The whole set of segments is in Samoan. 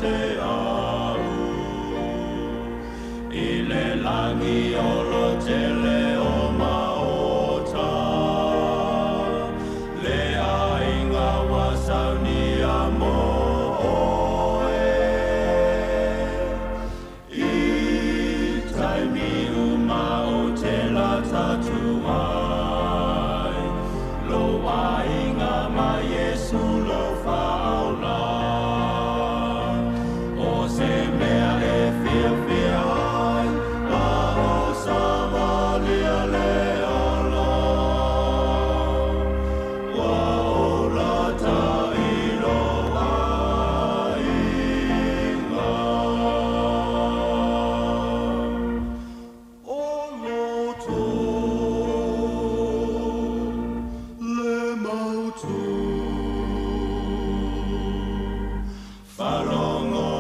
te au I le langi o lo tele o maota Le aiga wa saunia mo oe I taimi uma o te la tatu ai Lo aiga ma Iesu lo whaola O se mea e fia fia ai A o sa valia le ala Wa o lata i lo aiga O loto le mautu Whalongo,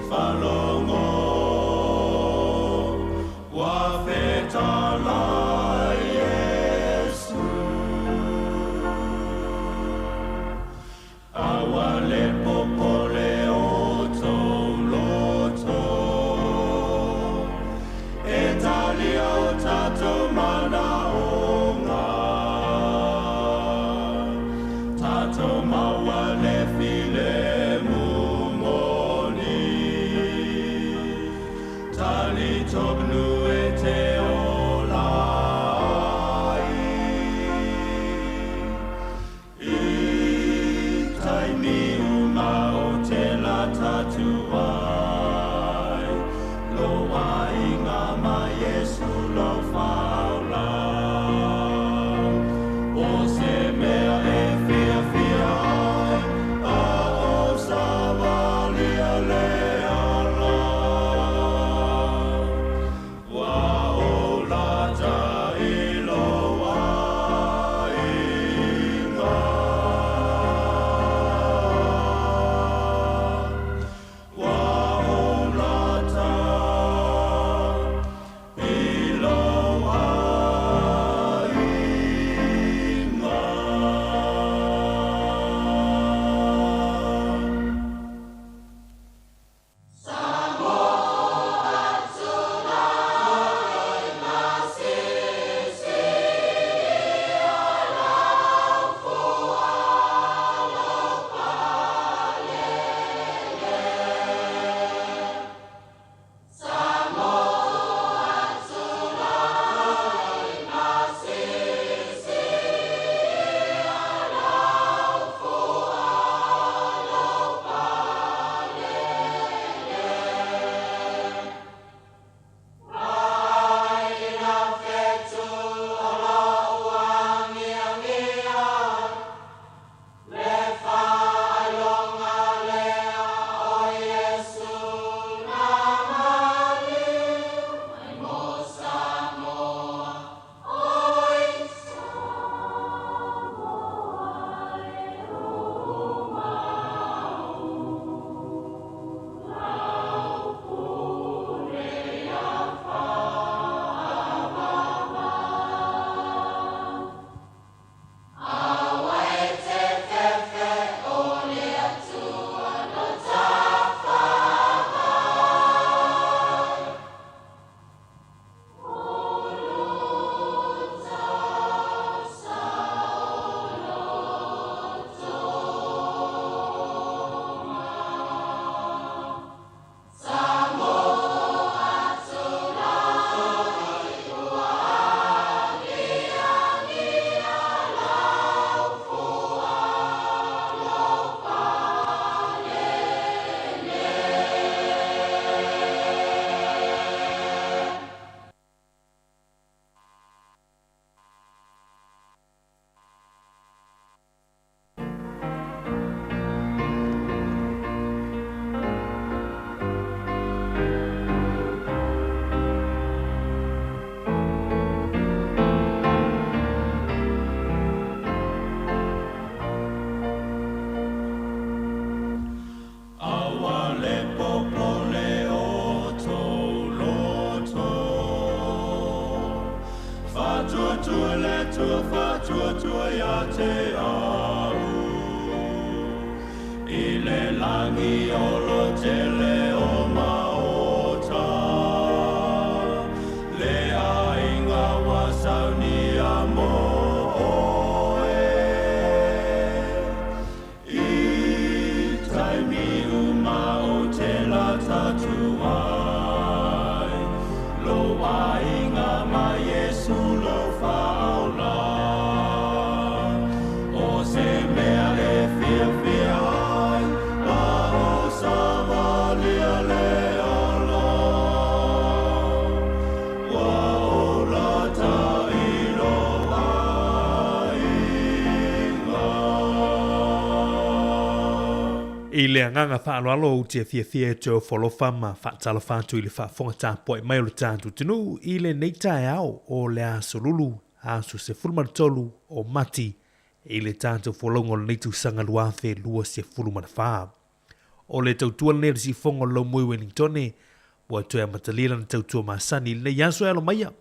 whalongo Wa whetala Yesu Awa le popole o tō loto E talia o tātou mana o ngā Tātou maua le file mumoni Tali tobnu e te ola ai I taimi uma o te la tatu ai Lo aiga ma Iesu lo whaola O se mea e fia fia ai A o sa valia le ala Wa o lata i lo aiga Wa o lata i lo aiga. Awa le popole o tō loto Whatuatua le tua whatuatua ia te au I le lagi o lo tele o maota. Le aiga ua saunia mo oe. I taimi uma o te lata atu ai, lo aiga ma Iesu lo faaola. O se mea e fiafia ai, a o savalia le ala. Ua ola tai lo aiga. I le agaga faaaloalo ou te fiafia e toe ofo alofa ma faatalofa atu i le faafofoga tapuai mai o le tatou atunuu i lenei taeao o le aso Lulu, aso 13 o Mati i le tatou folauga o lenei tausaga 2024. O le tautua lenei a le siufofoga o le Laumui Wellingtone ua toe amatalia lana tautua masani i lenei aso e alo maia.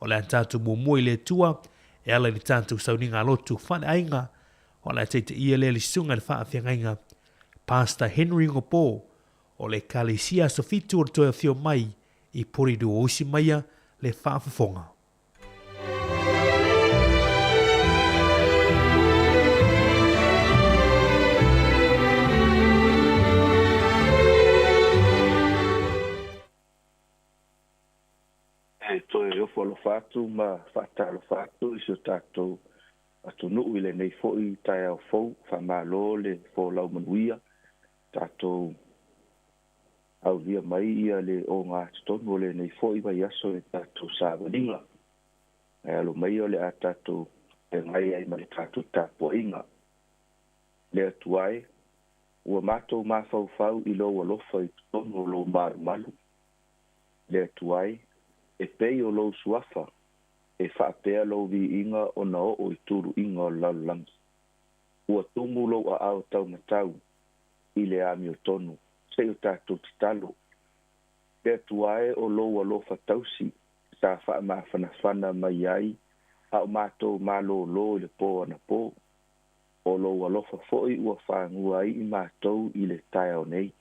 O le a tatou muamua i le Atua e ala i le tatou sauniga lotu faaleaiga. O le a taitaia lea le susuga i le faafeagaiga Pastor Henry Ngopo o le Ekalesia Aso Fitu o le Toe Afio Mai i Porirua. Usi maia le faafofoga. E toe ofo alofa atu ma faatalofa atu i si o tatou atunuu i lenei foi taeao fou. Faamalo le folau manuia, tatou aulia mai ia le ogatotonu o lenei foi vaiaso i tatou savaliga. Ae alo mai o le a tatou feagai ai ma le tatou tapuaiga. Le Atua e, ua matou mafaufau i lou alofa i totonu o lou malumalu. Le Atua e, e pei o lou suafa, e faapea lou viiga ona oo i tuluiga o le lalolagi. Ua tumu lou aao taumatau i le amiotonu, se i o tatou tatalo. Le Atua e, o lou alofa tausi sa faamafanafana mai ai a o matou malōlō i le pō anapo. O lou alofa foi ua fagua ai i matou i le taeao nei.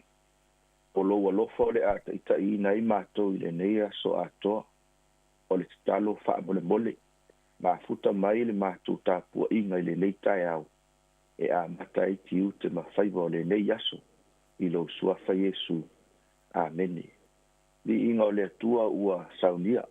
O lou alofa o le a taitaiina ai matou i lenei aso atoa. O le tatalo faamolemole, mafuta mai le matou tapuaiga i lenei taeao e amata ai tiute ma faiva o lenei aso i lou suafa Iesu. Amene. Viiga o le Atua ua saunia.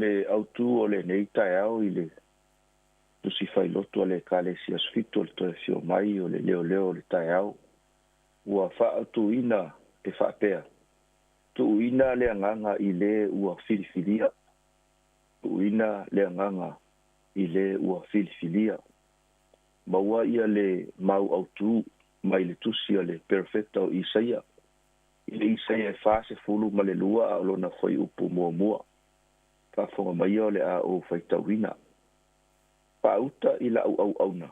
le autū o lenei taeao i le tusi failoto a le Ekalesia Asofitu o le Toe Afio Mai o le Leoleo o le taeao, ua faaautuina e faapea, tuuina le agaga i le ua filifilia, tuuina le agaga i le ua filifilia. Maua ia le mau autū mai le tusi a le perofeta o Isaia, i le Isaia e 42 a o lona fuaiupu muamua. Faafofoga maia o le a ou faitauina. Faauta i lau auauna,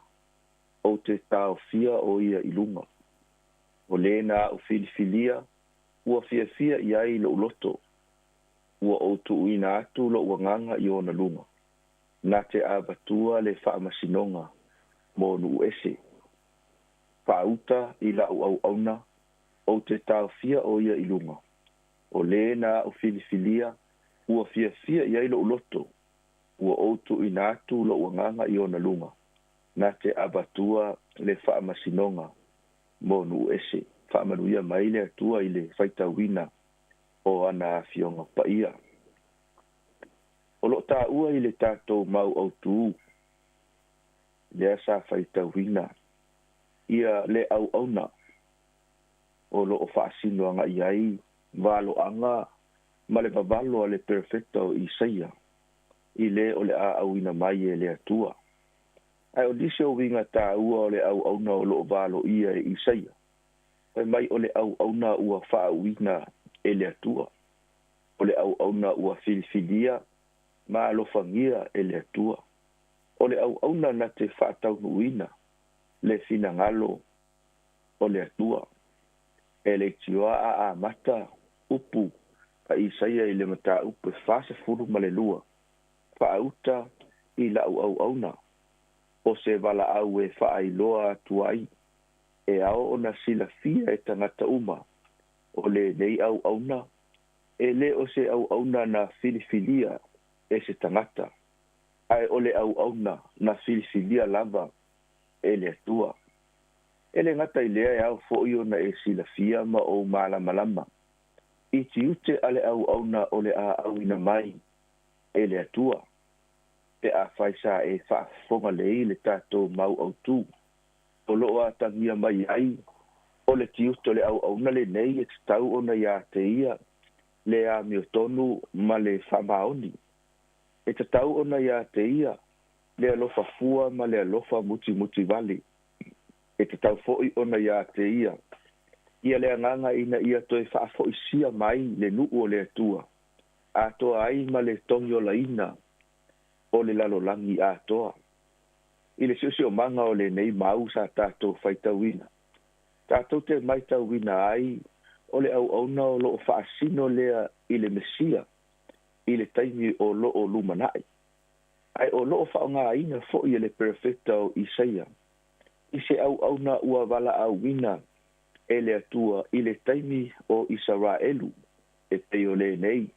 ou te taofia o ia i luga. O lē na au filifilia, ua fiafia i ai lou loto, ua ou tuuina atu lou agaga i ona luga, na te avatua le faamasinoga mo nuu ese. Faauta i lau auauna, ou te taofia o ia i luga. O lē na au filifilia, ua fiafia i ai lou loto, ua ou tuuina atu lou agaga i ona luga, na te avatua le faamasinoga mo nuu ese. Faamanuia mai le Atua i le faitauina o ana afioga paia. O loo taua i le tatou mau autū lea sa faitauina ia le auauna o loo faasino agai ai valoaga ma le vavalo a le perofeta o Isaia i le o le a auina mai e le Atua. Ae o nisi o uiga taua o le auauna o loo valoia e Isaia, fai mai o le auauna ua faauuina e le Atua, o le auauna ua filifilia ma alofagia e le Atua, o le auauna na te faataunuuina le finagalo o le Atua. E leitioa a amata upu a Isaia i le mataupu e 42, faauta i lau auauna, o se valaau e faailoa atu ai, e ao ona silafia e tagata uma, o lenei auauna, e lē o se auauna na filifilia e se tagata, ae o le auauna na filifilia lava e le Atua. E le gata i lea e ao foi ona e silafia ma ou malamalama i tiute a le auauna o le a auina mai e le Atua, pe afai sa e faafofoga lelei le tatou mau autū o loo atagia mai ai o le tiute o le auauna lenei e tatau ona ia te ia le amiotonu ma le faamaoni, e tatau ona ia te ia le alofa fua ma le alofa mutimutivale, e tatau foi ona ia te ia ia le agaga ina ia toe faafoisia mai le nuu o le Atua atoa ai ma le togiolaina o le lalolagi atoa. I le siosiomaga o lenei mau sa tatou faitauina, tatou te matauina ai o le auauna o loo faasino lea i le Mesia i le taimi o loo lumanai, ae o loo faaaogaina foi e le perofeta o Isaia i se auauna ua valaauina e le Atua i le taimi o Isaraelu, e pei o lenei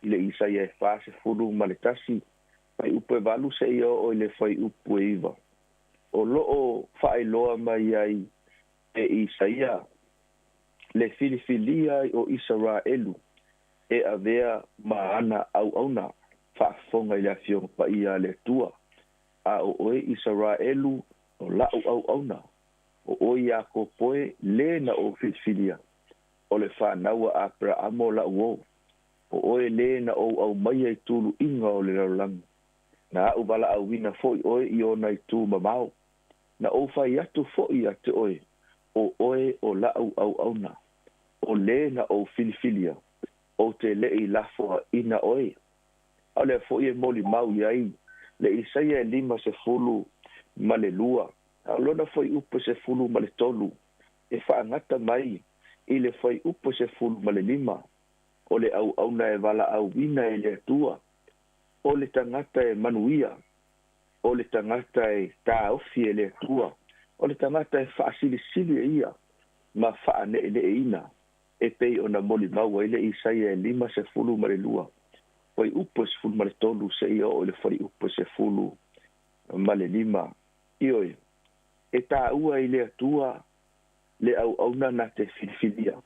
i le Isaia e 41 fuaiupu e 8 seia oo i le fuaiupu e 9, o loo faailoa mai ai e Isaia le filifilia o Isaraelu e avea ma ana auauna. Faafofoga i le afioga paia a le Atua, a o oe Isaraelu o lau auauna, o oe Iakopo e lē na ou filifilia, o le fanau a Aperaamo lau o, o oe lē na ou aumaia i tuluiga o le lalolagi, na au valaauina foi oe i ona itu mamao, na ou fai atu foi ia te oe, o oe o lau auauna, o lē na ou filifilia, ou te le'i lafoaina oe. A o lea foi e molimau i ai le Isaia e 52 a o lona fuaiupu e 13 e faagata mai i le fuaiupu e 15, o le auauna e valaauina e le Atua, o le tagata e manuia, o le tagata e taofi e le Atua, o le tagata e faasilisili e ia ma faaneeneeina, e pei ona molimau ai le Isaia e 52 fuaiupu e 13 seia oo i le fuaiupu e 15. Ioe, e taua i le Atua le auauna na te filifilia,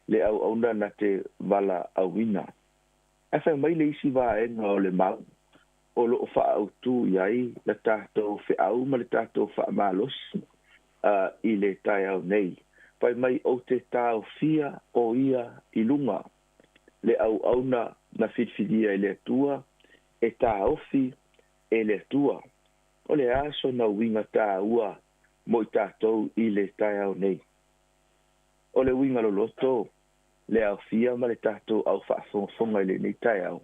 le auauna na te valaauina. Ae fai mai le isi vaega o le mau o loo faaautu i ai le tatou feau ma le tatou faamalosi i le taeao nei. Fai mai ou te taofia o ia i luga le auauna na filifilia e le Atua e taofi e le Atua. O le aso na uiga tāua mo i tatou i le taeao nei. O le uiga loloto le aofia ma le tatou au faafogafoga i lenei taeao.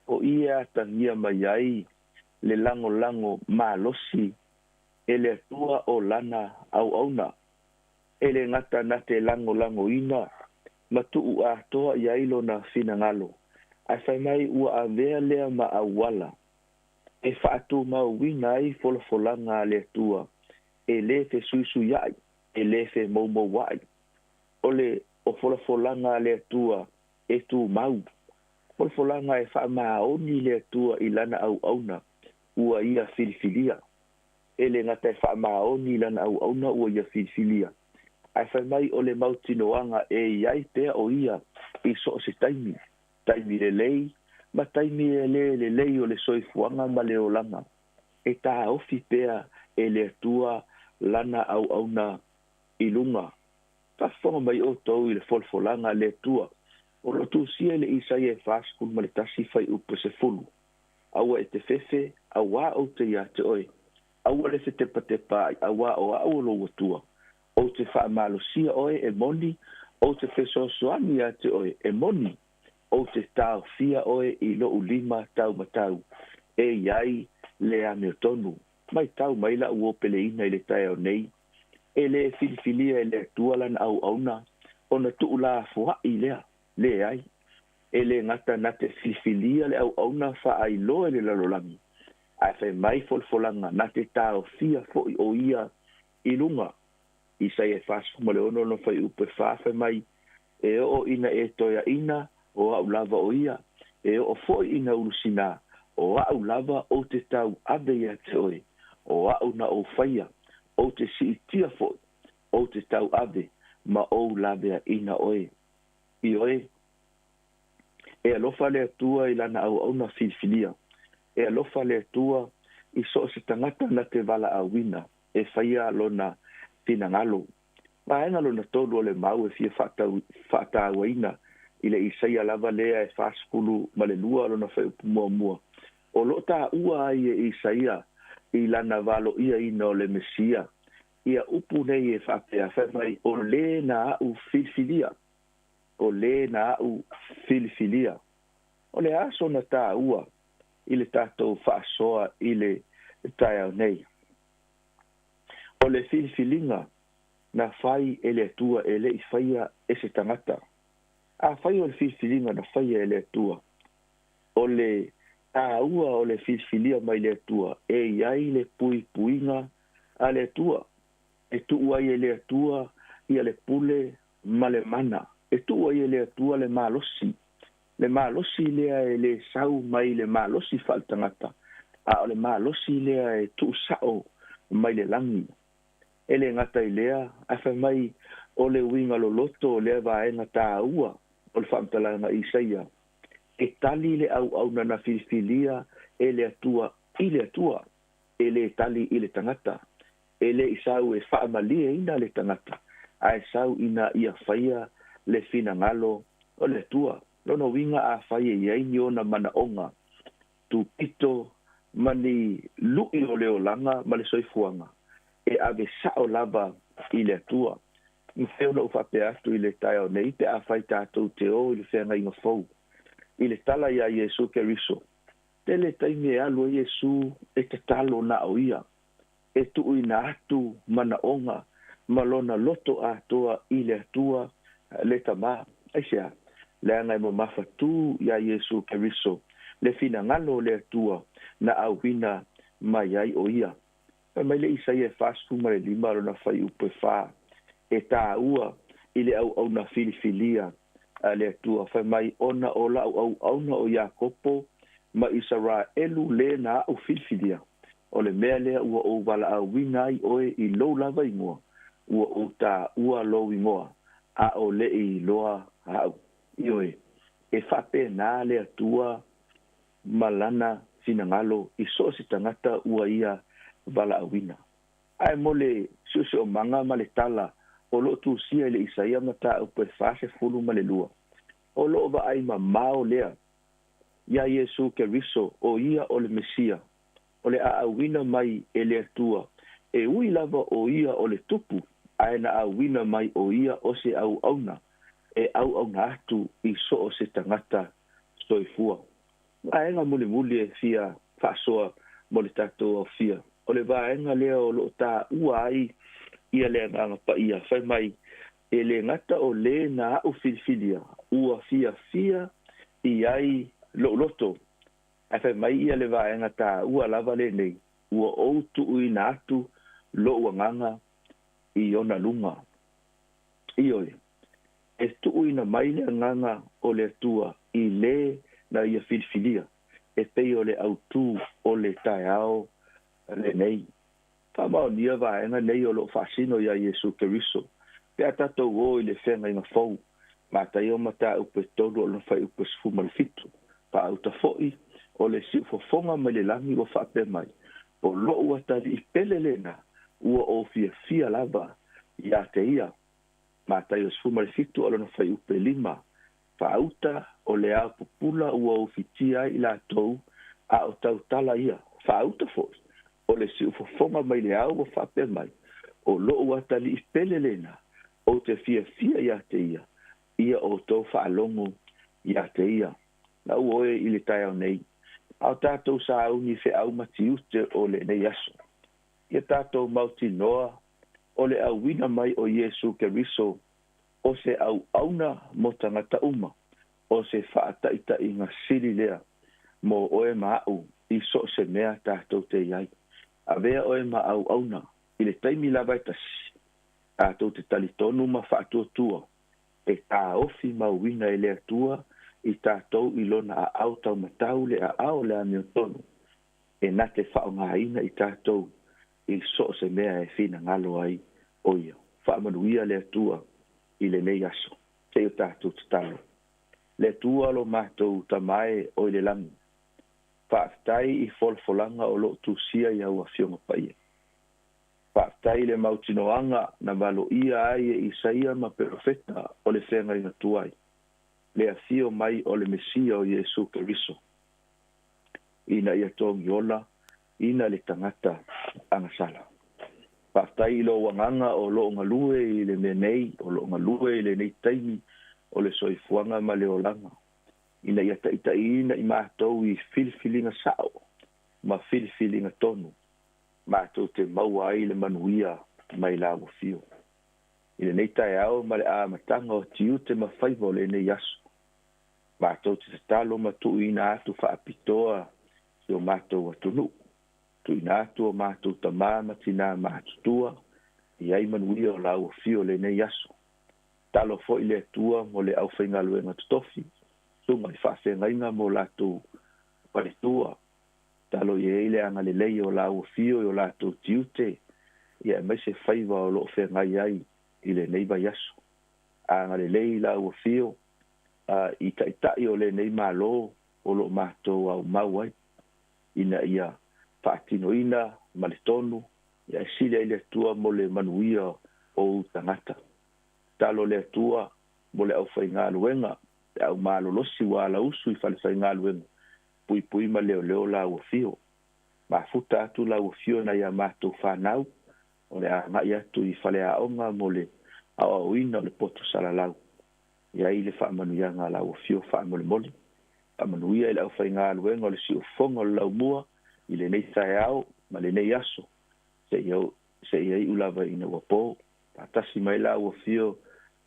O ia atagia mai ai le lagolago malosi e le Atua o lana auauna. E le gata na te lagolagoina ma tuu atoa i ai lona finagalo. Ae fai mai ua avea lea ma auala e faatumauina ai folafolaga a le Atua e lē fesuisuiaʻi e lē femoumouaʻi. O le o folafolaga a le Atua e tumau. Folafolaga e faamaoni le Atua i lana auauna ua ia filifilia. E le gata e faamaoni i lana auauna ua ia filifilia. Ae fai mai o le mautinoaga e iai pea o ia i so o se taimi. Taimi lelei ma taimi e lē lelei o le soifuaga ma le olaga. E taofi pea e le Atua lana auauna i luga. Faafofoga mai outou i le folafolaga a le Atua. O loo tusia i le Isaia e 41 fuaiupu 10. Aua e te fefe, auā ou te iā te oe. Aua le fetepatepa ai, auā o a'u o lou Atua. Ou te faamalosia oe e moni, ou te fesoasoani iā te oe e moni. Ou te taofia oe i lo'u lima taumatau, e i ai le amiotonu. Matau mai la'u opeleina i le taeao nei. E lē filifilia e le Atua lana auauna ona tuulafoaʻi lea. Leai. E lē gata na te filifilia le auauna faailoa i le lalolagi. Ae fai mai folafolaga na te taofia foʻi o ia i luga. Isaia e 46 lona fuaiupu e 4 fai mai, E oo ina e toeaina o a'u lava o ia, e oo foʻi ina ulusinā, o a'u lava ou te tauave iā te oe, o a'u na ou faia, ou te siitia foʻi, ou te tauave ma ou laveaʻina oe. Ioe, e alofa le Atua i lana auauna filifilia. E alofa le Atua i so o se tagata na te valaauina e faia lona finagalo. Vaega lona tolu o le mau e fia faatauaina i le Isaia lava lea e 42 lona fuaiupu muamua. O loo taua ai e Isaia i lana valoiaina o le Mesia ia upu nei e faapea fai mai o lē na a'u filifilia. O lē na a'u filifilia. O le aso na tāua i le tatou faasoa i le taeao nei. O le filifiliga na fai e le Atua e leʻi faia e se tagata. Afai o le filifiliga na faia e le Atua, o le tāua o le filifilia mai le Atua e i ai le puipuiga a le Atua. E tuu ai e le Atua ia le pule ma le mana. E tuu ai e le Atua le malosi. Le malosi lea e lē sau mai le malosi faaletagata, a o le malosi lea e tuusao mai le lagi. E lē gata i lea, ae fai mai o le uiga loloto o lea vaega tāua o le faamatalaga Isaia, e tali le auauna na filifilia e le Atua i le Atua, e lē tali i le tagata. E lē i sau e faamalieina le tagata, ae sau ina ia faia le finagalo o le Atua. Lona uiga afai e i ai ni ona manaoga tupito ma ni luʻi o le olaga ma le soifuaga, e ave sao lava i le Atua. Mafai ona ou faapea atu i le taeao nei pe afai tatou te o i le feagaiga fou i le tala iā Iesu Keriso. Tele taimi e alu ai Iesu e tatalo na o ia, e tuuina atu manaoga ma lona loto atoa i le Atua le Tamā. Aisea? Leaga e mamafatū iā Iesu Keriso le finagalo o le Atua na auina mai ai o ia. Fai mai le Isaia e 45 lona fuaiupu e 4, e tāua i le auauna filifilia a le Atua, fai mai, Ona o la'u auauna o Iakopo ma Isaraelu lē na a'u filifilia, o le mea lea ua ou valaauina ai oe i lou lava igoa, ua ou tāua lou igoa, a o leʻi iloa a'u. Ioe, E faapena le Atua ma Lana finagalo i so o se tagata ua Ia valaauina. Ae mo le siosiomaga ma le tala o lo o tusia i le Isaia mataupu e 42, o lo o vaai mamao lea iā Iesu Keriso o Ia o le Mesia, o le a auina mai e le Atua, e ui lava o Ia o le Tupu, ae na auina mai o Ia o se auauna e auauna atu i so o se tagata soifua. Vaega mulimuli e fia faasoa mo le tatou aofia, o le vaega lea o lo o taua ai ia le Agaga Paia, fai mai, E le gata o lē na aʻu filifilia, ua fiafia i ai loʻu loto. Ae fai mai ia le vaega taua lava lenei, ua ou tuuina atu loʻu agaga i ona luga. Ioe, e tuuina mai le agaga o le Atua i lē na ia filifilia, e pei o le autū o le taeao lenei. Faamaonia vaega nei o lo o faasino iā Iesu Keriso, pe a tatou o i le feagaiga fou, Mataio mataupu e 3 o lona fuaiupu e 17. Faauta foi, o le siufofoga mai le lagi ua faapea mai, O loʻu atalii pele lena, ua ou fiafia lava iā te ia. Mataio 17 o lona fuaiupu e 5. Faauta, o le ao pupula ua ufitia ai i latou, a o tautala ia. Faauta foi, o le siufofoga mai le ao ua faapea mai, O loʻu atalii pele lena, ou te fiafia iā te ia, ia outou faalogo iā te ia. Na ua oe i le taeao nei, a o tatou sauni feau ma tiute o lenei aso. Ia tatou mautinoa o le auina mai o Iesu Keriso o se auauna mo tagata uma, o se faataitaiga sili lea mo oe ma aʻu i so o se mea tatou te i ai. Avea oe ma auauna i le taimi lava e tasi, tatou te talitonu ma faatuatua e taofi mauina e le Atua i tatou i Lona aao taumatau le aao o le amiotonu e na te faaaogaina i tatou i so o se mea e finagalo ai o Ia. Faamanuia le Atua i lenei aso. Se i o tatou tatalo. Le Atua lo matou Tama e o i le lagi, faafetai i folafolaga o lo o tusia i au Afioga Paia. Faafetai i le mautinoaga na valoia ai e Isaia ma perofeta o le feagaiga tuai, le afio mai o le Mesia o Iesu Keriso, ina ia togiola ina le tagata agasala. Faafetai i lou agaga o lo o galue i le mea nei, o lo o galue i lenei taimi o le soifuaga ma le olaga, ina ia taitaiina i matou i filifiliga sao ma filifiliga tonu, matou te maua ai le manuia mai lau afio. I lenei taeao ma le amataga o tiute ma faiva o lenei aso, matou te tatalo ma tuuina atu faapitoa si o matou atunuu, tuuina atu o matou tamā ma tinā matutua i ai manuia o lau afio lenei aso. Tatalo foi le Atua mo le aufaigaluega totofi, susuga i faafeagaiga mo latou faletua. Tatalo ia i ai le agalelei o lau afio i o latou tiute, ia aemaise faiva o lo o feagai ai i lenei vaiaso. Agalelei lau afio i taitai o lenei Malo o lo o matou aumau ai, ina ia faatinoina ma le tonu, ia e sili ai le Atua mo le manuia o ou tagata. Tatalo le Atua mo le aufaigaluega, le au malolosi ua alausu i falefaigaluega, puipui ma leoleo lau afio. Mafuta atu lau afio nai a matou fanau, o le a agai atu i faleaoga mo le aoaoina o le poto salalau. I ai le faamanuiaga a lau afio faamolemole. Faamanuia i le aufaigaluega o le siufofoga o le laumua i lenei taeao ma lenei aso, seia iu lava ina ua po. Faatasi mai lau afio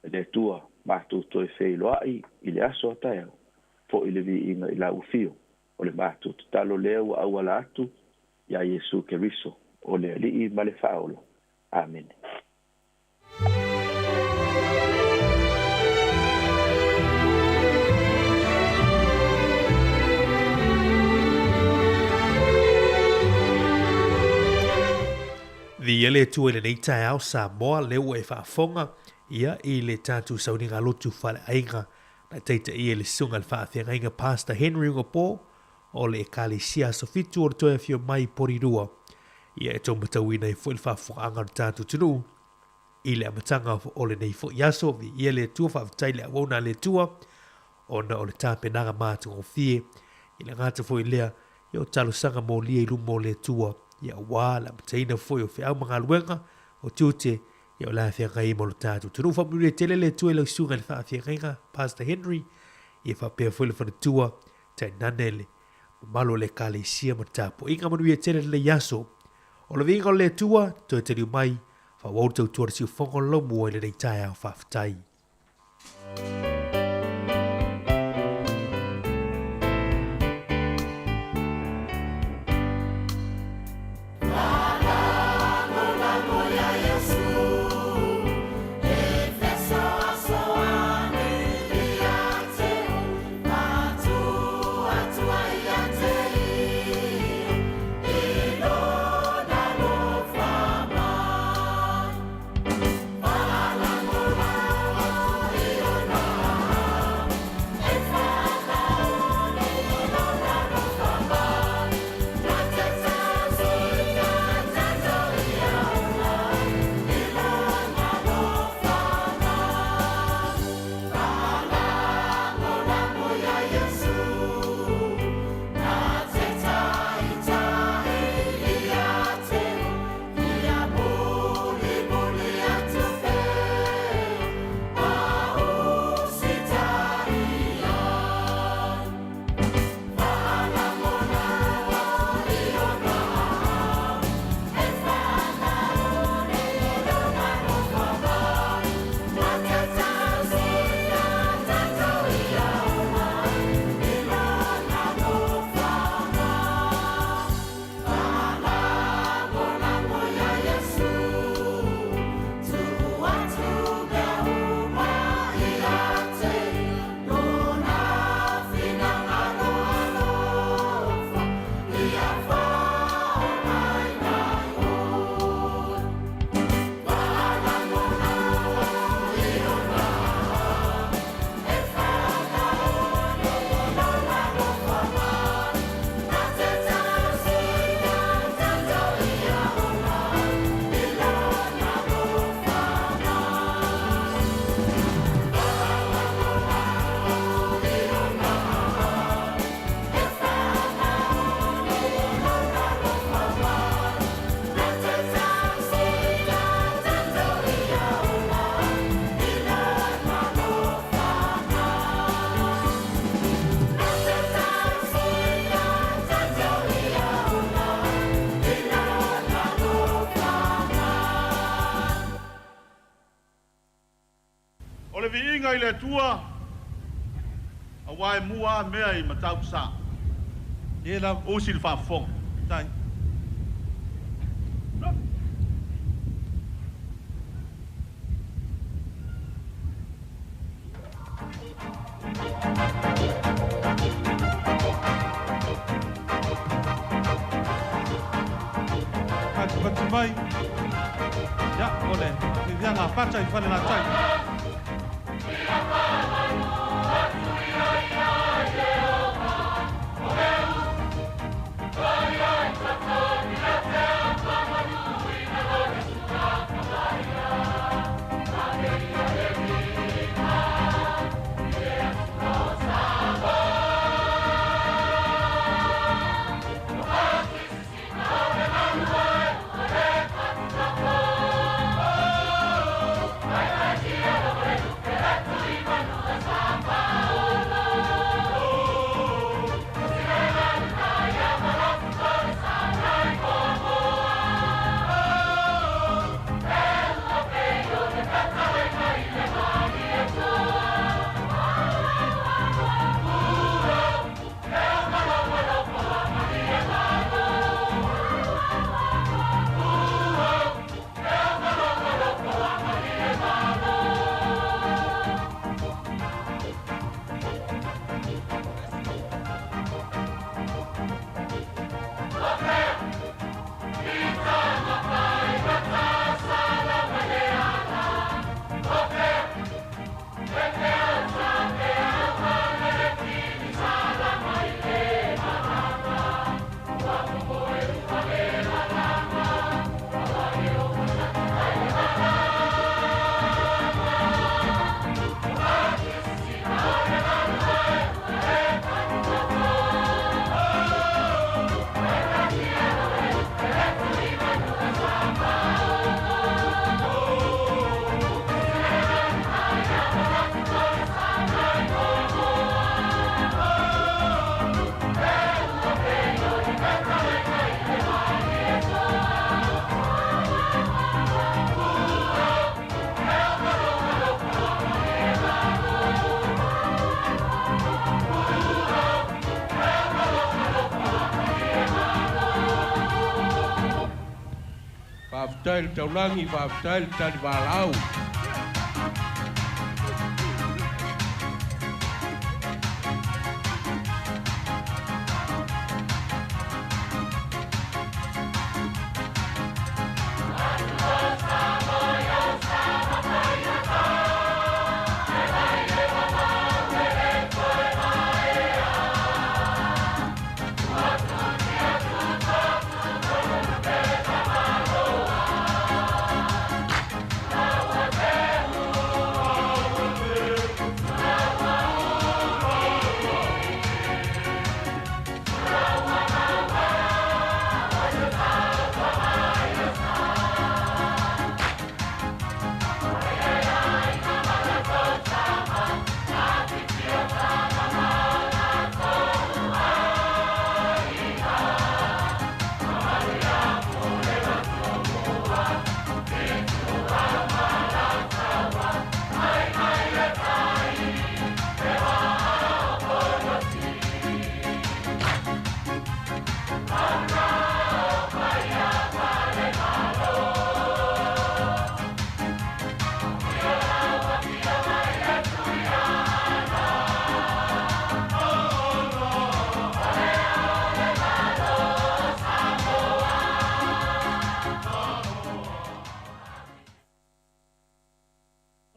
e le Atua, matou toe feiloai i le aso a taeao, foi le viiga i lau afio. O le matou tatalo lea ua auala atu iā Iesu Keriso, o le Alii ma le Faaola. Amene. Viia le Atua i lenei taeao Samoa lea ua e faafofoga ia i le tatou sauniga lotu faaleaiga. Na taitaia e le Susuga i le Faafeagaiga Pastor Henry Ugapo o le Ekalesia Aso Fitu o le Toe Afio Mai i Porirua. Ia e tou matauina ai foi le faafofogaaga o le tatou atunuu i le amataga o lenei foi aso. Viia le Atua, faafetai i le auauna a le Atua ona o le tapenaga matagofie i le gata foi lea ia o talosaga molia i luma o le Atua ia aua le amataina foi o feau ma galuega o tiute ia o le a feagai ai ma lo tatou atunuu. Faamanuia tele le Atua i lau susuga i le faafeagaiga Pastor Henry ia faapea foi le faletua tainane le mamalu o le Ekalesia ma le tapuaiga. Manuia tele lenei aso. O le viiga o le Atua, toe taliu mai, faaauau le tautua a le siufofoga o le laumua i lenei taeao. Faafetai. O le viiga i le Atua, aua e mua a mea i Matautu Sa. Ia lava. Usi le faafofoga. Tai. Patipati mai, ia, o le faafeafeaga a Pata i Falelatai. Faafetai le taulagi, faafetai le talivalau.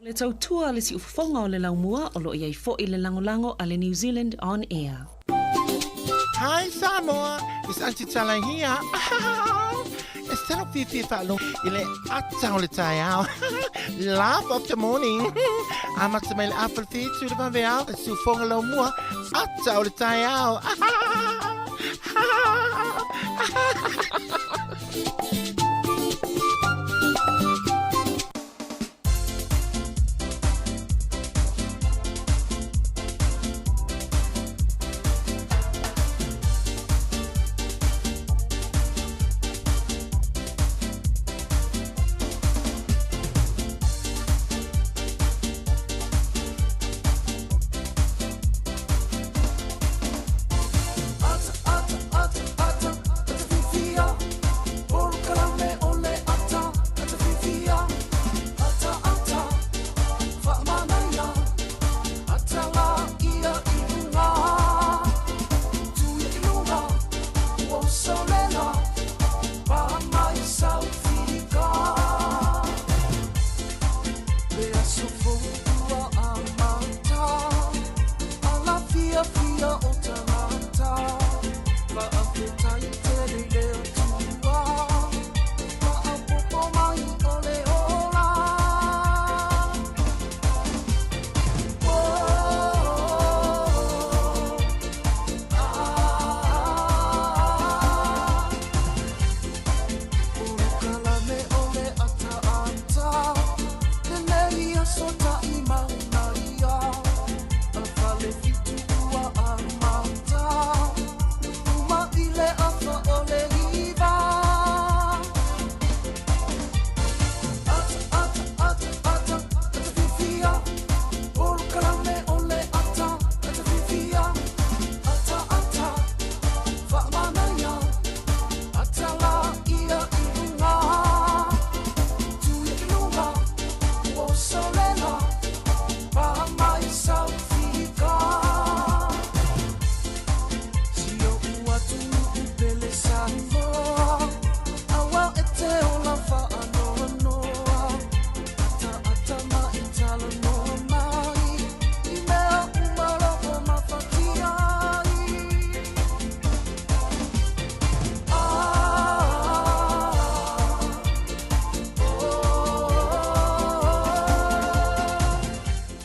O le tautua a le siufofoga o le laumua o lo o i ai foi le lagolago a le New Zealand On Air. Hi Samoa, it's Aunty Tala here. E tino fiafia faalogo i le ata o le taeao. Laugh of the morning. Amata mai le afa le whitu le vaveao, e siufoga laumua, ata o le taeao.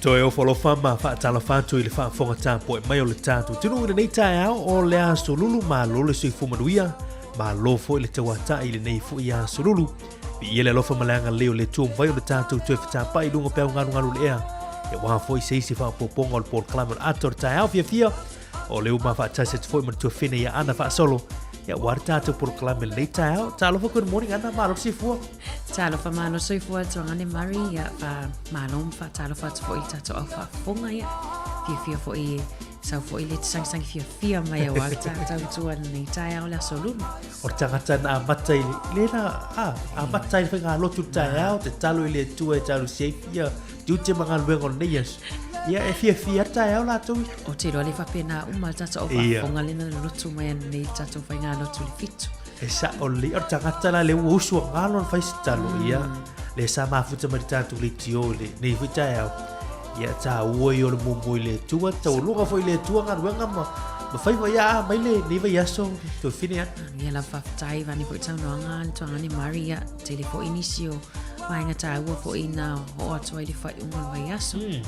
Toe ofo alofa ma faatalofa atu i le faafofoga tapuai mai o le tatou atunuu i lenei taeao o le aso lulu. Malo le soifua manuia, malo foi le tauatai i lenei foi aso lulu. Viia le alofa ma le agalelei o le Atua ua mafai ona tatou toe fetapai i luga o peau galugalu o le ea. E aua foi se isi faaopoopoga o le polokalame o le ata o le taeao fiafia o lea ua mafaatasi atu foi ma le tuafine ia Ana Faasolo. Ia aua le tatou polokalame lenei taeao. Talofa, good morning Ana, malo le soifua. Talofa malo soifua Tuagane Murray, ia fa malo ma faatalofa atu foi i le tatou au faafofoga ia. Fiafia foi e Sau foʻi le te sagisagi fiafia mai auā le tautua i lenei taeao le aso Lulu. O le tagata na amata i le na a amata i le faigalotu i le taeao tatalo i le Atua e talosia ai fia tiute ma galuega o lenei aso. Ia e fiafia le taeao latou ia. Ou te iloa le faapena uma le tatou au faafofoga lena na lotu mai ananei i le tatou faigalotu i le 7. E sao lelei, o le tagata la lea ua usu a galo ona fai se talo, ia, lea sa mafuta mai le tatou leitio i lenei foi taeao. Ia, taua ia o le muamua i le Atua, taualuga foi i le Atua galuega ma ma faiva ia a mai lenei vaiaso tuafine ana. Ia lava faafetai vaeane foi saunoaga a le tuagane Mari, ia, tele foi nisi o vaega taua foi na oo atu ai le faaiuga o le vaiaso. Ia,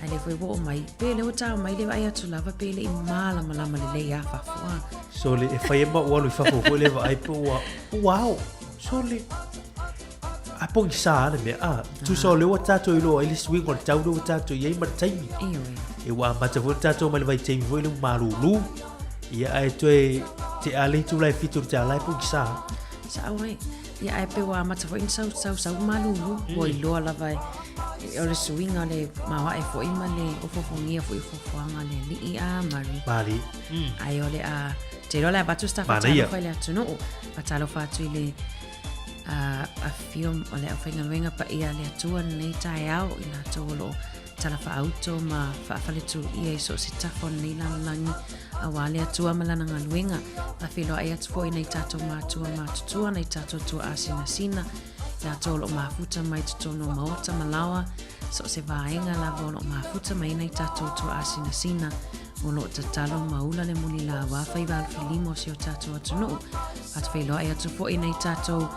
ae lea foi ua oo mai, pe lea ua tao mai le vaai atu lava pe le i malamalama lelei a fafo a. Sole, e fai e ma ua alu i fafo foi le vaai pe ua, ua ao. Sole, a pogisa le mea, a, tusa o lea ua tatou iloa ai le suiga o le tau lea ua tatou i ai ma le taimi. Ioe. E ua amata foi tatou mai le vaitaimi foi lea ua malulu. Ia ae toe te a le itula e 7 o le taeao la e pogisa. Sao ai. Ia ae pe ua amata foi ona sau sau sau malulu. Ua iloa lava e o le suiga o le maoae foi ma le ofoofogia foi o fuafuaga a le alii a Mari. Mali. Ae o le a te iloa o le a avatu se Manaia. talofa i le atunuu. Faatalofa atu i le afifio o le aufaigaluega paia a le Atua i lenei taeao i latou o lo o talafaauto ma faafaletuluia i so o se tafa o lenei lalolagi auā le Atua ma lana galuega. Faafeiloai atu foi i nai tatou matua matutua, nai tatou tuaa sinasina, i latou o lo o mafuta mai totonu o maota ma laoa, so o se vaega lava o lo o mafuta mai ai nai tatou tuaa sinasina o lo o tatalo ma ula le mulila auā faiva alofilima o si o tatou atunuu. Faafeiloai atu foi i nai tatou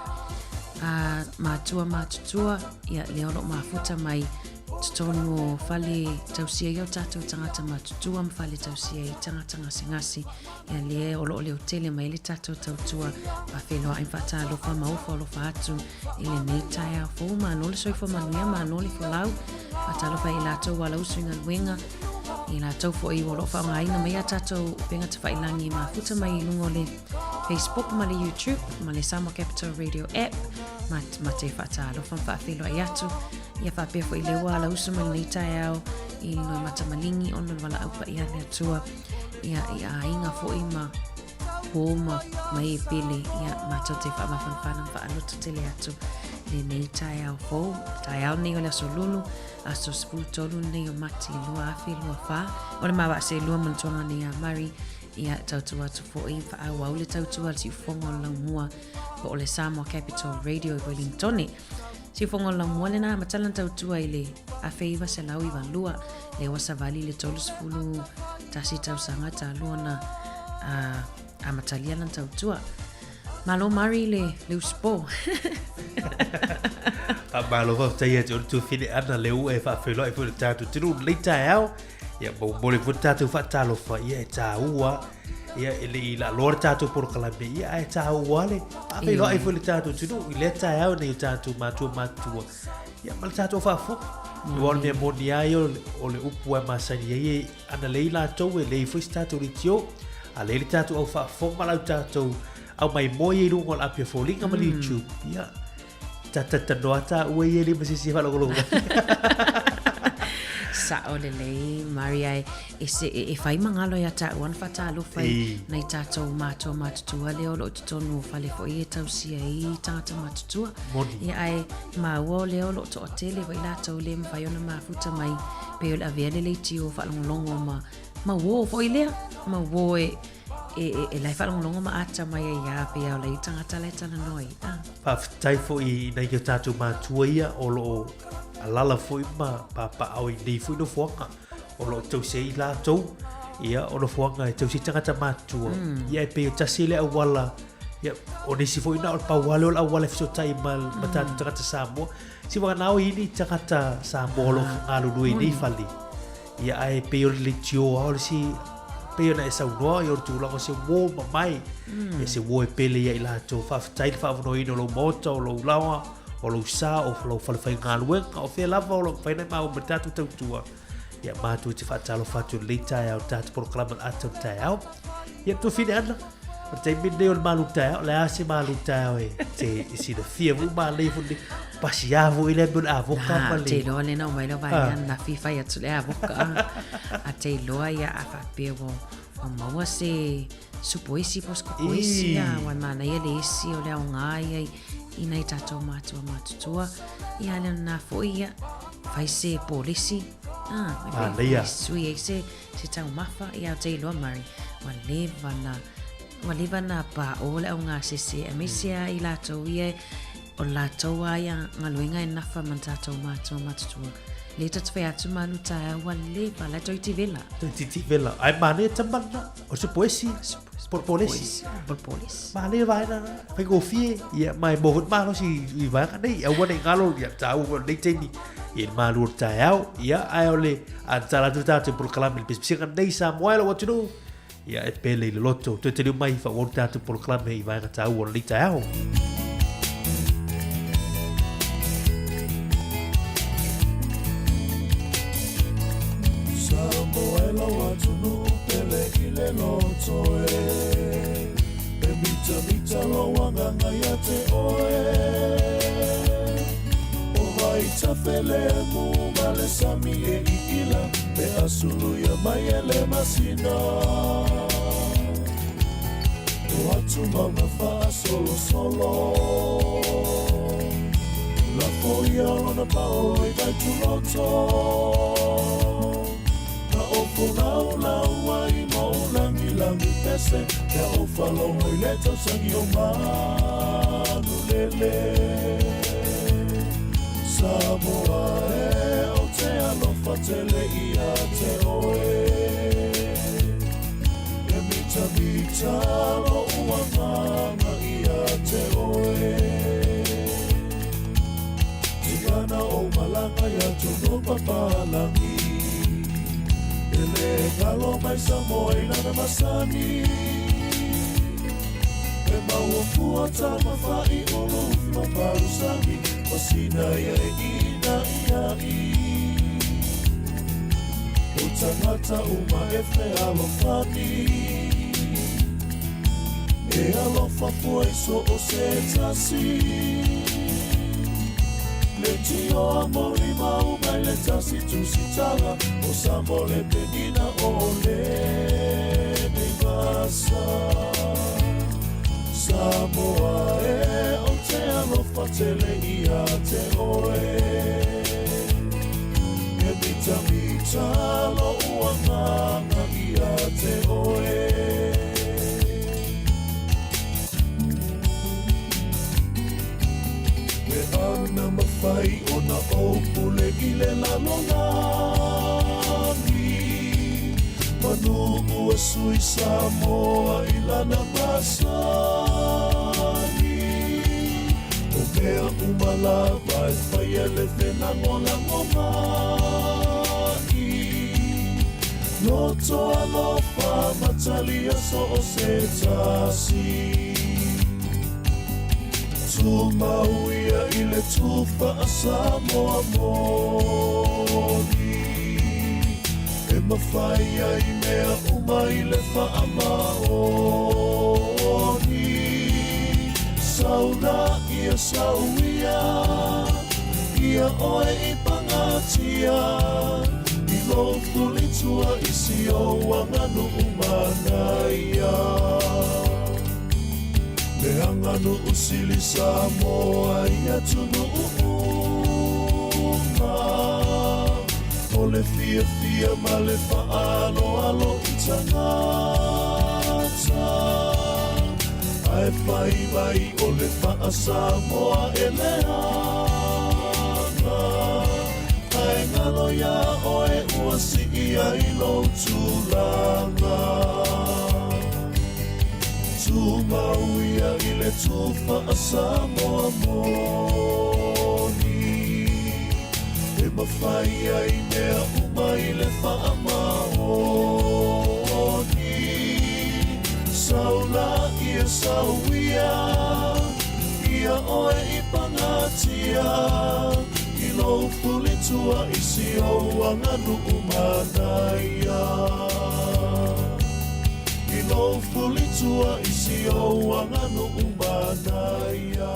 matua matutua, ia lea o lo o mafuta mai totonu o fale tausia ai o tatou tagata matutua ma fale tausia ai tagata gasegase, ia lea o lo o leotele mai le tatou tautua. Faafeiloai ma faatalofa ma ofo alofa atu i lenei taeao fou. Malo le soifua manuia, malo le folau. Faatalofa i latou ua alausu i galuega, i latou foi o lo o faaaogaina mai a tatou upega tafailagi e mafuta mai i luga o le Facebook ma le YouTube ma le Samoa Capital Radio app ma, ma te faatalofa ma faafeiloai atu. Ia faapea foi le ua alausu mai lenei taeao i le matamaligi ona o le valaau paia a le Atua ia i aiga foi ma pō ma mai e pele ia matou te faamafanafana ma faaloto tele atu lenei taeao fou taeao nei o le aso Lulu aso 13 nei o Mati 2024 o le mava'a selua ma le tuaga nei a Mari ia tautua atu foi faaauau le tautua a le siufofoga o le Laumua po o le Samoa Capital Radio i Wellingtone. Siufofoga o le Laumua lena amata lana tautua i le 1992 lea ua savali le 31 tausaga talu ona amatalia lana tautua. Malo Mari le, le usupo. Faamalo faafetai ia te oe le tuafine Ana lea ua e faafeiloai foi i le tatou atunuu i lenei taeao. Ia ma ua momoli foi le tatou faatalofa, ia e taua ia e le i laaloa le tatou polokalame, ia ae taua le faafeiloai foi le tatou atunuu i lea taeao i nai o tatou matua matutua, ia ma le tatou faafofoga. Aua o le mea moni lava ia o le upu lava e masani ai e ana lei latou e leai foi se tatou leitio, a leai le tatou au faafofoga ma lau tatou au maimoa ia i luga o le api o foliga ma le YouTube, ia Ta talanoa taua ia e leai ma se isi e faalogologo mai. Sao lelei, Maria, e, e, se, e, e fai magalo ia taua ona faatalofa i nai tatou matua matutua lea o lo o i totonu o fale foi e tausia ai tagata matutua. Moni. Ia, ae maua o lea o lo o toatele foi latou le mafai ona mafuta mai pei o le avea le leitio faalogologo ma, ma uō foi lea, ma uō e, E, e, e la e faalogologo ma ata mai ai ia pei o lai tagata la e talanoa ai. Ah. Faafetai foi i nai o tatou matua ia o lo o alala foi ma papaao i nei foi nofoaga o lo o tausi ai latou ia o nofoaga e tausi ai tagata matutua. Ia e pei o tasi lea auala ia o nisi foi na o le pau lava lea o le auala e fesootai ma, ma tatou tagata Samoa. Si whakanao i ni tagata Samoa o lo o galulue i nei fale. Ia ae pei o le leitio a o le isi pei ona e saunoa ia o le tulaga o se uō mamae. Ia se uō e pele ia i latou. Faafetai le faavanoaina o lou maota, o lou laoa, o lou sa, o lou fale faigaluega, o fea lava o lo o mafai ona e maua ma le tatou tautua. Ia matou te faatalofa atu i lenei taeao i le tatou polokalame o le ata o le taeao. Ia Tuafine Ana, o le taimi lenei o le malu taeao, o le a se malu taeao e te silafia foi ma lei foi lenei. Pasia foi lea pei o le avoka ma le. Te iloa lea na aumai lau vaega ananafi fai atu le avoka. A te iloa ia a faapea ua ua maua se supo isi po o se koko isi a ua manaia le isi o le aoga ia i nai tatou matua matutua. Ia a le o lena foi ia fai se polisi a Manaia. sui ai se se taumafa ia te iloa Murray ua leva na ua leva na paʻō le augasese aemaise lava i latou ia O le latou lava ia galuega e nafa ma tatou matua matutua. Lea ta te fai atu malu taeao ua leva, la e toeitiiti vela. Toeitiiti vela. Ae manaia tama lena. O se poesi. Polesi. Polesi. Manaia vaega na. Faigofie. Ia, ma e maua foi le malosi i vaega nei. Aua ne i galo, ia, taua foi o lenei taimi. Ia, le malu o le taeao. Ia, ae o le a tatala atu le tatou polokalame i le pisipisiga nei Samoa e lou atunuu. Ia e pele i le loto. Toe taliu mai faaauau le tatou polokalame i vaega taua o lenei taeao. Samoa e lau atunuu pele i le loto e E mitamita lou agaga ia te oe O vaitafelemu ma le sami e iila Pe a sulu ia mai e le masina O atu mauga faasolosolo Lafo ia lona paolo i Vaituloto Na ou folaulau ai ma ou lagilagi pese Pe a ou faalogo i le tausagi o manulele Samoa e ou te alofa tele ia te oe E mitamita lo'u agaga ia te oe Tigana ou malaga i atunuu papalagi E le galo mai Samoa i lana masani E maua fua tamafa'i o lou ma pausagi Ma sina ia e ʻīnaʻiaʻi O tagata uma e fealofani E alofa fua i so o se tasi Leitioa molimau mai le tasi tusitaga O Samoa le penina o lenei vasa Samoa e ou te alofa tele ia te oe E mitamita lo'u agaga ia te oe E ana mafai ona ou pule i le lalolagi Manu ua sui Samoa i lana masani O mea uma lava e faia le felagolagomai Loto alofa ma talia so o se tasi Tumau ia i le tufa a Samoa moni E mafai ai mea uma i le faamaoni Sau la ia sau ia Ia oe i pagatia I lou fulitua i si ou aganuu manaia Le aganuu sili Samoa i atunuu uma O le fiafia ma le faaaloalo i tagata Ae fai mai o le faa-Samoa e leaga Ae galo iā oe ua sii ai lou tulaga Tumau ia i le tufa a Samoa moni E mafai ai mea uma i le faamaoni Sau la ia sau ia Ia oe i pagatia I lou fulitua i si ou aganuu manaia I lou fulitua i si ou aganuu manaia.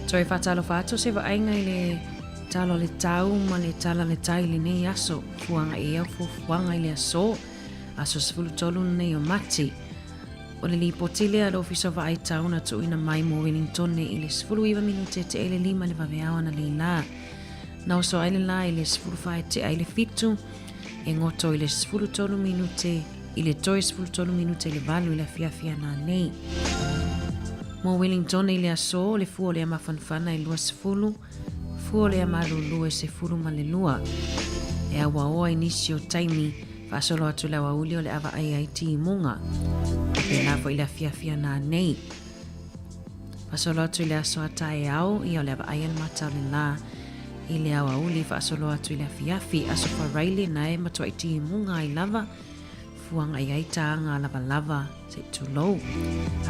Toe faatalofa atu se vaaiga i le tala o le tau ma le tala le tai i lenei aso. Fuaga e au fuafuaga i le aso, aso 13 lenei o Mati. O le lipoti lea a le Ofisa o Vaai Tau na tuuina mai mo Wellingtone i le 19 minute tea i le 5 i le vaveao analeila. Na oso ai le la i le 14 tea i le 7, e goto i le 13 minute i le toe 13 minute i le 8 i le afiafi ananei. Mo Wellingtone i le aso, o le fua o le amafanafana e 20, fua o le amalulu e 12. E auaoa i nisi o taimi, faasolo atu i le aoauli o le a vaai ai timuga. E pēlā foi i le afiafi ananei. Faasolo atu i le aso a taeao, ia o le a vaai ai le mata o le lā i le aoauli faasolo atu i le afiafi. Aso Faraile na e matuai timuga ai lava, fuaga i ai tāga lavalava se i tulou.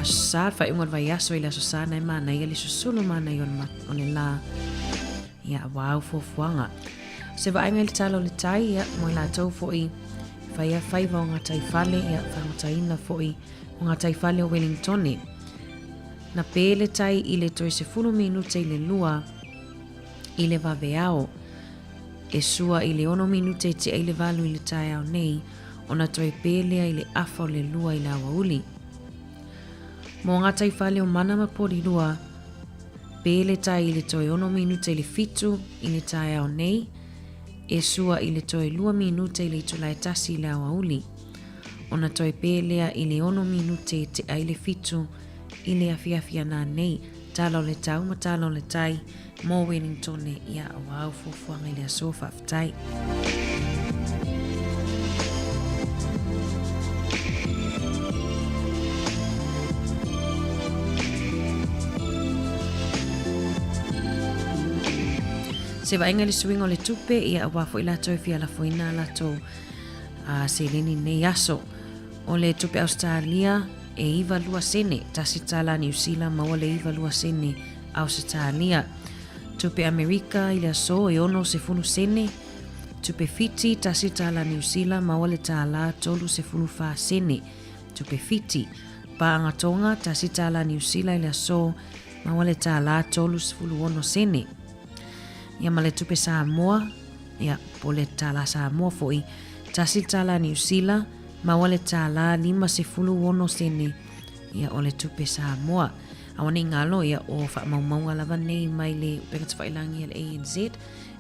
Aso Sa, le faaiuga o le vaiaso i le Aso Sa na e manaia le susulu manaia o le lā. Ia, auā au fuafuaga. O se vaaiga i le tala o le tai, ia, mo i latou foi faia faiva o gataifale, ia, fagotaina foi o gataifale o Wellingtone. Na pē le tai i le toe 10 minute i le 2 i le vaveao. E sua i le 6 minute tea i le 8 i le taeao nei, ona toe pē lea i le afa o le 2 i le aoauli. Mō gataifale o Mana ma Porirua, pē le tai i le toe 6 minute i le 7 i le taeao nei, e sua i le toe 2 minute i le itula e 1 i le aoauli. Ona toe pē lea i le 6 minute tea i le 7 i le afiafi ananei, tala o le tau ma tala o le tai mō Wellingtone ia auā au fuafuaga i le aso. Faafetai. Se vaaiga i le suiga o le tupe, ia auā foi latou e fia lafoina a latou seleni i lenei aso. O le tupe Ausetalia e 92 sene, tasi tala Niu Sila maua le 92 sene Ausetalia. Tupe Amerika i le aso e 60 sene, tupe Fiti tasi tala Niu Sila maua le tālā 34 sene, tupe Fiti. Pāanga Tonga tasi tala Niu Sila i le aso maua le tālā 36 sene. Ia ma le tupe Samoa, ia po le tālā Samoa foi, tasi tālā Niu Sila, maua le tālā 56 sene, ia o le tupe Samoa. Aua ne i galo, ia o faamaumauga lava nei mai le upega tafailagi a le ANZ,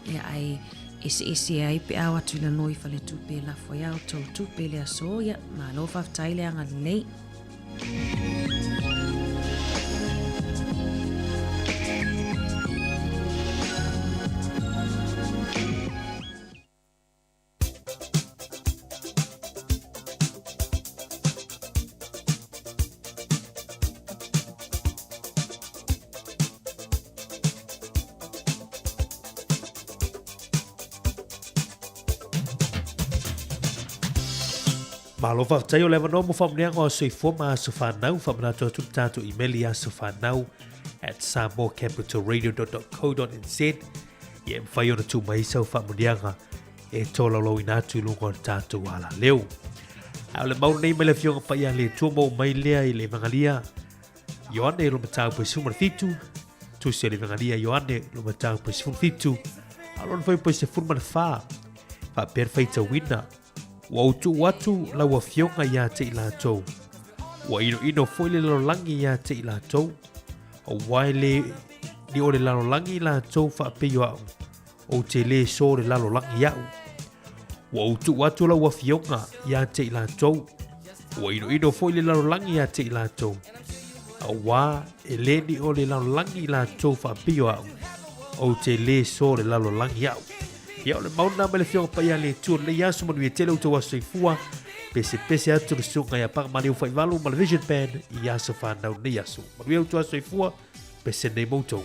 ia ae eseese ai pe a o atu i lalo i faletupe e lafo ai a outou tupe i le aso, ia malo faafetai le agalelei. Malo faafetai o le avanoa mo faamanuiaga o aso soifua ma aso fanau. Faamanatu atu le tatou email i asofanau@samoacapitalradio.co.nz Ia e mafai ona tuu mai sau faamanuiaga e tolaulauina atu i luga o le tatou alaleo. A o le mau nei mai le Afioga Paia a le Atua maua mai lea i le Evangelia Ioane lo mataupu e 17, tusi o le Evangelia Ioane lo mataupu e 17, a o lona fuaiupu e 14, faapea le faitauina, Ua ou tuu atu lau Afioga ia te i latou, ua inoino foi le lalolagi ia te i latou, auā e le ni o le lalolagi latou faapei o a'u, ou te lē so le lalolagi iaʻu. Ua ou tuu atu lau Afioga ia te i latou, ua inoino foi le lalolagi ia te i latou, auā e lē ni o le lalolagi latou faapei o a'u, ou te lē so le lalolagi iaʻu. Ia o le mau lena mai le Afioga Paia a le Atua i lenei aso, manuia tele outou aso soifua, pesepese atu le susuga ia Pagamaliu Faivalu ma le Vision Band i aso fanau lenei aso. Manuia outou aso soifua, pese nei ma outou.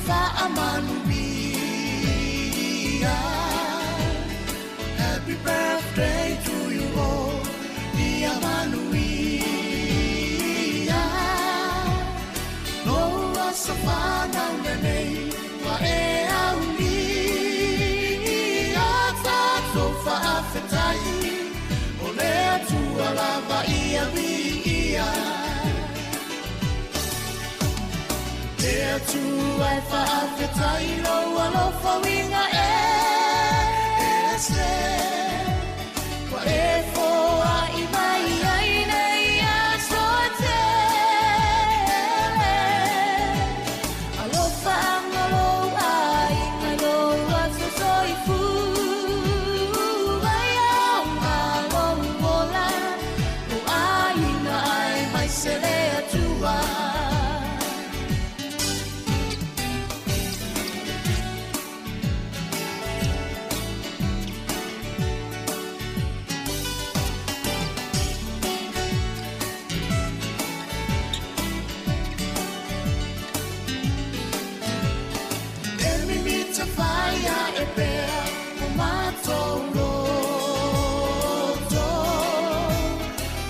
Faamanuia. Happy birthday to you all. Ia manuia. Lou aso fanau lenei ua e aulia. Tatou faafetai o le Atua lava ia viia. Le Atua e faafetai lou alofa uiga e ese. Ua e foai mai ai nei aso e tele. Alofa anga lou aiga i lou aso soifua. Ia aoga lou ola, lou aiga aemaise le Atua. E mimita fai ae pea o matou loto.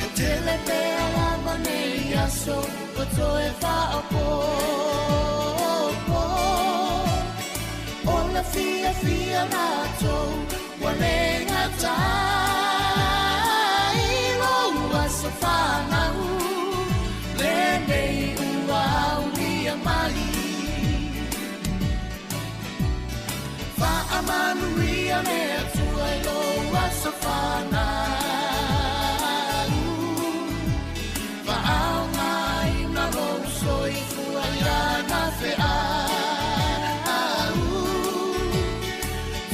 E tele pea lava nei aso ua toe faaopoopo. O le fiafia matou ua le gata i lou aso fanau lenei ua aulia mai. Faamanuia le Atua i lou aso fanau. Faaaogaina lou soifua i lana feau.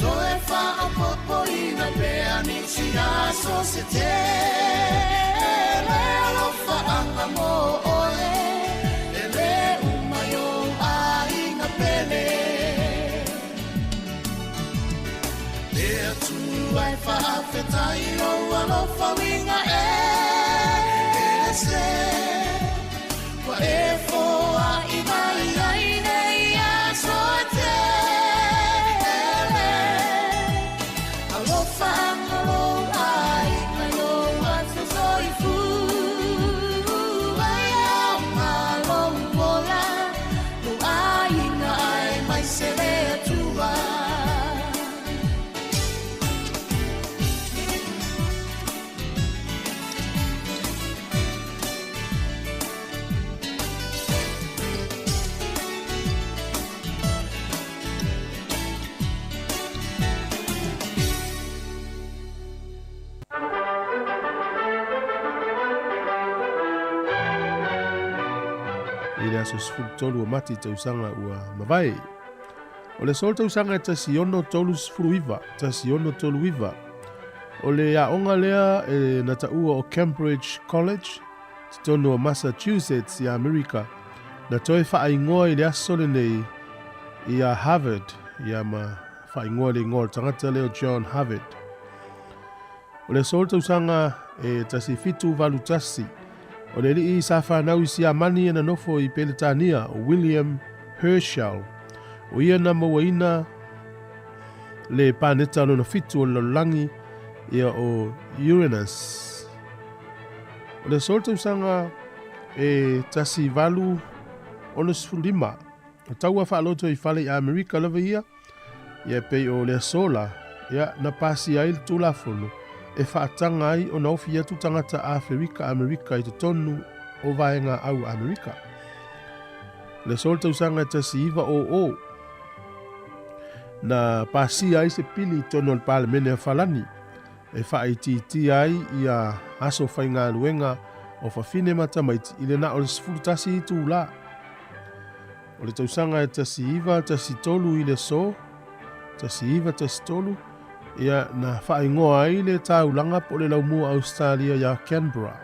Toe faaopoopoina pea nisi aso se tele. Alofaanga mo oe e le uma i ou aiga pele. Le Atua e faafetai lou alofa uiga e ese. Ua e foai mai ai nei aso e tele. Alofa anga lou aiga i lou aso soifua. Ia aoga lou ola, lou aiga aemaise le Atua. I le aso 13 o Mati tausaga ua mavae. O le aso tausaga e 1639, 1639, o le aoga lea e na taua o Cambridge College, totonu o Massachusetts i Amerika, na toe faaigoa i le aso lenei ia Harvard, ia ma faaigoa i le igoa o le tagata lea o John Harvard. O le aso tausaga e 1781, o le alii sa fanau i Siamani e nonofo i Peretania o William Herschel, o ia na mauaina le paneta lona fitu o le lalolagi ia o Uranus. O le aso tausaga e 1865, o taua faaloto i fale i Amerika lava ia, ia pei o le aso la, ia na pasia ai le Tulafono e faataga ai ona ofi atu tagata Aferika Amerika i totonu o vaega au Amerika. Le aso le tausaga e 1900, na pasia ai se pili i totonu o le Palemene a Falani e faaitiitia ai ia aso faigaluega o fafine ma tamaiti i le na o le 11 itulā. O le tausaga e 1913 i le aso 1913, ia na faaigoa ai le taulaga po o le laumua Ausetalia iā Canberra,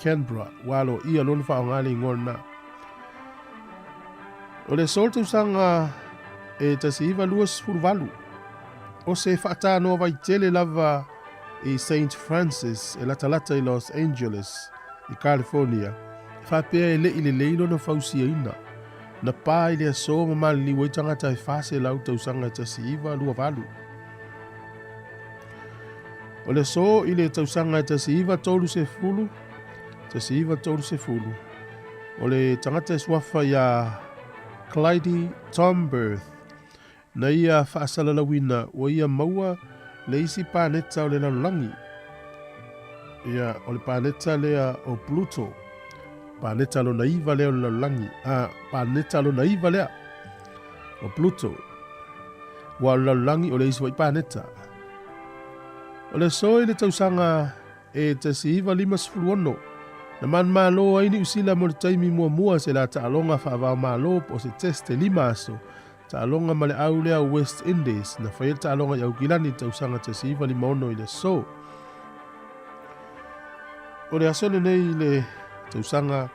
Canberra, ua aloaia loa ona faaaoga le igoa lena. O le aso o le tausaga e 1928, o se faatanoa vaitele lava i Saint Francis e latalata i Los Angeles i California, e faapea e le i lelei lona fausiaina. Na pa i le aso ma maliliu ai tagata e 400 tausaga e 1928. O le aso i le tausaga e 1930, 1930, o le tagata e suafa iā Clyde Tomberth, na ia faasalalauina ua ia maua le isi paneta o le lalolagi. Ia, o le paneta lea o Pluto. Paneta lona iva lea o le lalolagi. A, paneta lona iva lea o Pluto. Ua o le lalolagi o le isi foi paneta. O le aso i le tausaga e 1956, na manumalo ai Niu Sila mo le taimi muamua se la taaloga faava-o-Malo po o se test e lima aso, taaloga ma le au lea o West Indies, na faia le taaloga i Aukilani i le tausaga 1956 i le aso. O le aso lenei i le tausaga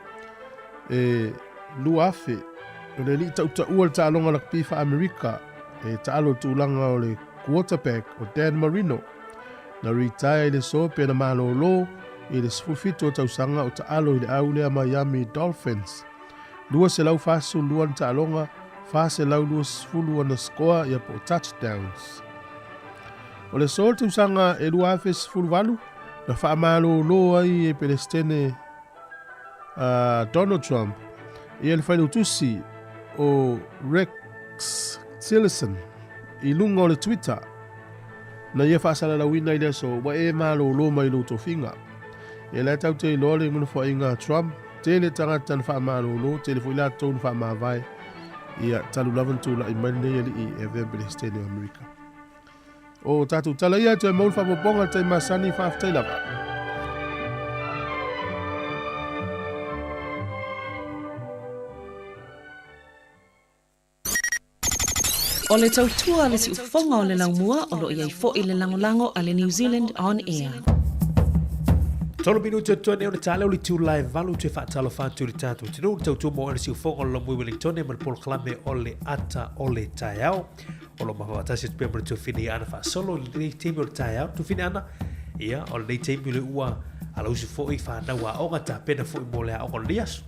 e 2000, o le alii tautaua le taaloga lakapi faa-Amerika e taalo i le tulaga o le quarterback o Dan Marino, Na retire i le aso pe na malōlō i le 17 o tausaga o taalo i le au lea Miami Dolphins. 242 ana taaloga, 420 ana scoa ia po o touchdowns. O le aso o le tausaga e 2018 na faamalōlō ai e Pelesitene a Donald Trump ia le failautusi o Rex Tillerson i luga o le Twitter na ia faasalalauina i le aso ua e malōlō mai lou tofiga. Ia la e tatou te iloa le nofoaiga a Trump, tele tagata na faamalōlō, tele foi latou na faamavae, ia talu lava na tulai mai lenei alii e avea ma Pelesitene o Amerika. O tatou tala ia, toe maua le faaopoopoga i le taimi masani, faafetai lava. O le tautua a le siufofoga o le laumua o lo o i ai foi le lagolago a le New Zealand On Air. Tolu minuti o totoe nei o le taale o le itula e valu toe faatalofa atu i le tatou atunuu, le tautua mo le siufofoga o le Laumui Wellingtone ma le polokalame o le Ata o le Taeao. O lo o mafaatasi atu pea ma le tuafine ia Ana faasolo i lenei taimi o le taeao. Tuafine Ana, ia, o lenei taimi o le ua alausu foi whanau aoga tapena foi mo le aoga o lenei aso.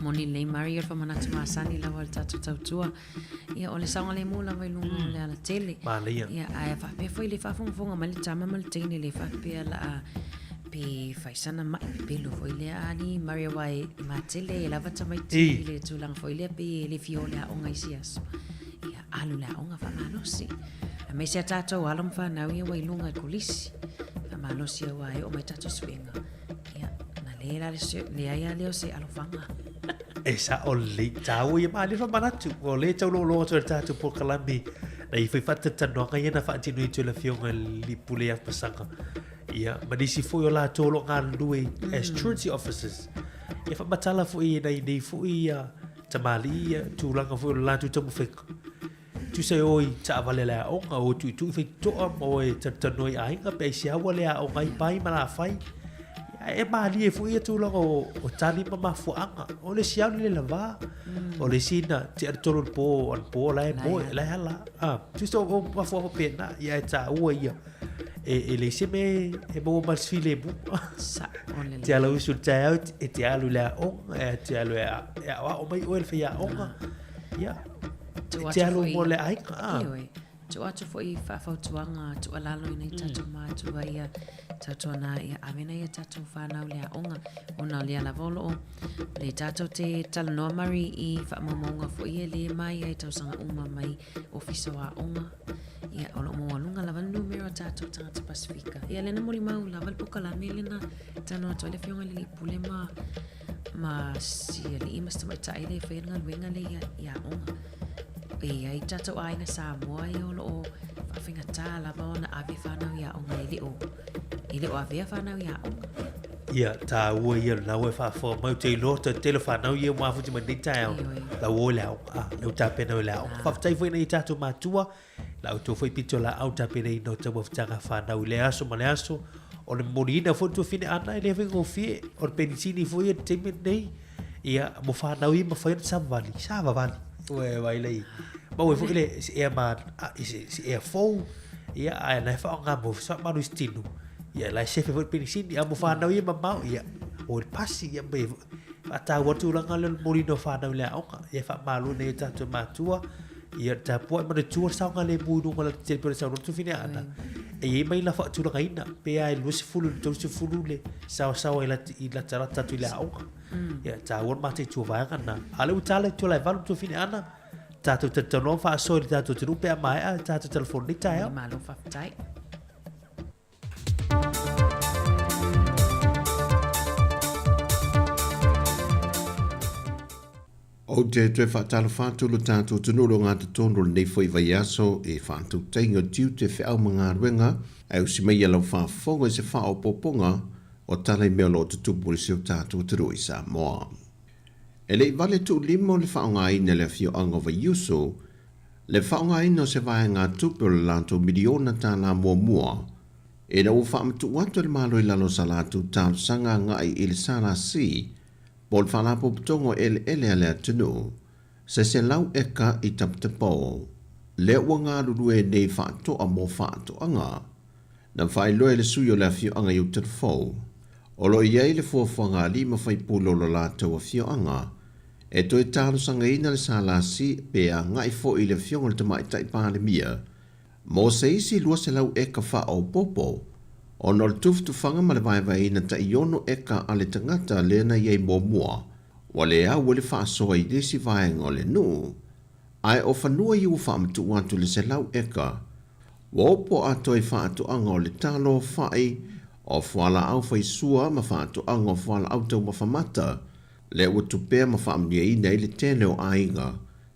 Moni lelei Mari o le faamanatu masani lava o le tatou tautua. Ia o le saogalemu lava i luga o le alatele. Manaia. Ia ae faapea foi le faafogafoga mai le tama ma le teine le faapea laa pe fai sana mai pepelo foi lea ali Mari aua e matele e lava tamaiti i le tulaga foi lea pe le fia o le aoga i isi aso. Ia alu le aoga faamalosi. Aemaise a tatou alo ma fanau ia ua i luga i kolisi. Faamalosi aua e oo mai tatou suega. Ia, na le la le leai lava lea o se alofaga. E sao lelei, taua ia malie faamanatu. O lea e taulogologo atu ai le tatou polokalame na i fai faatalatanoaga ia na faatino atu e le Afioga i le Pule ia Pasaga. Ia, ma nisi foi o latou o lo o galulue as truancy officers. Ia faamatala foi e nai nei foi ia tamalii ia tulaga foi o le latou taumafaiga. Tusa e o i taavale a le aoga, o tuitui faitotoa ma o e talanoa i aiga pe aisea ua le aoga ai pai ma lafai. E malie foi ia tulaga o, o tali ma mafuaaga. O le isi au le lava, o le isi na tea le tolu o le po, anapo la e moe, la e ala. Ah, tusa o, o mafuaaga faapena, ia e taua ia. E, e leai se mea e maua ma le filemu. Sa'o lelei. Te ala usu i le taeao, e te alu i le aoga, e te alu e, e aoao mai oe le faiaoga. Ia, Tuu e te atu alu foi mo le aiga. Ah. Ioe. Tuu atu foi faafautuaga tuualalo i nai tatou matua ia tautuana ia ave nai a tatou whanau le aoga ona o lea lava o loo le tatou te talanoa mari i faamaumauga foi e le mai ai tausaga uma mai ofisa o aoga ia o loo maualuga lava le numera o tatou tagata Pasifika ia lena molimau lava le pokalame lena talanoa atu ai le afioga i le alii pule ma ma si alii ma si tamaitai lea e faia le galuega lea ia, i aoga. E i ai tatou aiga Samoa ia o loo faafaigata lava ona ave fanau i aoga e le o, e le o avea fanau i aoga. Ia, taua ia lena ua e faafofoga mai, ou te iloa te tele o fanau ia ua mafuta mai lenei taeao, la ua o i le aoga, ah, la ua tapena o i le aoga. Faafetai foi i nai o tatou matua, la outou foi pitolaau tapenaina o taumafataga a fanau i lea aso ma le aso, o le momoliina foi o le tuafine Ana e le faigofie, o le penisini foi ia i le taimi lenei, ia, mo fanau ia e mafai ona savavali, savavali. Ua e vaai la i, maua ai foi le, se ea ma, se, se ea fou, ia, ae la e faaaoga mo faamalusi tino, ia, la e sefe foi le penisini, a mo fanau ia e mamao, ia, o le pasi, ia, me, Faataua le tulaga lea o le momoliina o fanau i le aoga. Ia e faamalo i nai o tatou matua, ia tapuai ma le tua le saogalemu i luga o le alatele pei ona saunoa le Tufine Aana, e i ai mai la faatulagaina, pe a i le 20 i le 30 le saoasaoa i latalata atu i le aoga. Ia e taua le mataitu o vaega na. A o lea ua tala i tua la e 8 le Tufine Aana, tatou talatalanoa ma faasoa i le tatou atunuu pe a maea le tatou telefoni i lenei taeao. Malo faafetai. Ou te toe faatalofa atu lo tatou atunuu o lo gatotonu o lenei foi vaiaso i faatautaiga o tiute, feau ma galuega, ae usi mai ia lau faafofoga i se faaopoopoga o tala i mea o lo o tutupu i si o tatou atunuu i Samoa. E le i vale tuulima o le faaaogaina e le afioaga o Vaiusu Le faaaogaina o se vaegatupe o le latou miliona tala muamua ina ua faamatuu atu e le Malo i lalo o sa latou talosaga agai i le SLC po o le Faalapotopotoga o Eleele a le Atunuu se 100 eka i Taputapao lea ua galulue nei faatoa mo faatoaga. Na faailoa e le sui o le afioaga i Utalafou, o lo o i ai le fuafuaga a alii ma faipule o lo latou afioaga e toe talosagaina le SLC pe agai foi i le afioga i le Tamaitai Palemia mo se isi 200 eka faaopoopo ona o le tufatufaga ma le vaevaeina tai 6 eka a le tagata lea na i ai muamua ua le au ai le faasoa i le isi vaega o le nuu ae o fanua ia ua faamatuu atu i le 100 eka Ua opo atoa i faatoaga o le talo, fa'i, o fualaau faisua ma faatoaga o fualaau taumafa mata, lea ua tupea ma faamanuiaina ai le tele o aiga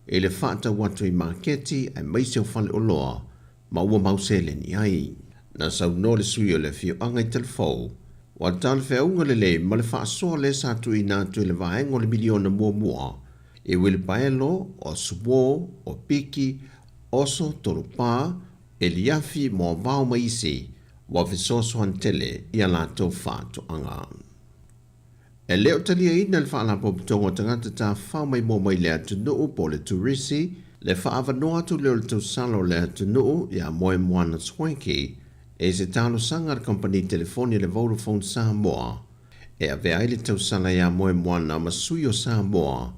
i le faatau atu i maketi aemaise o faleoloa ma ua mau seleni ai. Na saunoa le sui o le afioaga i Talafou, ua talafeauga lelei ma le faasoa lea sa tuuina atu i le vaega o le miliona muamua i uilipaelo, o suo, o piki, Oso, Tolupā, Eliafi, Moavao ma isi, ua fesoasoani tele i a latou faatoaga. E le o taliaina le Faalapotopotoga o Tagata Tafafao Maimoa mai le Atunuu po o le Turisi le faaavanoa atu lea o le tausala o le atunuu ia Moemoana Swanky e se talosaga a le kamupani telefoni a le Vodafone Samoa e avea ai le tausala ia Moemoana ma sui o Samoa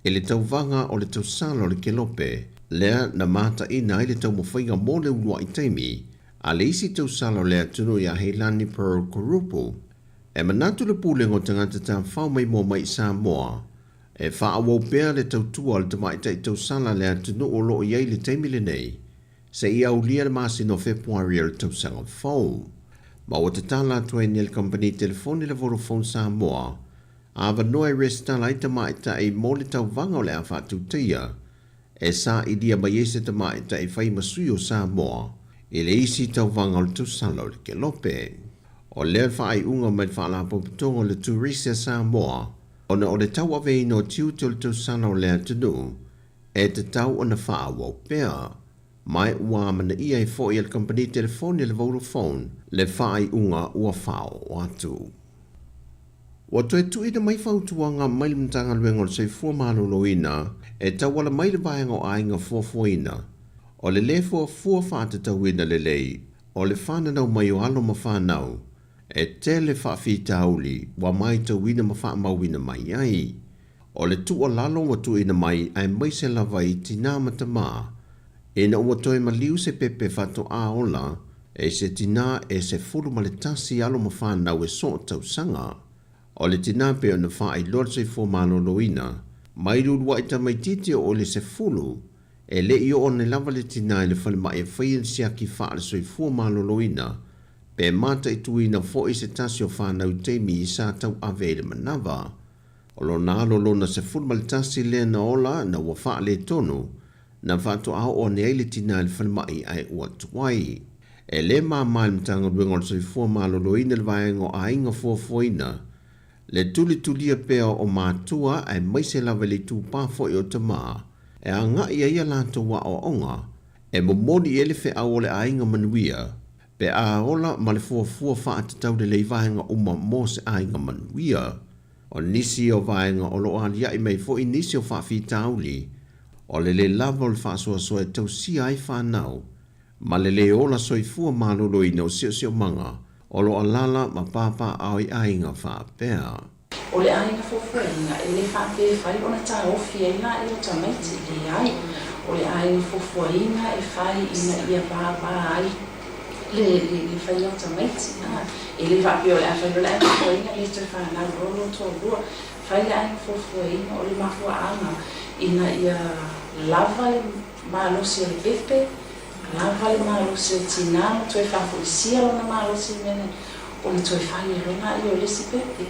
I le tauvaga o le tausala o le Kelope, lea na mataina ai le taumafaiga mo le uluai taimi a le isi tausala o le atunuu ia Heilani Pearl Kurupu, e manatu le Pulega o Tagata Tafafao Maimoa mai i Samoa e faaauau pea le tautua a le tamaitai tausala a le atunuu o lo o i ai i le taimi lenei seia aulia le masina o Fepuari o le tausaga fou. Ma ua tatala atu ai nei le kamupani telefoni le Vodafone Samoa Avanoa e resitala ai tamaitai mo le tauvaga o le a faatutaia e sailia mai ai se tamaitai fai ma sui o Samoa i le isi tauvaga o le tausala o le Kelope. O lea le faaiuga mai le Faalapotopotoga o le Turisi a Samoa ona o le tauaveina o tiute o le tausala o le atunuu e tatau ona faaauau pea. Ma ua amanaia ai foi e le kamupani telefoni a le Vodafone le faaiuga ua faaoo atu. Ua toe tuuina mai fautuaga mai le Matagaluega o le Soifua Maloloina e tauala mai le Vaega o Aiga Fuafuaina, o le lē fuafua faatatauina lelei o le fananau mai o alo ma fanau e tele faafitauli ua maitauina ma faamauina mai ai. O le tuualalo ua tuuina mai aemaise lava i tinā ma tamā, ina ua toe maliu se pepe faatoā ola e se tinā e 11 alo ma fanau e soo tausaga. O le tinā pei ona faailoa le soifua maloloina, mai le uluai tamaitiiti o le 10, e le i oo ane lava le tinā i le falemai e faia le siaki faale-soifua maloloina, pe mataituina foi se tasi o fanau i taimi sa tauave ai le manava. O lona alo lona 11 lea na ola na ua faaletonu, na faatoa oo ane ai le tina i le falemai ae ua tuai. E le mama i le Matagaluega o le Soifua Maloloina le vaega o aiga fuafuaina, le tulitulia pea o matua aemaise lava i le itupa foi o tama e agai ai a latou aoaoga e momoli i ai le feau o le aiga manuia pe a ola ma le fuafua faatatau lelei vaega uma mo se aiga manuia. O nisi o vaega o lo o aliaʻi mai foi nisi o faafitauli, o le lē lava o le faasoasoa e tausia ai fanau, ma le lē ola soifua maloloina o siosiomaga o lo o alaala ma papaaao i aiga faapea. O le aiga fuafuaina, e le faapea e fai ona taofi ai laia o tamaiti, leai. O le aiga fuafuaina e fai ina ia pāpā ai le le faia o tamaiti. E le faapea o le a fai loa le aiga fuafuaina le toe fanau loa lua toalua. Fai le aiga fuafuaina o le mafuaaga ina ia lava le malosi o le pepe, lava le malosi o le tinā ma toe faafoisia lona malosi i mea nei, ona toe fai ai loa laia o le isi pepe.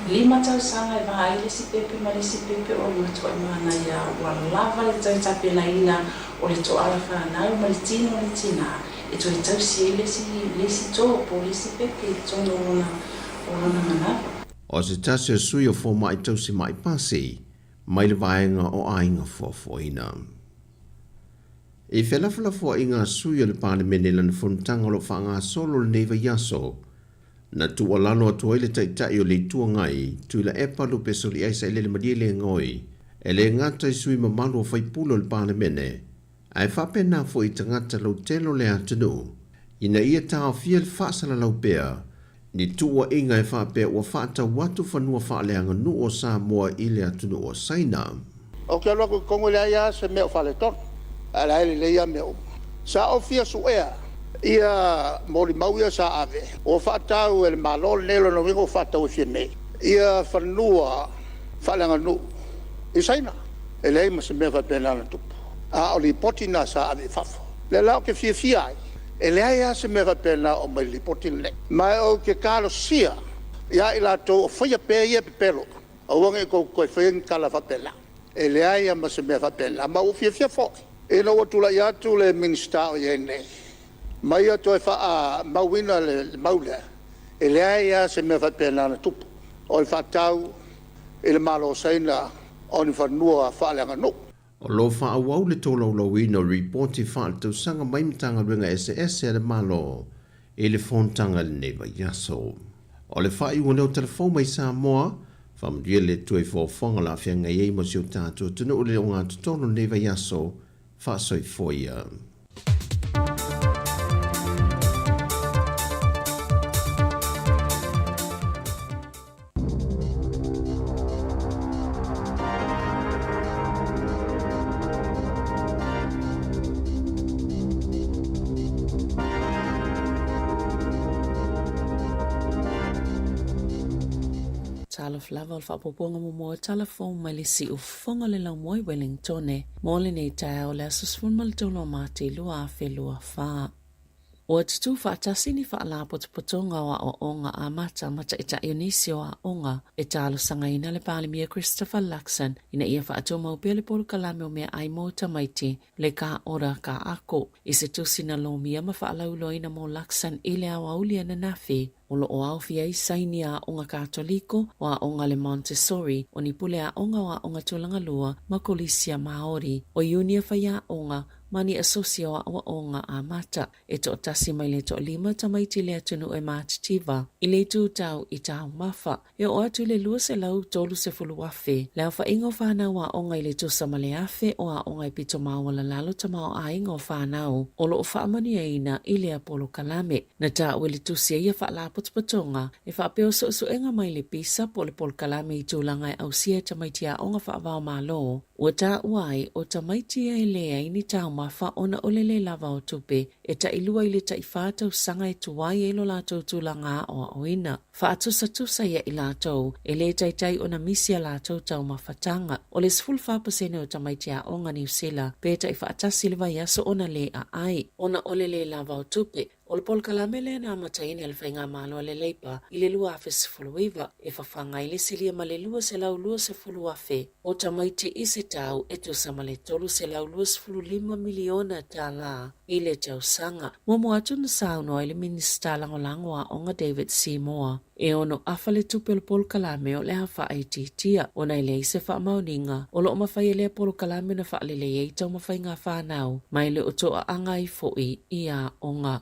Lima tausaga e va ai le isi pepe ma le isi pepe o le matuai manaia ua lava le toe tapenaina o le toala fanau ma le tino o le tinā e toe tausi ai le isi le isi tō po o le isi pepe i totonu o lona o lona manava. O se tasi o sui o Fomai Tausi Ma'i Pasi mai le vaega o Aiga Fuafuaina. I felafolafoaiga a sui o le Palemene i lana fonotaga o lo o faagasolo lenei vaiaso, na tuualalo atu ai le Taitai o le Itu Agai, Tuilaepa Lupe Soliai Sailele Malielegaoi, e le gata i sui mamalu o faipule o le Palemene, ae faapena foi i tagata lautele o le atunuu, ina ia taofia le faasalalau pea ni tuuaiga e faapea ua faatau atu fanua faaleaganuu o Samoa i le atunuu o Saina. Ou te alu atu i totonu e leai lava se mea o faaletonu, ae o la e lelei lava mea uma. Sa ou fia suea ia molimau ia sa ave, ua faatau e le Malo lenei, o lona uiga ua faatau e Fiame ia fanua faaleaganuu i Saina. E leai ma se mea faapena na tupu, a o lipoti na sa ave i fafo. O lea la ou te fiafia ai, e leai lava se mea faapena o aumai i le lipoti lenei. Ma ou te talosia ia i latou o faia pea ia pepelo, aua ne i tou toe faia ni tala faapena. E leai lava ma se mea faapena. Ma ua ou fiafia foi ina ua tulai atu le Minisita o i ai nei ma ia toe faamauina le mau lea, e leai lava se mea faapena na tupu, o le faatau i le Malo o Saina o ni fanua faaleaganuu. O lo o faaauau le tolaulauina o lipoti faaletausaga mai Matagaluega eseese a le Malo i le fonotaga i lenei vaiaso. O le faaiuga lea o Tala Fou mai Samoa, faamanuia le Atua i foafoaga o le a feagai ai ma si o tatou atunuu i le ogatotonu i lenei vaiaso. Faasoifua ia. Talofa lava o le faaopoopoga muamua o tala fou mai le siufofoga o le laumua i Wellingtone mo lenei taeao o le aso 13 o Mati 2024. Ua tutū faatasi ni faalapotopotoga o aoaoga amata ma taitai o nisi o aoga e talosagaina le Palemia Christopher Luxon ina ia faatumau pea le polokalame o meaai mo tamaiti le Ka Ora Ka Ako i se tusi na lomia ma faalauiloaina mo Luxon i le aoauli ananafi o lo o aofia ai saini a aoga Katoliko, o aoga a le Montessori, o ni pule aoga o aoga tulaga lua ma Kolisia Māori, o Iunia Faiaoga ma ni asosi o aoaoga amata. E toatasi mai le toalima tamaiti le atunuu e matitiva i le itu tau i taumafa. E oo atu i le 230,000 le aofaiga o fanau aoga i le tusa ma le 1,000 o aoga e pito maualalalo tamaoaiga o fanau o lo o faamanuiaina i lea polokalame. Na taua e le tusi a ia faalapotopotoga e faapea o suesuega mai le PISA po o le polokalame i tulaga e ausia e tamaiti aoga faava-o-Malo ua taua ai o tamaiti e leai ni taumafa ona o le lē lava o tupe e tailua i le taiwhā tausaga e tuai ai lo latou tulaga aoaoina. Faatusatusa ia i latou, e lē taitai ona misi a latou taumafataga. O le 14 pasene o tamaiti aoga Niu Sila pe taifaatasi le vaiaso ona lē aai, ona o le lē lava o tupe. O le polokalame lea na amataina e le Faigamalo a le Labour i le 2019, e fafaga ai le silia ma le 220,000 o tamaiti i se tau e tusa ma le $325 miliona tala i le tausaga. Muamua atu na saunoa ai le Minisita Lagolago o Aoga David Seymour, e ono afa le tupe o le polokalame o le a faaitiitia ona e leai se faamaoniga o lo o mafai e lea polokalame ona faalelei ai taumafaiga a fanau ma e le o toaaga ai foi i aoga.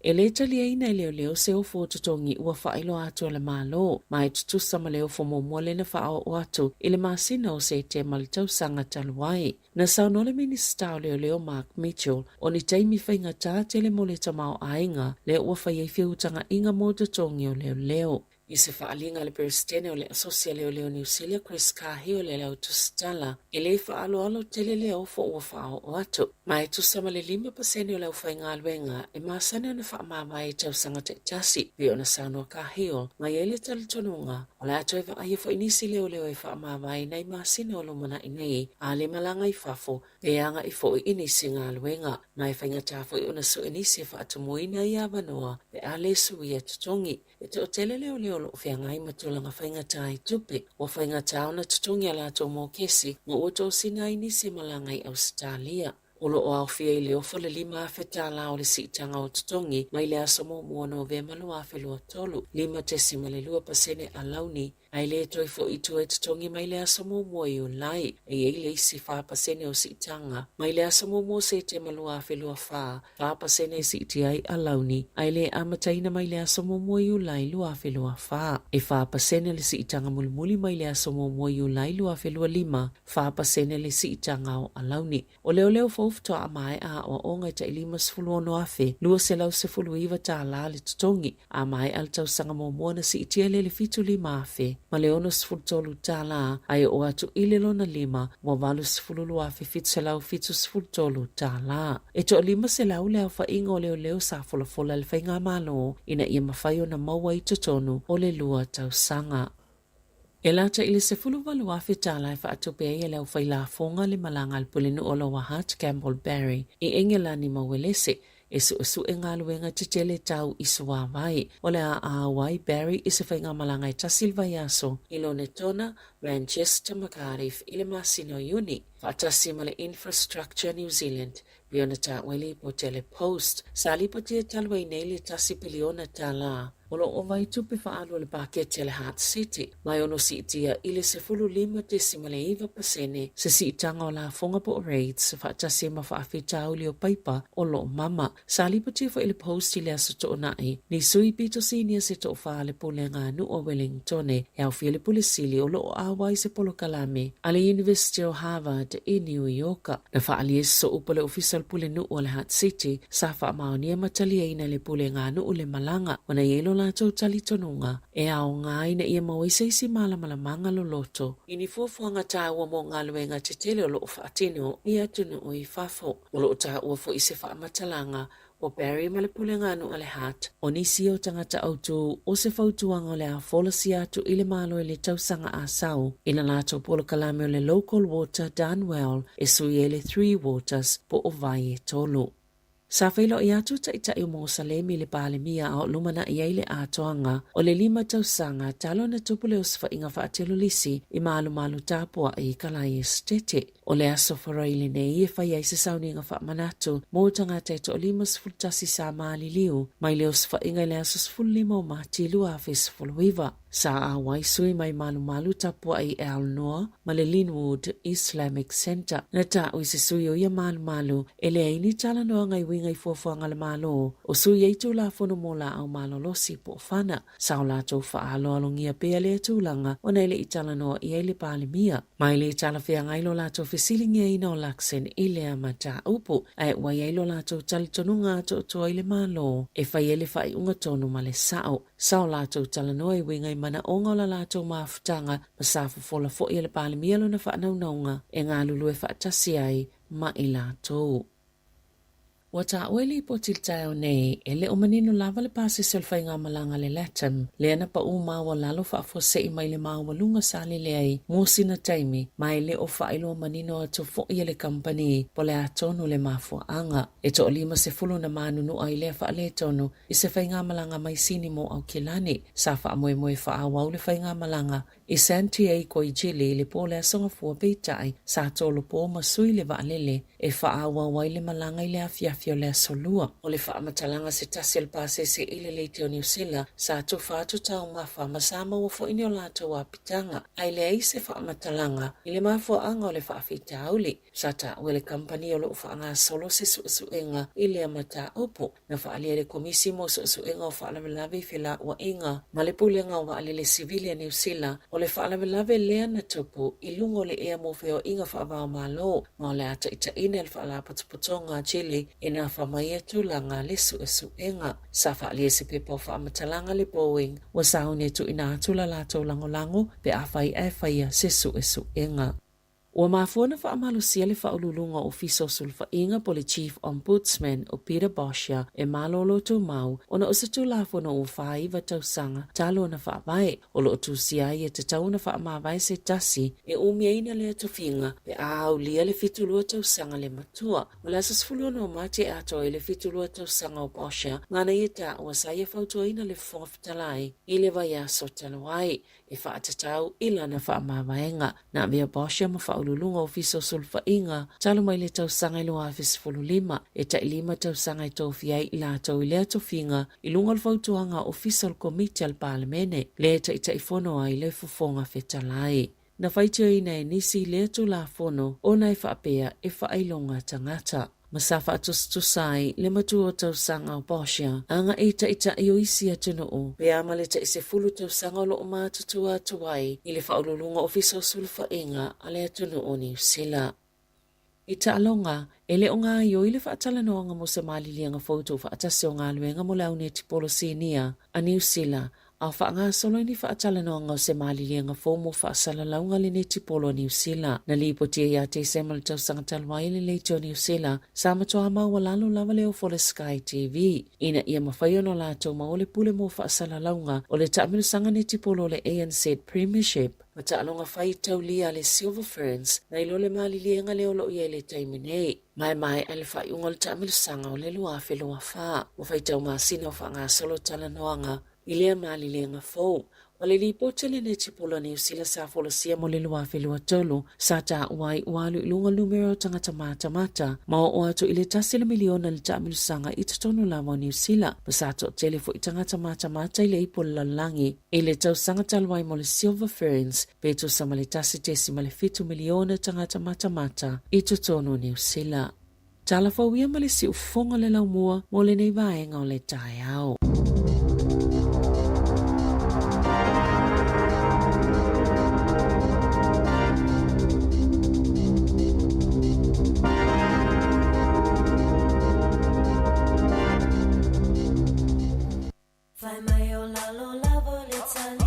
E lē taliaina e leoleo se ofo o totogi ua faailoa atu e le Malo, ma e tutusa ma le ofo muamua lea na faaoo atu i le masina o Setema le tausaga talu ai. Na saunoa le Minisita o Leoleo Mark Mitchell, o ni taimi faigata tele mo le tamaoaiga lea ua fai ai feutagaiga mo totogi o leoleo. I se faaaliga a le Peresetene o le Asosi a Leoleo o Niu Sila, Chris Cahill i le au tusitala, e le faaaloalo tele lea ofo ua faaoo atu. Ma e tusa ma le 5% o le aufaigaluega e masani ona faamavae i tausaga taitasi, pei ona saunoa Cahill, ma e i ai le talitonuga, o le a toe vaaia foi nisi leoleo e faamavae i nai masina o lumanai nei, a le malaga i fafo, pe agai foi i nisi galuega, ma e faigata foi ona sue nisi e faatumuina ia avanoa pe a le suia totogi. E toatele leoleo o lo o feagai ma tulaga faigata i tupe, ua faigata ona totogi a latou mokesi ma ua tosina ai nisi e malaga i Ausetalia. O lo o aofia i le ofo le $5,000 o le siitaga o totogi mai le aso muamua o Novema 2023, 5.2% alauni ae le toe foi i tua e totogi mai le aso muamua o Iulai. E i ai le isi 4% o siitaga mai le aso muamua o Setema 2024, 4% e siitia ai alauni, ae le amataina mai le aso muamua o Iulai 2024. E 4% le siitaga mulimuli mai le aso muamua o Iulai 2025, 4% le siitaga o alauni. O leoleo fou faatoa maea aoaoga e tai $56,219 tālā le totogi, a maea le tausaga muamua ona siitia lea i le $75,063 tālā, a e oo atu i le lona lima ua $82,773 tālā. E toa 500 le aofaiga o leoleo sa folafola e le Faigamalo ina ia mafai ona maua i totonu o le lua tausaga. E lata i le $18,000 tala e faatupe ai e le aufailafoga le malaga a le Pulenuu o Lower Hutt, Campbell Barry, i Engelani ma Uelese e suesue galuega tetele tau i suāwai. O le a āu ai Barry i se faigamalaga e tasi le vaiaso i Lonetona, Manchester ma Cardiff i le masina o Iuni, faatasi ma le Infrastructure New Zealand, pei ona taua i le lipoti a le Post. Sa lipotia talu ai nei le tasi piliona tala o lo o ova ai tupe faaalu a le paketi a le Heart City, ma e ono siitia i le 15.9% se siitaga o lafoga po o rates faatasi ai ma faafitauli o paipa o lo o mama. Sa lipotia foi le Post i le Aso Toonai, ni sui pito sinia se toafa a le Pulega a Nuu o Wellingtone e aofia le Pule Sili o lo o ʻauai se polokalame a le University o Harvard i Niu Ioka. Na faaalia i se sooupu a le Ofisa o le Pulenuu o le Hutt City, sa faamaonia ma taliaina e le Puleganuu le malaga ona i ai lo latou talitonuga e aoga ina ia maua ai se isi malamalamaaga loloto i ni fuafuaga taua mo galuega tetele o lo o faatino i atunuu i fafo. O lo o taua foi se faamatalaga o Barry ma le Puleganuu a le Hutt, o nisi o tagata autū o se fautuaga o le a folasia atu i le Malo i le tausaga a sau i la latou polokalame o le Local Water Done Well e sui ai le Three Waters po o vai e tolu. Sa feiloai atu Taitai o Mosalemi i le Palemia a o lumanai ai le atoaga o le lima tausaga talu ona tupu le osofaiga faatelolisi i malumalu tapuai i Kalae Esetete. O le Aso Faraile lenei e fai ai se sauniga faamanatu mo tagata e toa-51 sa maliliu mai le osofaiga i le aso 15 o Mati 2019. Sa auai sui mai malumalu tapuai e Al Noor ma le Linwood Islamic Centre. Na taʻu i se sui o ia malumalu e leai ni talanoaga i uiga i fuafuaga a le Malo o sui ai Tulafono mo laau malolosi po o fana. Sa o latou faaaloalogia pea lea tulaga ona e le i talanoa i ai le Palemia. Ma e le talafeagai lo latou fesiligiaina o Luxon i lea mataupu, ae ua i ai lo latou talitonuga atoatoa i le Malo e fai ai le faaiuga tonu ma le sao. Sa o latou talanoa i uiga i manaoga o la latou mafutaga ma sa fofola foi e le Palemia lona faanaunauga e galulue faatasi ai ma i latou. Ua taua i lipoti i le taeao nei, e le o manino lava le pasese o le faigamalaga a le LATAM, lea na pau maualalo faafuasei mai le maualuga sa lele ai mo sina taimi, ma e le o faailoa manino atu foi e le kamupani po o le a tonu le mafuaaga. E toalima sefulu na manunua i lea faaletonu i se faigamalaga mai Sini mo Aukilani. Sa faamoemoe faaauau le faigamalaga I Santiago i Chile i le po o le Aso Gafua peitai, sa tolopo ma sui le vaalele e faaauau ai le malaga i le afiafi o le Aso Lua. O le faamatalaga se tasi o le pasese i le leitio Niu Sila, sa tufa atu taumafa ma sa maua foi ni o latou apitaga, ae leai se faamatalaga i le mafuaaga o le faafitauli. Sa taua e le kamupani o lo o faagasolo se suesuega i lea mataupu. Na faaalia e le Komisi mo Suesuega o Faalavelave i Felauaiga ma le Pulega o Vaalele Sivili a Niu Sila, o le. O le faalavelave lea na tupu i luga o le ea mo feoaiga faava-o-Malo ma o le a taitaiina e le Faalapotopotoga a Chile e nafa ma ia tulaga le suesuega. Sa faaalia i se pepa o faamatalaga le Boeing ua sauni e tuuina atu la latou lagolago pe afai ae faia se suesuega. Ua mafua ona faamalosia le Faauluuluga o Ofisa o Sulufaiga po o le Chief Ombudsman o Peter Boshier e malolo tumau ona o se Tulafono ua 49 tausaga talu ona faavae. O lo o tusia ai e tatau ona faamavae se tasi e umiaina lea tofiga pe a aulia le 72 tausaga le matua. O le aso 16 o Mati e atoa ai le 72 tausaga o Boshier, nāna ia taua sa ia fautuaina le Fofoga Fetalai i le vaiaso talu ai e faatatau i lana faamavaega. Na avea Boshier ma Faauluuluga Ofisa o Sulufaiga talu mai le tausaga i 2015, e tai lima tausaga e tofia ai i latou i lea tofiga i luga o le fautuaga a Ofisa o le Komiti a le Palemene, lea e taitaifono ai le Fofoga Fetalai. Na faitioina e nisi lea Tulafono ona e faapea e faailoga tagata. Ma sa faatusatusa ai le matua o tausaga o Boshier agai i taitai o isi atunuu, pe a ma le tai 10 tausaga o lo o matutua atu ai i le Faauluuluga Ofisa o Sulufaiga a le atunuu o Niu Sila. I taaloga, e le o gaoioi le faatalanoaga mo se maliliega fou tuufaatasi o galuega mo le au netipolo sinia a Niu Sila a o faagasolo i ni faatalanoaga o se maliliega fou mo faasalalauga a le netipolo a Niu Sila. Na lipotia ia Tesema le tausaga talu ai le leitio Niu Sila sa matuā maualalo lava le ofo o le Sky TV ina ia mafai ona latou maua le pule mo faasalalauga o le taamilosaga netipolo o le ANZ Premiership ma taaloga fai taulia a le Silver Ferns nai lo le maliliega lea o lo o i ai i le taimi nei. Maemaea le faaiuga o le taamilosaga o le 2024. Ua faitau masina o faagasolo talanoaga i lea maliliega fou. O le lipoti a le Netipolo a Niu Sila sa folasia mo le 2023, sa taua ai ua alu i luga le numera o tagata matamata ma oo atu i le tasi le miliona le taamilosaga i totonu lava o Niu Sila, ma sa toatele foi tagata matamata i le ipu o le lalolagi. I le tausaga talu ai mo le Silver Ferns, pe tusa ma le 1.7 miliona tagata matamata i totonu o Niu Sila. Tala fou ia ma le siufofoga o le laumua mo lenei vaega o le taeao. Fai mai o lalo lava o le talie.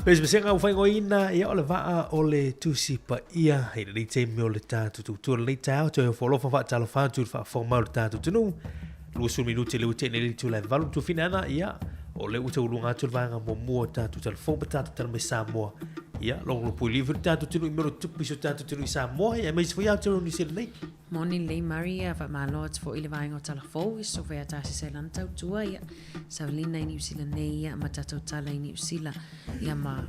Pesepesega ua faaigoaina, ia o le vaa o le Tusi Paia i lenei taimi o le tatou tautua lenei taeao, toe ofo alofa faatalofa atu i le faafofoga mai o le tatou atunuu. 20 minute lea ua tea nei le itula e 8 tuafina ana, ia, o lea ua tauluga atu le vaega muamua o tatou talafou ma tatou tala mai Samoa. Ia, logologo puiliu foi le tatou atunuu i mea o lo o tutupu i si o tatou atunuu i Samoa, ia, aemaise foi Aotearoa Niu Sila nei. Moni lelei Murray, ia faamalo atu foi i le vaega o Tala Fou i Sofia Tasisa i lana tautua, ia Savalina i Niu Sila nei ia ma tatou tala i Niu Sila ia ma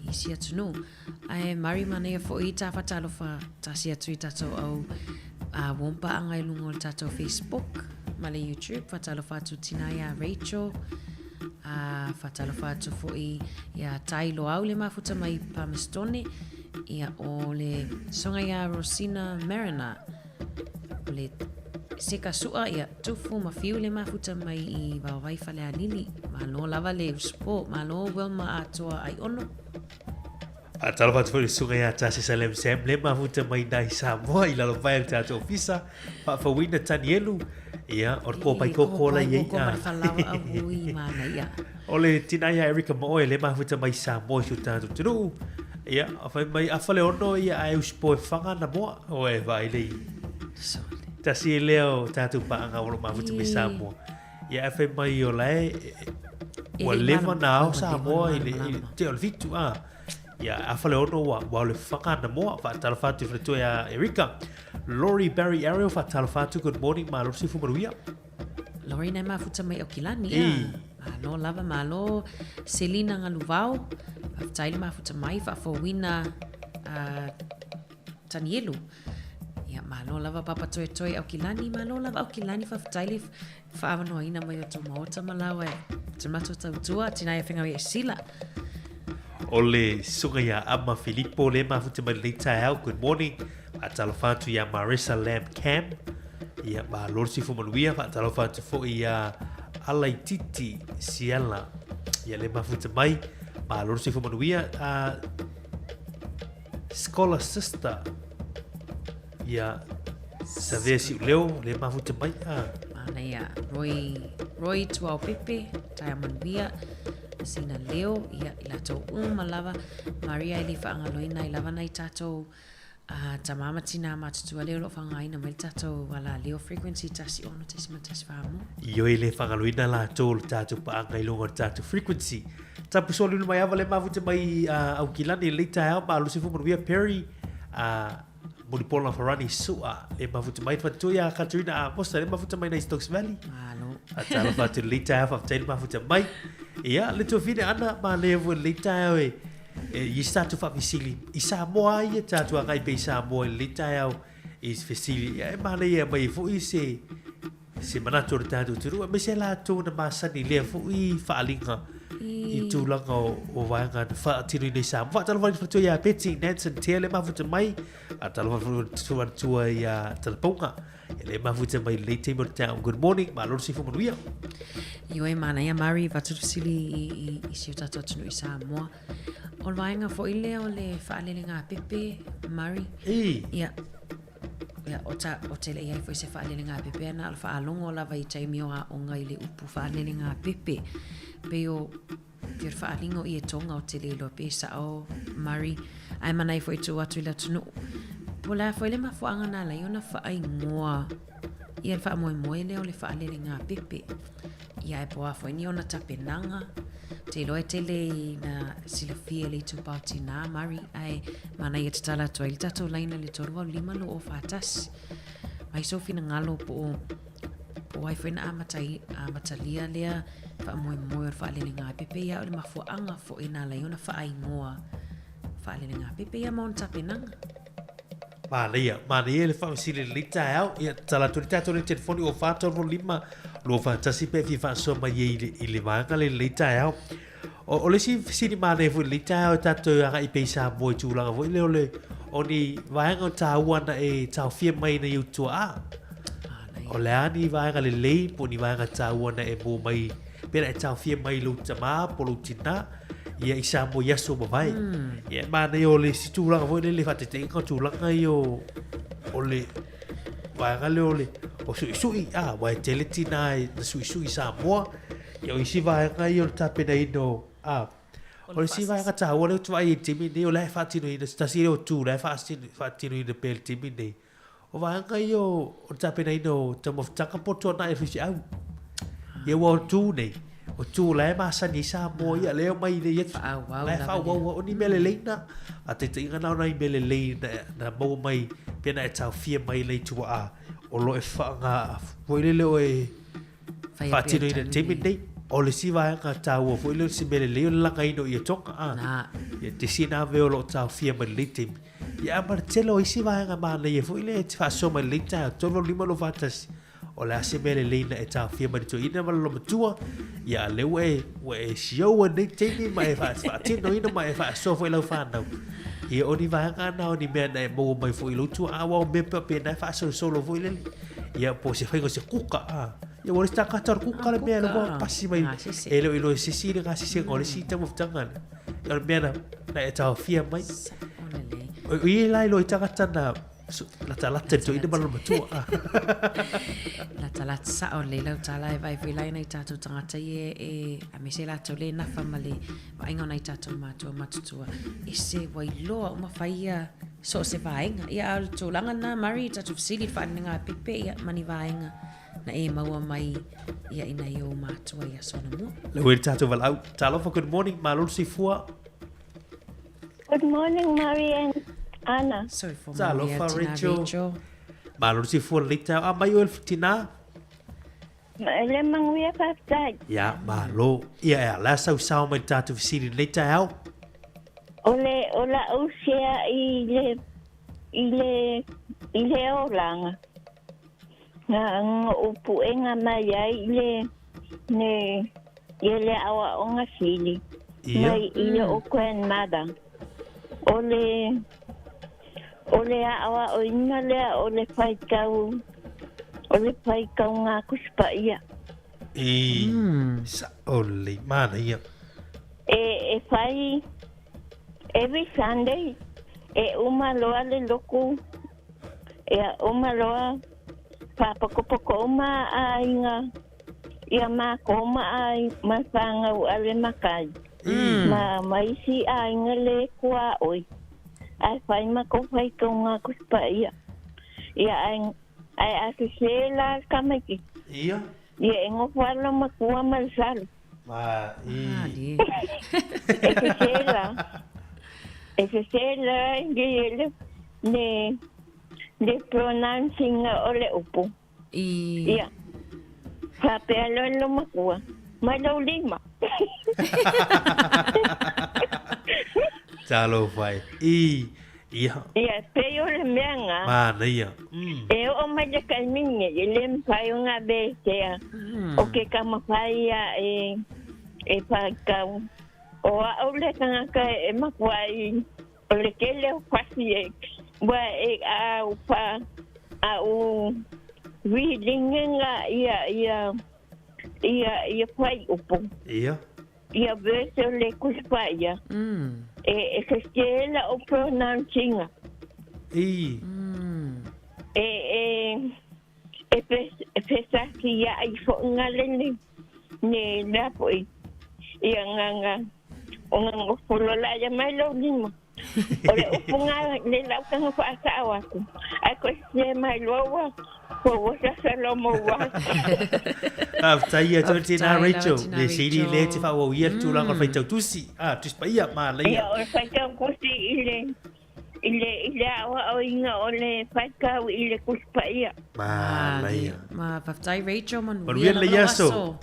isi atunuu. Ae Murray manaia foi ta faatalofa tasi atu i tatou au a warm paaga i luga o le tatou Facebook ma le YouTube. Faatalofa atu tina ia Rachel, a faatalofa atu foi ia Tai Loau le mafuta mai Palmerstone, Ia, o le soga ia Rosina Mariner, o le Seka Sua, ia, Tufu ma Fiu le mafuta mai i Vaovai Falealili. Malo lava le usupo, malo Wilma Atoa Aiono. Faatalofa atu foi i le susuga ia Tasi Salem Sam le mafuta mai nai Samoa i lalo mai o le tatou ofisa. Faafouina Tanielu, ia, o le kōpai kōkō la i ai. Kōpai kōkō ma le falaoa auui manaia. O le tina ia Erica Mooe le mafuta mai Samoa i si o tatou atunuu. Ia, fai mai a Faleono ia ae usipo e whanga na moa. O e vai lei. Tasi e lea o tatou paaga o lo mafuta mai Samoa. Ia, e fai mai o la e ua leva na ao Samoa i le te o le fitu a. Ia, a Faleono ua ua o le whanga na moa. Whaatalofa atu i whaletoe a Erika. Lori Barry Ariel, whaatalofa atu, good morning, malo sifu manuia. Lori nai mafuta mai Aukilani, ia. Malo lava, malo. Selina Galuvao, faafetai le mafuta mai, faafouina uh, Tanielu. Ia, malo lava Papa Toetoe Aukilani, malo lava Aukilani, faafetai le whaawanoaina mai o tō maota ma laua e te matua tautua, tina e whengawi e sila. O le susuga ia Ama Filipo le mafuta mai lenei taeao, good morning. Faatalofa atu ia Marissa Lamb Cam. Ia, malo le soifua manuia. Faatalofa atu foi ia Alaititi Siala. Ia le mafuta mai. Malo le soifua manuia. Scholar Sister. Ia, Savea Siuleo, le mafuta mai. Manaia, Roy, Roy Tuaopepe, taea manuia. Sina Leo, ia, i latou uma lava. Maria e le whaangaloina i lava nei tātou A tamā ma tinā matutua lea o lo o faaaogaina mai le tatou alaleo frequency 16.14 mo. Ioe le faagaloina latou o le tatou paaga i luga o le tatou frequency. Tapu soa lulu mai ava le mafuta mai uh, Aukilani i lenei taeao malosi fo manuia Perry uh, Mulipola Farani Sua le mafuta mai fatua ia Katerina Amosa le mafuta mai nei Stokes Valley. Malo. Atalofa atu i lenei taeao faafetai le mafuta mai. Ia le tuafine ana ma le fo i lenei taeao e E i se tatou faafesili i Samoa a ia tatou agai pea i Samoa i lenei taeao i se fesili ia e manaia e aumai ai foi se se manatu o le tatou atunuu aemaise latou na masani i lea foi faaaliga i tulaga o, o vaega na faatinoina i Samoa. Faatalofa atu faletua ia Betsy Nansen Tea le mafuta mai. Faatalofa atu faletua ia Talapauga. E le mafuta mai lenei taimi o le taeao. Good morning, malo le soifua manuia. Ioe, manaia Murray, avatu le fesili i, i, i si o tatou atunuu i Samoa. O le vaega foi lea o le faalelegāpepe, Murray. I. Ia, ia o, ta, o te le i ai foi se faalelegāpepe ana, o le faalogo lava i taimi o aoga i le upu faalelegāpepe. Pei o, Pei o le faaaliga o ie Tonga o te le iloa pe sao Murray, ae manaia foi e tuu atu i le atunuu. Po o le a foi le mafuaaga na ala ai ona faaigoa ia le faamoemoe lea o le faalelegāpepe. Ia ae po o a foi ni ona tapenaga. Ou te iloa e tele ina silafia e le itupa o tinā Murray, ae manaia e tatala atu ai le tatou laina i le 385 2041. Mai sou finagalo po o Po o ai foi na amata ai, amatalia lea faamoemoe o le faalelegāpepe ia, o le mafuaaga foi na ala ai ona faaigoa faalelegāpepe ia ma ona tapenaga. Manaia, manaia le faafesili i lenei taeao. Ia, tatala atu le tatou le telefoni o 435 241 pe fia faasoa mai ai i le, i le vaega lea i lenei taeao. O, o le isi fesili manaia foi i lenei taeao e tatou agai pea i Samoa i tulaga foi lea o le, o ni vaega o taua na e taofia mai nei ou tuaa. O le a ni vaega lelei po o ni vaega taua na e maua mai pēnā e taofia mai lou tamā po o lou tinā ia i Samoa i aso ua mavae. Ia e manaia o le isi tulaga foi lele faataitaiga o tulaga ia o, o le vaega lea o le o suisui, a, aua e tele tinā e na suisui i Samoa. Ia o isi vaega ia o le tapenaina o, a, O le isi vaega taua lea ou te vaai ai i le taimi lenei, o la e faatinoina, se tasi lea o itu o la e faatinoina pea i le taimi lenei, o vaega ia o le tapenaina o taumafataga po o le tuanai a le faifeau. Ia aua o tu nei, o tu o la e masani ai Samoa ia, lea e omai nei atu, la e faaauau, o ni mea lelei na. Faataitaiga na o nai mea lelei na maua mai pe na e taofia mai nai tuaa o lo o e faaaoga foi lele o e faatinoina i le taimi lenei. O le isi vaega taua foi lea o se mea lelei o le lagaina o ietoga. Ia te isi na mea o lo o taofia mai lenei taimi. Ia a ma le tele o isi vaega manaia foi lea e te faasoa mai lenei taeao, 3 5 2 4 1. O le a se mea lelei na e taofia mai le toeaina ma le olomatua, ia a lea ua e, ua e sioua i lenei taimi ma e faatinoina ma e faasoa foi i lau fanau. Ia o ni vaega na o ni mea na e maua mai foi i lou tuaa, aua o mea faapena e faasolosolo foi lele. Ia po o se faiga o se kuka, a. Ia ua le isi tagata o le kuka le mea ua pasi mai. E le o iloa e se isi le gasesega o le isi taumafataga lea. Ia o le mea na, na e taofia mai. O ia la iloa i tagata na Latalata i le toeaina ma lona matua. Latalata sao lelei lau tala e vaai foi la i nai tatou tagata ia e aemaise latou le nafa ma le vaaiga o nai tatou matua matutua ese ua iloa uma fai ia so o se vaega. Ia a o le tulaga lena Murray tatou fesili i le faanenega pepe ia ma ni vaega na e maua mai ia i nai ou matua i aso anamua. Lau e le tatou valaau. Talofa, good morning, malo le soifua. Good morning, Mary and Anna. Soifua manuia Talofa, tina Rachel. Rachel. Malo le soifua lenei taeao. A mai oe le tina. E le manuia faafetai. Ia, malo. Ia, ea, la sau sao mai le tatou fesili lenei taeao. O le o la'u share i le i le i le olaga na o'u pu'ega mai ai i le le ia le aoaoga sili mai i lo'u grandmother. O le o le aoaoina lea o le faitau o le faitauga Tusi Paia. I, sa'o lelei, manaia. E e fai every Sunday e uma loa le loku ia uma loa faapokopoko uma aiga ia makou ma ai ma fanau a le makai ma ma isi aiga le kuaʻoi ae fai makou faitauga Tusi Paia ia ae ae a sese la le tamaititi Ia. ia e nofo lava lou matua ma le salo. Ma i. E sese la. E sese la i le le le pronouncing o le upu. I. Ia. Faapea loa lou matua, mai lou lima. Talofa e. I. Ia. Ia, e pei o le mea na. Manaia. E oo mai le taimi nei, e le mafai ona aveesea o ke taumafai ia e e faitau. O a'u le tagata e matuai o le tele o fasi e ua e a u fa a u reading nga ia ia ia ia fuaiupu. Ia. Ia verse o le Tusi Paia. E e sese la'u pronouncing. I. E e e e fesasi ia i foʻi le le le lea foʻi ia nga nga o nga gofolo la ia mai lou lima. O le upu nga le lautaga faasa'o atu ae toe sese mai loa ua ua ua sasa loa ma ua. Faafetai ia atu tina Faafetai lava Rachel. tina Le sili le te Rachel. faaauau ia le tulaga o le faitau tusi. Ah, Tusi Paia, manaia. Ia o le faitau tusi i le i le i le aoaoina o le faitau i le Tusi Paia. Manaia. Ma faafetai Rachel, manuia Manuia lava lenei lou aso. aso.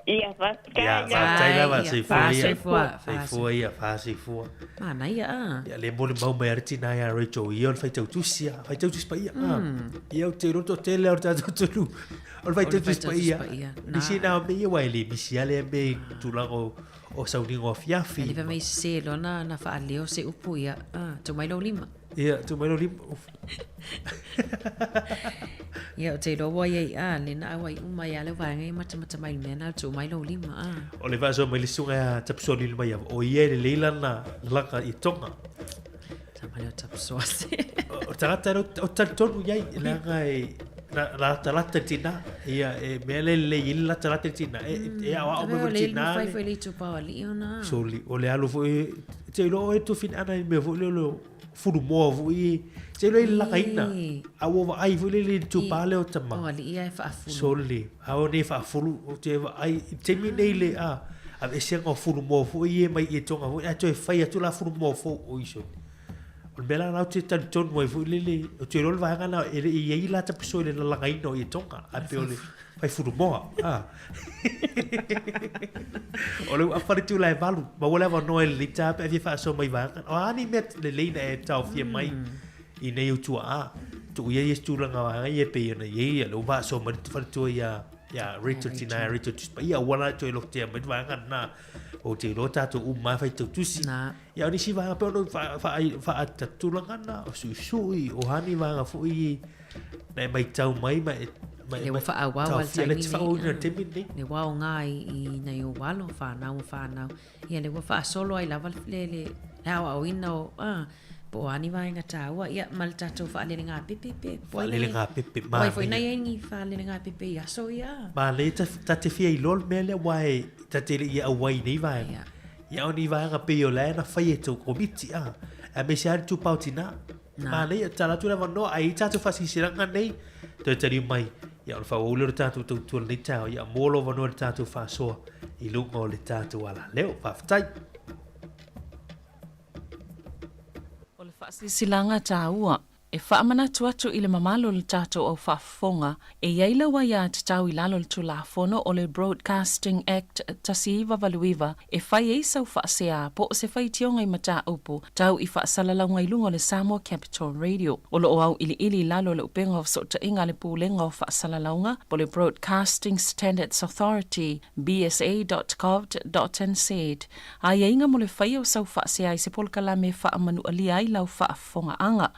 Ia, faafetai Ia, lava. faafetai lava, Ia, soifua ia. faasoifua, Soifua ia, faasoifua. Manaia a. Ia, le molimau mai a le tina ia Rachel ia o le faitau tusi a, faitau tusi paia. Ia, ou te iloa toatele lava o le tatou atunuu o le faitau tusi paia. Nisi na o mea ia aua e le misi lava lea mea i tulaga o o sauniga o afiafi. E le fai mai sese loa na, na faaleo se upu ia, ah, tuu mai lou lima. Ia, tuu mai lou lima. Ia, ou te iloa ua iai, ah, le na auai uma ai lava le vaega ia matamata mai i le mea na, tuu mai lou lima, ah. O le faasoa mai le susuga ia Tapusoli le Maiava, o ia e lelei lana laka i Tonga. Tama lea o Tapusoa se. O tagata o talitonu i ai, leaga e... Latalata tina, ia e mea le lelei i le latalata tina, e aoao mai foi le tina. Fai foi le itupa o alii ona. Soli, o le alu foi, te iloa oe Tufina ana i mea foi lea o le fulumoa foi, te iloa i le lagaina, a ua vaai foi lele i le itupa lea o tama. O alii ia e faafulu. Soli, a o nei faafulu, ou te vaai, i le taimi nei le, a, aveeseina o fulumoa foi ia mai i Tonga foi, ae toe fai atu la fulumoa fou, oi soli. O le mea la la ou te talitonu ai foi lele, ou te iloa le vaega lena e le i i ai la tapiso i le lalagaina o ietoga, ae pei o le fai fulumoa. Ah. o le ua afa le tula e valu, maua le avanoa i le lita pe a fia faasoa mai vaega. O a ni mea lelei na e taofia mai i nei au tuaa, tuu ia ia se tulaga vaega ia e pei ona i ai ia le ua faasoa mai le faletua ia ia Rachel Tina, Rachel Tusipaia, ua la toe lotea mai le vaega lena. Ou te iloa tatou uma lava faitau tusi. Na. Ia o nisi vaega pei ona faatatulagana, o suisui, o a ni vaega foi na e maitau mai ma e ma e ua faaauau le taimi nei. Faaauau le taimi nei. Le ua aoga i nai ou alo, whanau ma whanau. Ia le ua faasolo ai lava le le le aoaoina o ah, po o a ni vaega tāua, ia ma le tātou faalelegapepe pe. Faalelegapepe, manaia. Wai foi nai ai ni faalelegapepe i aso ia. Manaia ta te fia iloa le mea lea aua e ta te le i auai i nei vaega. Ia o ni vaega pei o la e na fai e tou komiti a. Aemaise lava le tupao tina. Manaia, tala atu le avanoa, ae i ai tatou faasilasilaga nei, toe taliu mai, ia ona faaauau lea o le tatou tautua i lenei taeao, ia maua lou avanoa i le tatou faasoa i luga o le tatou alaleo. Faafetai. O le faasilasilaga taua e faamanatu atu i le mamalu o le tatou au faafofoga, e i ai lau aiatatau i lalo o le Tulafono o le Broadcasting Act 1989 e fai ai sau faasea po o se faitioga i mataupu tau i faasalalauga i luga o le Samoa Capital Radio. O lo o auiliili i lalo o le upega o fesootaiga a le Pulega o Faasalalauga po o le Broadcasting Standards Authority, bsa.govt.nz, aiaiga mo le faia o sau faasea i se polokalame e faamanualia ai lau faafofogaaga.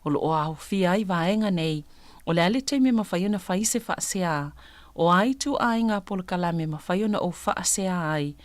O lo o aofia ai vaega nei, o le a le taimi e mafai ona fai se faasea, o a ituaiga polokalame e mafai ona ou faasea ai,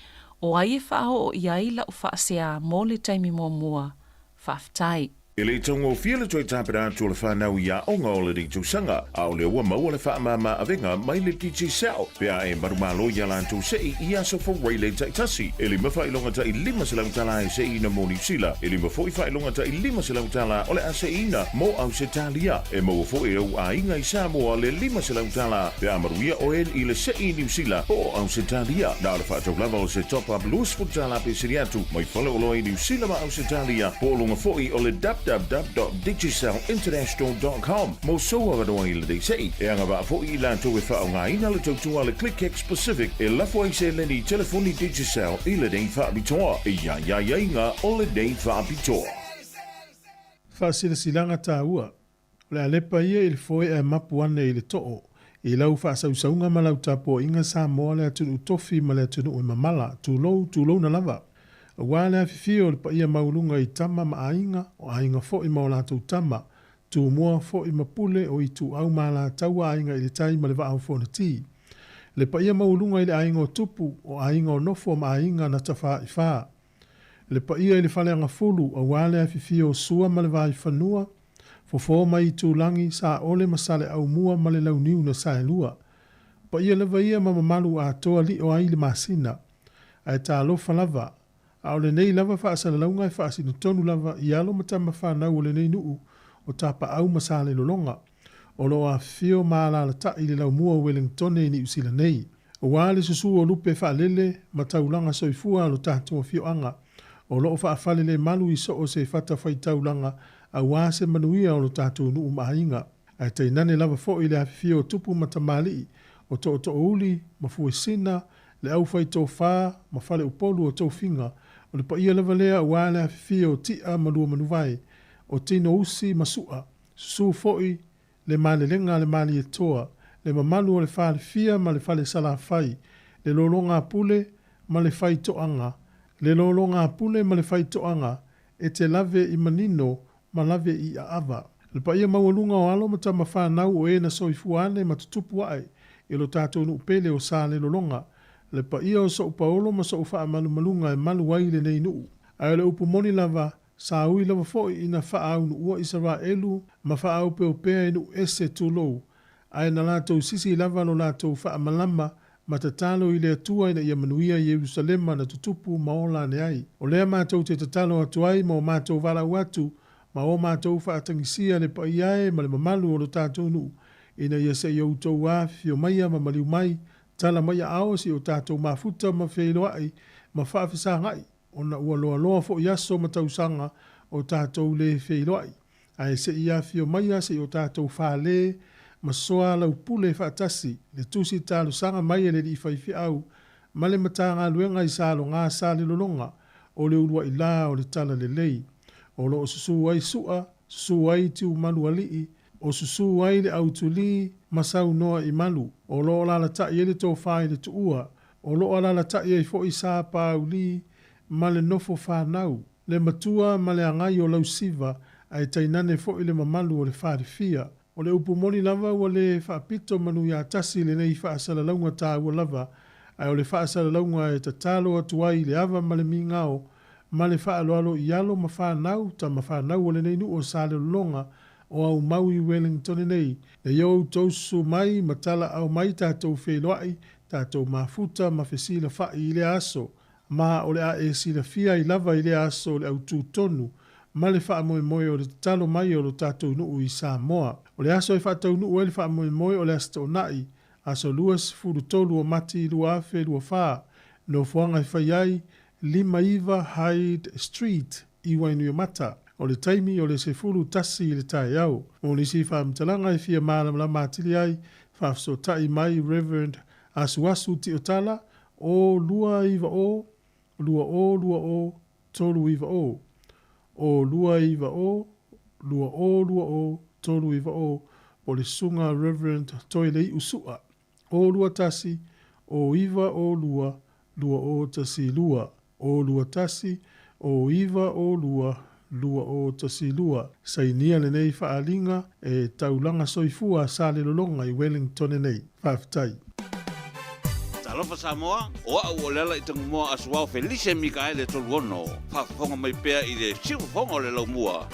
o ai e faaoo i ai lau faasea mo le taimi muamua. Faafetai. E le i taugofie le toe tapena atu o le whanau i aoga o lenei tausaga, a o lea ua maua le whaamāmā avega mai le Digicel, pe a e marumalo i a latou se'i i aso fou relay taitasi. E lima faailoga tai 500 tala e se'iina mo Niu Sila, e lima fo'i faailoga tai 500 tala o le a se'iina mo Ausetalia. E maua fo'i e ou aiga i Samoa le 500 tala pe a manuia oe i le se'i i Niu Sila po o Ausetalia. Na o le faatau lava o se top-up 20 tala pe sili atu mai faleoloa i Niu Sila ma Ausetalia po o luga fo'i o le www.digicelinternational.com mo sou avanoa i lenei se'i. E agavaa fo'i i latou e faaaogaina le tautua a le ClickX Pacific e lafo ai seleni i telefoni Digicel i lenei faapitoa. E i ai aiaiga o lenei faapitoa. Faasilasilaga taua, O le a lepa ia i le foe ae mapu ane i le too, i lau faasausauga ma lau tapuaiga Samoa le atunuu tofi ma le atunuu e mamala, tulou, tulouna lava. Aua le afifio o le paia maualuga i tama ma aiga, o aiga foi ma o latou tama, Tumua foi ma Pule o Ituau ma Alataua aiga i le tai ma le Vaa o Fonoti. Le paia maualuga i le aiga o Tupu, o aiga o Nofo ma aiga na Tafaifa. Le paia i le Faleagafulu aua le afifio o Sua ma le Vaifanua, Fofo ma Itulagi, Saole ma Saleaaumua ma le Launiu na Saelua. Paia lava ia ma mamalu atoa lio ai le masina. Ae talofa lava, a o lenei lava faasalalauga e faasino tonu lava i alo ma tama fanau o lenei nuu o Tapaau ma Salelologa, o lo o afifio ma alaalatai i le laumua o Ueligitone i Niu Sila nei. Aua le susu o lupe faalele ma taulaga soifua a lo tatou afioaga, o lo o faafalelemalu i so o se fatafaitaulaga aua se manuia o lo tatou nuu ma aiga. Ae tainane lava foi le afifio o tupu ma tamalii, o tootoouli ma fuesina, le aufaitofa ma faleupolu o tofiga, o le paia lava lea aua le afifio o Ti'a ma Luamanuvae, o Tinousi ma Su'a, susu foi le malelega a le Malietoa, le mamalu o le Falefia ma le Fale Salafai, le lologa pule ma le faitoaga, le lologa pule ma le faitoaga, e te lave i manino ma lave i aava. Le paia maualuga o alo ma tama fanau o e na soifua ane ma tutupu ae i lo tatou nuu pele o Salelologa, le paia o sou paolo ma sou faamalumaluga e malu ai lenei nuu. Ae o le upu moni lava, sa ui lava foi ina faaunuua Isaraelu ma faaopeopea i nuu ese, tulou. Ae na latou sisi lava lo latou faamalama ma tatalo i le Atua ina ia manuia Ierusalema na tutupu ma ola ane ai. O lea matou te tatalo atu ai ma o matou valaau atu ma o matou faatagisia le paia e ma le mamalu o lo tatou nuu ina ia se i outou afifio maia ma maliu mai, tala mai aao se i o tatou mafuta ma feiloai ma faafesagai ona ua loaloa foi aso ma tausaga o tatou le feiloai. Ae se i afifio maia se i o tatou fale ma soalaupule faatasi le tusi talosaga mai a le alii faifeau ma le Matagaluega i Saloga Salelologa o le uluai la o le Talalelei. O lo o susu ai Su'a, susu ai Tiumalualii, o susu ai le Autulī ma saunoa i malu. O lo o alalatai ai le tofa i le Tuua, o lo o alalatai ai foi Sapāulī ma le nofo fanau, le matua ma le agai o Lausiva, ae tainane foi le mamalu o le falefia. O le upu moni lava ua le faapito manuiatasi lenei faasalalauga taua lava, ae o le faasalalauga e tatalo atu ai i le ava ma le migao ma le faaaloalo i alo ma fanau, tama fanau o lenei nuu o Salelologa o aumau i Wellingtone nei, ina ia outou susu mai ma talaau mai tatou feiloai, tatou mafuta ma fesilafai i lea aso. Ma o le a e silafia ai lava i lea aso le autū tonu ma le faamoemoe o le tatalo mai o lo tatou nuu i Samoa. O le aso e faataunuu ai le faamoemoe o le Aso Toonai, aso 23 o Mati 2024, nofoaga e fai ai, 59 Hyde Street i Wainuiomata. O le taimi o le 11 i le taeao. Mo nisi faamatalaga e fia malamalama atili ai, faafesootai mai Rev. Asuasu Tiotala, 0 290 2020 390. 0 290 2020 390 po o le Susuga Rev. Toelei'u Su'a, 0 21 0902 2012, 0 21 0902 2012. Sainia lenei faaaliga e Taulaga Soifua Salelologa i Wellingtone nei. Faafetai. Talofa Samoa, o a'u o Lealaitagumoa Asuao Felise Mikaele Toluono, faafofoga mai pea i le siufofoga o le laumua.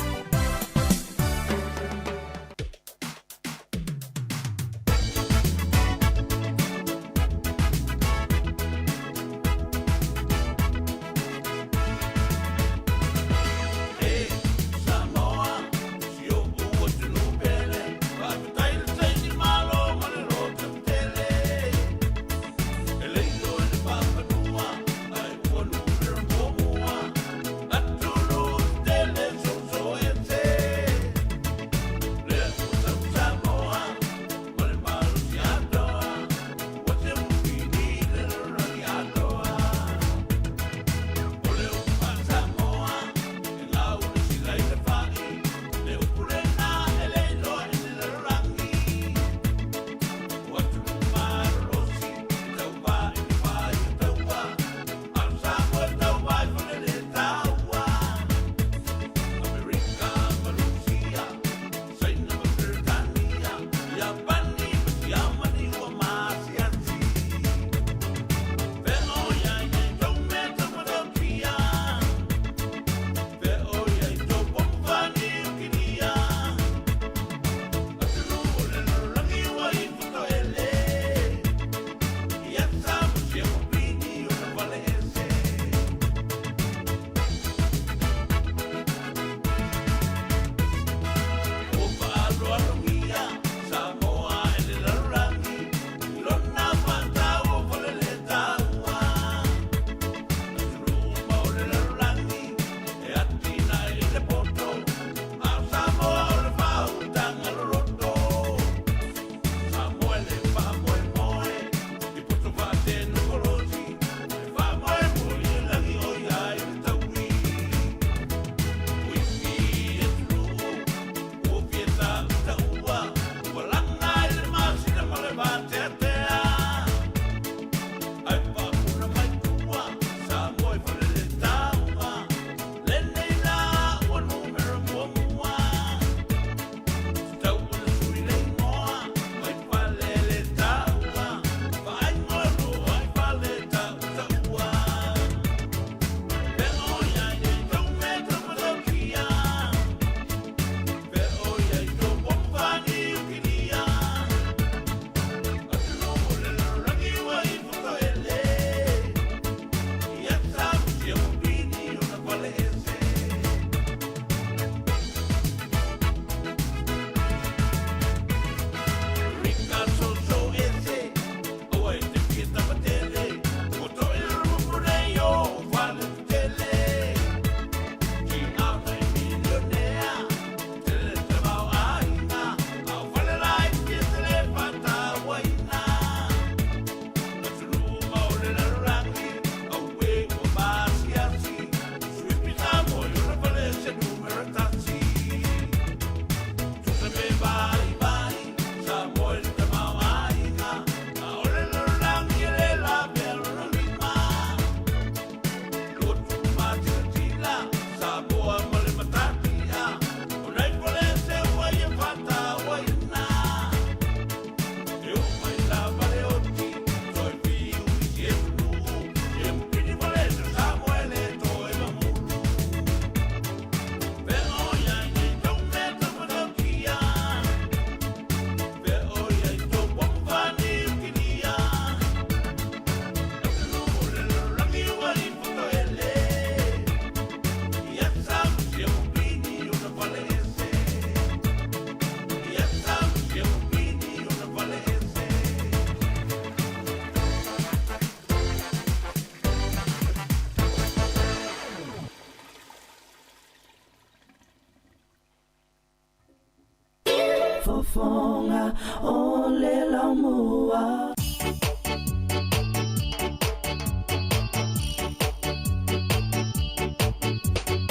Siufofoga o le Laumua.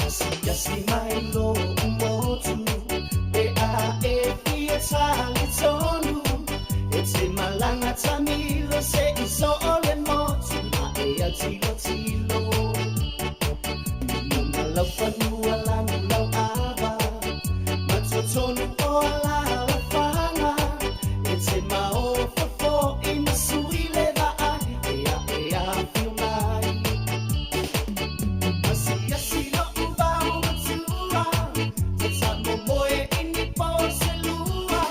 Asiasi mai lo'u motu pe a e fia talitonu e te malaga tamilo se'i soo le motu ma e autilotilo i luga lau fanua lanu lau ava ma totonu o alaalafaga e te maofa fo'i ma sui le vaai e a'e afio mai Asiasi lo'u vaomatua Tatamomoe i ni po se lua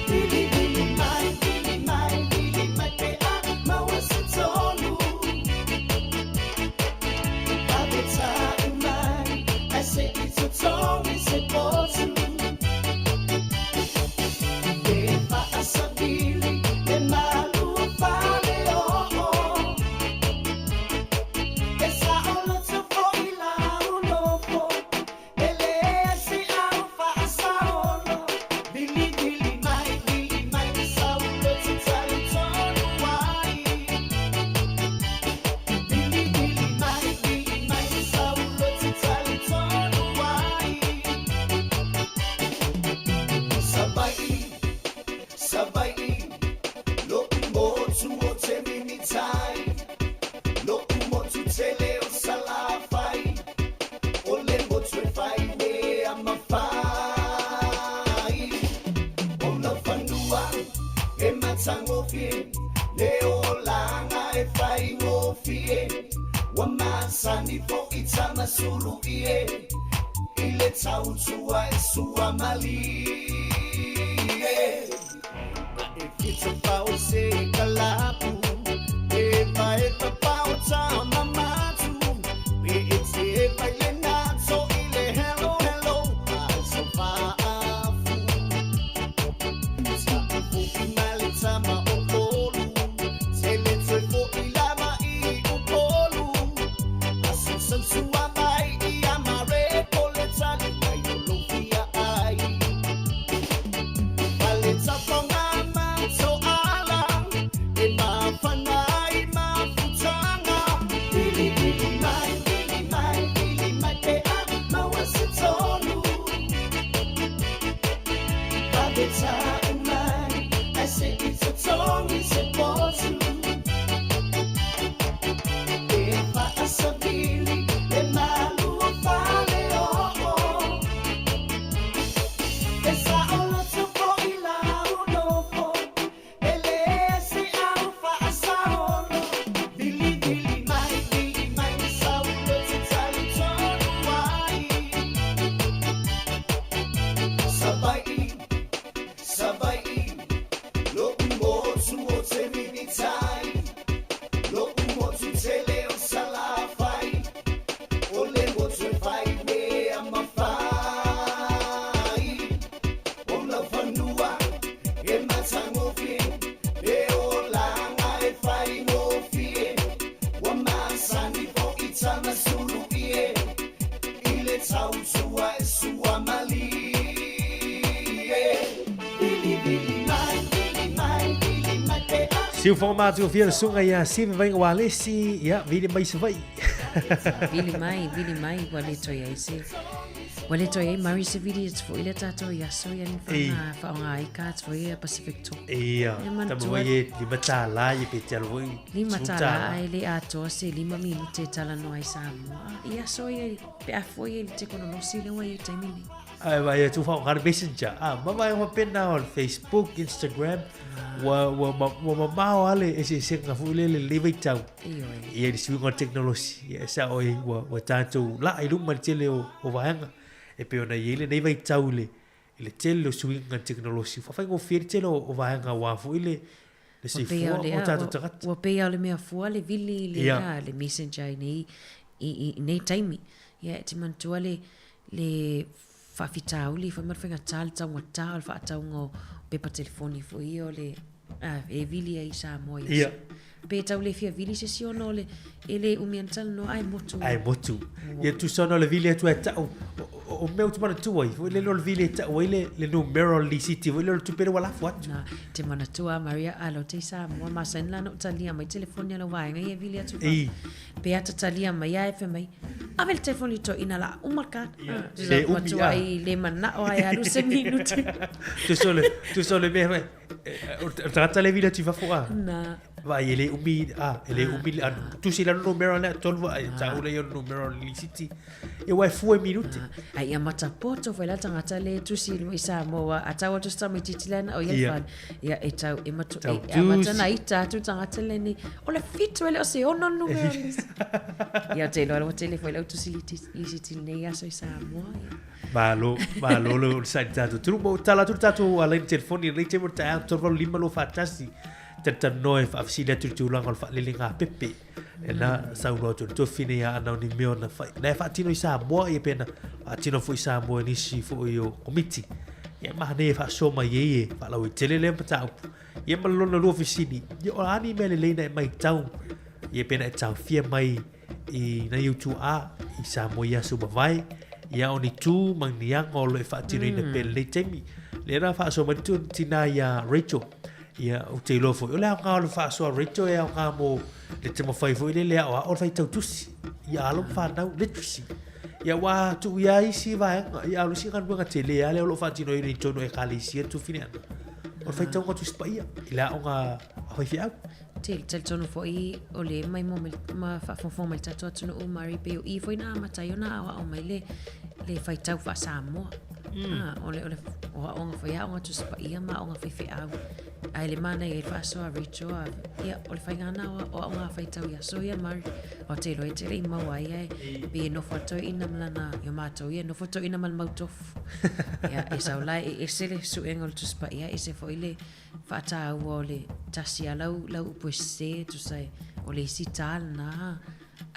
Vilivili mai, vili mai, vili mai pe a maua se tonu Vave ta'i mai, ae se'i totogi se potu E fa'asavili le malu o fale oo E saoloto fo'i lau nofo E leai se au fa'asaolo Vilivili mai, vili mai Sau loto talitonu ai Vilivili mai, vili mai Sau loto talitonu ai Savai'i, Savai'i Lo'u motu o te mimitai Lo'u motu tele o Salafai O le motu e fai mea mafai O lau fanua e matagofie Le olaga e faigofie Ua masani fo'i tamasulu ie I le tautua e suamalie A e fia tafao i se kalapu E vae papao tamamatu Pe e te vai le nato i le hello hello A sau faafu Taʻi ma le tama o Olu Tele toe fo'i lava i Upolu Aso sausua mai ia Mareko le tali mai o lou fia ai Fale tafaga ma toala E mafana ai mafutaga Vilivili mai, vili mai, vili mai pe a maua se tonu Vave taʻi mai, ae seʻi totogi se potu E fa'asavili le malu o fale oo E saoloto fo'i lau nofo E leai se au fa'asaolo Vilivili mai, vili mai Sau loto talitonu ai Savai'i, Savai'i Lo'u motu o te mimitai Lo'u motu tele o Salafai O le motu e fai mea mafai O lau fanua e matagofie Le olaga e faigofie Ua masani fo'i tamasulu ie I le tautua e suamalie Vilivili mai, vili mai, vili mai pe a Siufoga matagofie le susuga ia Sive Vaiga Ualesi, ia, vili mai Savaii. Vili mai, vili mai, ua le toe ai se ua le toe ai Murray se vili atu foi le tatou i aso ia ni whanga whaonga ai ka atu foi a Pacific Talk. Ia, E manatua- tama mai e $5 ia pe te alu foi. $5 ai le atoa se 5 minute e talanoa ai Samoa. I aso ia pe a foi i le tekonolosi le ua i ai taimi nei. Ai vai atu whaonga le messenger. Ah, mama e wapena o le Facebook, Instagram. Ua ua ma- ua mamao ale eseesega foi lele le vaitau. Ioe. Ia le suiga o le tekonolosi. Ia e sao ai ua ua tatou laa i luma i le tele o o vaega. E pei ona i ai lenei vaitau i le i le tele o suiga o le tekonolosi. Ua faafaigofie ai le tele o o vaega aua foi le le Ua pei soifua o le o a, tatou ua, tagata. ua pei lava o le mea fua le vili i le Ia. a, le messenger i nei i i nei taimi. Ia e te manatua le le faafitauli foi ma le faigata le taugata o le faatauga o pepa telefoni foi ia o le a, e vili ai i Samoa i aso. Ia. Pe tau le fia vili se isi ona o le e le umi ana talanoa ae motu. Ae motu. Ia tusa ona o le vili atu e tau O mea ou te manatua ai, foi lele o le vili e tau ai le, le numera o le lisiti, foi lele o le tupe lea ua lafo atu. Na, te manatua Maria, a lau te i Samoa, masani la na ou talia mai telefoni a lau vaega ia e vili atu Ei. Pe a ta talia mai a e fai mai, ave le telefoni i toeaina la uma le card. Ia. Tusa Le umi, matua a. i le manao a e alu se minute. Tusa o le, tusa o le mea, foi, o le tagata lea e vili atu i fafo a. Na. Vaai e le umi, a, e le umi, a, tusi i lalo numera lea, tolu a, e tau lea i le numera o le lisiti. E ua e fua i minute. Ai ia matapoto foi la tagata le tusi i Samoa, a tau atu se tamaitiiti lea na o ia Ia. fale. Ia e tau e matu, Tau e amata tusi. na ita atu tagata lenei. O le fitu e le o se ono numera o le lisiti. Ia te iloa ua tele foi lau tusi lisiti lenei aso i Samoa. Ia. Malo, malo le onosai i le tatou atunuu. Ma ua tala atu le tatou laini telefoni i lenei taimi o le taeao, 385 241. Talatalanoa e faafesili atu i le tulaga o le faalelegāpepe. E na saunoa atu le tofi nei a ana o ni mea ona fai. Na e faatino i Samoa, ia pe na faatino foi i Samoa i nisi foi o komiti. Ia maha nei e faasoa mai ai e faalauaitele lea mataupu. Ia ma le lona lua fesili, ia o a ni mea lelei na e matau, ia pe na e taofia mai i nai ou tuaa i Samoa i aso ua mavae, ia o ni tū ma ni aga o lo e faatinoina pea i lenei taimi. Lea na faasoa mai le tinā iā Rachel, ia ou te iloa foi, o le aoga o le faasoa a Rachel e aoga mo le taumafai foi lele e aoao le faitau tusi i alo ma fanau, literacy. Ia ua tuu ia isi vaega, ia a o le isi galuega tele lava lea o lo o faatinoina i totonu o Ekalesia le tufineana, o le faitauga Tusi Paia i le aoga a faifeau. Te talitonu foi o le maimoa mai ma faafogafoga mai le tatou atunuu Mari pei o i foi na amata ai ona aoao mai le le faitau faa-Samoa. Mm. Ah, o le, o le o aoga foi aoga Tusi Paia ma aoga faifeau. Ae le manaia i le faasoa a Rachel a, ia, o le faiga na o, o aoga faitau i aso ia Mari. O te iloa e te le i maua ai ae pei e nofo atu ai ina ma lana, i o matou ia, nofo atu ina ma le mautofu. Ia, e sau la e ese le suega o le Tusi Paia, ese foi le faataua o le tasi a lau, lau upu e sese, tusa e, o le isi tā lena.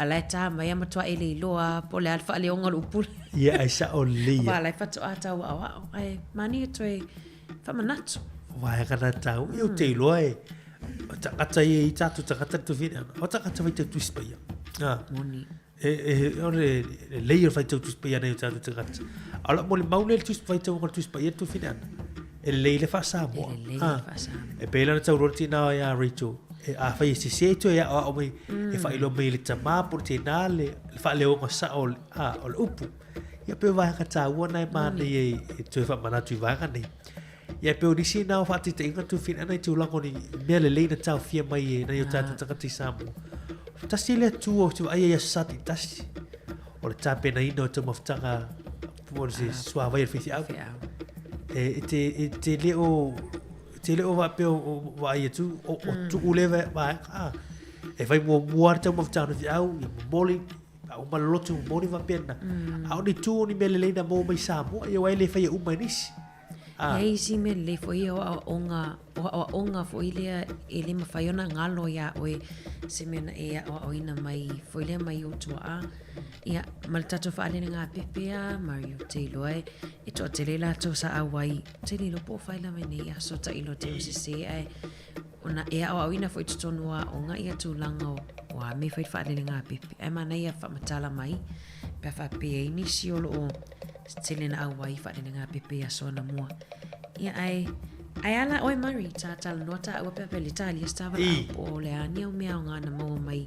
A la e tā mai a matua e le iloa po o le a le faaleoga o le upu. Ia, ai sao lelei ia. Aua la e faatoa tau aoao, ae manaia toe faamanatu. Vaega na tau, ia ou te iloa e, o tagata ia i tatou tagata le tofina, o tagata faitau Tusi Paia. Ah. Moni. E, e, o le lelei o le faitau Tusi Paia nei o tatou tagata. A o lau molimau lea i le Tusi faitauga o le Tusi Paia le tofina ana. E lelei le faa-Samoa. E lelei le faa-Samoa. E pei la ona tauloa le tinā ia Rachel, e, afai e sese toe aoao mai, e faailoa mai e le tamā po o le tinā le, le faaleoga sao o le, a, o le upu. Ia pei o vaega taua na e manaia e, e toe faamanatu i vaega nei. Ia e pei o nisi na o faataitaiga tofina ana i tulaga o ni mea lelei na taofia mai e nai o tatou tagata i Samoa. Tasi le Atua ou te vaai ai i aso Sa taitasi, o le tapenaina o taumafataga po o se suavai o le faifeau. E, e te, e te le o, te le o faapea o vaai atu, o, o tuu le vaega, a. E fai muamua le taumafataga o le faifeau, ia momoli, a uma le lotu momoli faapena. A o ni tū o ni mea lelei na maua mai Samoa, ia aua e le faia uma e nisi. Ah. E i ai isi mea lelei foi ia o aoaoga, o aoaoga foi lea e le mafai ona galo iā oe se mea na e aoaoina mai foi lea mai ou tuaa. Ia, ma le tatou faalelegāpepe a Mario, ou te iloa e, e toatele i latou sa auai, ou te le iloa po o fai lava i nei aso tailo te o sesē, ae ona e aoaoina foi i totonu o aoga ia tulaga o, o a mea e fai i le faalelegāpepe. Ae manaia faamatala mai pe a faapea e i ai nisi o lo o tele na auai i faalelegāpepe i aso anamua. Ia, ae, ae a la oe Murray, tā talanoa tāua pe a pele tālia se tāwalaau po o le a ni au mea aoga na maua mai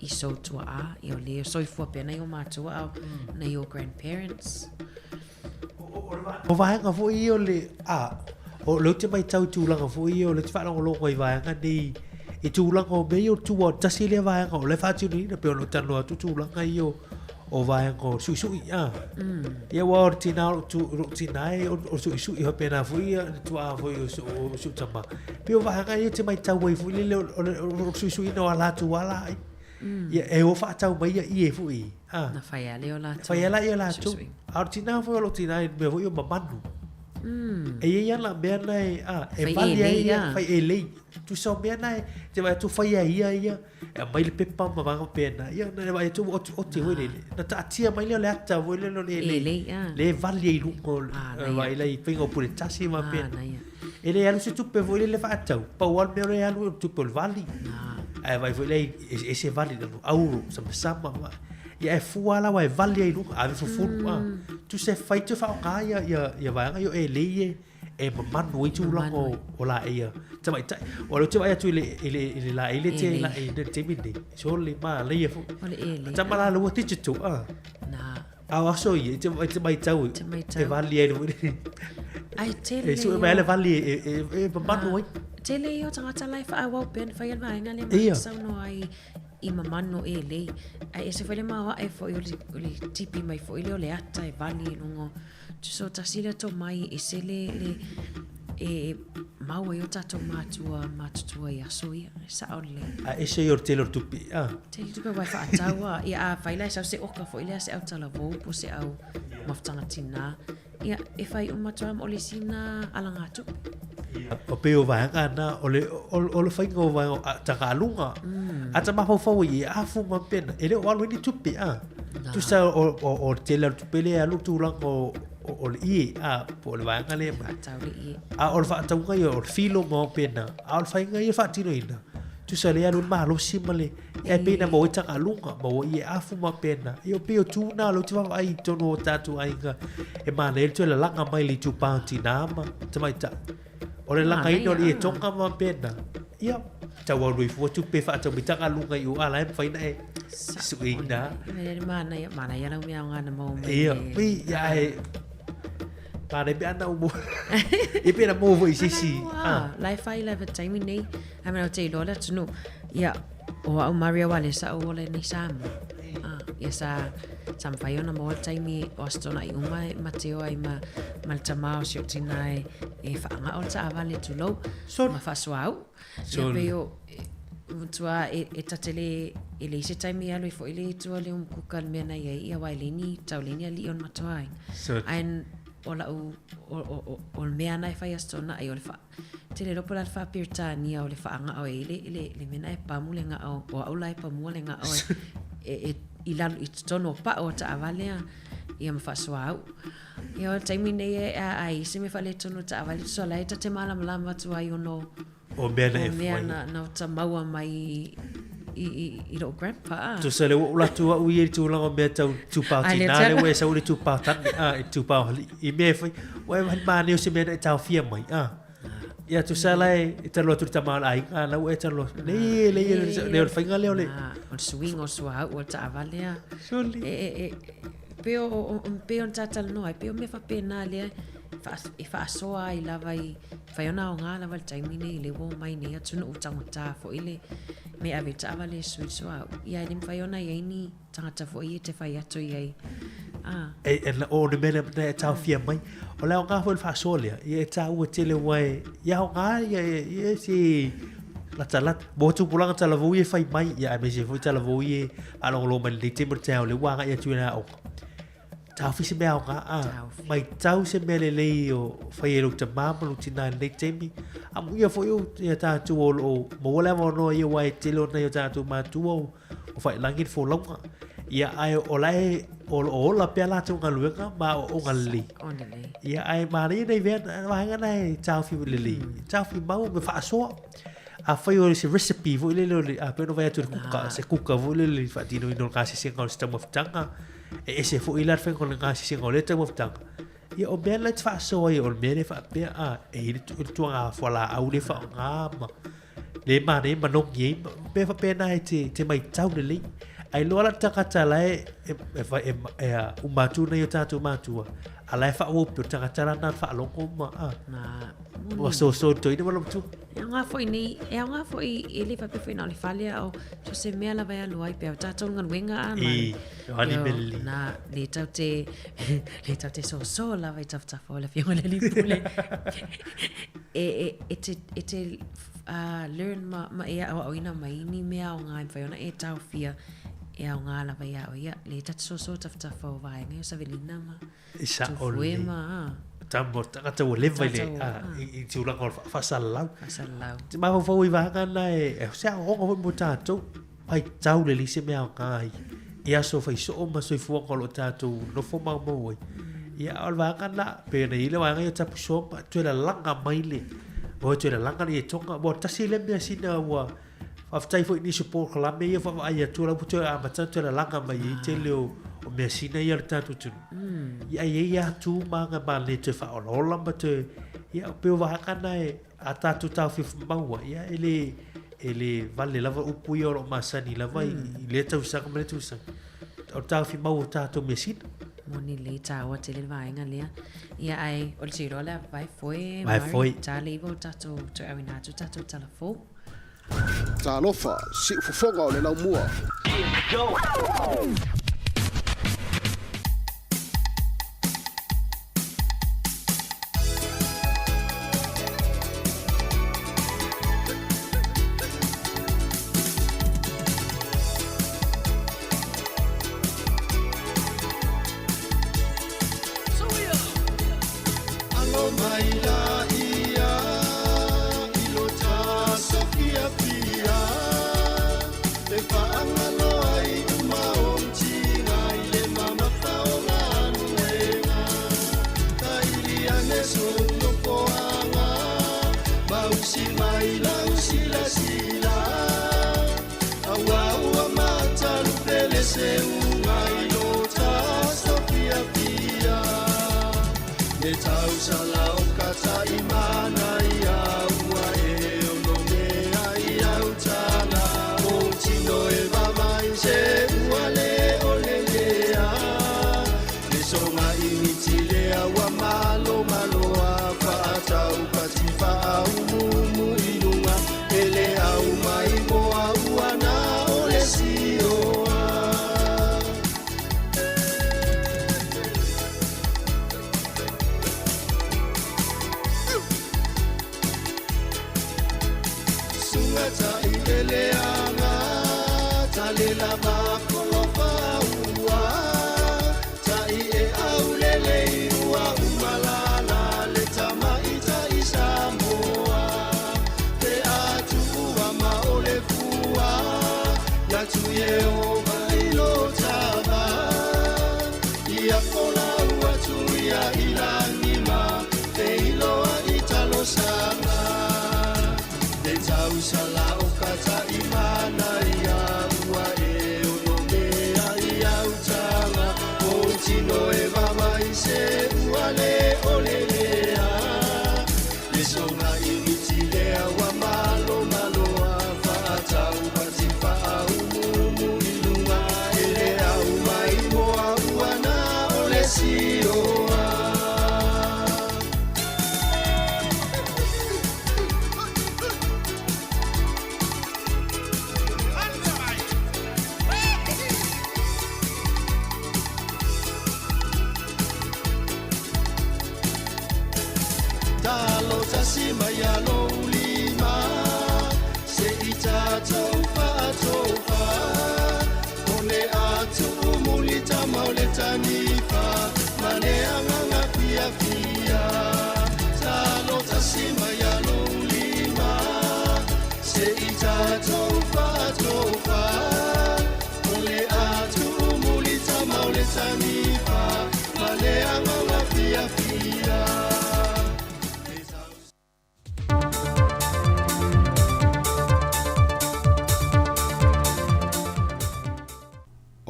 i sou tuaā, ia o le soifua pea nai o mātua ao, nai o grandparents. O vaega foi ia o le, a, o lea ou te matau i tulaga foi ia, o lea ou te faalogologo i vaega nei, i tulaga o mea ia o tua, tasi lea vaega o la e faatinoina, pei ona ou talanoa atu tulaga ia o, o vaega o suisui, a. Ia aua o le tina o lou tina e, o le suisui faapena foi ia le tuaa foi o si ou tama. Pei o vaega ia ou te matau ai foi lele o le suisuiina o a latou ala ai. Ia e o faatau mai ia ie foi, a. Na fai a lea o latou. Fai a la ia latou. A o le tina foi o lou tina i mea foi ia o mamanu. E i ai ana mea na e, a, e vali ai ia, fai elei. Tusa o mea na e, te vaai atu fai ai ia ia, e aumai le pepa ma vaega faapena, ia na vaai atu ua otioti foi lele. Na taatia mai lea o le ata foi lele o le elei, le e vali ai i luga o le, vaai la i faiga o puletasi ma faapena. E le alu se tupe foi lele faatau, pau lava le mea o lea e alu o le tupe o le vali. Ae vaai foi la e ese vali, auro, samasama ma. Ia e fua la wa e vali ai luga ave fufulu a. Tusa e fai te whaonga ia ia ia vaega ia e lei e e mamanu ai tulaga o, o la ia tamaitai. O le te vai atu i le i le i le la i le te la i le te mini. So le ma le ia fu. O le ele. Tama la lua digital a. Na. A o aso ia, te te mai tau. Te maitau. E vali ai le. Ai tele. E sue mai le vali e e e mamanu ai. Tele ia o tagata la e faaauau pea ona fai a le vaega lea Ia. ma saunoa ai i mamanu e lei. Ae ese foi le maoae foi o le, o le tipi mai foi lea o le ata e vali i luga o tusa o tasi lea tomai e ese le, le e mau ai o tatou matua matutua i aso ia. E sao lelei. A ese ia o le tele o le tupe. A. Tele tupe aua e faatau a. Ia a fai la e sau se oka foi lea se autalavou po o se au mafutaga tina. Ia, e whai uma atu ma o le isi na alagatupe. Ia, o pei o vaega na, o le, o, o le whainga o vaega o tagaluga. A ta mafaufau i e afu ma pena, e le o alu ai ni tupe, a. Tusa o, o, o le tele o le tupe lea e alu tulaga o, o, o le ie, a, po o le vaega lea mai. Whaatau le ie. A o le faatauga ia o le filo ma o pena, a o le whainga ia faatinoina. Tusa le alu le malosi ma le, Ia e pei na maua ai tagaluga, maua ai ie afu ma pena. Ia o pei o tū nā lou te vaavaai i tonu o tātou aiga e manaia le toe lalaga mai le itupā o tinā ma tamaitai. O le lagaina o le ie tonga ma pena. Ia, tau alu ai fua tupe faatau mai tagaluga i o ala e mawhai na e sueina. Mea le manaia, manaia lau mea o ngā na maua mai. Ia, pei, ia e... Manaia pe ana umo. E pena maua foi i sisi. Ah, la e whai la taimi nei. Ai mea o te iloa le atunuu. Ia, o au Maria Wale sa ou ola nei Samoa. Ah, ia sa sa mawhai ona maua le taimi o Aso Tona'i uma e mate o ai ma, ma le tamā o si o tina e, e whaangao le taavale tulou ma whaasoa au. Ia pei o, matua e, e tate le, e leai se taimi e alu ai foi le itu a le umukuka le mea na iai, ia aua e leai ni tau leai ni alii o le matua aiga. Ae o lau, o, o, o, o le mea na e fai Aso Tona'i o le wha, Tele loa po o le a le faa-Peretania o le faagao e i le, le, le mea na e pamu le gao, o au la e pamua le gao e, e, e, i lalo i totonu o pao o taavale a, ia ma faasoa au. Ia o le taimi nei e, a, a i se mea faaletonu o taavale, tusa la e ta te malamalama atu ai ono O mea na e o mea whai. na, na ota maua mai i, i, i, i lou grandpa. A. Tusa le ua ula atu au i e tulaga o mea tau tupao Ai, le tina tala. le ua e sau le tupao tane, a, i tupao hali. I mea e whai, ua e whai māne o se mea na e taofia mai, a. Ia tusa la e, e talo atu le tama o le aiga, a, na ua e talo atu. Nei, le, le, le, le, o le whainga lea o le. O le suiga o le suauu o le taavale a. Surely. E, e, e, pei o, o, o, pei ona tatalanoa ai, pei o mea faapena lea e faasoa ai lava i fai ona aoga lava i le taimi nei i le ua omai nei atunuu taugata foi le mea e ave i taavale e sui le suauu. Ia e le mafai ona i ai ni tagata foi ia e te fai atu i ai. Ah. E, e, o le mea lea e taofia mai, o le aoga foi le faasoa lea, ia e tāua tele ua e, ia aoga ia, ia, ia se latalata. Mo tupulaga talavou ia e fai mai, ia aemaise foi talavou ia e faalogologo mai lenei taimi o le taeao lea ua agai atu i le aoga. Taofi se mea aoga, a, maitau se mea lelei o fai e lou tamā ma lou tinā i lenei taimi. Amuia foi o ia tātou o loo maua le avanoa ia aua e tele o nai o tātou matua o, o faiilagi le folauga. Ia ae o la e o loo ola pea latou galuega ma aoaoga lelei. Ia ae manaia nai vea vaega na e taofi lelei. Taofi mau me faasoa. Afai o se recipe foi lele o le, a pei ona fai atu le kuka, se kuka foi lele i le faatinoina o le gasesega o se taumafataga, e ese foi la le faiga o le gasesega o lea taumafataga. Ia o mea la e te faasoa ai, o le mea lea faapea, a, e i ai le tuaga fualaau lea e faaaoga ma le manaia e manogi ai, ma mea faapena e te, te maitau lelei. Ae iloa la le tagata la e, e, e, e, e, e uma atu nai o tatou matua, a la e faaauau pea o le tagata la na faalogo ma, a, ua soso toeaina ma lou matua. E aoga foi nei, e aoga foi, e le faapea foi na o le fale a o so se mea lava e alu ai pea o tātou galuega a ma. I, o ani mea lelei. Nā, le tau te, le tau te soso lava i tafatafa o le afioga i le alii pule. E, e, e te, e te uh, learn ma, ma e aoaoina mai ni mea aoga e mawhai ona e taofia e aoga lava ia o ia. Le ta te soso tafatafa o vaega o Savelina ma. I sa o Tufue le. ma, a. Tama, tagata ua leva i le, Tātou, a, a. i, i tulaga o le faasalalau. Faasalalau. Te mafaufau i vaega na e, e se aoaoga foi mo tātou, paitau lelei se mea aoga ai. I aso faisoo ma soifuaga o lo o tātou nofo maumau ai. Ia, o le vaega na, pei ona i ai le vaega ia o tapusoa ma toe lalaga mai le, ua toe lalaga le ietoga. Ua tasi lea mea sina ua Faafetai foi i nisi o polokalame ia vaavaai atu la ua toe amata ona toe lalaga mai ai tele o o measina ia a le tatou atunuu. Ia e i ai lava tu ma aga ma le toe faaolaola ma toe, ia pei o vaega na e a tatou taofiofi maua, ia e le e le vale lava upu ia o lo o masani lava i lea tausaga ma lea tausaga. O le taofi mau o tatou measina. Moni lelei taua tele le vaega lea. Ia ae o le tiro lea vae foe, Vae foe. Ta le iwa o tatou toe auina atu tatou tala fou. Talofa, siufofoga o le laumua.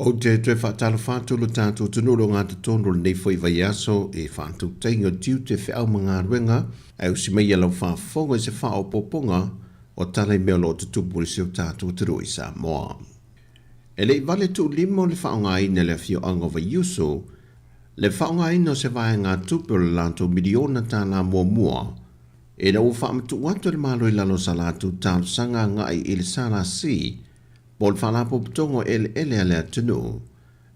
Ou te toe faatalofa atu lo tatou atunuu o lo gatotonu o lenei foi vaiaso e faatautaiga o tiute, feau ma galuega, ae usi mai ia lau faafofoga i se faaopoopoga o tala i mea o lo o tutupu i si o tatou atunuu i Samoa. E le i vale tuulima o le faaaogaina e le afioaga o Vaiusu le faaaogaina o se vaegatupe o le latou miliona tala muamua ina ua faamatuu atu e le Malo i lalo o sa latou talosaga agai i le SLC po o le Faalapotopotoga o Eleele a le Atunuu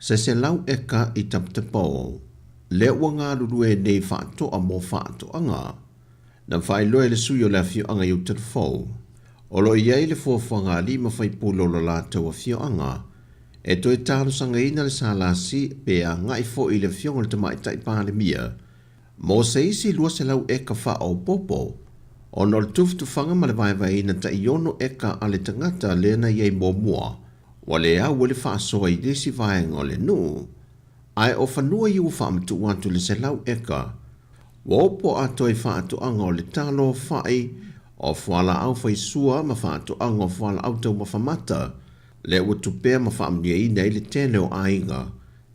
se 100 eka i Taputapao lea ua galulue nei faatoa mo faatoaga. Na faailoa e le sui o le afioaga i Utalafou, o lo o i ai le fuafuaga a alii ma faipule o lo latou afioaga e toe talosagaina le SLC pe agai foi i le afioga i le Tamaitai Palemia mo se isi 200 eka faaopoopo ona o le tufatufaga ma le vaevaeina tai 6 eka a le tagata lea na i ai muamua ua le au ai le faasoa i le isi vaega o le nuu ae o fanua ia ua faamatuu atu i le 100 eka ua opo atoa i faatoaga o le talo, fai, o fualaau faisua ma faatoaga o fualaau taumafa mata, lea ua tupea ma faamanuiaina ai le tele o aiga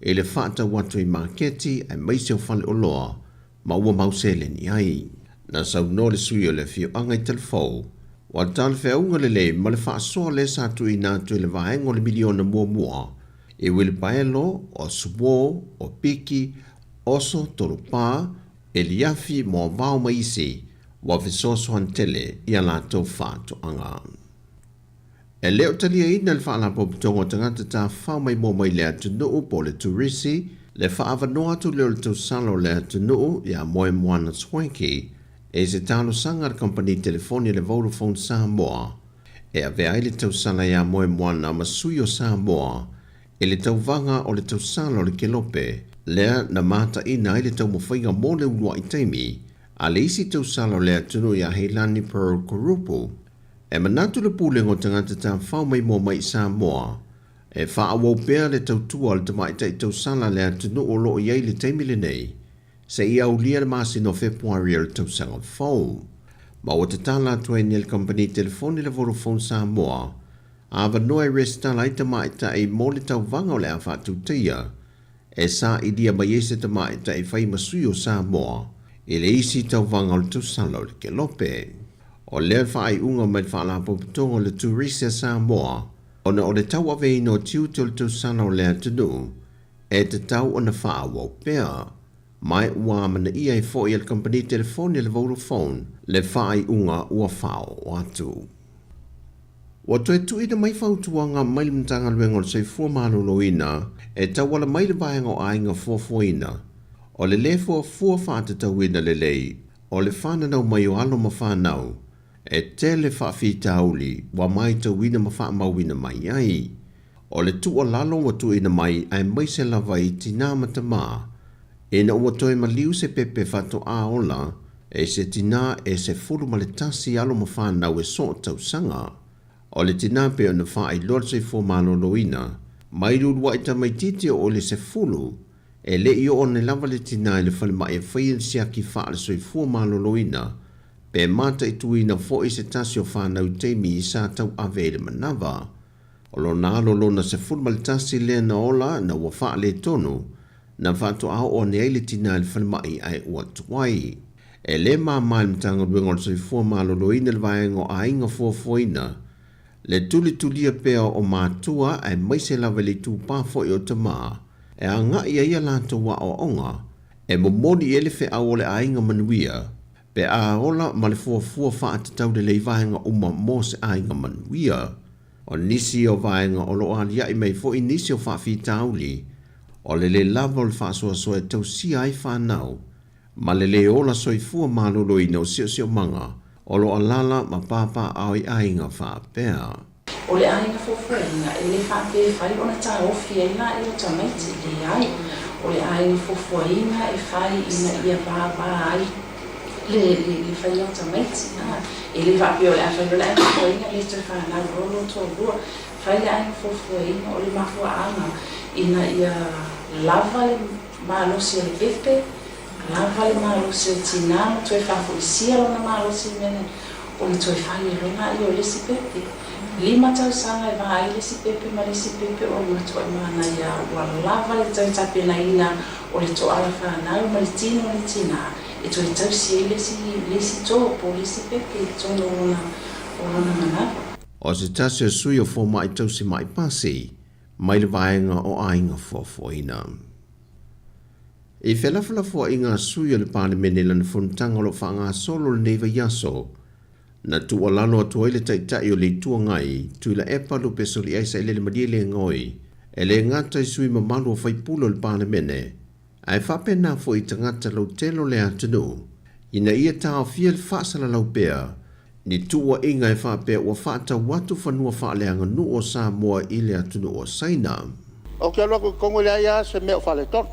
i le faatau atu i maketi aemaise o faleoloa ma ua mau seleni ai. Na saunoa le sui o le afioaga i Talafou, ua talafeauga lelei ma le faasoa lea sa tuuina atu e le vaega o le miliona muamua i uilipaelo, o suo, o piki, oso, tolopā, Eliafi, moavao ma isi ua fesoasoani tele i a latou faatoaga. E le o taliaina e le Faalapotopotoga o Tagata Tafafao Maimoa mai le atunuu po o le Turisi le faaavanoa atu lea o le tausala o le atunuu ia Moemoana Swanky i se talosaga a le kamupani telefoni a le Vodafone Samoa e avea ai le tausala ia Moemoana ma sui o Samoa i le tauvaga o le tausala o le Kelope lea na mataina ai le taumafaiga mo le uluai taimi a le isi tausala o le atunuu ia Heilani Pearl Kurupu. E manatu le Pulega o Tagata Tafafao Maimoa mai i Samoa, e faaauau pea le tautua a le tamaitai tausala a le atunuu o lo o i ai i le taimi lenei, seia aulia le masina o Fepuari o le tausaga fou. Ma ua tatala atu ai nei le kamupani telefoni le Vodafone Samoa, avanoa e resitala ai tamaitai mo le tauvaga o le a faatutaia, e sailia mai ai se tamaitai fai ma sui o Samoa i le isi tauvaga o le tausala o le Kelope. O lea le faaiuga mai le Faalapotopotoga o le Turisi a Samoa, ona o le tauaveina o tiute o le tausala o le atunuu e tatau ona faaauau pea. Ma ua amanaia ai foi e le kamupani telefoni a le Vodafone le faaiuga ua faaoo atu. Ua toe tuuina mai fautuaga mai le Matagaluega o le Soifua Maloloina e tauala mai le Vaega o Aiga Fuafuaina, o le lē fuafua faatatauina lelei o le fananau mai o alo ma fanau e tele faafitauli ua maitauina ma faamauina mai ai. O le tuualalo ua tuuina mai aemaise lava i tinā ma tamā, ina ua toe maliu se pepe faatoā ola e se tinā e 11 alo ma fanau e soo tausaga. O le tinā pei ona faailoa le soifua maloloina, mai le uluai tamaitiiti oo i le 10, e le i oo ane lava le tinā i le falemai e faia le siaki faale-soifua maloloina, pe mataituina foi se tasi o fanau i taimi i sa tauave ai le manava. O lona alo lona 11 lea na ola na ua faaletonu, na faatoa oo ane ai le tinā i le falemai ae ua tuai. E le mama i le Matagaluega o le Soifua Maloloina le vaega o aiga fuafuaina, le tulitulia pea o matua aemaise lava i le itupa foi o tama e agai ai a latou aoaoga, e momoli i ai le feau o le aiga manuia, pe a ola ma le fuafua faatatau lelei vaega uma mo se aiga manuia. O nisi o vaega o lo o aliaʻi mai foi nisi o faafitauli, o le lē lava o le faasoasoa e tausia ai fanau, ma le lē ola soifua maloloina o siosiomaga o lo o alaala ma papaaao i aiga faapea. O le aiga fuafuaina, e le faapea e fai ona taofi ai laia o tamaiti, leai. O le aiga fuafuaina e fai ina ia vava ai le le faia o tamaiti. A, e le faapea o le a fai loa le aiga fuafuaina le toe fanau loa lua toalua. Fai le aiga fuafuaina o le mafuaaga ina ia lava le malosi o le pepe, lava le malosi o le tinā ma toe faafoisia lona malosi i mea nei, ona toe fai ai loa laia o le isi pepe. Lima tausaga e va ai le isi pepe ma le isi pepe o le matuai manaia ua lava le toe tapenaina o le toala fanau ma le tino o le tinā e toe tausi ai le isi le isi tō po o le isi pepe i totonu o lona o lona manava. O se tasi o sui o Fomai Tausi Ma'i Pasi mai le vaega o Aiga Fuafuaina. I felafolafoaiga a sui o le Palemene i lana fonotaga o lo o faagasolo lenei vaiaso, na tuualalo atu ai le Taitai o le Itu Agai, Tuilaepa Lupe Soliaisa i Lele Malie Legoi, e le gata i sui mamalu o faipule o le Palemene, ae faapena foi i tagata lautele o le atunuu, ina ia taofia le faasalalau pea ni tuuaiga e faapea ua faatau atu fanua faaleaganuu o Samoa i le atunuu o Saina. Ou te alu atu i totonu e leai lava se mea o faaletonu,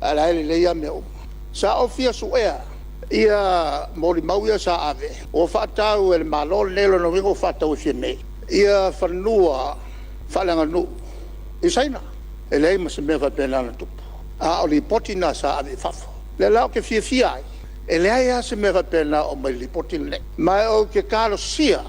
ae o la e lelei lava mea uma. Sa ou fia suea ia molimau ia sa ave, ua faatau e le Malo lenei, o lona uiga ua faatau e Fiame ia fanua faaleaganuu i Saina. E leai ma se mea faapena na tupu, a o lipoti na sa ave i fafo. O lea la ou te fiafia ai E leai lava se mea faapena o aumai i le Lipoti lenei. Ma ou te talosia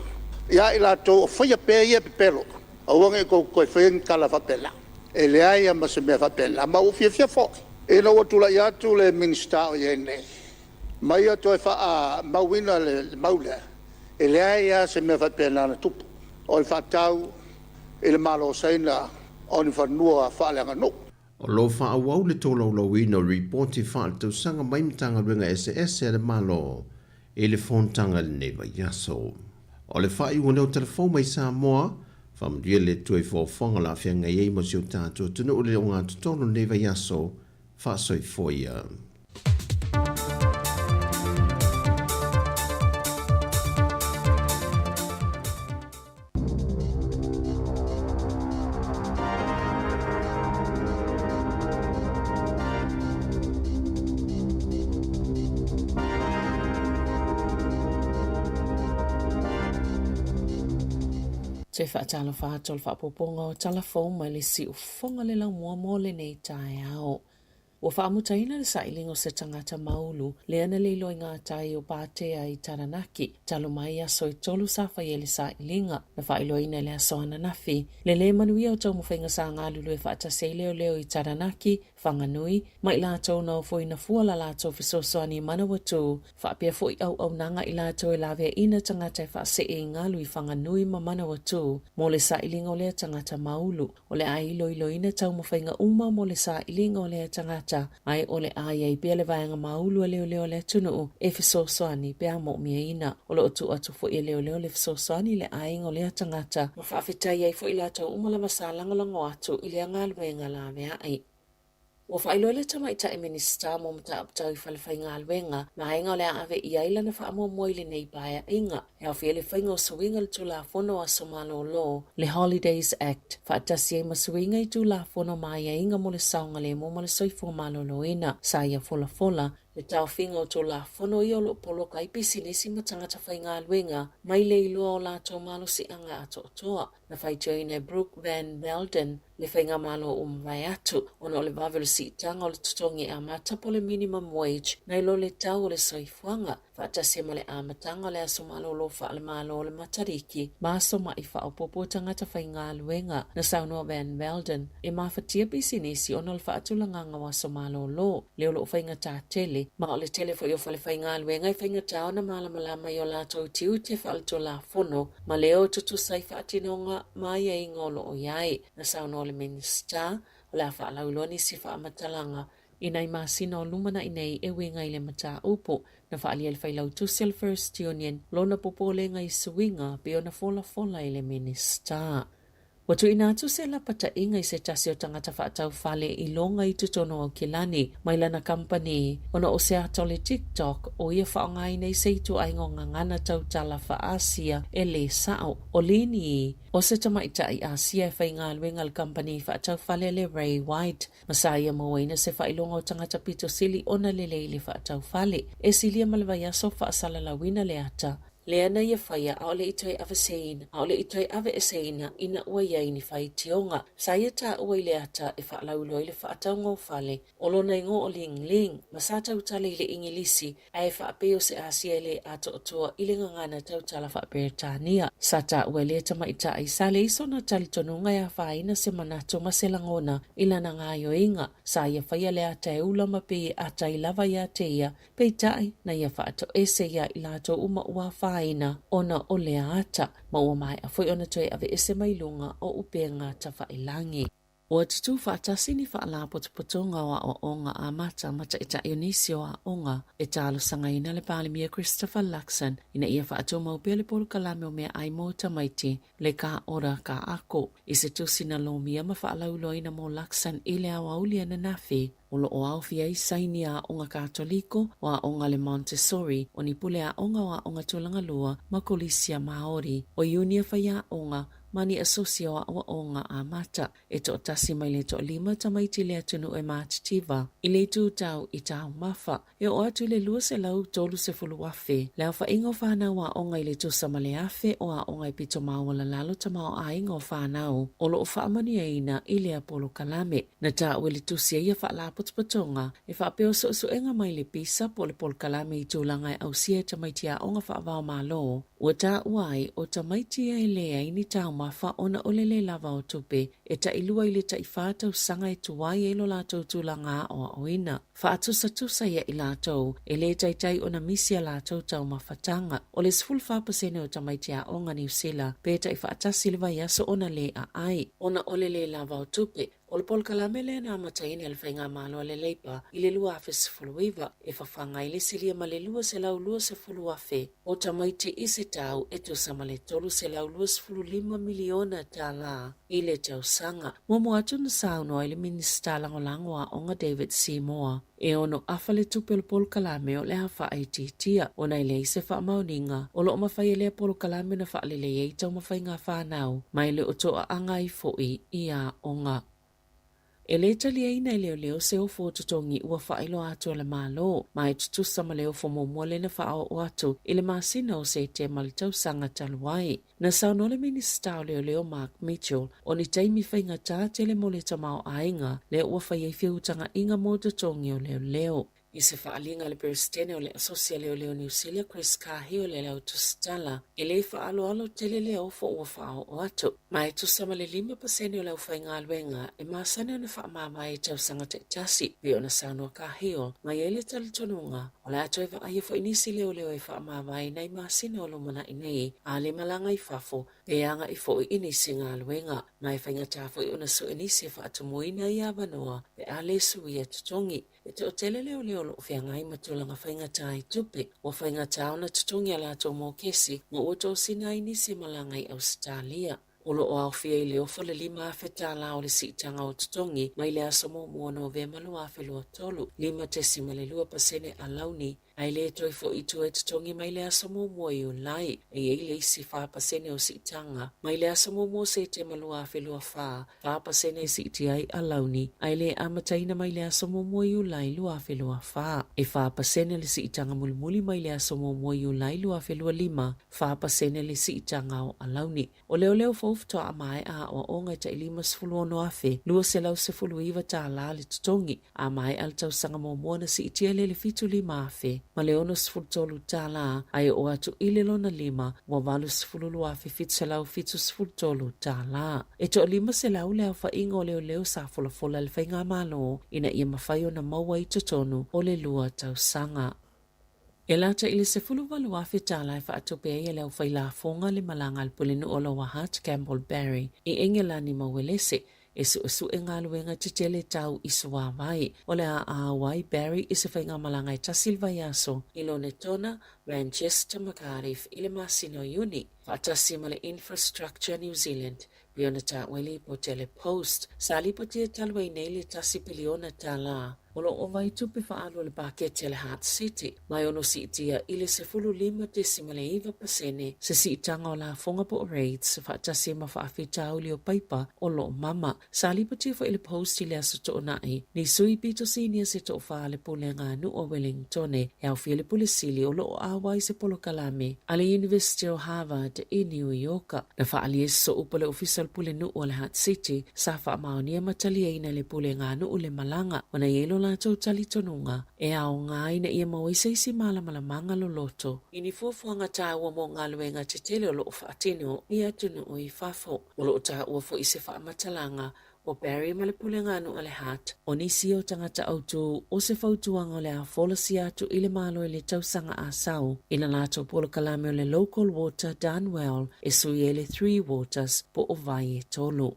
ia i latou o faia pea ia pepelo, aua ne i tou toe faia ni tala faapena. E leai lava ma se mea faapena. Ma ua ou fiafia foi ina ua tulai atu le Minisita o i ai nei ma ia toe faamauina le mau lea, e leai lava se mea faapena na tupu, o le faatau i le Malo o Saina o ni fanua faaleaganuu. O lo o faaauau le tolaulauina o Lipoti Faaletausaga mai Matagaluega eseese a le Malo i le fonotaga i lenei vaiaso. O le faaiuga lea o Tala Fou mai Samoa, faamanuia le Atua i foafoaga o le a feagai ai ma si o tatou atunuu i le ogatotonu i lenei vaiaso. Faasoifua ia. Toe faatalofa atu o le faaopoopoga o tala fou mai le siufofoga le laumua mo lenei taeao. Ua faamutaina le sailiga o se tagata maulu lea na lilo i ngā tai o Pātea i Taranaki, talu mai aso e tolu sa fai ai le sailiga, na faailoaina i le aso ananafi. Le lē manuia o taumafaiga sa galulue faatasi ai leoleo i Taranaki, Whanganui, ma i latou na ofoina fua la latou fesoasoani i Manawatū, faapea foi auaunaga i latou e laveaiina tagata e faasee i galu i Whanganui ma Manawatū mo le sailiga o lea tagata maulu. O le a iloiloina taumafaiga uma mo le sailiga o lea tagata, ae o le a i ai pea le vaega maulu a leoleo a le atunuu e fesoasoani pe a moomiaina. O lo o tuu atu foi e leoleo le fesoasoani i le aiga o lea tagata, ma faafetai ai foi latou uma lava sa lagolago atu i lea galuega laveai. Ua faailoa le Tamaitai Minisita mo Mataupu Tau i Falefaigaluega vaega o le a ave i ai lana faamuamua i lenei paeaiga, e aofia ai le faiga o suiga i le Tulafono o Aso Malolo, le Holidays Act, faatasi ai ma suiga i Tulafono ma aiaiga mo le saogalemu ma le soifua maloloina. Sa ia folafola le taofiga o Tulafono ia o lo o poloka ai pisinisi ma tagata faigaluega mai le iloa o latou malosiaga atoatoa. Na faitioina e Brooke Van Velden le faigamalo ua mavae atu ona o le vave o le siitaga o le totogi amata po o le minimum wage nai lo le tau o le soifuaga, faatasi ai ma le amataga o le aso malolo faale-Malo o le Matariki ma aso maʻi faaopoopo o tagata faigaluega. Na saunoa Van Velden e mafatia pisinisi ona o le faatulagaga o aso malolo lea o lo o faigata tele, ma o le tele foi o falefaigaluega e faigata ona malamalama i o latou tiute faaletulafono ma lea o tutusa ai faatinoga ma aiaiga o lo o i ai. Na saunoa le Minisita, o le a faalauiloa nisi faamatalaga i nai masina o lumanai nei e uiga i le mataupu. Na faaalia e le Failautusi o le First Union lona popolega i suiga pei ona folafola e le Minisita. Ua tuuina atu se lapataiga i se tasi o tagata faatau fale i loga i totonu o Aukilani mai lana kamupani ona o se ata o le TikTok o ia faaaogaina i se ituaiga o gagana tautala faa-Asia e lē sao. ʻO Lin Yi, ʻo se tamaitai ʻĀsia e faigaluega i le kamupani faatau fale a le Ray White, ma sa ia mauaina se faailoga o tagata pito sili ona lelei i le faatau fale. E silia ma le vaiaso faasalalauina le ata lea na ia faia ʻaʻole i toe aveseina, ʻaʻole i toe aveeseina ina ua i ai ni faitioga. Sa ia taua i le ata e faalauiloa ai le faatauga o fale o lona igoa o Ling Ling, ma sa tautala i le Igilisi ae faapei o se Asia e lē atoatoa i le gagana tautala faa-Peretania. Sa taua e lea tamaitai sa leai sona talitonuga e afaina se manatu ma se lagona i lana gaoioiga. Sa ia faia le ata e ula ma pei e ata ai lava iā te ia, Peitai, na ia faatoese iā i latou uma ua afaina ona o lea ata, ma ua maea foi ona toe aveese mai luga o upega tafailagi. Ua tutū faatasi ni faalapotopotoga o aoaoga amata ma taitai o nisi o aoga e talosagaina le Palemia Christopher Luxon ina ia faatumau pea le polokalame o meaai mo tamaiti le Ka Ora Ka Ako i se tusi na lomia ma faalauiloaina mo Luxon i le aoauli ananafi. O lo o aofia ai saini a aoga Katoliko, o aoga a le Montessori, o ni pule aoga o aoga tulaga lua ma Kolisia Māori, o Iunia Faiaoga, ma ni asosi o aʻoaʻoga amata. E toʻatasi mai le toalima tamaiti i le atunuu e matitiva i le itu tau i taumafa. E oo atu i le 230,000 le aofaiga o fanau aoga i le tusa ma le 1,000 o aoga e pito maualalalo tamaoaiga o fanau o lo o faamanuiaina i lea polokalame. Na taua e le tusi ai ia faalapotopotoga e faapea o suesuega mai le PISA po o le polokalame i tulaga e ausia e tamaiti aoga faava-o-Malo ua taua ai o tamaiti ia e leai ni taumafa ona o le lē lava o tupe e tailua i le taifa tausaga e tuai ai lo latou tulaga aoaoina. Faatusatusa ia i latou, e lē taitai ona misi a latou taumafataga. O le 14% o tamaiti aoga Niu Sila pe taifaatasi le vaiaso ona lē aai, ona o le lē lava o tupe. O le polokalame lea na amataina e le Faigamalo a le Labour i le 2019, e fafaga ai le silia ma le 220,000 o tamaiti i se tau e tusa ma le $325 miliona tala i le tausaga. Muamua atu na saunoa ai le Minisita Lagolago o Aoga David Seymour, e ono afa le tupe o le polokalame o le a faaitiitia ona e leai se faamaoniga o lo o mafai e lea polokalame ona faalelei ai taumafaiga a fanau ma e le o toaaga ai foi i aoga. E lē taliaina e leoleo se ofo o totogi ua faailoa atu e le Malo, ma e tutusa ma le ofo muamua lea na faaoo atu i le masina o Setema le tausaga talu ai. Na saunoa le Minisita o Leoleo Mark Mitchell, o ni taimi faigata tele mo le tamaoaiga lea ua fai ai feutagaiga mo totogi o leoleo. I se faaaliga a le Peresetene o le Asosi a Leoleo Niu Sila Chris Cahill o le Lautusitala, e lē faaaloalo tele le ofo ua faaoo atu, ma e tusa ma le 5% o le aufaigaluega e masani ona faamavae i tausaga taitasi, pei ona saunoa Cahill, ma i ai le talitonuga o le a toe vaaia foi nisi leoleo e faamavae i nai masina o lumanai nei, a le malaga i fafo, pe agai foi i nisi galuega, ma e faigata foi ona sue nisi e faatumuina ia avanoa pe a lē suia totogi. E toatele leoleo o lo o feagai ma tulaga faigata i tupe, ua faigata ona totogi a latou mokesi ma ua tosina ai nisi e malaga i Ausetalia. O lo o aofia i le ofo le $5,000 o le siitaga o totogi mai le aso muamua o Novema 2023, 5.2% alauni, ae le toe foi i tua e totogi mai le aso muamua o Iulai. E i ai le isi 4% o siitaga mai le aso muamua o Setema 2024, 4% e siitia ai alauni, ae le amataina mai le aso muamua o Iulai 2024. E 4% le siitaga mulimuli mai le aso muamua o Iulai 2025, 4% le siitaga o alauni. O leoleo fou faatoa maea aoaoga e tai $56,219 tālā le totogi, a maea le tausaga muamua na siitia lea i le $75,063 tālā, a e oo atu i le lona lima ua $82,773 tālā. E toa-500 le aofaiga o leoleo sa folafola e le Faigamalo ina ia mafai ona maua i totonu o le lua tausaga. E lata i le $18,000 tala e faatupe ai e le aufailafoga le malaga a le Pulenuu o Lower Hutt, Campbell Barry, i Engelani ma Uelese e suesue galuega tetele tau i suāwai. O le a āu ai Barry i se faigamalaga e tasi le vaiaso i Lonetona, Manchester ma Cardiff i le masina o Iuni, faatasi ma le Infrastructure New Zealand pei ona taua i le lipoti a le Post. Sa lipotia talu ai nei le tasi piliona tala o lo o ova ai tupe faaalu a le paketi a le Heart City, ma e ono siitia i le 15.9% se siitaga o lafoga po o rates faatasi ma faafitauli o paipa o lo o mama. Sa lipotia foi e le Post i le Aso Toonai ni sui pito sinia se toafa a le Pulega a Nuu o Wellingtone e aofia le Pule Sili o lo o ʻauai se polokalame a le University o Harvard i Niu Ioka. Na faaalia i se sooupu a le Ofisa o le Pulenuu o le Hutt City, sa faamaonia ma taliaina e le Pulega a Nuu le malaga ona i ai lo latou talitonuga e aoga ina ia maua ai se isi malamalamaaga loloto i ni fuafuaga taua mo galuega tetele o lo o faatino i atunuu i fafo. O lo o taua foi se faamatalaga o Barry ma le Pulega a Nuu a le Hutt, o nisi o tagata autū o se fautuaga o le a folasia atu i le Malo i le tausaga a sau i la latou polokalame o le Local Water Done Well e sui ai le Three Waters po o vai e tolu.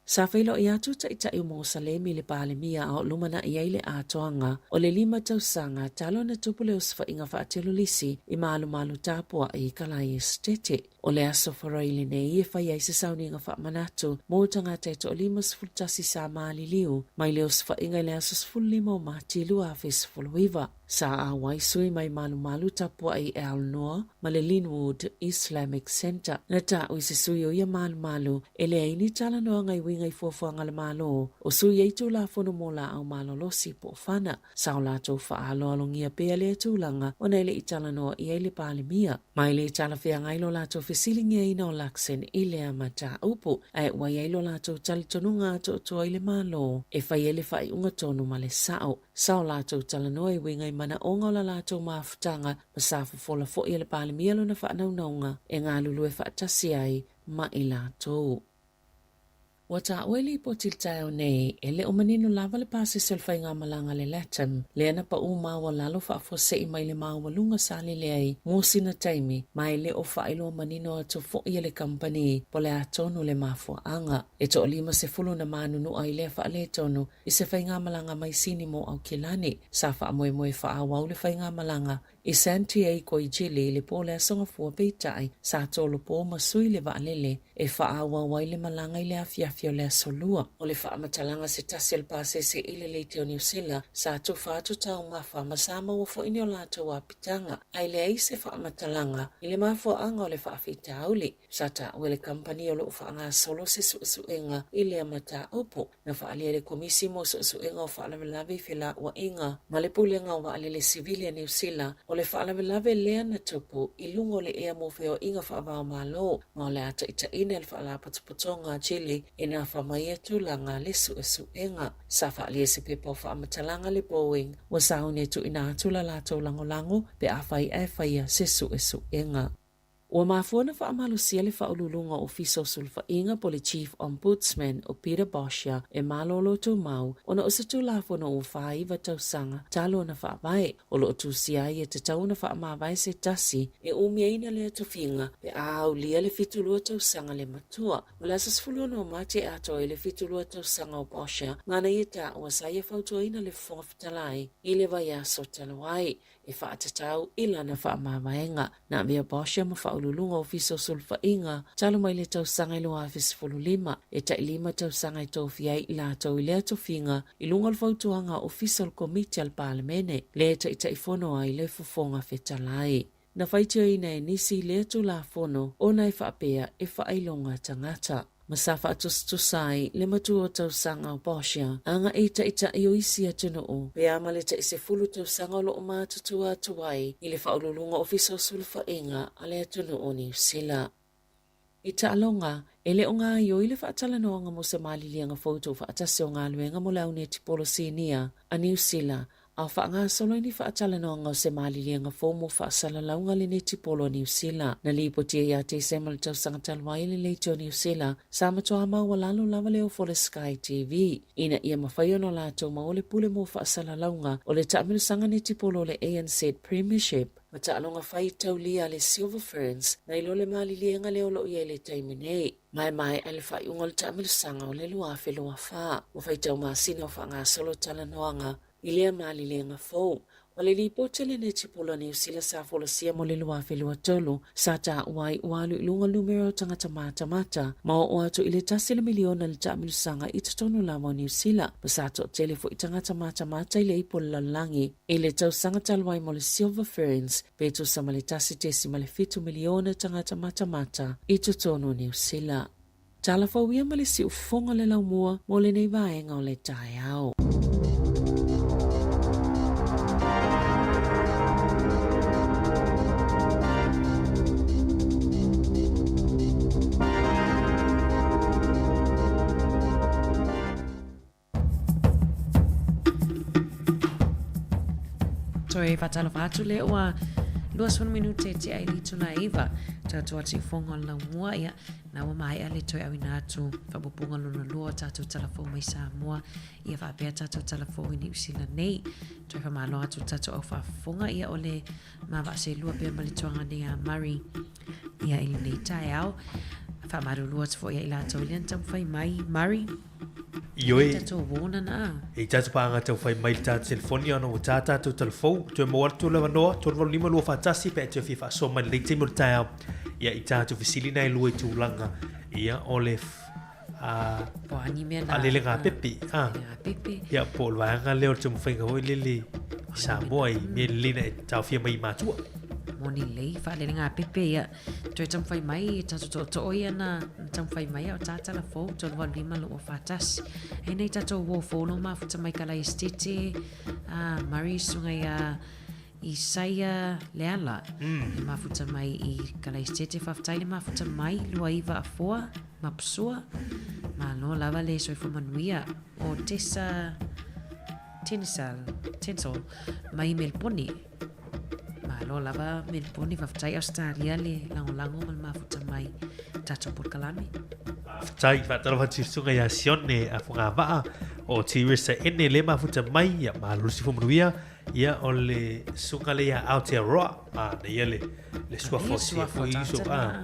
Sa feiloai atu Taitai o Mosalemi i le Palemia a o lumanai ai le atoaga o le lima tausaga talu ona tupu le osofaiga faatelolisi i malumalu tapuai i Kalaesetete. O le Aso Faraile lenei e fai ai se sauniga faamanatu mo tagata e toa-51 sa maliliu mai le osofaiga i le aso 15 o Mati 2019. Sa auai sui mai malumalu tapuai e Al Noor ma le Linwood Islamic Centre. Na ta'u i se sui o ia malumalu e leai ni talanoaga i uiga i fuafuaga a le Malo o sui ai Tulafono mo laau malolosi po o fana. Sa o latou faaaloalogia pea lea tulaga ona e le i talanoa i ai le Palemia. Ma e le talafeagai lo latou fesiligiaina o Luxon i lea mataupu, ae ua i ai lo latou talitonuga atoatoa i le Malo e fai ai le faaiuga tonu ma le sa'o. Sa o latou talanoa e uiga i manaoga o la latou mafutaga ma sa fofola foi e le Palemia lona faanaunauga e galulue faatasi ai ma i latou. Ua taua i lipoti i le taeao nei, e le o manino lava le pasese o le faigamalaga a le LATAM, lea na pau maualalo faafuasei mai le maualuga sa lele ai mo sina taimi, ma e le o faailoa manino atu foi e le kamupani po o le a tonu le mafuaaga. E toalima sefulu na manunua i lea faaletonu i se faigamalaga mai Sini mo Aukilani. Sa faamoemoe faaauau le faigamalaga i Santiago i Chile i le po o le Aso Gafua peitai, sa tolopo ma sui le vaalele e faaauau ai le malaga i le afiafi o le Aso Lua. O le faamatalaga se tasi o le pasese i le leitio Niu Sila, sa tufa atu taumafa ma sa maua foi ni o latou apitaga, ae leai se faamatalaga i le mafuaaga o le faafitauli. Sa taua e le kamupani o lo o faagasolo se suesuega i lea mataupu. Na faaalia e le Komisi mo Suesuega o Faalavelave i Felauaiga ma le Pulega o Vaalele Sivili a Niu Sila, o le faalavelave lea na tupu i luga o le ea mo feoaiga faava-o-Malo ma o le a taitaiina e le Faalapotopotoga a Chile e nafa ma ia tulaga le suesuega. Sa faaalia i se pepa o faamatalaga le Boeing ua sauni e tuuina atu la latou lagolago pe afai ae faia se suesuega. Ua mafua ona faamalosia le Faauluuluga o Ofisa o Sulufaiga po o le Chief Ombudsman o Peter Boshier e malolo tumau ona o se Tulafono ua 49 tausaga talu ona faavae, o lo o tusia ai e tatau ona faamavae se tasi e umiaina lea tofiga pe a aulia le 72 tausaga le matua. O le aso 16 o Mati e atoa ai le 72 tausaga o Boshier, nāna ia taua sa ia fautuaina le Fofoga Fetalai i le vaiaso talu ai. e faatatau i lana faamavaega. Na avea Bosher ma Faauluuluga Ofisa o Sulufaiga talu mai le tausaga i 2015, e tai lima tausaga e tofia ai i latou i lea tofiga i luga o le fautuaga a Ofisa o le Komiti a le Palemene, lea e taitaifono ai le Fofoga Fetalai. Na faitioina e nisi lea Tulafono ona e faapea e faailoga tagata. Ma sa faatusatusa ai le matua o tausaga o Boscia agai i taitai o isi atunuu, pe a ma le tai 10 tausaga o lo o matutua atu ai i le Faauluuluga Ofisa o Sulufaiga a le atunuu o Niu Sila. I taaloga, e le o gaioi le faatalanoaga mo se maliliega fou tuufaatasi o galuega mo le au netipolo sinia a Niu Sila A o faagasolo i ni faatalanoaga o se maliliega fou mo faasalalauga le netipolo a Niu Sila. Na lipotia ia Tesema le tausaga talu ai le leitio Niu Sila, sa matuā maualalo lava le ofo o le Sky TV ina ia mafai ona latou maua le pule mo faasalalauga o le taamilosaga netipolo o le ANZ Premiership ma taaloga fai taulia a le Silver Ferns nai lo le maliliega lea o lo o i ai i le taimi nei. Maemaea le faaiuga o le taamilosaga o le 2024. Ua faitau masina o faagasolo talanoaga i lea malilega fou. O le lipoti a le Netipolo a Niu Sila sa folasia mo le 2023, sa taua ai ua alu i luga le numera o tagata matamata ma oo atu i le tasi le miliona le taamilosaga i totonu lava o Niu Sila, ma sa toatele foi tagata matamata i le ipu o le lalolagi i le tausaga talu ai mo le Silver Ferns, pe tusa ma le 1.7 miliona tagata matamata i totonu o Niu Sila. Tala fou ia ma le siufofoga o le laumua mo lenei vaega o le taeao. Toe faatalofa atu lea ua 20 minute te ai le itula e iva. Tatou atu i foga o le laumua, ia, na ua maea le toe auina atu faapupuga lona lua o tatou talafou mai Samoa, ia faapea tatou talafou i Niu Sila nei. Toe whamalo atu tatou au faafofoga, ia o le ma vaaselua pea ma le tuaga nei a Murray ia i lenei taeao. Faamalulu atu foi ia i latou i lea na taumafai mai Murray. Ioe. Tatou warna na. E tātou pānga tau whai mai le tātou telefoni ana ua tā tātou telefou. Toe maua atu le avanoa, 385 241 pe e te fia whaasoa mai le taimi o le taeao. Ia, i tatou fesili na e lua i tulaga, ia, o le a Po o a ni mea na faalelegapepe, a. Faalelegapepe. Ia, po o le vaega lea o le taumafaiga foi lele i Samoa i mea lelei na e taofia mai i matua. Moni lelei, faalelegapepe, ia. Toe taumafai mai i tatou tootoo ia na taumafai mai a o tā tala fou, 385 241. E nei tatou uo fou no mafuta mai Kalai Esitete, a Murray susuga ia Isaia Leala, e mafuta mai i Kalai Esitete. Faafetai le mafuta mai, 29 afoa, Mapusua. Malo lava le soifua manuia o Tessa Tenisal, Tensol, mai Melponi. Malo lava Melponi, faafetai Ausetaria le lagolago ma le mafuta mai tatou polokalame. Faafetai, faatalofa atu i le susuga ia Sione a Fogavaa o Tirisa Ene le mafuta mai, ia malo le soifua manuia. Ia o le susuga lea ia Aotearoa, manaia le le suafa o sia foi iso a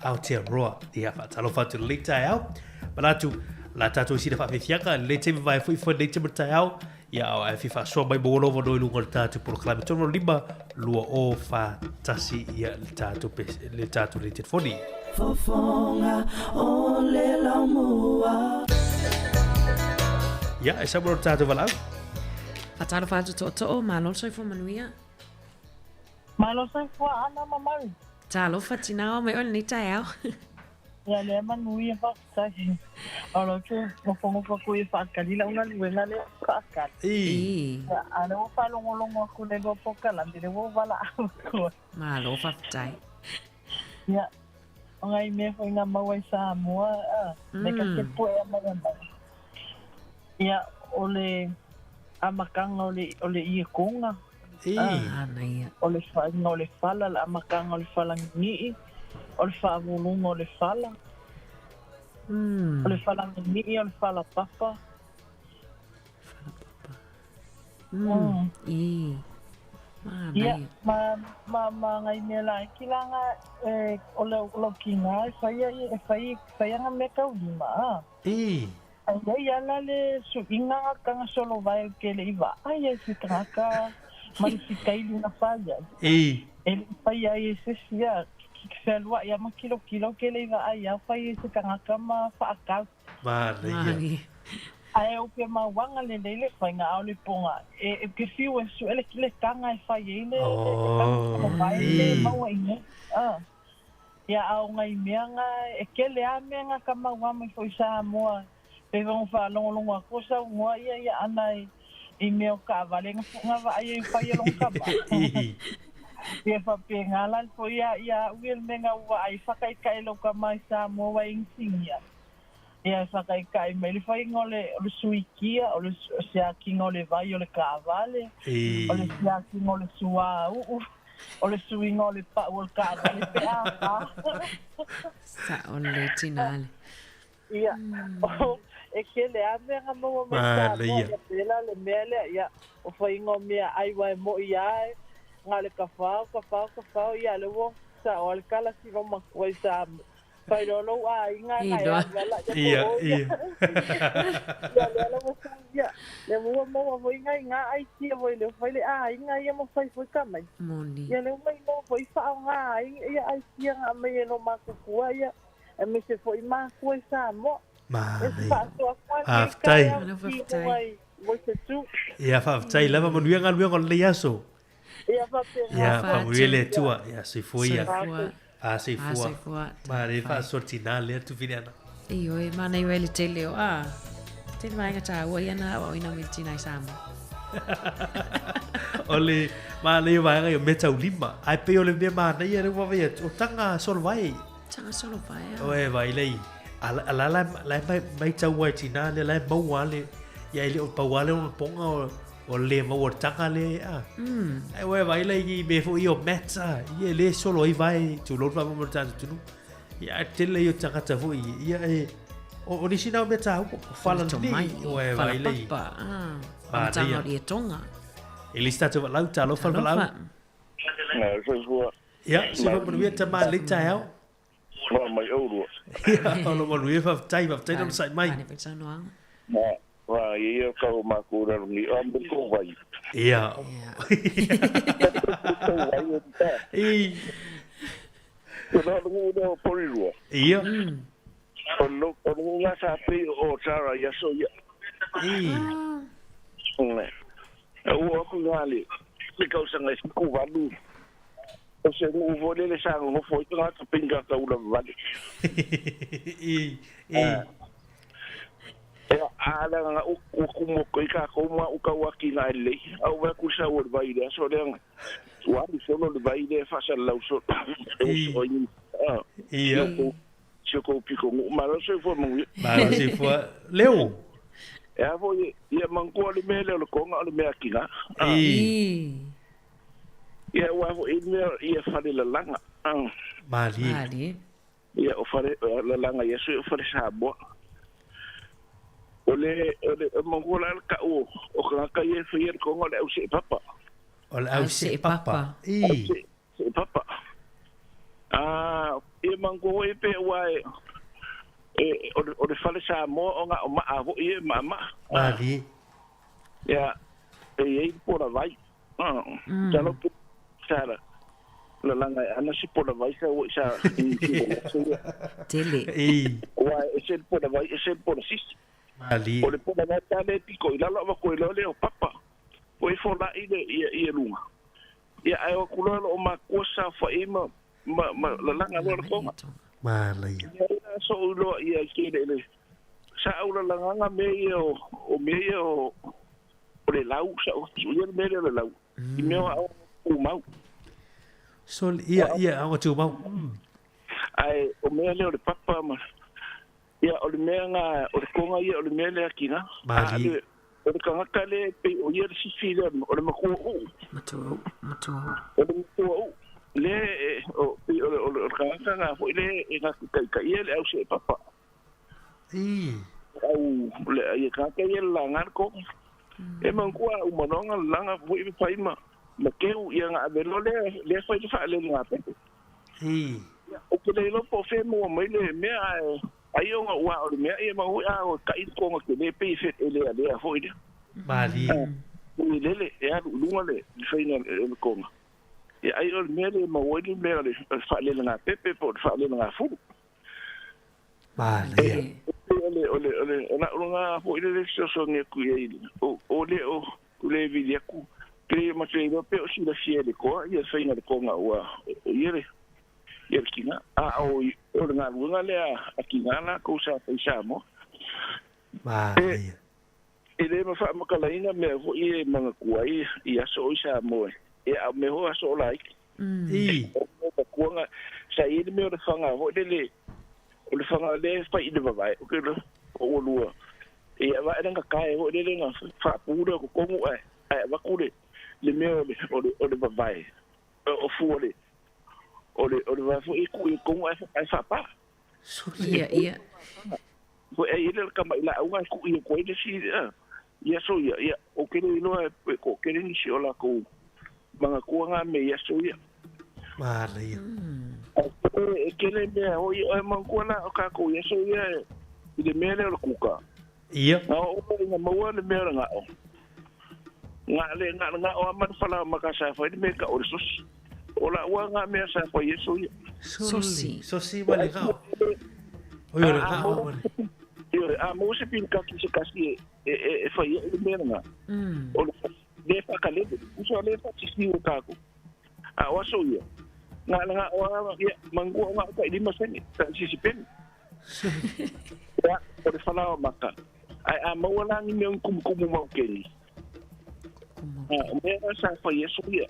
Aotearoa. Ia faatalofa atu i lenei taeao. Manatu la tatou i sina faafiafiaga i lenei taimi vae foi foi lenei taimi o le taeao. Ia a o ae fia faasoa mai maua lou avanoa i luga o le tatou polokalame 385 2041 ia le tatou le tatou lei telefoni. Fofoga o le laumua. Ia, e sau mai lo tatou valaau. Faatalofa atu tootoo, malo le soifua manuia. Malo soifua Ana ma Mary. Talofa tina o mai oe lenei taeao. Ia lea manuia faafetai. O lea ou te nofonofo atu e faatali lau galuega lea faatali. Ii. Ia, a o lea ua faalogologo atu i le lua polokalame, lea ua ou valaau atu ai. Malo faafetai. Ia, o nai mea foi na maua i Samoa, a, me ka te puea mai a mai. Ia, o le amataga o le, o le iekoga. Ii. Ah, manaia. O le faiga o le fala, le amataga o le fala nini'i, o le faavuluga o le fala. O le fala nini'i, o le fala papa. Fala papa. Mm. Ii. Ia, Manaia. ma, ma, ma ngai mea laiti la nga, e, o le, o lau tiga e faia, e fai, faia nga mea taulima, a. Ii. Ai ai ala le suiga nga taga solo vae ou te le i vaai ai i se tagata ma le sitaili na fai ai. Ii. E le i faia ai e se isi a fealuai a ma kilokilo ou te le i vaai a fai e se tagata ma faatau. Manaia. Ae ou te mauaga lelei le faiga a o le poga e ou te fiu e sue le le taga e fai ai le le taga solo vae le maua i nei. A. Ia a o ngai mea nga e kele a mea nga ka maua mai foi i Samoa pei foi ona faalogologo atu o saunoa ia ia ana i i mea o taavale nga nga vaai ai fai e lona tama. Ia faapena la foi ia ia a'u ia le mea nga ua vaai faataitai lou tama i Samoa ua inisinia. Ia e faataitai mai le faiga o le o le suikia o le siakiga o le vai o le taavale o le siakiga o le suauu. O le suiga o le pau o le taavale pe a fa. Sa'o lelei tina le. Ia, e tele a mea na maua mai Samoa, ia pela le mea lea, ia, o faiga o meaai aua e mo'i a e, na o le tafao, tafao, tafao, ia lea ua sa'o a le tala si lou matua i Samoa. Fai loa lou aiga na e alu ala ia ko ia. Ia lea lava sa ia. Lea ua maua foi ngai ngā aitia foi lea fai le aiga ia ma fai foi ka mai. Moni. Ia lea mai no foi whaonga ai ia aitia ngā mai e no mākukua ia e me se foi mākua i Samoa. Manaia. Faafetai. Ia faafetai lava manuia galuega o lenei aso. Ia faapena. Ia faamanuia le Atua. Ia soifua ia. Soifua. A soifua. A soifua. Manaia faasoa le tinā lea Tufiliana. Ioe, manaia ai le tele o a. Tele vaega taua ia na aoaoina mai le tinā i Samoa. O le manaia o vaega ia o meataulima. Ae pei o le mea manaia lea ua vaai atu, o taga solovae. Taga solovae a. Oe vaai lei. A la la la e maitau ai le tinā lea la e maua lava le, ia e le o pau lava lea o ona poga o O le maua le taga le a. Ai ua e vaai la i mea foi ia o mats a. Ia e le solo ai vae tulou le faamoemoe o le tatou atunuu. Ia ae tele ia o tagata foi ia e o nisi na o mea taua o fala Tomai, nei ua e vaai la i. Fala papa, a. Amataga o le ietoga. E le isi tatou valaau, talofa le valaau. Talofa. Soifua. Ia, soifua manuia tama lelei taeao. Ma mai oulua. Ia, o lo manuia, faafetai, faafetai le onosai mai. Manaia foi le saunoaga. Ma, ma ia kau makou lalo ni a me kou vai. Ia. Kou vai e ta. I. O le nuu lea o Porirua. Ia. O le o le nuu sa pei o Tara i aso ia. I. E ua aku ngā le le kausaga e 78. O se nuu foi lele sa gogofo ai tagata pinga taula vale. I. I. E a le nga u u kumo ko i ka ko ma u ka waki na le. Au wa ku sa o le vai le aso le nga. Ua alu solo le vai le fasa lau so. I. O i. Ah. Ia. Si o kou piko ngu malo soifua manuia. Malo soifua. Leo. E a foi ia mangua le mea lea o le konga o le mea kina. I. Ia ua foi i mea ia fale lalaga. Malie. Malie. Ia o fale lalaga ia sui o fale Samoa. O le o le mangua la le kau o kangaka ia e faia le konga o le au see papa. O le au see papa. I. See papa. Ah, ia mangua foi pe ua e e o le fale Samoa o nga o maa foi e maa. Malie. Ia e i pola vai. Ah, talo sara. La langa ana si pola vai sa o sa Tele. I. Ua e se pola vai e se pola sis. Malie. O le pola vai tale piko i lalo va ko le o papa. O e fola i le i lunga. Ia ai o kulo o ma kosa fa i ma ma la langa lo le konga. Malie. Ia so lo ia ke le sa au la langa me ia o me ia o le lau sa o ia me le lau. I mea o o mau. Sol ia ia o tu mau. Ai o mea le o le papa ma ia o le mea nga o le konga ia o le mea le akina. Malie. O le kangaka le pe o ia le sifi le o le matua u. Matua matua. O le matua u. Le o pe o le kangaka nga foi le e nga kai kai ia le au se papa. I. Au le ia kangaka ia la nga ko. E mangua u manonga langa foi pe paima. Ma keu ia nga avelo le le fai le fa le nga pe. I. O ke le lo po fe mo mai le mea ai ai o nga ua o le mea ia ma hui a o kai ko nga ke le pe fe ele le a foi le. Malie. Ui lele e alu lunga le faina le konga. Ia ai o le mea le ma oi le mea le fa le nga pepe po fa le nga fu. Malie. Ole ole ole ona nga foi le so so nge ku ia o le o le vi ku. Ke ma te lo pe o si la fiele ko ia faina le konga ua ia le ia kina a o o nga lunga le a kina la ko sa pe sa mo. Malie. E le ma fa makalaina me ho i manga kuai i aso i sa mo e a me ho aso lai. I. O ka kuanga sa i me o le fanga ho le o le fanga le fa i le vai o ke lo o lua. E va e nga kai ho le nga fa pura ko kongu ai ai va kule le mea o le vavae o fu o le o le va fu i ku i kongu ai fa pa. Ia ia. Ko e ile ka mai la unga ku i ko ile si ia so ia ia o ke le loa ko ke le ni si ola ko manga kuanga me ia so ia. Malie. E ke le mea o i mangua la o ka ko ia so ia i le mea le o le kuka. Ia. Na o o nga maua le mea o le ngao. Nga le nga nga o amana fala makasa fa le mea ka o le sosi. O la ua nga mea sa fa ia so ia. Sosi. Sosi wa le ngao. O le ngao wa le. Ia a mo se pin ka ki se kasi e fa ia le mea nga. O le le fa ka le uso le fa ti si o ka ko. A o so ia. Nga nga o ia mangua nga ka i lima sene ta si si pen. Ia o le fala o maka. Ai a maua la ni mea kumu mau keni. O mea sa fa ia so ia.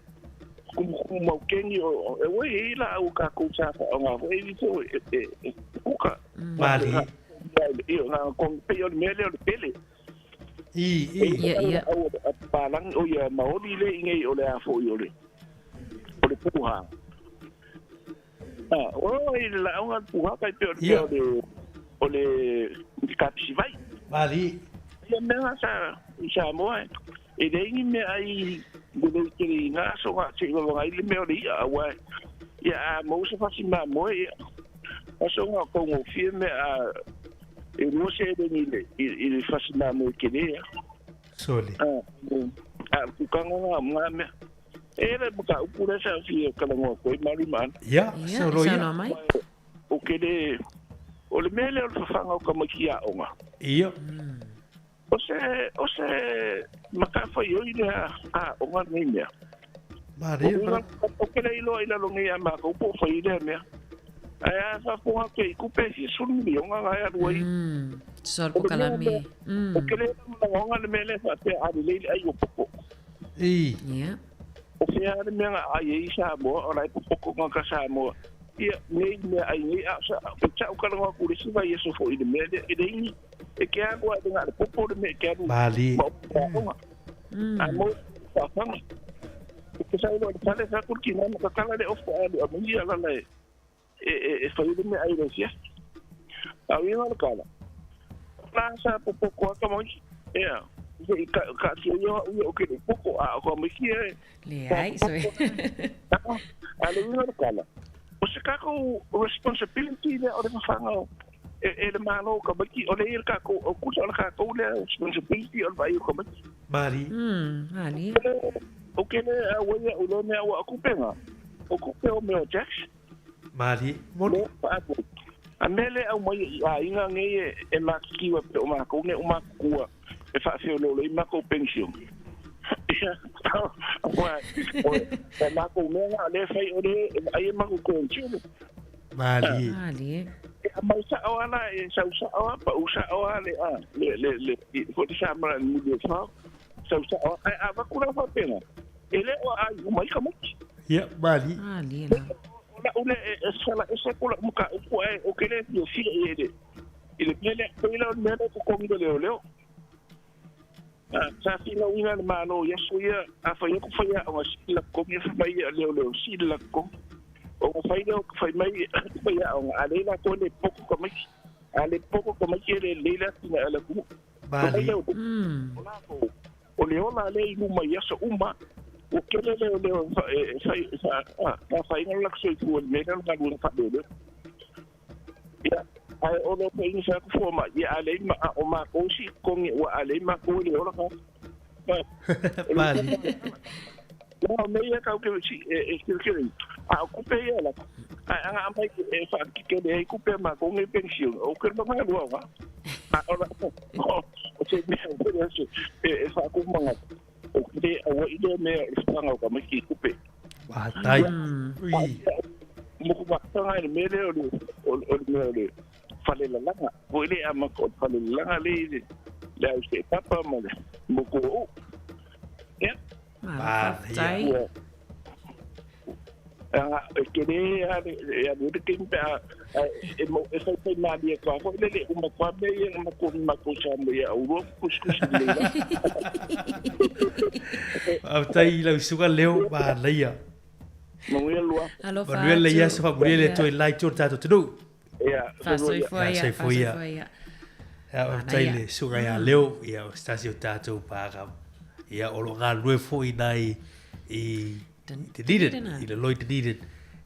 Kumu mau keni o e oi e la o ka ko sa fa o nga foi i fo e kuka. Malie. Ia nga ko pe o mea le o le pele. I i. Ia ia. O palang o ia maoli le inge o le a foi o le puha. Ah, o i la unga puha kai pe o le o le kapsi vai. Malie. Ia mea sa i Samoa e le ingi mea ai le kiri ngā so ngā te ngā i le mea o le ia aua ia a mausa fasi mā moe ia aso ngā kongo fie mea a e lua se le ni le i le fasi mā moe ke lea. Sole. A kukanga ngā mea. E le mataupu lea sa fia talanoa atu ai Malu ma Ana. Ia, saunoa ia. Saunoa mai. O ke le, o le mea lea o le fafaga o tamaiti aoga. Ia. O se, o se matafaioi lea a aoga lenei mea. Malie. O ke le iloa i lalo nei ia matou po o fai lea mea. Ae a faafofoga atu i tupe e fia sefulu miliona na e alu ai. Tusa o le pokalame. O ke le lagolagoina le mea lea faapea a lelei le ai ua popo. I. Ia. O fea le mea na ai ai Samoa o la e popoto tagata Samoa. Ia, nei mea ai nei, a o sa, peitai o talanoa atu i le isi vaiaso foi i le mea lea, e leai ni, e te alu lava i le na o le popo le mea e te alu Malie. ma o aoga. A mo faafaga. E te sau loa i le fale, fai atu le tina ma tatala le ofa e alu e aumai alala e, e, e, e fai le meaai i le afiafi. A o ia le tala, la sa popoto lava tamaiti, ea, se i taatia ia au ia ou te le i poto, a o tamaiti ia e Leai, sa soe. popoto. A o le uiga o le tala, o se tatou responsibility lea o le fafaga o e, e le Malo o tamaiti, o lea e i le tatou, o tusa o le tatou lea responsibility o le vaai o tamaiti. Malie. Malie. Ou te le auai au i lea mea, aua o tupe na, o tupe o mea o tax. Malie, moni. A mea lea e aumai i aiga nei e matitiu ai pei o matou nei o matutua e faafeoloolo ai matou penisione. Ia, aua o matou mea na o lea e fai o lea e vaai ai matou grandchildren. Malie. Malie. E aumai sao lava la, e sau sao lava, pau sao lava le, le, le, le, foi le samala i le muli o le fao. Sau sao lava. Ae a avatu la faapena, e le o aai uma ai tamaiti. Ia, malie. Malie la. O lau lea e sala ese atu lau mataupu ae ou te le fiafia i ai i le mea lea. Pei la o le mea lea e totogi e leoleo. Sa finauina e le Malo i aso ia, a fai atu faiaoga sili la totogi, fai mai ia leoleo sili la totogi. Ona fai lea o fai mai faiaoga, a leai latou e le poto tamaiti. A le poto tamaiti e le lelei le atinae o le atunuu. Malie. O latou, o le ola lea i luma i aso uma, ua tele leoleo e fai e afaina lo latou soifua i le mea lea o le galuega faaleoleo. Ia, ae o lo o ina fai atu fomai, ia a leai ma, o matou isi totogi ua a leai matou e le ola tagata. Malie. O mea ia tatou te e tilotilo i ai, a o tupe ia e lava, ae ana aumai e faatetele ai tupe a matou nei penisione, ou te leva galua aoga. A o la, o se mea foi lea e faatumangata, ou te le auai lea mea o le fafaga o tamaiti i tupe. Faafetai. Motu mafaga i le mea lea o le o le mea o le falelalaga foi lea e amata o le falelalaga lea i le le au seepapa ma le motu o Uu. Ia. Faafetai. Anga e tele lava le e alu ai le taimi pe a e mo e faifai malie atu lava foi lele uma atu lava mea ia na matou matou Samoa ia aurua ma tusitusi lelei lava. Faafetai i lau susuga Leo manaia. Manuia lua. Alofa Manuia le atu. aso faamanuia le Atua i le la itu o le tatou atunuu. Ia, Faasoifua ia, Soifua ia. faasoifua ia. Ia, faafetai Manaia. le susuga ia Leo, ia o se tasi o tatou pāka, ia o lo o galulue foi i nai i Dunedin, i le Lloyd Dunedin.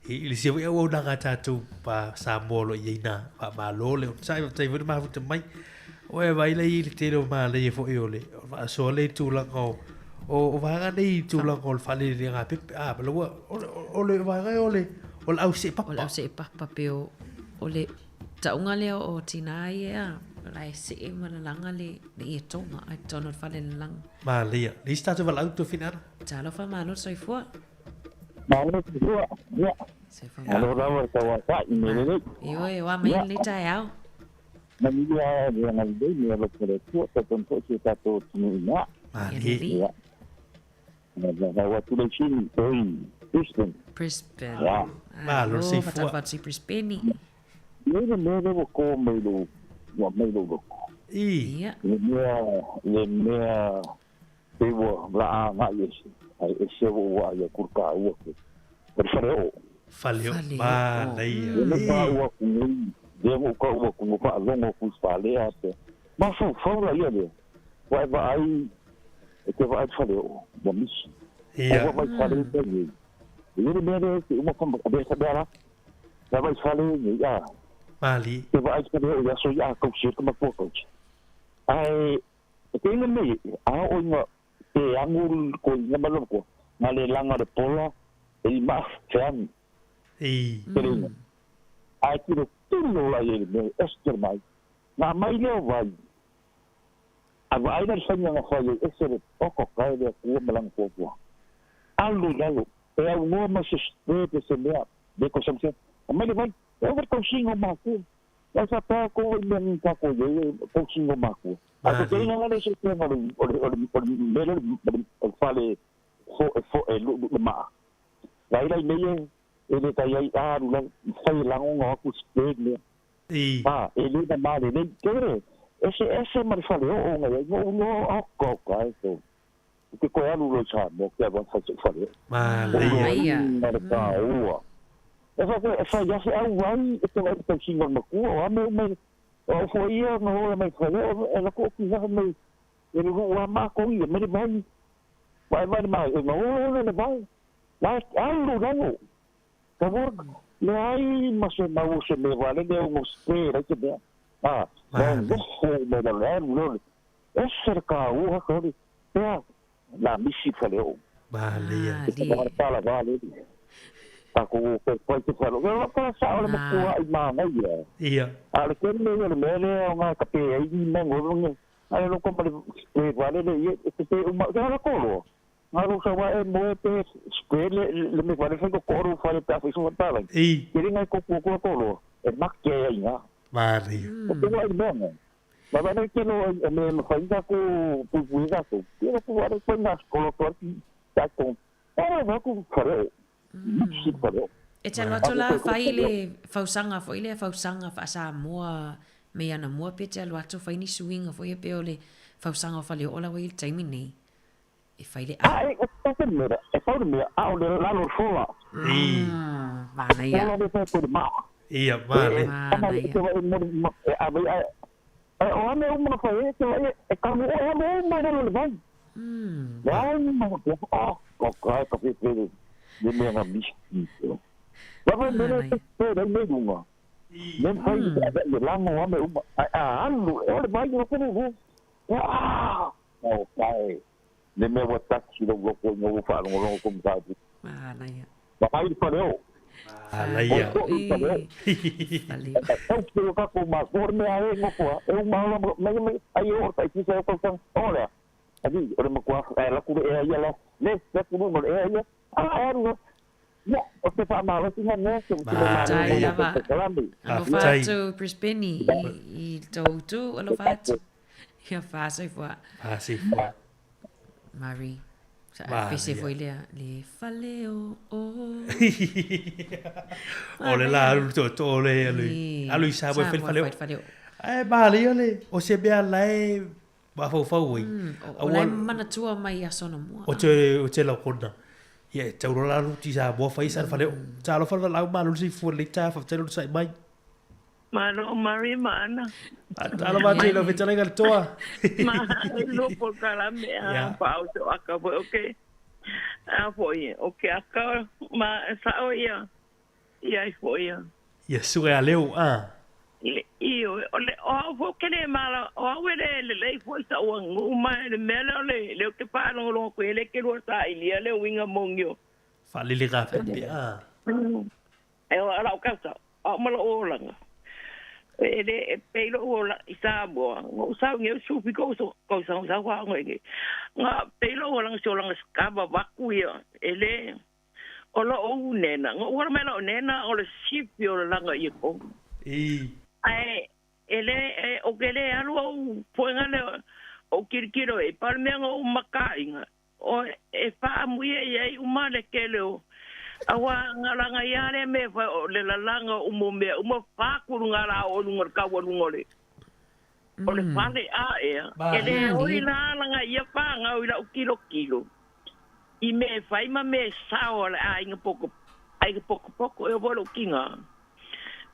I le sia foi auaunaga a tatou pa Samoa o lo o i ai na faamalo le onosai, faafetai foi le mafuta mai. Ua e vaai la i le tele o malaia foi o le faasoa le tulaga o o vaega nei i tulaga o le faalelelega pepe a la ua o le vaega o le o le au seepapa. O le au seepapa pe o o le tauga lea o tina ia la e see ma lalaga le le ietoga ai totonu o le fale lalaga. Malia. Le isi tatou valaau Tuafina Ana. Talofa malo le soifua. Malo le soifua. Ia. Soifua Malo lava le tauatai i mea lelei. Ioe, ua mai lenei taeao. Manuia le agalelei me alofa le Atua, tautan foi si o tatou atunuu i ina. Malie. Ia. Lau atu le isini i Brisbane. Brisbane. Ia. Malo le soifua. Faatalofa atu i Brisbane. Ia le mea lea ua ko mai lou, ua mai lou loto. I. Ia. Le mea, le mea pei ua laa agai ese, ai ese ua ua ai atu le taua ke. O le faleoo. Faleoo. Manaia. Le mea taua atu nei, lea ua ou taua atu ua faalogo atu i Salea pe. Mafaufau la ia lea. Ua e vaai, e te vaai i le faleoo, ua misi. Ia. Ai ua vaai i fale i tai nei. E i ai le mea lea e te uma whamba, a mea sa mea la. Na vaai i fale nei, a. Malie. Te vaai i le faleoo i aso ia a kausi, e te matua kausi. Ae, e te inga nei, a o inga, te angu ko inga malo ko. Nga le langa le pola e i maa feani. I. Te Ai tiro tiro la i le mea ese mai. Ngā mai leo vai. A vaai na le faiga na fai ai ese le oko kai le kua ma lana fuafua. Alu i lalo. E au noa ma se pe se mea. Le ko samse. A mai le vai. E au tausiga o mākua. Lai sa pā ko i mea ni kako i e tausiga o mākua. A ko te inga ngale se te o le o le o le o le mele o le fale fo e fo e lu le maa. Lai lai mea e le tai ai alu la fai lango nga aku sped mea. I. Ah, e le na male le kere. Ese ese ma le fale o nga no no o ko ka e ko. Ke ko alu lo sa mo ke va fa se fale. Ma le ia. Ma le ka ua. E fa e fa ya se au vai e te vai te singo ma ku o ame me o fo ia no o mai fale o e la ko ki ha me e le wa ma ko ia me le vai. Vai vai mai e no o le vai. Lai alu lalo. Ka vor le ai ma se ma o se me vale le o spera te bea. Ah, no no me la le lo. Ese ka o ha ko pea la misi fale o. Ma le ia. Te va pala vale. Ta ko ko ko te falo. Ko ko sa o le ko ai ma ngai ia. Ia. A le ke le le le o nga ka pe ai ni mo ngo. A le ko pa le vale le ia te te o ma ga ko lo. Ngaro sa wa e mo pe spele le me vale fa ko ko fa le ta fa so ta la. I. Ke ngai ko ko ko lo. E mak ke ai nga. Ma le. O te wa i mo. Ma va ne ke lo e me ma fa ina ko pu pu ga ko. Ke ko wa ko na ko ko ta ko. Ora va ko fare. Si fare. E te alo atu la fai le fausanga foi le fausanga fa sa moa me ana moa pe te alo atu fai ni suinga foi e pe o le fausanga o fale o la wai le taimi nei. E fai le a. E te mera, e fai le mea, a o le lalo fola. I. Mana ia. Fola le fai ko ma. Ia, male. Mana ia. E a vai e o ame o mana fai e te vai e ka mo o ame o mana le vai. Vai ma ko o ko ka ka pe pe le mea nga misi. Va vai mele te pe le me dunga. Me fai le lango ame o a alu o le vai o ko no. Ah, o kai. Le mea wa taxi lo lo ko no fa lo lo ko mta. Mana ia. Va vai fale o. Ala ia. Ale. Tau te ka ko ma ko me a e ngo e o ma me me ai o tai ki sa ko sa ora. Ani o le ko a la ku e ia la le le ku mo e ia. A aru. Ya, o te fa ma lo tinga ne se ma. Tai lava. Alofa atu Brisbane i tau tu alofa atu. Ia fa se fua. Fa se fua. Mari. Sa pese foi le le fale o o. O le la alu to to le alu. Alu sa bo fale fale. E ma le le o se bea lai ma fau fau oi. O lai manatua mai aso na mua. O te la kona. Ia tau la alu ti sa bo fai sa fale. Ta lo fale la ma lu si fu le ta fa te lu sai mai. Malo Mari mana. Alo ma te lo fetale ga toa. Ma lo por kala me a pa o aka bo okay. A foi okay aka ma sa o ia. Ia foi ia. Ia su a leu a. I o le o fo ke le mala o we le le foi sa o ngu ma le mele o le le ke pa lo lo ko le ke lo sa ilia le winga mongio. Fa le le ga pe a. E o ala o ka sa o ma lo o langa. E le pe lo o la isa bo ngo sa nge su pi ko so ko sa sa wa ngo nge nga pe lo o lang so lang ska ba ba ku ia e le o lo o nena ngo wa me lo nena o le sipi o langa i ko i ai e le o ke le alu o poenga le o kirikiro e pal me ngo maka inga o e fa mu ia i uma le ke le o awa ngalanga ia le me fa o le lalanga o mo me o mo fa ku ngala o lunga ka wa lunga le o le fale a e e le o ila langa ia fa nga o ila o kilo kilo i me fai ma me sa o le ai nga poko ai poko poko e o lo kinga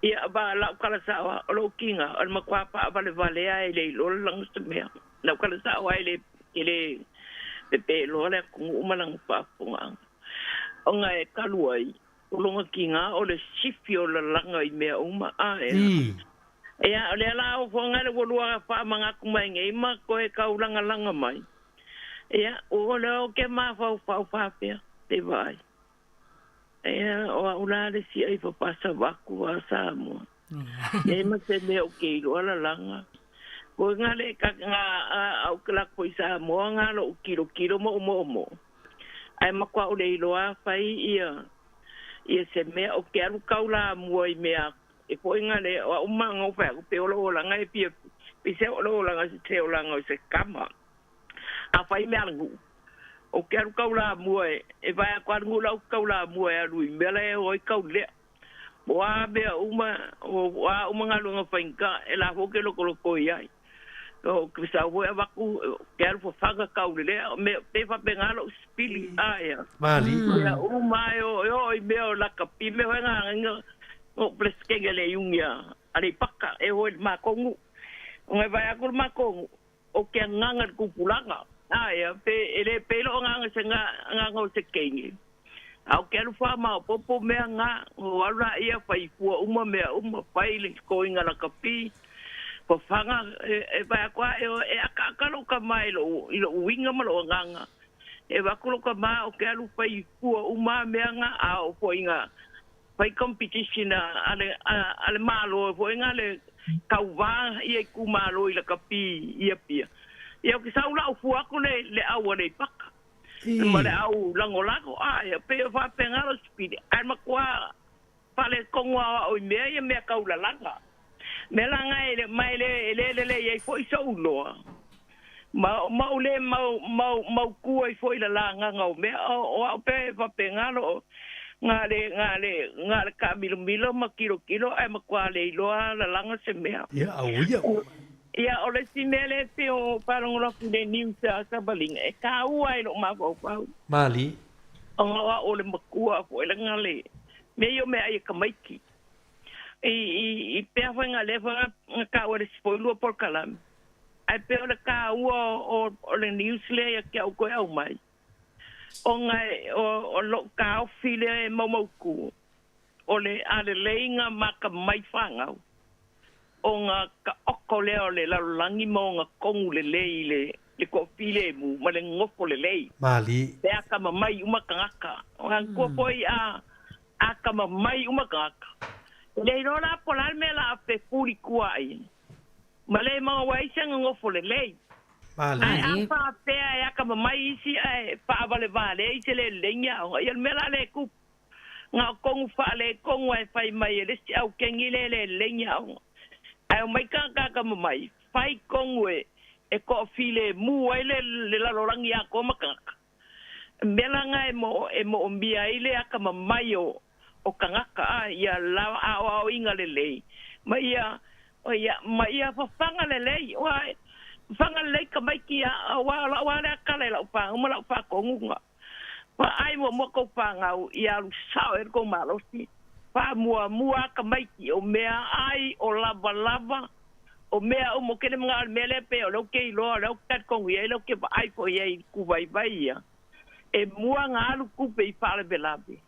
ia ba la kala sa o lo kinga o ma kwa pa vale vale ai le lo langa se me la kala sa o ai le le pe lo le ku malang pa punga o ngai kaluai o longa kinga o le sifi o la langa i mea uma a e. Ia o le ala o fonga le wolua fa manga kumai ngai ma ko e kaulanga langa mai. Ia o le o ke ma fa fa fa pea. te vaai. Ia, o au la le isi ai fapasavaku a Samoa. Nei ma se mea o ke iloa lalaga. Koe nga le ka nga au ke lako i Samoa nga lou kilokilo ma ou moomoo. Ae makuā ou le iloa fai ia ia se mea o ke alu kau la mua i mea e koe nga le o au ma ngau fai aku pe o lou olaga e fia pe se o lou olaga se olaga o se kama. A fai mea a le nuu. O ke alu kau la mua e e vae aku a le nuu lau kau la mua e alu i mea la e o ai kau lea. O a mea uma, o a uma galuega faigata e la foi ke lokoloko i ai. O ke sau foi avaku ke alu fafaga kau le lea, o mea pe faapena lou sipili ae a. Mali. Mea uma e o e oo i mea o lakapi mea foi nga nga o Presekene le iugi a Aleipaka e o i le makou nuu. O ngai vae aku le makou nuu o ke agaga i le tupulaga. Ae pe e le pei lou agaga i se agaga o se keini. A o ke alu faamaopoopo mea nga, o alu laia fai fua uma mea uma, fai le totoina lakapi, fafaga e vae atu a e akaaka lou tama i lou i lou uiga ma lou agaga. E avatu lou tama o ke alu fai fua uma mea nga, a oo foi ina fai competition a le a le Malo foi nga le tauva ia itumalo i lakapi i Apia. Ia ou te sau la ou fua atu le le au a Leipaka ma le au lagolago a ia pei o faapena lou sipili ae matua faaletonu a au i mea ia mea tau lalaga. Mea la nga e ma e le e le lelei ai foi sou iloa ma ma ou le mau mau mautu ai foi i le lagaga o mea o o au pea e faapena loo nga le nga le nga le taamilomilo ma tilotilo ae matua le iloa lalaga se mea. Ia, au ia. Ia, o le isi mea lea e pei o faalogologo atu i le news a Savalina, e taua ai lou mafaufau. Mali. Ona o au o le matua foi leaga le mea ia o meaai a tamaiti. I, i, i pea foi nga lea foi nga taua e le isi foilua polokalame. Ae pei o le taua o, o le news lea ia te au toe aumai, ona e, o, o lou taofi lea e maumautu, o le aleleiga ma atamai fanau, ona taoto lea o le lalolagi ma ona tonu lelei i le, le toafilemu ma le nofo lelei. Mali. Pe atamamai uma tagata. O manatua foi a, atamamai uma tagata. E le iloa la po o le a le mea o le a fefuli tua ai, ma le maua ai se nonofo lelei. Mali. Ae a faapea e atamamai isi ae faavalevale ai se le lelei ni aoga, ia o le mea la lea e tupu. Na o tonu faaletonu ae fai mai e le isi aukeni lea e le lelei ni aoga. Ae omai tagata atamamai, fai tonu e e toafilemu ai le le lalolagi atoa ma tagata. Mea la na e mo e moomia ai le atamamai o o tagata a ia la aoaoina lelei ma ia o ia ma ia fafaga lelei ua fafaga lelei tamaiti a aua o lau a lea tala i lau fanau ma lau faatonuga. Vaai muamua kou fanau ia alu sao ai le kou malosi. Faamuamua tamaiti o mea ai o lavalava o mea uma o kele manao le mea lea pei o lea ou te iloa o lea ou te talitonu i ai lea ou te vaai foi i ai i le tuvaivai ia e mua na alu tupe i faalavelave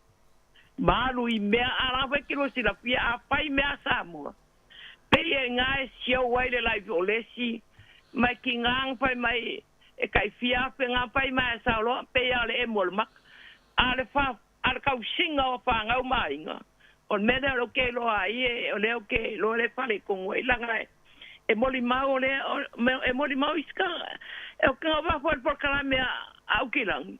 ma alu i mea a la foi e te lua silafia a fai mea a Samoa pei e iga e siou ai le life o le isi ma e tiga na fai mai e tai fia afe na fai mai a sao loa pei a o le emu o le maka a le fa a le tausiga o fanau ma aiga o le mea lea o lea ou te iloa ai e o lea ou te iloa le faaletonu ai leaga e e molimau o lea e molimau isi ka e o ke va foi le polokalame a Aukilagi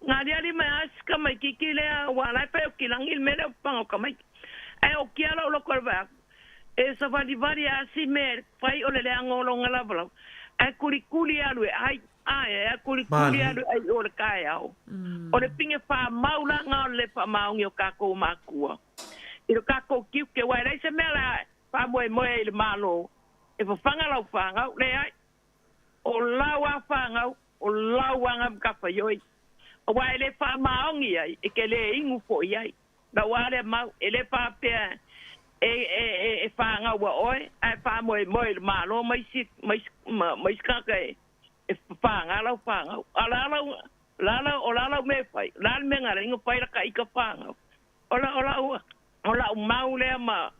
na aliali mai a isi tamaititi lea ua la e fai Aukilagi le mea lea o papaga o tamaiti ae o kia lou loto e le vaai atu e savalivali a si mea e fai o le leaga o lona lavalava ae kulikuli alu e ai Ae, a kulikuli alu ai o le taeao. O le pine faamau la na o le le faamaoni o tatou makua i lo tatou tiute, aua e leai se mea la faamoemoe ai i le Malo e fafaga lau fanau. Leai, o lau a fanau, o lau aga matafaioi, aua e le faamaoni ai, e te le inu foi ai. Lau a lea mau, e le faapea e, e, e, e fanau a oe, ae faamoemoe i le Malo ma isi, ma isi, ma, ma isi tagata e, e fafaga lau fanau. A la lau, la lau, o la lau mea e fai, o le a le mea na ala ai ona fai laka ika fanau. O la, o lau, o lau mau lea ma,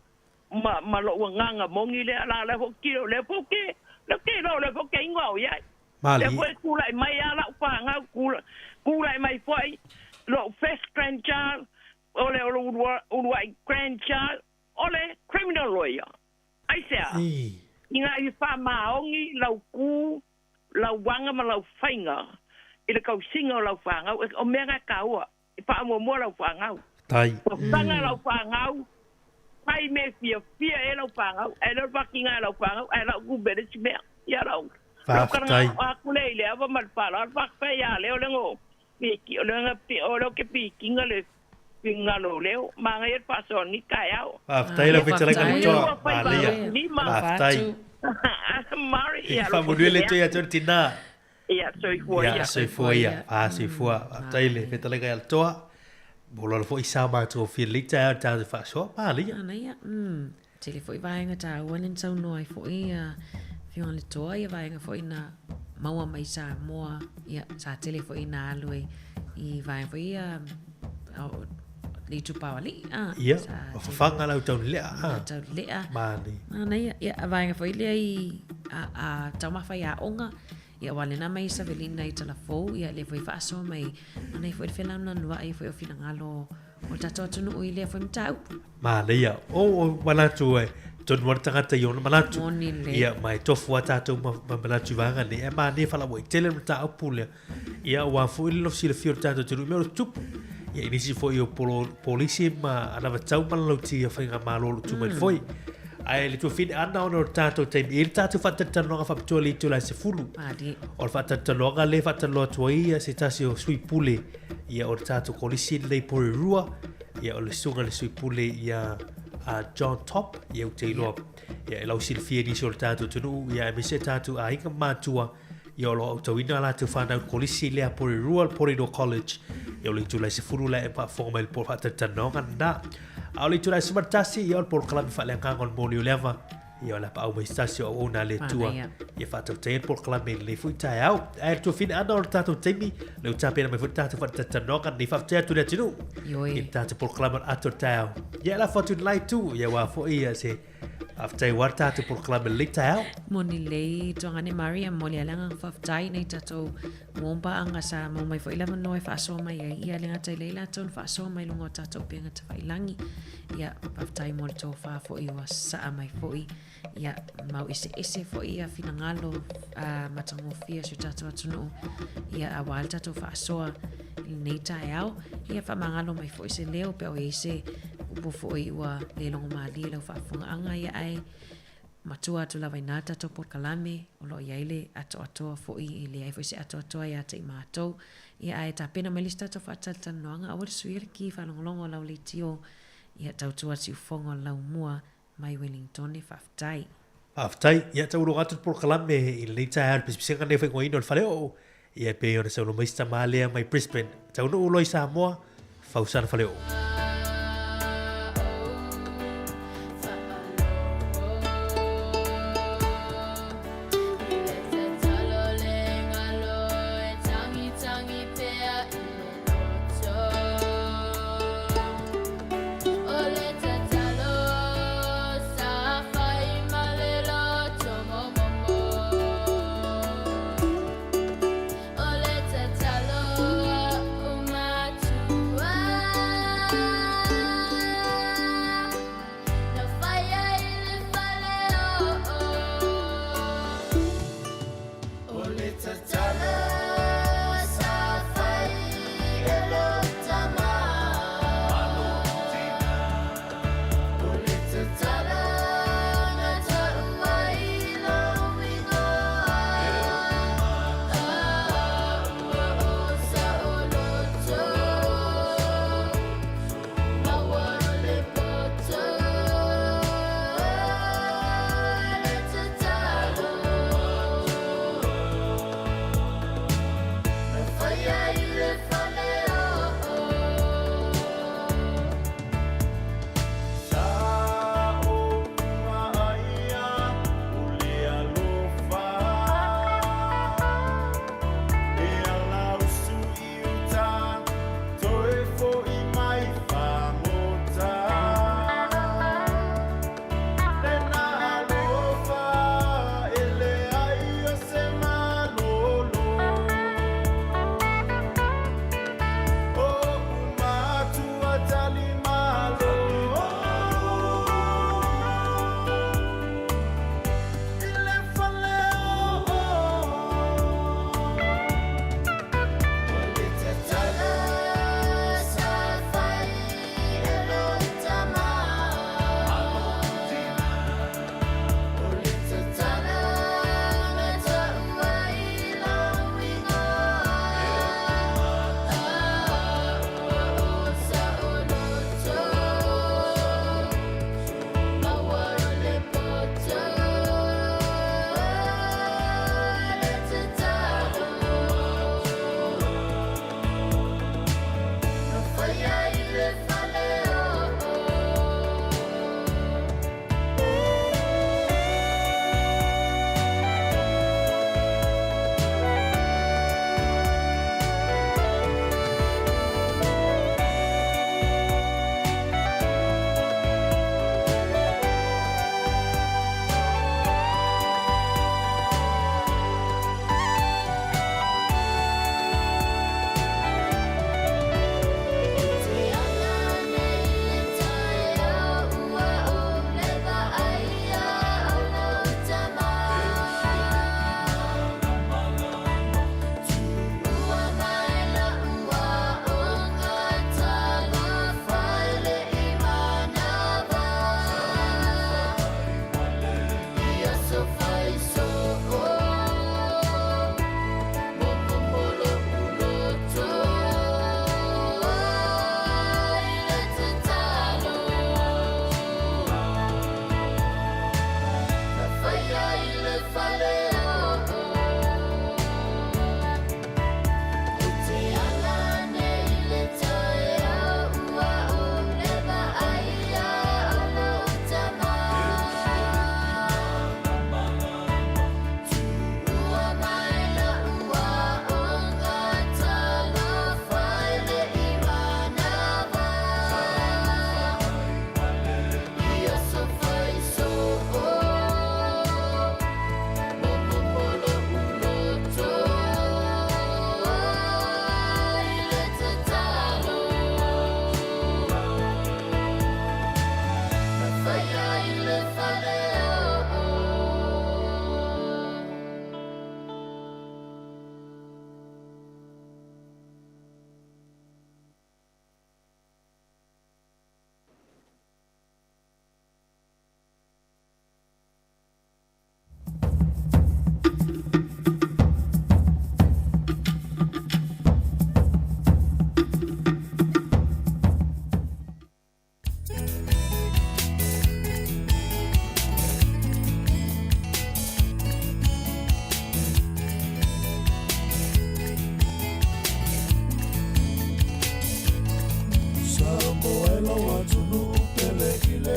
ma, ma lou agaga moni lea, la lea foi tilo, lea foi ou te, lea ou te iloa o lea foi ou te inu au i ai. Mali. Lea foi e tulai mai lava lau fanau, tulai mai foi Lo'u first grandchild, o le ulua'i grandchild, o le criminal lawyer. Aisea? Ina ia faamaoni lau ku, lau aga ma lau faiga i le tausiga o lau fanau, o mea na e taua, e faamuamua lau fanau. Tai. Ua faga lau fanau, fai mea e fiafia ai lau fanau, ae le o le faatiga e lau fanau, ae lau tupe le isi mea. Ia lau lau Faafetai. talaga atu lea i le ava ma le faaaloalo, faafetai ia Leo lea na piki, o lea na o lea ou te pikiina le finagalo o Leo, manaia le faasoa i lenei taeao. Faafetai lau fetalaiga Ia Letoa. lua faiva Malia. lima. Faafetai. Mari, ia alofa Faamanuia le tele Atua ia te oe le tinā. Ia, soifua Ia, ia. soifua ia. Soifua. Faafetai le fetalaiga ia Letoa. Mo lona foi sa matagofie lelei taeao i le tatou faasoa. Malia. Manaia. Tele foi vaega taua lea na saunoa ai foi ia Afioga Letoa, ia vaega foi na maua mai Samoa, ia sa tele foi na alu ai i vaega foi ia le itupa o alii. Ia, o fafaga lau taulelea. Taulelea. Manaia. Manaia. Ia, vaega foi lea i a taumafa i aoga, ia aua lena mai Savelina i Talafou, ia lea foi faasoa mai, manaia foi le felanulanuai foi o finagalo o le tatou atunuu i lea foi mataupu. Manaia. O manatu e tonu ana tagata i ona manatu. Moni lelei. Ia, ma e tofu a tātou ma manatu i vaega nei. E manaia faalauaitele le mataupu lea. Ia, aua foi le silafia o le tatou atunuu i mea o lo o tutupu. Ia, i nisi foi o polisi ma anavatau ma lalauti o faigamalo o lo o tu mai foi. Ae le tuafine ana ona o le tatou taimi, e i ai le tatou faatalatalanoaga faapitoa i le itula e 10. Malie. O le faatalatalanoaga lea e faatalanoa atu ai ia se tasi o sui pule ia o le tatou kolisi lenei Porirua, ia o le susuga i le sui pule ia a John Top, ia ou te iloa ia e lausilafia e nisi o le tatou atunuu, ia aemaise tatou aiga ma matua, ia o lo o aotauina a latou fanau i le kolisi lea Porirua, le Porirua College, ia o le itula e 10 la e faafofoga mai i le faatalatalanoaga lena. A o le itula e 11, ia o le polokalame faaleagaga o le moli o le ava, ia o le a paau mai se tasi o auauna a le Atua, ia faatautaia le polokalame i lenei foi taeao. Ae le tuafine ana o le tatou taimi, lea ua tapena mai foi le tatou faatalatalanoaga lenei. Faafetai atu i le atunuu i le tatou polokalame o le ato o le taeao. Ia e lafo atu i le la itu, ia aua foi ia se faafetai aua le tatou polokalame i lenei taeao. Moni lelei Tuagane Murray, e momoli ai le agaga faafetai nei tatou muaupaaga sa maua mai foi le avanoa e faasoa mai ai, ia le gata i lea i latou na faasoa mai luga o tatou upega tafailagi. Ia, faafetai mo le tofa foi ua sasaa mai foi, ia mau eseese foi ia finagalo matagofie o si o tatou atunuu, ia aua le tatou faasoa i lenei taeao. Ia faamagalo mai foi se leo pe a ua i ai se upu foi ua le logomalie i lau faafofogaaga, ia ae matua atu lava inā tatou polokalame o lo o i ai le atoatoa foi, e leai foi se atoatoa ia te i matou. Ia ae tapena mai le isi tatou faatalatalanoaga, aua le suia le ki faalogologo o lau leitio, ia tautua siufofoga o le laumua mai Wellingtone, faafetai. Faafetai. Ia taualoga atu le polokalame i lenei taeao i le pisipisiga nei o faaigoaina o le faleoo. Ia e pei ona saunoa mai si tama lea mai Brisbane. Taunuu loa i Samoa, fausa le faleoo.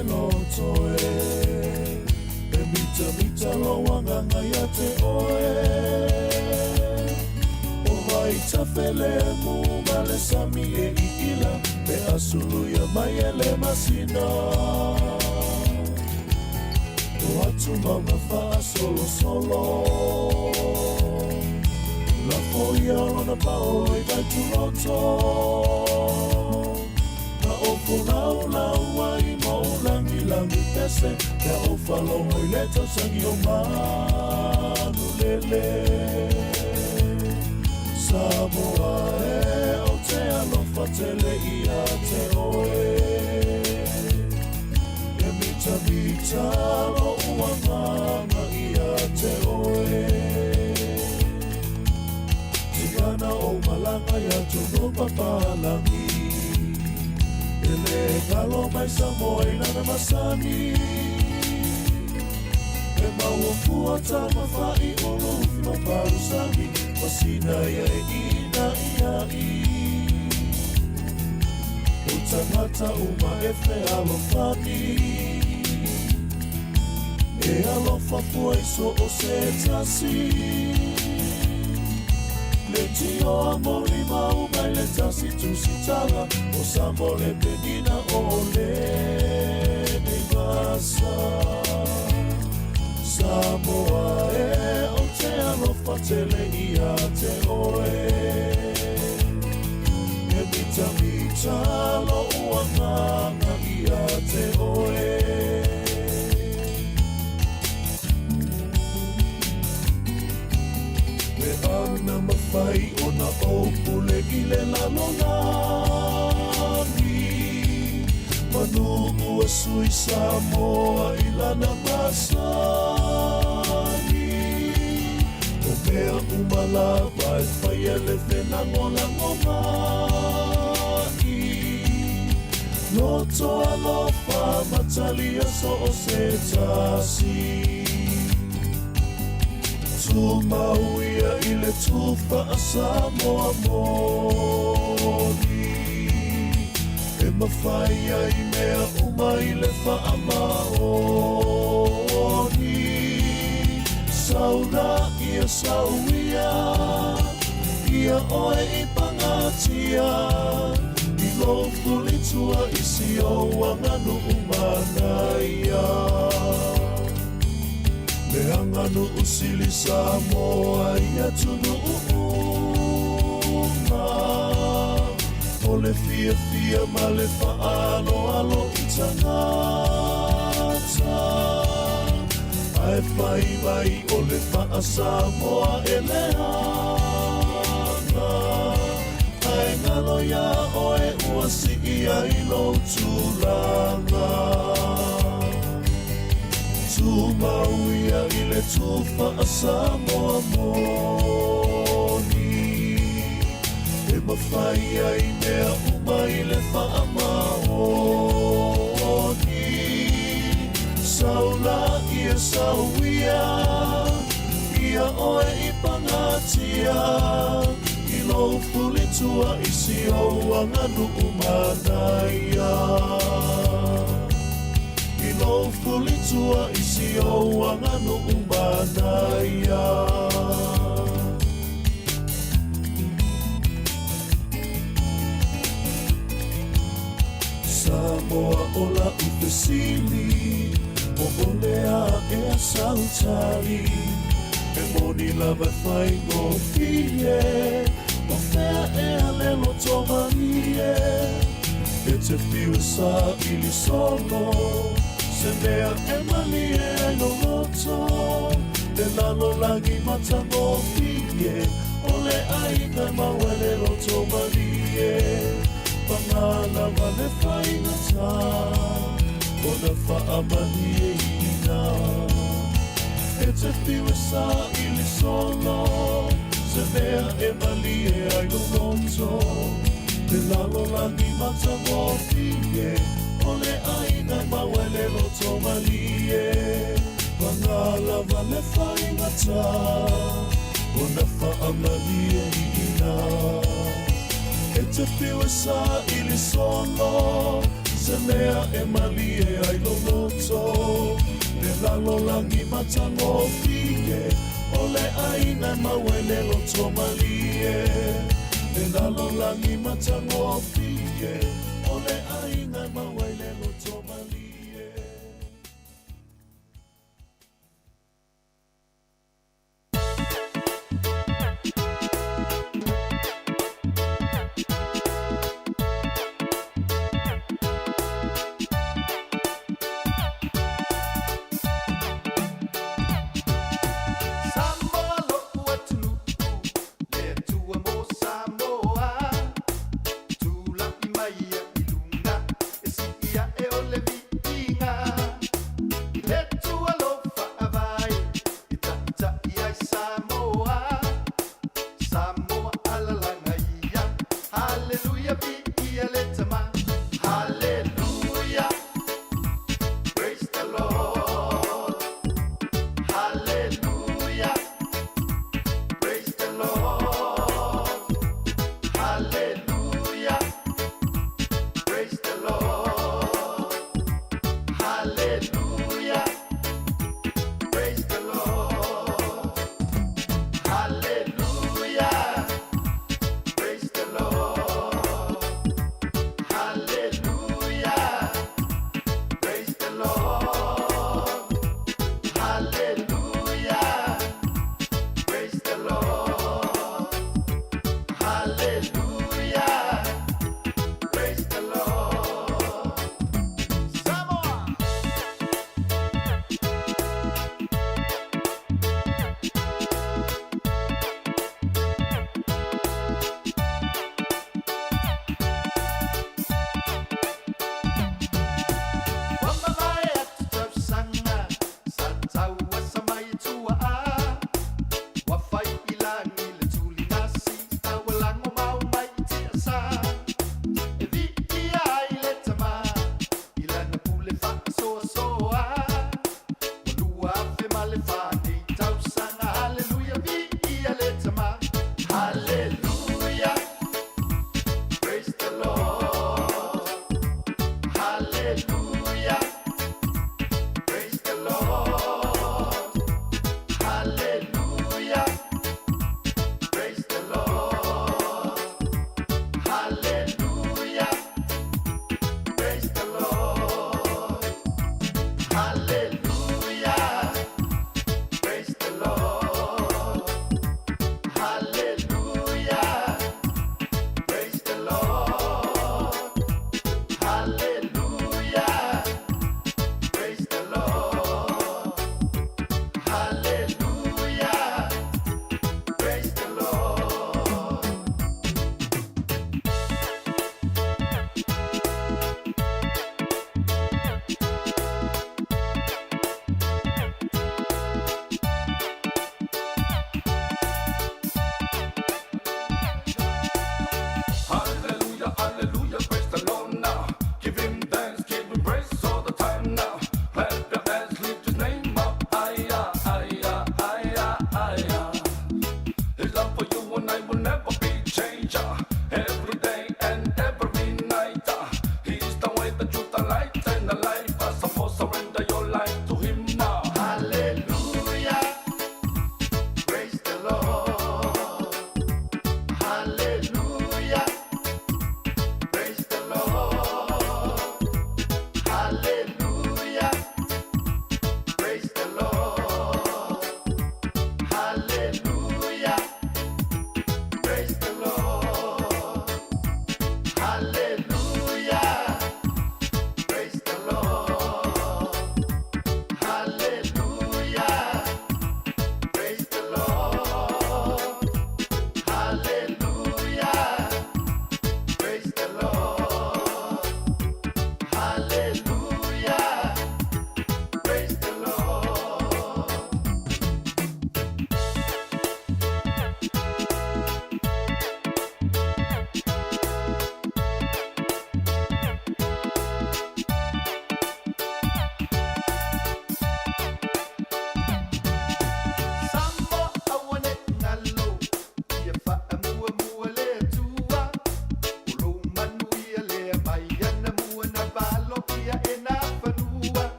le loto e. E mitamita lou agaga ia te oe. O vaitafelemu ma le sami e iila pe a suluia mai e le masina. O atumauga faasolosolo. Lafo ia lona paolo i vaituloto. Na ou folaulau ai ma ou lagilagi pese pe a ou faalogo i le tausagi o manulele. Samoa e, ou te alofa tele ia te oe. E mitamita lo'u agaga ia te oe. Tigana ou malaga i atunuu papalagi. E lē galo mai Samoa i lana masani. E maua fua tamafa'i'ulu ufi ma palusagi ma sina ia e i'ina'ia'i. O tagata uma e fealofani. E alofa fua i so o se tasi. Le tio a molimau mai le tasi tusitaga o Samoa le penina o lenei vasa. Samoa e, ou te alofa tele ia te oe. E mitamita lo'u agaga ia te oe. Le ana mafai ona ou pule i le lalolagi. Manu ua sui Samoa i lana masani. O mea uma lava e faia le felagolagomai. Loto alofa ma talia so o se tasi. Tumau ia i le tufa a Samoa moni. E mafai ai mea uma i le faamaoni. Sau la ia sau ia, ia oe i pagatia. I lou fulitua i si ou aganuu manaia. Le aganuu sili Samoa i atunuu uma. O le fiafia ma le faaaloalo i tagata. Ae fai mai o le faa-Samoa e leaga. Ae galo iā oe ua sii ai lou tulaga. Tumau ia i le tufa a Samoa moni. E mafai ai mea uma i le faamaoni. Sau la ia sau ia, ia oe i pagatia. I lou fulitua i si ou aganuu manaia. I lou fulitua i si ou aganuu manaia. Samoa o la'u fesili, po o le a ea sau tali. E moni lava e faigofie, o fea ea le loto malie. E te fiu e saili solo, se mea e malie ai lou loto. Le lalolagi matagofie, o le aiga e maua ai le loto malie. Paga lava le faigata, ona faamalieina. E te fiu e saili solo, se mea e malie ai lou loto. Le lalolagi matagofie, o le aiga e maua ai le loto malie. Paga lava le faigata, ona faamalieina. E te fiu e saili solo, Se mea e malie ai lou loto Le lalolagi matagofie O le ʻāina e maua ai le loto malie Le lalolagi matagofie O le ʻāina e maua ai le loto malie. Samoa lo'u atunuu, le Atua mo Samoa. Tula'i mai ia i luga, e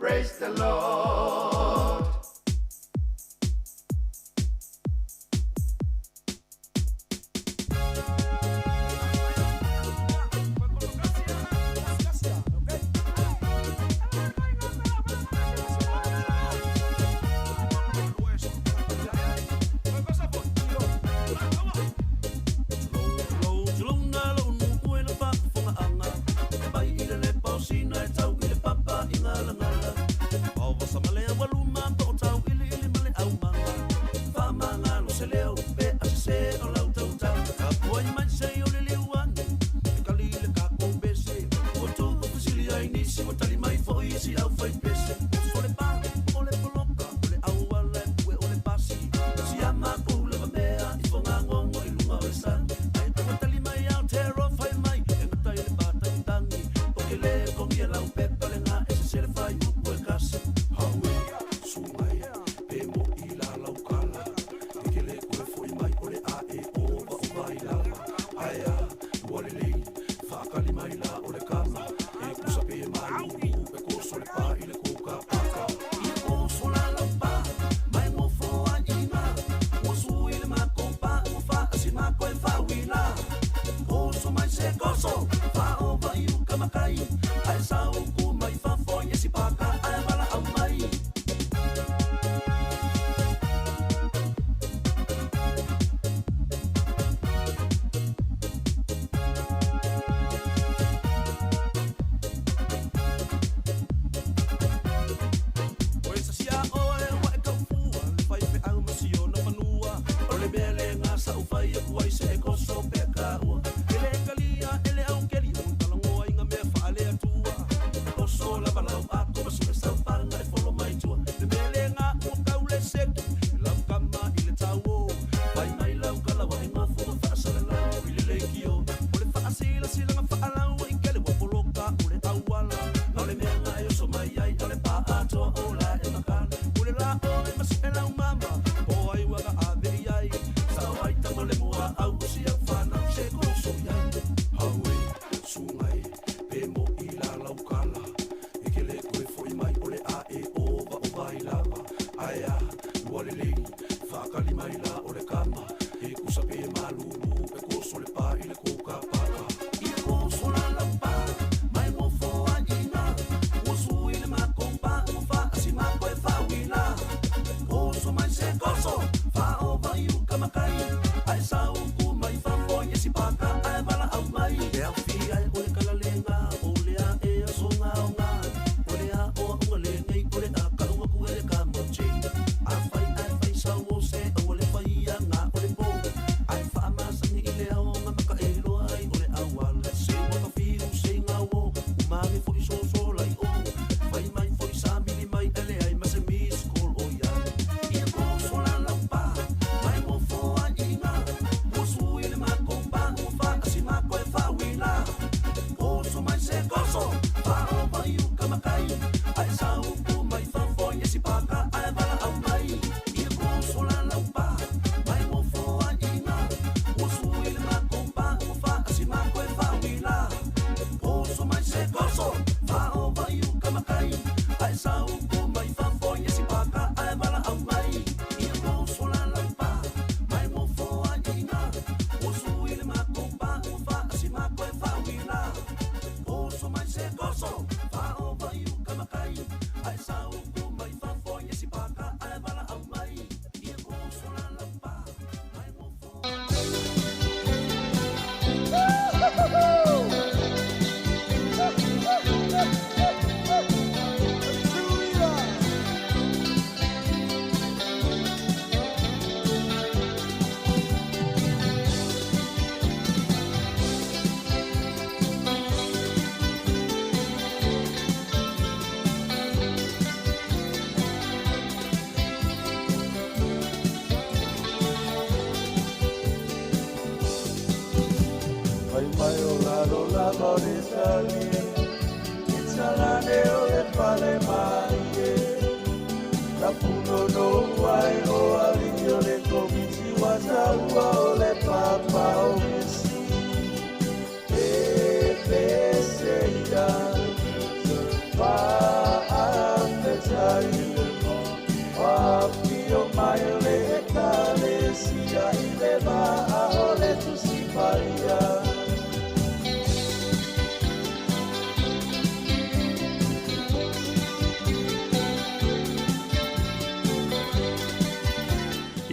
Praise the Lord.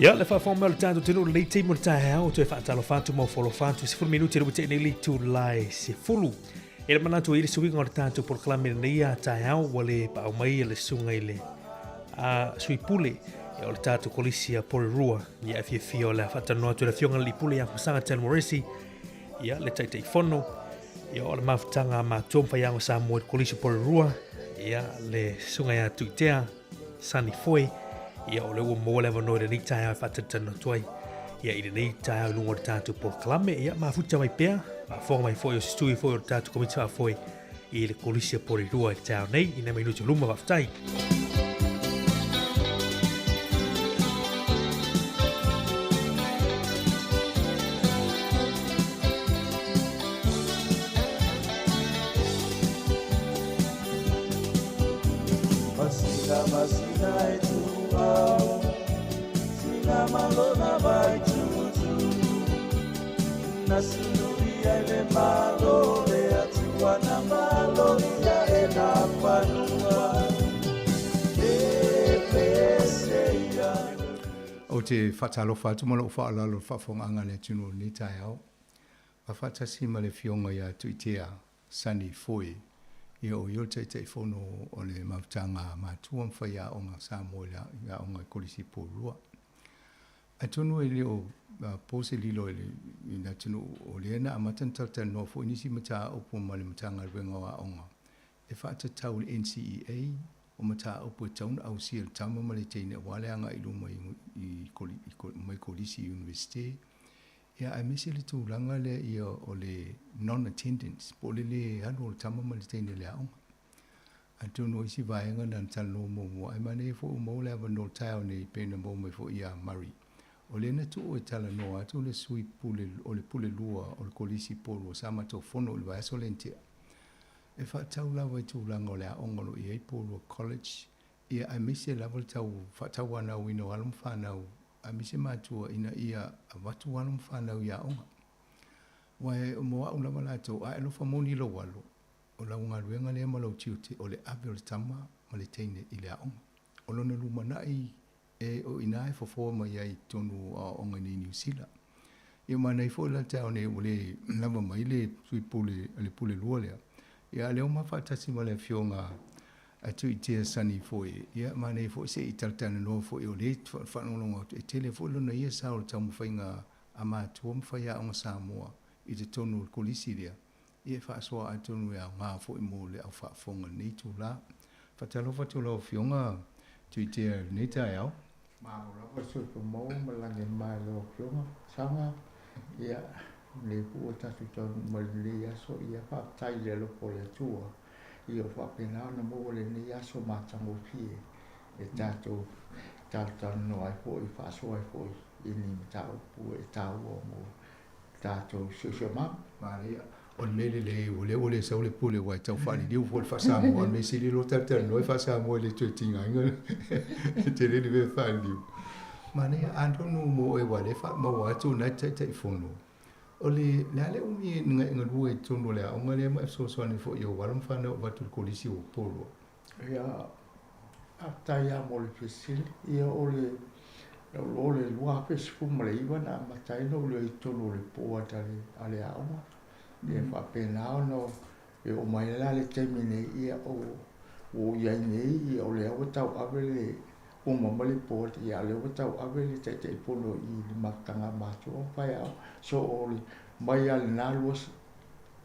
Ia, le faafofoga mai o le tatou atunuu i lenei taimi o le taeao, toe faatalofa atu ma ofo-alofa atu, 10 minute le ua tea nei le itula e 10. E le manatu e i ai le suiga o le tatou polokalame i lenei a taeao, ua le paau mai le susuga i le a sui pule ia o le tatou kolisi a Porirua. Ia, e fiafia o le a faatalanoa atu i le afioga i le alii pule ia Fuasaga Tan Moresi, ia le Taitaifono, ia o le mafutaga a matua ma faiaoga Samoa i le kolisi o Porirua, ia le susuga ia Tuitea Sonny Foy, ia o lea ua maua le avanoa i lenei taeao e faatalitali atu ai ia i lenei taeao i luga o le tatou polokalame. Ia mafuta mai pea, faafofoga mai foi o se sui foi o le tatou komiti faafoe i le kolisi o Porirua i le taeao nei, ina mai nuti o luma, faafetai. Masina masina e tuau Sina malona vai tutu Na sinuia i le malo Le atua na malo ia e na fanua E pese ia Ou te faatalofa atu ma lou faaaloalo i le faafofogaaga a le atunuu i lenei taeao. Faafaatasi ma le Afioga ia Tuitea Sonny Foy, ia o ia o le Taitaifono o le Mafutaga a Matua ma Faiaoga o Samoa i le Aoga i Kolisi Porirua. Atonu e le o po se lilo i le atunuu o lea na amata ona talatalanoa foi nisi mataupu ma le Matagaluega o Aoga e faatatau i le NCEA o mataupu e tatau ona ausia e le tama ma le teine aua le agai i luma i mai kolisi i Iunivesite. Ia aemaise le tulaga lea ia o le non attendance po o le le alu o le tama ma le teine i le aoga. Atonu o isi vaega na na talanoa muamua ae manaia foi ua maua le avanoa o le taeao nei pei ona maua mai foi ia Murray. O lea na tuu e talanoa atu le sui pule o le pule lua o le kolisi Porirua sa matou fono i le vaiaso lea na tea. E faatatau lava i tulaga o le aoga o lo o i ai Porirua College ia aemaise lava le tau faatauanauina o alo ma fanau aemaise matua ina ia avatu alo ma fanau i aoga. Aua e mo au lava latou, a e alofa moni i lou alo, o lau galuega lea ma lou tiute o le ave o le tama ma le teine i le aoga. O lona lumanai e o ina e fofoa mai ai i totonu o aoaoga i nei Niu Sila. Ia manaia foi la le taeao nei ua le lava mai le sui pule, le pule lua lea. Ia a o lea ua ma faatasi ma le afioga a Tuitea Sonny foi, ia manaia foi se i talatalanoa foi o lea e faalogologo atu, e tele foi lona ia sao i le taumafaiga a matua ma faiaoga Samoa i totonu o le kolisi lea, ia e faasoa atonu e aoga foi mo le au faafofoga i lenei itula. Faatalofa atu i lau Afioga Tuitea i lenei taeao. Malo lava le soifua maua ma le lagi e mama i lau Afioga Saga, ia lenei foi ua tatou taunuu mai i lenei aso, ia faafetai i le alofa o le Atua. Ia ua faapena ona maua lenei aso matagofie e tatou talatalanoa ai foi, faasoa ai foi i ni mataupu e taua mo tatou siosiomaga. Manaia. O le mea lelei, o lea ua le sau le pule aua e tau faaliliu foi le faa-Samoa. O le mea sili loa talatalanoa i faa-Samoa e le toe tigaina e tele le mea e faaliliu. Manaia, atonu mo oe aua o lea e faamaua atu o lena e te Taitaifono. O le le a le umi e galue i totonu o le aoga lea ma e fesoasoani foi i ou alo ma fanau avatu i le kolisi o Upolu? Ia, faafetai lava mo le fesili. Ia, o le o le 2019 na amata ai ona ou leo i totonu o le board a le aoga. Ia, faapena ona e oo mai la le taimi nei, ia, ua ou i ai nei, ia, o lea ua tauave le uma ma le board, ia, o lea ua tauave le Taitaifono i le mafutaga a matua ma faiaoga. So, o le mai lava i lena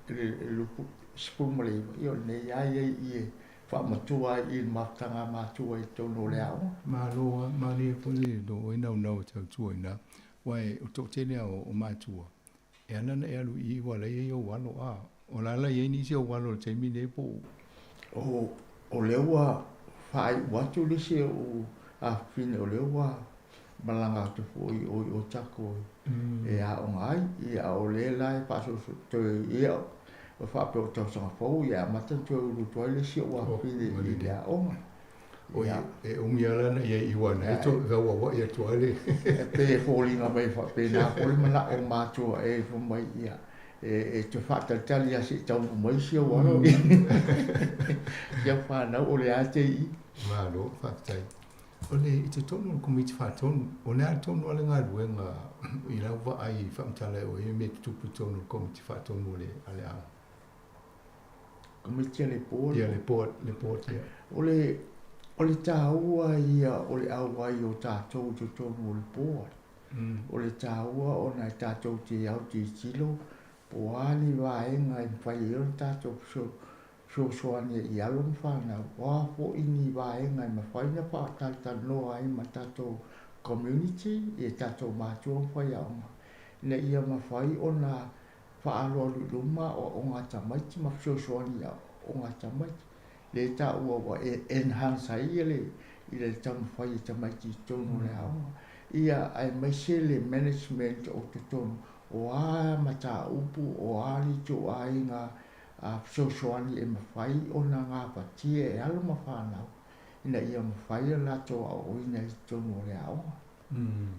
2019, ia, o lenei lava i ai i e faamatua ai i le mafutaga a matua i totonu o le aoga. Malo lava, malie foi le lo oe naunau e tautua i ina, aua o le toatele lava o matua, E ala ona e alu i i ua ala i ai ou alo, a o la ala i ai nisi ou alo i le taimi nei po o. O lea ua faaiu atu le isi ou afafine o lea ua malaga atu foi i o i Otago e aoga ai, ia a o lea la e faasoaso toe ia o faapea o tausaga fou ia e amata ona toe ulu atu ai le isi ou afafine i le aoga. Oi, e umi lava la ona i ai i uana e toe fauauai atu ai le. E pei e foliga mai faapena foi le manao o matua e fai mai ia e toe faatalitali lava se i taunuu mai si ou alo ia fanau o le a te i. Malo, faafetai. O le i totonu o le Komiti Faatonu, o le a tonu lava le galuega i lau vaai i faamatala e oe i mea e tutupu i totonu o le Komiti Faatonu a le a le aoga? Komiti a le Board? Ia, le Board, le Board, ia. O le, o le taua ia o le auai o tatou i totonu o le Board. O le taua ona e tatou te autilotilo po o a ni vaega e mafai ai ona tatou fesoasoani i alo ma fanau, o a foi ni vaega e mafai ona faatalatalanoa ai ma tatou community, i tatou matua ma faiaoga, ina ia mafai ona faaalualu i luma aoaoga a tamaiti ma fesoasoani i aoaoga a tamaiti. Lea e taua ua enhance ai le i le taumafai e tamaiti i totonu o le aoga, ia aemaise le management o totonu, o a mataupu, o a ni ituaiga fesoasoani e mafai ona gafatia e alo ma fanau ina ia mafai ona latou aoaoina i totonu o le aoga. Umm.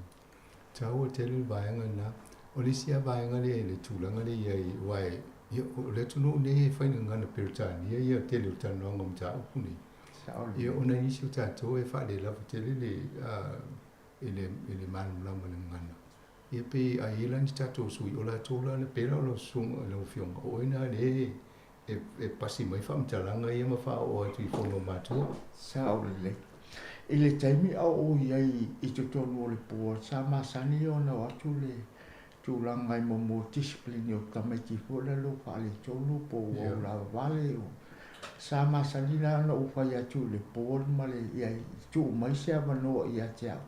Taua tele le vaega lena. O le isi lava vaega lea i le tulaga lea i ai, aua e, ia, o le atunuu nei e fai i le gagana Peretania ia tele o talanoaga o mataupu nei. Ia, ona i nisi o tatou e faalelava tele le, i le, i le malamalama i le gagana. Ia pei a i ai la ni tatou sui, o latou la, pei la o lau susuga, lau Afioga, o oe lena lea e, e pasi mai faamatalaga ia ma faaoo atu i fono a matua. Sao lelei. I le taimi a o ou i ai i totonu o le board, sa masani ona o atu le tulaga i mea o discipline o tamaiti foi lea o lo o faaletonu po o ua ulavavale. Sa masani la ona ou fai atu i le board ma le, ia tuu mai se avanoa ia te au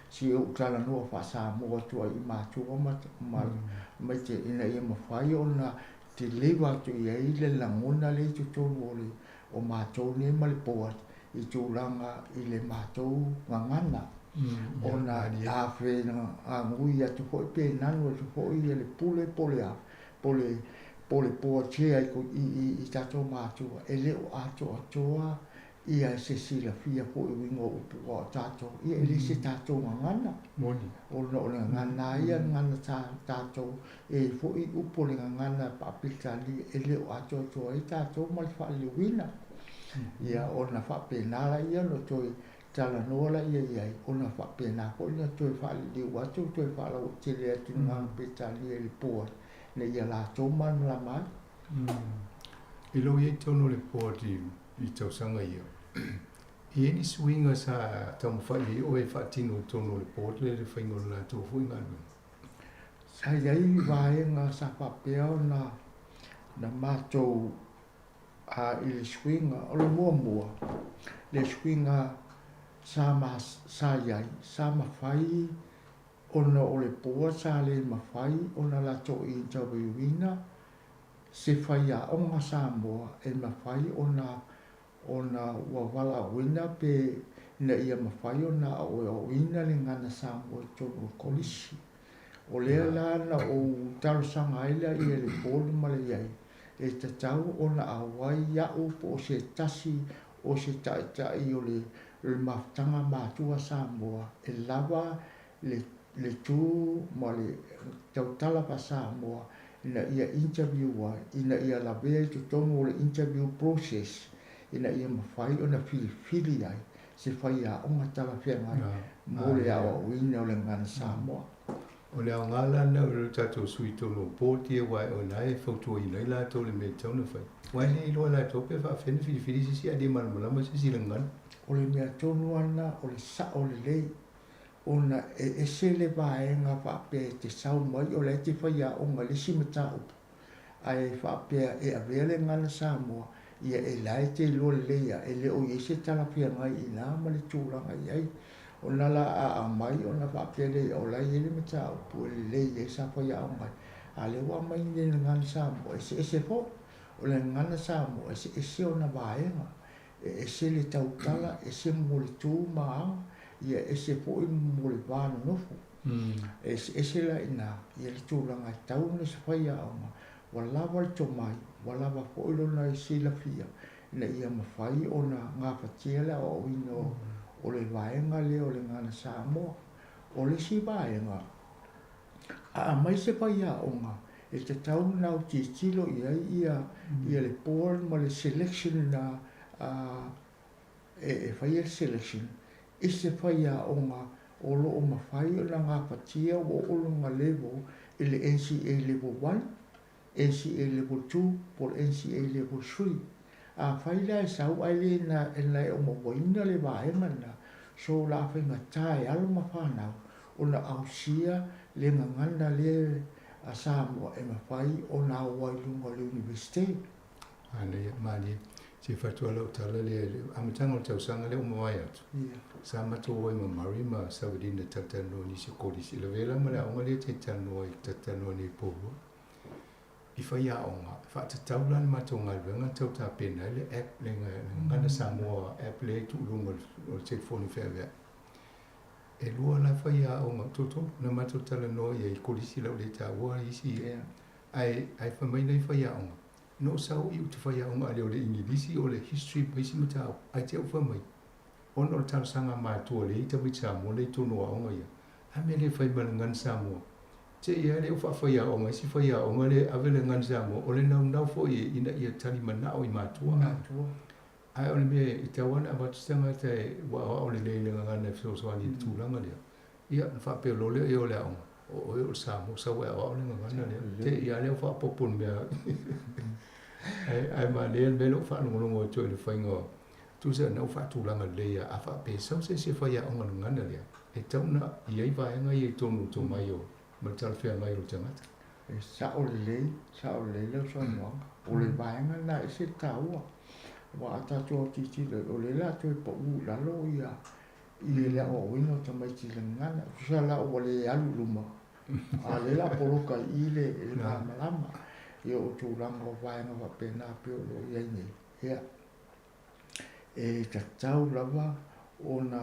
se i ou talanoa faa-Samoa atu ai i matua ma tamaiti ina ia mafai ona deliver atu i ai le lagona lea i totonu o le o matou nei ma le board i tulaga i le matou gagana ona a feagui atu foi pe nanu atu foi le pule po o le a po le po le board chair i tatou matua e le o atoatoa ia se silafia foi i uiga o upu aua o tatou, ia e le se tatou gagana. Moni. Ona o le gagana lava ia, le gagana sa tatou, e i ai foi upu o le gagana faa-Peretania e le o atoatoa ai tatou ma le faaliliuina. Ia ona faapena laia ona toe talanoa laia i ai, ona faapena foi ona toe faaliliu atu, toe faalauaitele atu i le gagana Peretania i le board ina ia latou malamalama ai. I lou i ai tonu o le board i tausaga ia, e i ai ni suiga sa taumafai ai oe e faatino i totonu o le board lea i le faiga o le latou foi galuega? Sa i ai vaega sa faapea ona na matou a i le suiga, o le muamua, le suiga sa ma sa i ai, sa mafai ona o le board sa le mafai ona latou interview ina se faiaoga Samoa e mafai ona ona ua valaauina pe ina ia mafai ona aoaoina le gagana Samoa i totonu o le Kolisi. O lea la na ou talosaga ai lea i le Board ma le iai e tatau ona auai au po o se tasi o se taitai o le mafutaga matua Samoa e lava le le tu ma le tautala faa-Samoa ina ia interview ai, ina ia lavea i totonu o le interview process ina ia mafai ona filifili ai se faiaoga talafeagai mo le aoaoina o le gagana Samoa. O le aoga la lena o lo tatou sui tonu o board ia aua o ina e fautuaina ai latou i le mea e tatau ona fai. Aua e le iloa e latou pe faafefea ona filifili se isi ae le malamalama se isi i le gagana. O le mea tonu lava lena o le sao lelei ona e ese le vaega faapea e te sau mai o la e te faiaoga i le isi mataupu ae faapea e avea le gagana Samoa ia e la e te iloa lelei a e le o i ai se talafeagai i ina ma le tulaga i ai. Ona la a aumai ona faapea lea o la e i ai le mataupu e lelei ai sa faiaoga ai a lea ua aumai le gagana Samoa e eseese foi. O le gagana Samoa e eseese ona vaega. E ese le tautala, ese mo le tu ma aga, ia ese foi mo le va nonofo. E eseese la ina ia le tulaga e tau ona se faiaoga, ua lava le tomai, ua lava foi lona silafia ina ia mafai ona gafatia le aoaoina o le vaega lea o le Gagana Samoa. O le isi vaega, a aumai se faiaoga, e tatau ona autilotilo i ai ia ia le board ma le selection na e faia le selection. i se faiaoga o lo o mafai ona gafatia ua oo lona level i le NCEA Level 1, NCEA Level 2 po o le NCEA Level 3. Afai la e sau ae le na e o mauaina le vaega lena, so o le a faigata e alo ma fanau ona ausia le gagana lea a Samoa e mafai ona ao ai i luga o le Iunivesite. Manaia, malie. Se fatu lau tala lea i le amataga o le tausaga lea ua mavae atu. Sa matou o ai ma Murray ma Savalina e talatalanoa i nisi o kolisi. E lavea la ma le aoga lea e te talanoa ai, ta te talanoa nei i Poua. I faiaoga, e faatatau la le matou galuega tau tapena ai le app, le Gagana Samoa app lea e tuu i luga o le telefoni feaveai. E lua la faiaoga, toatolu na matou talanoa i ai i kolisi o le a ou le taua isi, ae fai mai nai faiaoga, Na ou sau i uta faiaoga a le o le Igilisi o le History ma isi mataupu, ae te au fai mai, ona o le talosaga a matua lea i tamaiti Samoa lea i totonu o aoga ia, a mea le fai ma le gagana Samoa? Te i a lea ua faafaiaoga isi faiaoga lea e ave le gagana Samoa, o le naunau foi ina ia tali manao i matua. Ae o le mea e tatau lava ona avatu se tagata ua aoao lelei i le gagana e fesoasoani i le tulaga lea. Ia, ona faapea loa lea o le aoga, o oe o le Samoa, sau e aoao le gagana lea. Te i lava lea ua faaopoopo i le mea. Ae manaia le mea lea ua faalogologo atu ai i le faiga o, tusa na ua faatulaga lelei lava. A faapea e sau se isi e faiaoga i le gagana lea, e tatau ona i ai vaega ia i totonu o le tomai o, ma le talafeagai o le tagata. E sao lelei, sao lelei lau saunoaga. O le vaega lena e ese le taua. Aua a tatou autitilo, o lea o le a toe pau i lalo ia i le aoaoina o tamaiti i le gagana. Tusa la ua le alu i luma, a o lea o le a poloka i i le malamalama. Ia o tulaga o vaega faapena pei o lo o i ai nei. Ia, e tatau lava ona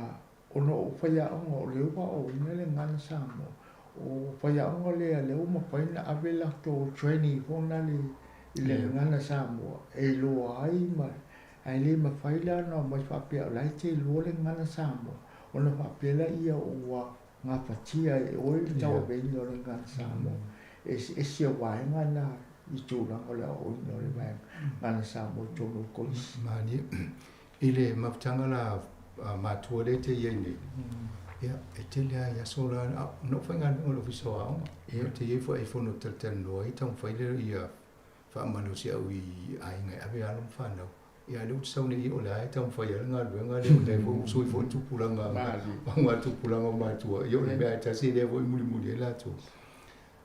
ona o faiaoga o lea ua aoaoina le gagana Samoa, o faiaoga lea lea ua mafai ona ave latou training foi lea i le gagana Samoa e iloa ai ma Ae le mafai la ona omai faapea o la e te iloa le gagana Samoa, ona faapea laia ua gafatia e oe le tauaveina o le gagana Samoa. E eseese vaega na i tulaga o le aoaoina o le vaega gagana Samoa i totonu o le Kolisi. Malie. I le mafutaga la a matua lea e te i ai nei, ia, e tele lava i aso la, na ou faigaluega i le Ofisa o Aoga, ia, ou te i ai foi i fono e talatalanoa ai, taumafai lea ia Faamalosiau i aiga e ave alo ma fanau. Ia a lea ou te sau nei o lea e taumafai lava le galuega lea o lea foi ua sui foi le tupulaga o ngā tupulaga o matua. Ia o le mea lava e tasi lea foi e mulimuli ai latou.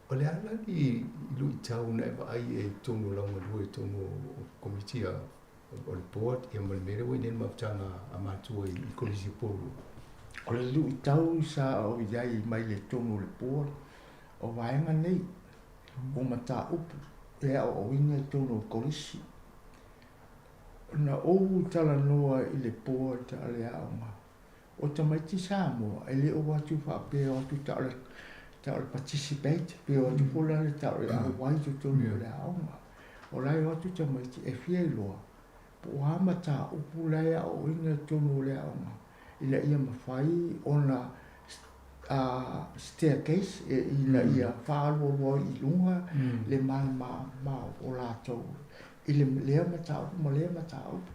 O le a la ni luitau na e vaai i ai i totonu o lau galue i totonu o komiti a o le board ia ma le mea lea ua i ai nei le mafutaga a matua i Kolisi o Porirua? O le luitau sa ou i ai mai le totonu o le board o vaega nei, o mataupu e aoaoina i totonu o le Kolisi. Na ou talanoa i le board a le aoga, o tamaiti Samoa e le o atu faapea o atu ta o le ta o le participate pe o atu foi la le ta o le auai i totonu o le aoga. O la e o atu tamaiti e fia iloa po o a mataupu la e aoaoina i totonu o le aoga ina ia mafai ona staircase ina ia faalualua i luga le malamalama o latou i le lea mataupu ma lea mataupu.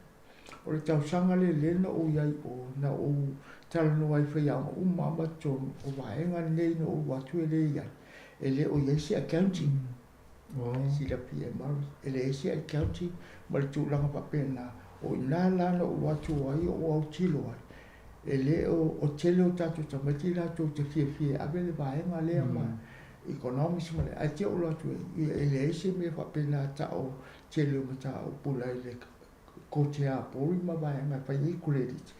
O le tausaga lea lea na ou i ai i o, na ou talanoa ai i faiaoga uma lava ma totonu o vaega nei na ou atu e le i ai, e le o i ai se accounting. Silafia e Murray, e leai se accounting ma le tulaga faapena. O i ina la na ou atu ai ou autilo ai, e le o, o tele o tatou tamaiti latou te fiafia e ave le vaega lea ma economics ma le, ae te ou atu ai, e leai se mea faapena tau tele o mataupu la i le kote apoli ma vaega e fai ai credit.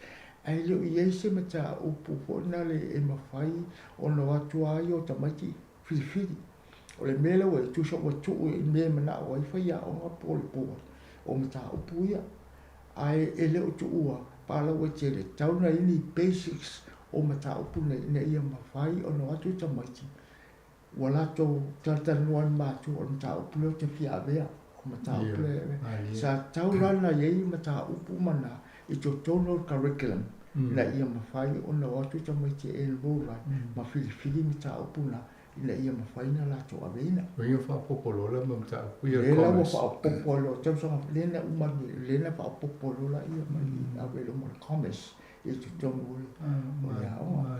Ae le o i ai se mataupu foi lea e mafai ona o atu lava ia o tamaiti filifili. O le mea lea ua i ai, tusa ua tuu i mea e manao ai faiaoga po o le board o mataupu ia. Ae e le o tuua palauaitele, tatau ona i ai ni basics o mataupu nei ina ia mafai ona o atu tamaiti ua latou talatalanoa ai ma matua o le mataupu lea ou te fia avea, o le mataupu lea e avea. Sa tatau la ona i ai mataupu uma na i totonu o le curriculum ina ia mafai ona o atu tamaiti e enroll ai ma filifili mataupu na ina ia mafai ona latou aveina. O ia faaopoopo loa la ma mataupu ia o le commerce. Lea la ua faaopoopo loa, tausaga lea na uma nei, lea na faaopoopo loa laia ma le ave loa ma le commerce. i totonu o le o le aoga.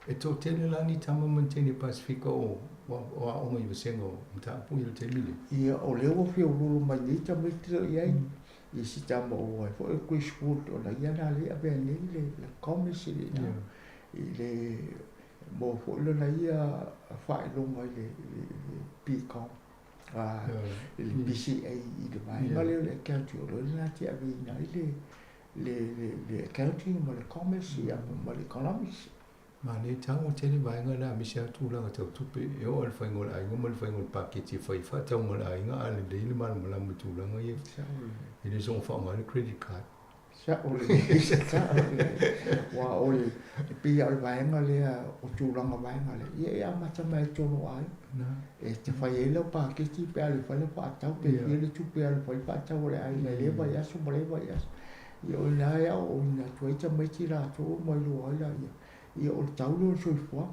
E toatele la ni tama ma ni teine Pasefika o o aoga i vasega o mataupu ia i le taimi lenei. Ia, o lea ua fia uluulu mai nei tamaiti lea i ai i si tama o ai foi o Chris Wood ona ia na lea e avea nei le le Commerce i le i le mo foi lona ia faailoga i le i le BCom i le BCA i le vaega lea o le accounting o le na te aveina ai le le le accounting ma le commerce ia ma le economics. Manaia tago tele vaega na aemaise lava tulaga tau tupe e oo lava i le faiga o le aiga ma le faiga o le paketi e fai ai faatauga a le aiga a lelei le malamalama i tulaga ia e le soona faaaoga ai le credit card. Sao lelei, sao lelei. Aua o le, e pei lava o le vaega lea o tulaga vaega lea, ia e amata mai lava i totonu o aiga. E te fai ai lau paketi pe a le fai lau faatau pe fia le tupe e alu fai faatau a le aiga i lea vaiaso ma lea vaiaso. Ia o i ina e aoaoina atu ai tamaiti latou ma iloa ai laia, ia o le tau lea o le soifuaga.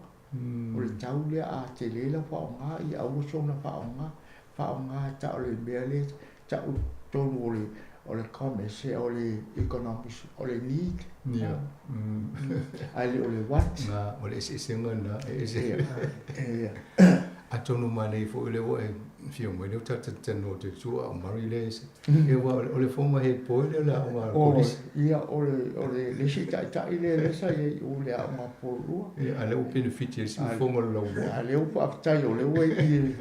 O le tau lea a tele lau faaaoga, ia aua soona faaaoga, faaaoga tau le mea lea tau i totonu o le o le commerce, o le economics, o le need, ae le o le want. O le eseesega lena, e ese. Ia. Atonu manaia foi o lea ua e afio mai lea ua tatou talanoa atu i le itu a o Murray lea e aua o le former head boy lea o le aoga a le Kolisi. Ia, o le le isi taitai lea lea sa i ai i o i le aoga a Pololua. Ia, a o lea ua penefiti ai le siufofoga o le laumua. A o lea ua faafetai o lea ua i i,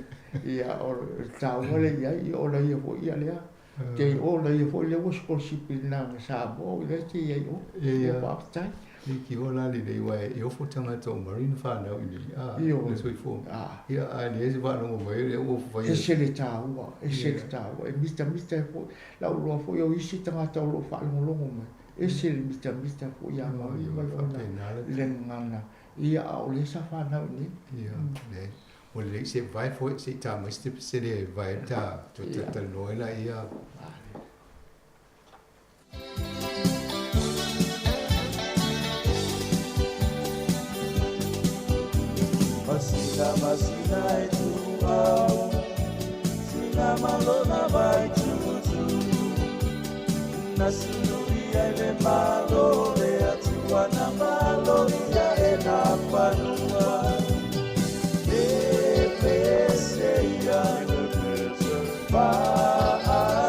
ia, o le taua lea i ai, ia o laia foi ia lea. Te o laia foi lea ua sikolasipi i lena ma Samoa o lea te i ai i o. Ia faafetai. Leitioa la lelei aua e ofo tagata o Murray na fanau i nei a le soifua. Ia a leai se faalogo mai o lea ua ofo fai. Ese le taua, ese le taua. E mitamita ai foi, lau iloa foi o isi tagata o lo o faalogologo mai, ese le mitamita foi ia Murray ma lona le gagana. Ia a o lea sa fanau i nei. Ia, leai. Ua lelei se vae foi se i ta mai se pasene e vae ta toe talatalanoa ai laia. Masina masina e tuau Sina malona vai tutu Na sulu ia i le malo Le atua na malo ia e na fanua E pese ia Faafetai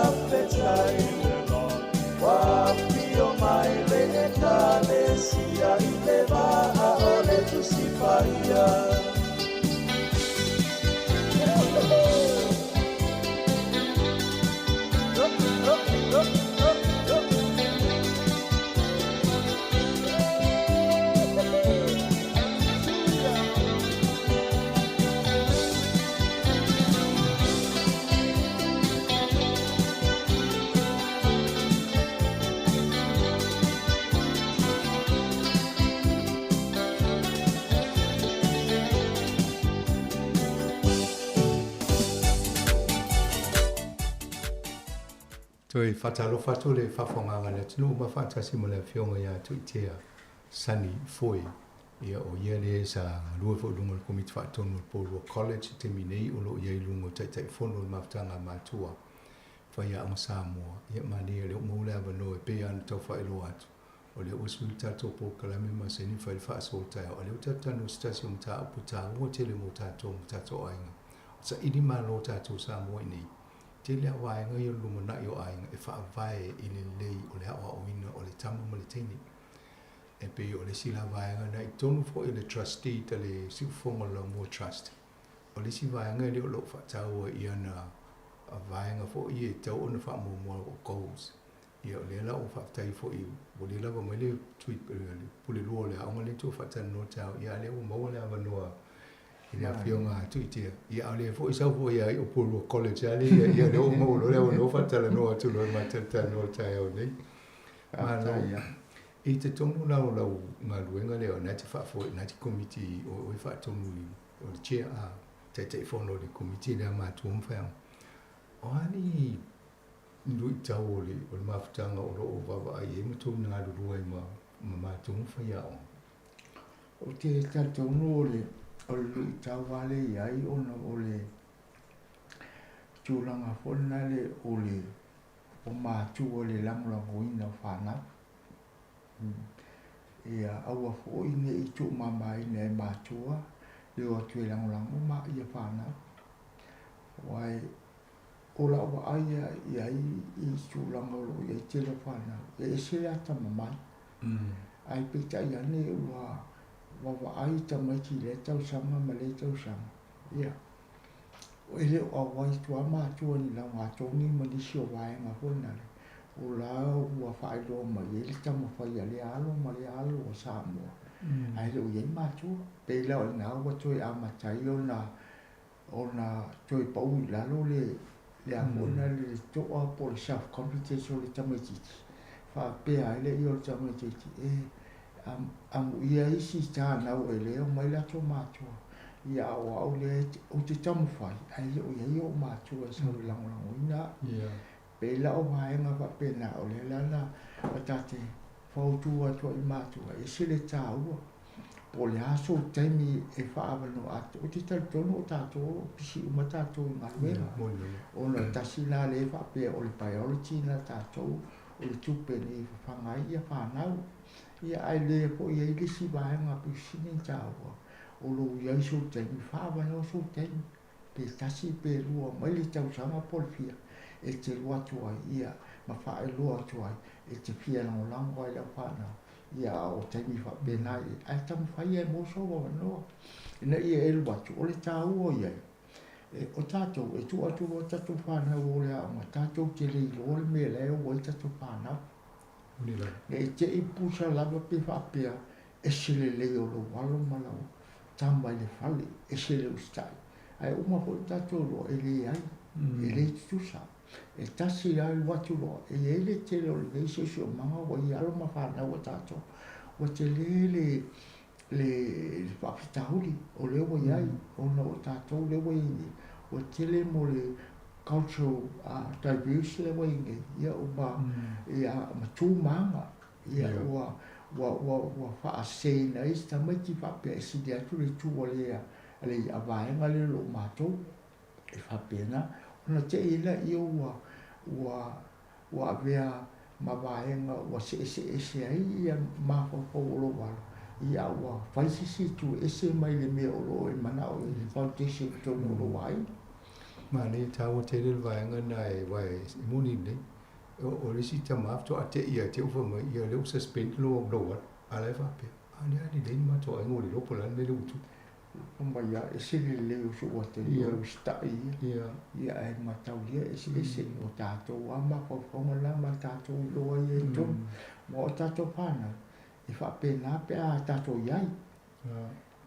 Ua afio mai le Ekalesia I le vaa o le Tusi Paia. Toe faatalofa atu le faafofogaaga a le atunuu ma faatasi ma le Afioga ia Tuitea Sonny Foy. Ia, o ia lea sa galue foi i luga o le Komiti Faatonu o le Porirua College i taimi nei, o lo o i ai i luga o Taitaifono o le Mafutaga a Matua Faiaoga Samoa. Ia, manaia o lea ua maua le avanoa e pei lava ona tau faailoa atu, o lea ua sui le tatou polokalame masani ma fai le faasoa taeao, a o lea ua tatou talanoa i se tasi o mataupu taua tele mo tatou ma tatou aiga. O saili malo tatou Samoa i nei. Tele lava vaega ia o le lumanai o aiga e faavae i le lelei o le aoaoina o le tama ma le teine. E pei o le isi la vaega na i totonu foi o le trustee ta le siufofoga o le Laumua Trust. O le isi vaega e le o lo o faataua i ana vaega foi e tatau ona faamuamua o goals. Ia o lea la ua faafetai foi ua le lava mai le tui le pule lua o le aoga lea tou faatalanoa taeao ia a lea ua maua le avanoa i le afioga a Tuitea. Ia a o lea foi sau foi ia i Upolu College a lea ia lea ua maua loa le avanoa faatalanoa atu loa ma talatalanoa taeao nei. Malo. I totonu la o lau galuega lea o lena e te faafoe, lena e te komiti o oe faatonu i o le chair a Taitaifono o le komiti lea matua ma faiaoga. O a ni luitau o le o le mafutaga o lo o vaavaai ai ma tou galulue ai ma ma matou ma faiaoga? Ou te talitonu o le o le luitau lava lea e i ai ona o le tulaga foi lena le o le o matua i le lagolagoina o fanau. Ia aua foi ne i tuumamaina e matua le o atu e lagolago ma ia fanau. Aua o lau vaai ia i ai i tulaga o lo o i ai tele o fanau, e ese le atamamai. Ae peitai ane ua vaavaai tamaiti i lea tausaga ma lea tausaga, ia, e le o auai atu lava matua i ni laugatogi ma nisi o vaega foi nale, o la ua faailoa mai ai le taumafai a lea alo ma lea alo o Samoa, ae le o i ai matua. Pei la o i ina ua toe amata ai ona ona toe pau i lalo le le a foi lena le toa po o le self confidence o le tamaitiiti, faapea ai lea o le tamaitiiti e amuia isi tānau e le omai latou matua, ia a o au lea ou te taumafai ae le o i ai ou matua e sau e lagolagoina au. Pei la o vaega faapena o lea la na tate fautua atu ai i matua, e ese le taua po o le a sou taimi e faaavanoa atu. Ou te talitonu o tatou o lo o pisi uma tatou i galuega, ona tasi lena lea e faapea o le priority lena a tatou o le tupe nei e fafaga ai ia fanau. Ia ae le foi i ai le isi vaega pito sili ona taua, o lou i ai sou taimi, faaavanoa sou taimi, pe tasi pe lua mai le tausaga po o le fia, e te alu atu ai, ia, ma faailoa atu ai, e te fia lagolago ai i lau fanau. Ia, a o taimi faapena ia, ae taumafai ia e maua sou avanoa, ina ia e alu atu, o le taua i ai, E, o tatou, e tuu atu loa tatou fanau o le aoga, tatou te le iloa le mea la e o ai tatou fanau. Ne i te i pusa lava pe faapea, ese lelei o lou alo ma lau tama i le fale, ese le usitai. Ae uma foi tatou iloa, e leai, e le tutusa. E tasi la alu atu loa, e i ai le tele o lenei siosiomaga ua i alo ma fanau a tatou, ua tele le le faafitauli o lea ua i ai, ona o tatou lea ua i ai nei, ua tele mo le cultural diverse lea ua i ai nei, ia ua, ia ma tu ma aga, ia ua, ua, ua, ua faaseseina ai si tamaiti faapea e sili atu le itu a le, a le vaega lea o lo o matou, e faapena. Ona te i laia ua, ua, ua avea ma vaega ua seeseese ai ia mafaufau o lou alo, ia a ua fai se isi itu ese mai le mea o lo o e manao i le foundation i totonu o lou aiga. Manaia taua tele le vaega lena e aua e moni lelei. O le isi tama faatoa te'i ia te au fai mai, ia lea ua suspend lou alo, a o la e faapea, a lea a lelei le matou aiga ua le iloa po o le a le mea lea ua tupu. Uma ia ese le lelei o sou atalii o le usitai ia, ia ae mataulia eseese o tatou lava mafaufauga na ma tatou iloa ia i totonu. Aua o tatou fanau, e faapena pe a tatou i ai.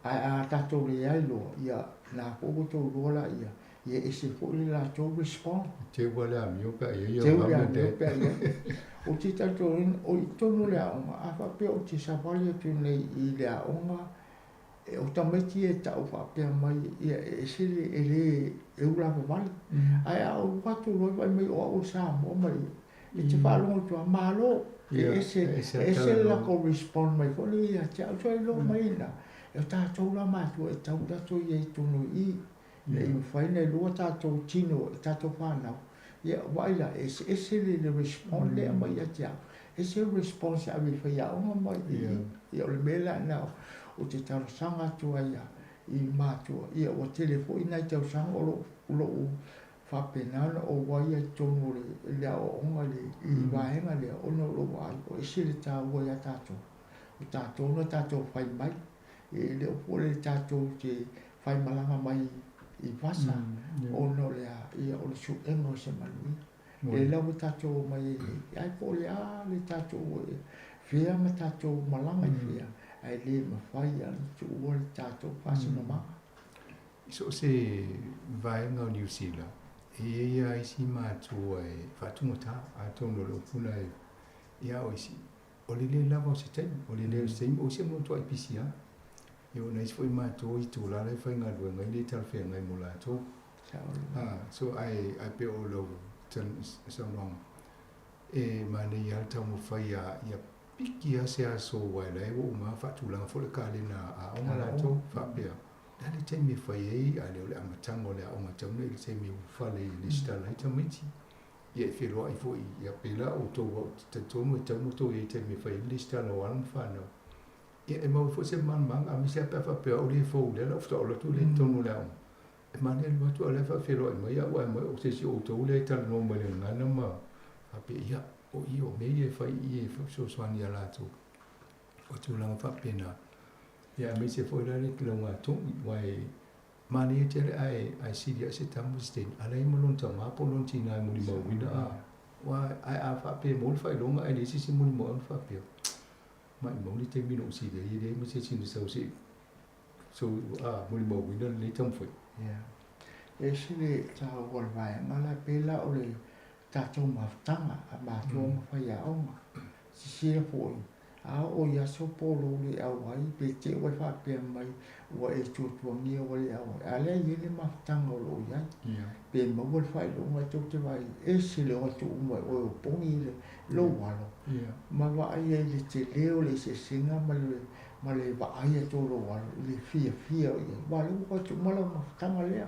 Ae a tatou leai loa, ia na foi ua outou iloa laia, ia ese foi le latou respond. Teu lava le amio pe a i ai au mum and dad. Teu le amio pe a i ai. Ou te talitonu, o i totonu o le aoga, a faapea ou te savali atu nei i le aoga, O tamaiti ia e tau faapea mai, ia e ese le, e le, e ulavavale. Ae a ou alu atu loa vaai mai o au o le Samoa ma le, e te faalogo atu lava, malo, e ese, e ese le latou respond mai foi lea ia te au. So e iloa mai i ina, o tatou la matua e tatau ona tatou i ai i totonu i i, ina ia mafai ona iloa tatou tino e tatou fanau. Ia vaai la, e eseese le response lea e aumai ia te au, ese le response e ave i faiaoga ma i, ia o le mea la lena ou te talosaga atu ai i matua, ia ua tele foi nai tausaga o lou, lou faapena ona ou ai i totonu o le aoaoga i le vaega lea, ona o lou vaai, ua ese le taua ia tatou, o tatou na tatou fai mai. E le o po le tatou te faimalaga mai i fasa ona o le a, ia o le suega o se manuia. Lea la ua tatou omai ai nei, ae po o le a le tatou fea ma tatou malaga i fea, ae le mafai lava ona tuua le tatou faasinomaga. I so o se vaega o Niu Sila, e i ai lava isi matua e faatugata, atonu o le upu lena ia o isi, O le le lava o se taimi, o le leai o se taimi, o isi mea matuai pisi lava. Ia o nai isi foi matou i itula la e faigaluega ai le talafeagai mo latou. So ae ae pei o lau saunoaga, e manaia lava le taumafai ia ia piki lava se aso aua o la e ua uma lava faatulaga foi le kalena a aoga latou faapea, o le a le taimi e fai ai, a le o le amataga o le aoga e tatau ona i le taimi e ulufale e resitala ai tamaiti. Ia e feiloai foi ia pēlā outou aua ou te talitonu e tatau ona outou i ai i taimi e fai ai le lesitala o alo ma fanau. Ia, e maua foi se malamalamaaga, aemaise lava pe a faapea o le fou lea lau faatoa atu lea i totonu o le aoga. E manaia le alu atu a o la e faafeiloai mai au ae mai o se isi o outou lea e talanoa mai i le gagana ma faapea, ia, o i o mea ia e fai i i e fesoasoani ia latou. O tulaga faapena. Ia aemaise foi la le laugatogi, aua e manaia tele ae ae sili ae se tama ma se teine, a leai ma lona tama po o lona tina e molimauina a, aua ae a faapea e maua le faailoga ae leai se isi e molimau ona faapea, Maimau le taimi na ou sili ai e leai ma se isi na sau se i sau a molimauina lenei taumafai. Ia. E ese le taua o le vaega la pei la o le tatou mafutaga a matua ma faiaoga. Sisila foi, a oo i aso po o lou le auai pe te i ua e faapea mai ua e tuatuagia ua le auai, a lea e i ai le mafutaga o lo o i ai. Pe maua le faailoga e tou te vaai ai, ese le o atu uma e oe o pogi le lou alo ma vaai ai i le tele o le eseesega ma le ma le vaai atu o lou alo i le fiafia o i ai. Aua o lea ua o atu uma lau mafutaga lea,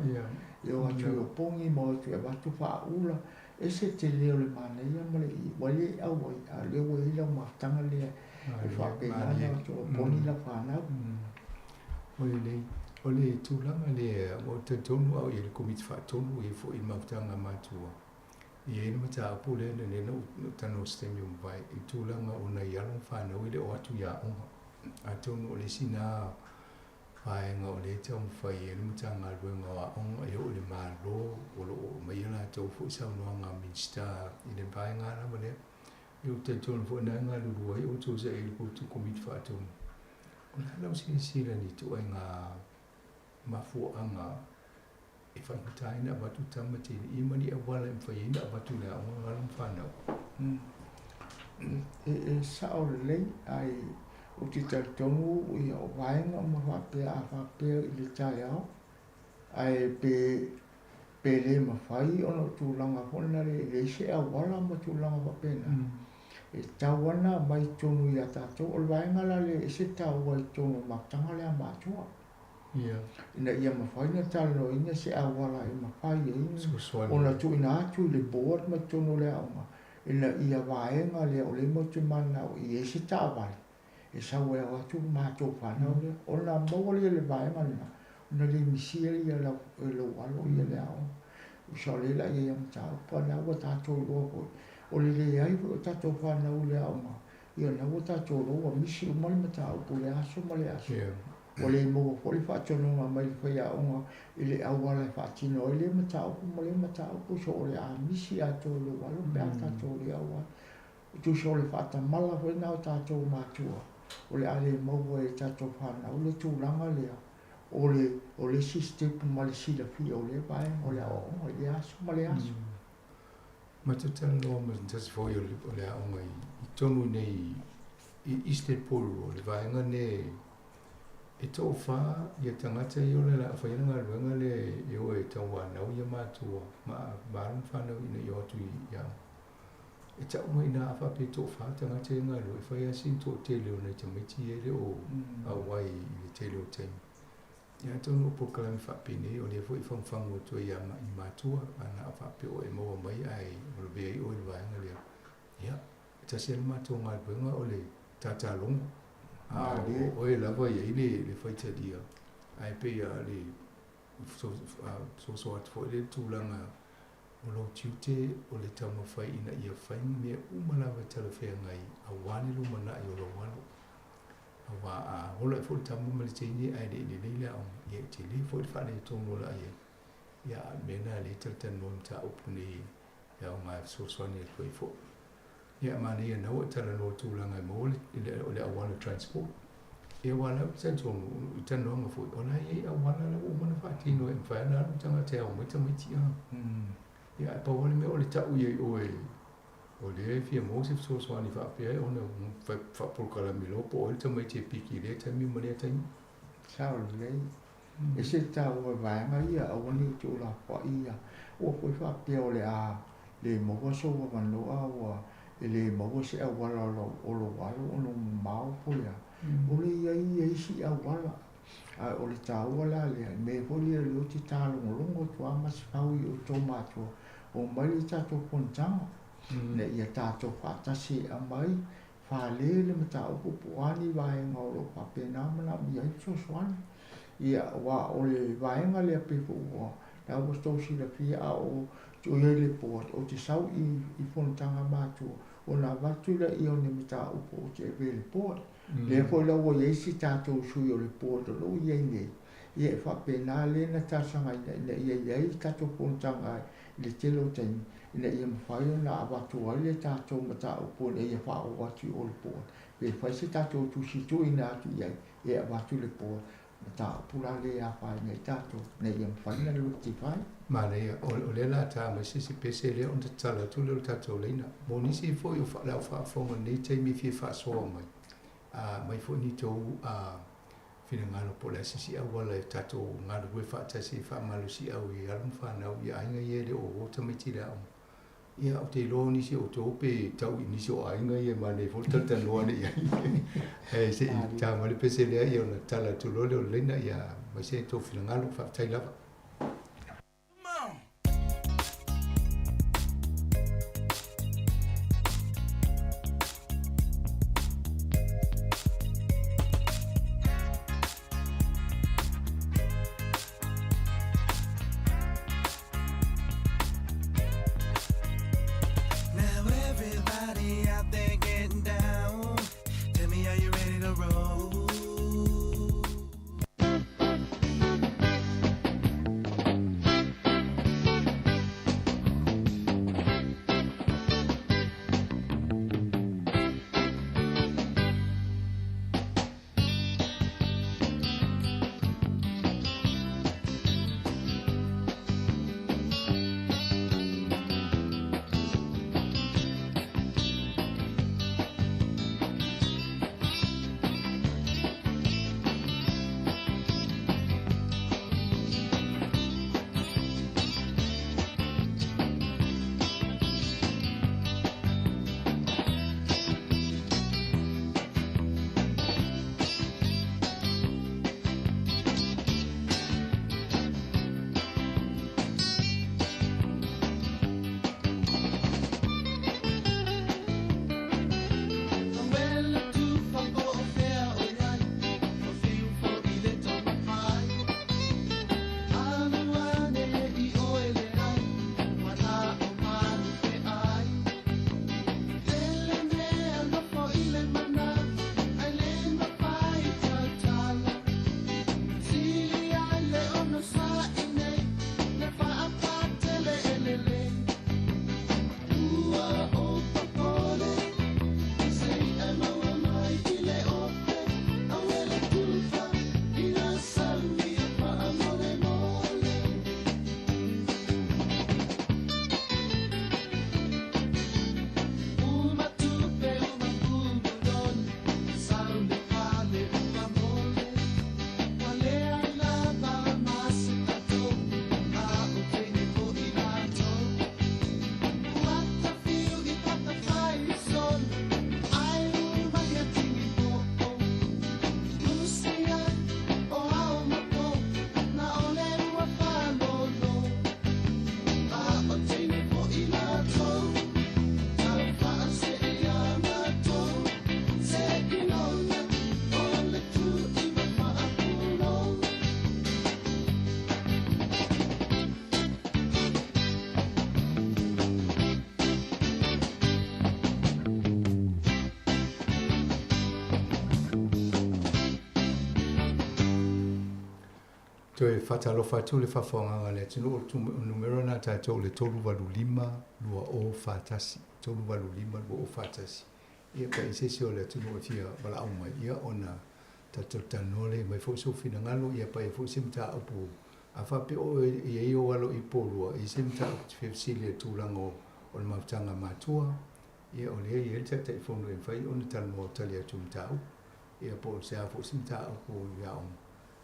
e o atu i opogi ma o atu e avatu faaula, ese le tele o le manaia ma le ua le auai, a o lea ua i ai lau mafutaga lea e faapena ona o atu o opogi lau fanau. O le o le tulaga lea, ua ou talitonu au i le Komiti Faatonu, e i ai foi i le mafutaga a matua, E i ai le mataupu lea na lea na ou talanoa i se taimi ua mavae i le tulaga o nai alo ma fanau e le o atu i aoga. Atonu o le isi na vaega o lea e taumafai ai le Matagaluega o Aoga e oo i le Malo o lo o aumaia latou foi saunoaga a Minisita i le vaega lava lea. Ia ou te talitonu foi na e galulue ai outou sa i ai i le Komiti Faatonu. O le a lau silasila i ni ituaiga mafuaaga e faigata ai ona avatu tama teine ia ma ni auala e mafai ai ona avatu i le aoga alo ma fanau. E sao lelei, ae ou te talitonu ia o vaega uma faapea a faapea i le taeao, ae pe pe le mafai ona o tulaga foi na le leai se auala ma tulaga faapena, e tatau lava ona aumai i totonu ia tatou. O le vaega la lea e ese le taua i totonu o le mafutaga lea a matua. Ina ia mafai ona talanoaina se auala e mafai ai ona tuuina atu i le board ma totonu o le aoga ina ia vaega lea o lea matou te mananao i ai se taavale e sau ai ao atu matou fanau lea ona maua lea o le vaega lena ona le misia lea e lou alo ia le aoga. Tusa o lea la i ai mataupu a o lena ua tatou iloa foi o le leai foi o tatou fanau i le aoga Ia lena ua tatou iloa ua misi uma le mataupu i le aso ma le aso. Ua le maua foi le faatonuga mai le faiaoga i le auala e faatino ai lea mataupu ma lea mataupu, so o le a misi atoa i lou alo pe a tatou le auai. Tusa o le faatamala foi lena o tatou matua, o le a le maua e tatou fanau le tulaga lea o le o le isi step ma le silafia o lea vaega o le aoaoga i lea aso ma lea aso. Matou talanoa ma se tasi foi o le aoga i totonu i nei i Eastern Porirua, o le vaega nei e toafa ia tagata ia o le a faia le galuega lea e o e tauanau ia matua ma alo ma fanau ina ia o atu i aoga. E tau mai ina a faapea e toafa tagata ia e galulue, e fai lava sina toatele o nai tamaiti ia e le o auai i le tele o taimi. Ia atonu o polokalame faapenei o lea foi e fagufagu atu ai i matua, ana a faapea o e maua mai ae ua lavea ai oe i le vaega lea. Ia, e tasi lava le matou galuega o le tatalogo, a o oe lava e i ai le faitalia, ae pei lava le soso atu foi lea i le tulaga o lou tiute o le taumafai ina ia fai mea uma lava e talafeagai aua le lumanai o lou alo. Aua a ola ai foi le tama ma le teine ae le i lelei le aoga, ia e tele foi le faaletonu o le a i ai. Ia, a o le mea lena lea e talatalanoa i mataupu nei e aoga e fesoasoani atu ai foi. Ia, manaia na ua e talanoa i tulaga e maua le auala transport. Ia, aua o la e ou te talitonu i talanoaga foi, o la e i ai auala la ua uma ona faatino e mafai ona alu tagata e ao mai tamaiti. Ia, ae pau lava le mea o le tau i ai oe O lea e fia maua se fesoasoani faapea ona faapolokalame loa po o ai le tamaiti e piki i lea taimi ma lea taimi. Sao lelei. E ese le taua o vaega ia, aua ne i tuulafoai ia. Ua foi faapea o le a le maua sou avanoa ua e le maua se auala o lou alo ona ua mamao po o le a. O le i ai ia isi auala. Ae o le taua la lea, i mea foi lea o lea ou te talogologo atu lava ma se fau i outou matua, omai le tatou fonotaga, ina ia tatou faatasi e aumai. fale le mataupu po o a ni vaega o lo o faapena ona manaomia ai le fesoasoani. Ia, aua o le vaega lea pei foi ua la ua tou silafia a o tuu i ai le board, ou te sau i i fonotaga a matua ona avatu lea o ni mataupu ou te ave i le board. Lea foi la ua i ai si tatou sui o le board o lo o i ai nei, ia e faapena lea na talosagaina ina ia i ai tatou fonotaga i le tele o taimi ina ia mafai ona avatu ai le tatou mataupu ina ia faaoo atu i o le board pe fai se tatou tusi tuuina atu i ai e avatu i le board mataupu la lea e afaina ai tatou ina ia mafai ona rectify. Manaia, o lea o le a ta mai se isi pese lea ona tatalo atu lea o le tatou laina. Mo nisi foi o le au faafofoga i lenei taimi e fia faasoa mai, a mai foi ni tou finagalo po o le a se isi auala e tatou galulue faatasi e faamalosiau i alo ma fanau i aiga ia e le o o tamaiti i le aoga. Ia, ou te iloa o nisi o outou pe tau i nisi o aiga ia e manaia foi le talatalanoa ane i ai. Ae se i ta mai le pese lea ia ona tala atu loa lea o le laina, ia aumai se tou finagalo. Faafetai lava. Now everybody out there getting down. Tell me, are you ready to roll? Toe faatalofa atu le faafofogaaga a le atunuu, o le numera lena a tatou o le 385 2041, 385 2041. Ia pe i se isi o le atunuu e fia valaau mai, ia ona tatou talanoa lea, aumai foi sou finagalo, ia paia foi se mataupu. A faapea oe e i ai ou alo i Upolua, e i ai se mataupu e te fia fesili i le tulaga o le mafutaga a matua, ia o lea e i ai le Taitaifono e mafai ona talanoa tali atu i mataupu. Ia po o se a foi se mataupu i aoga,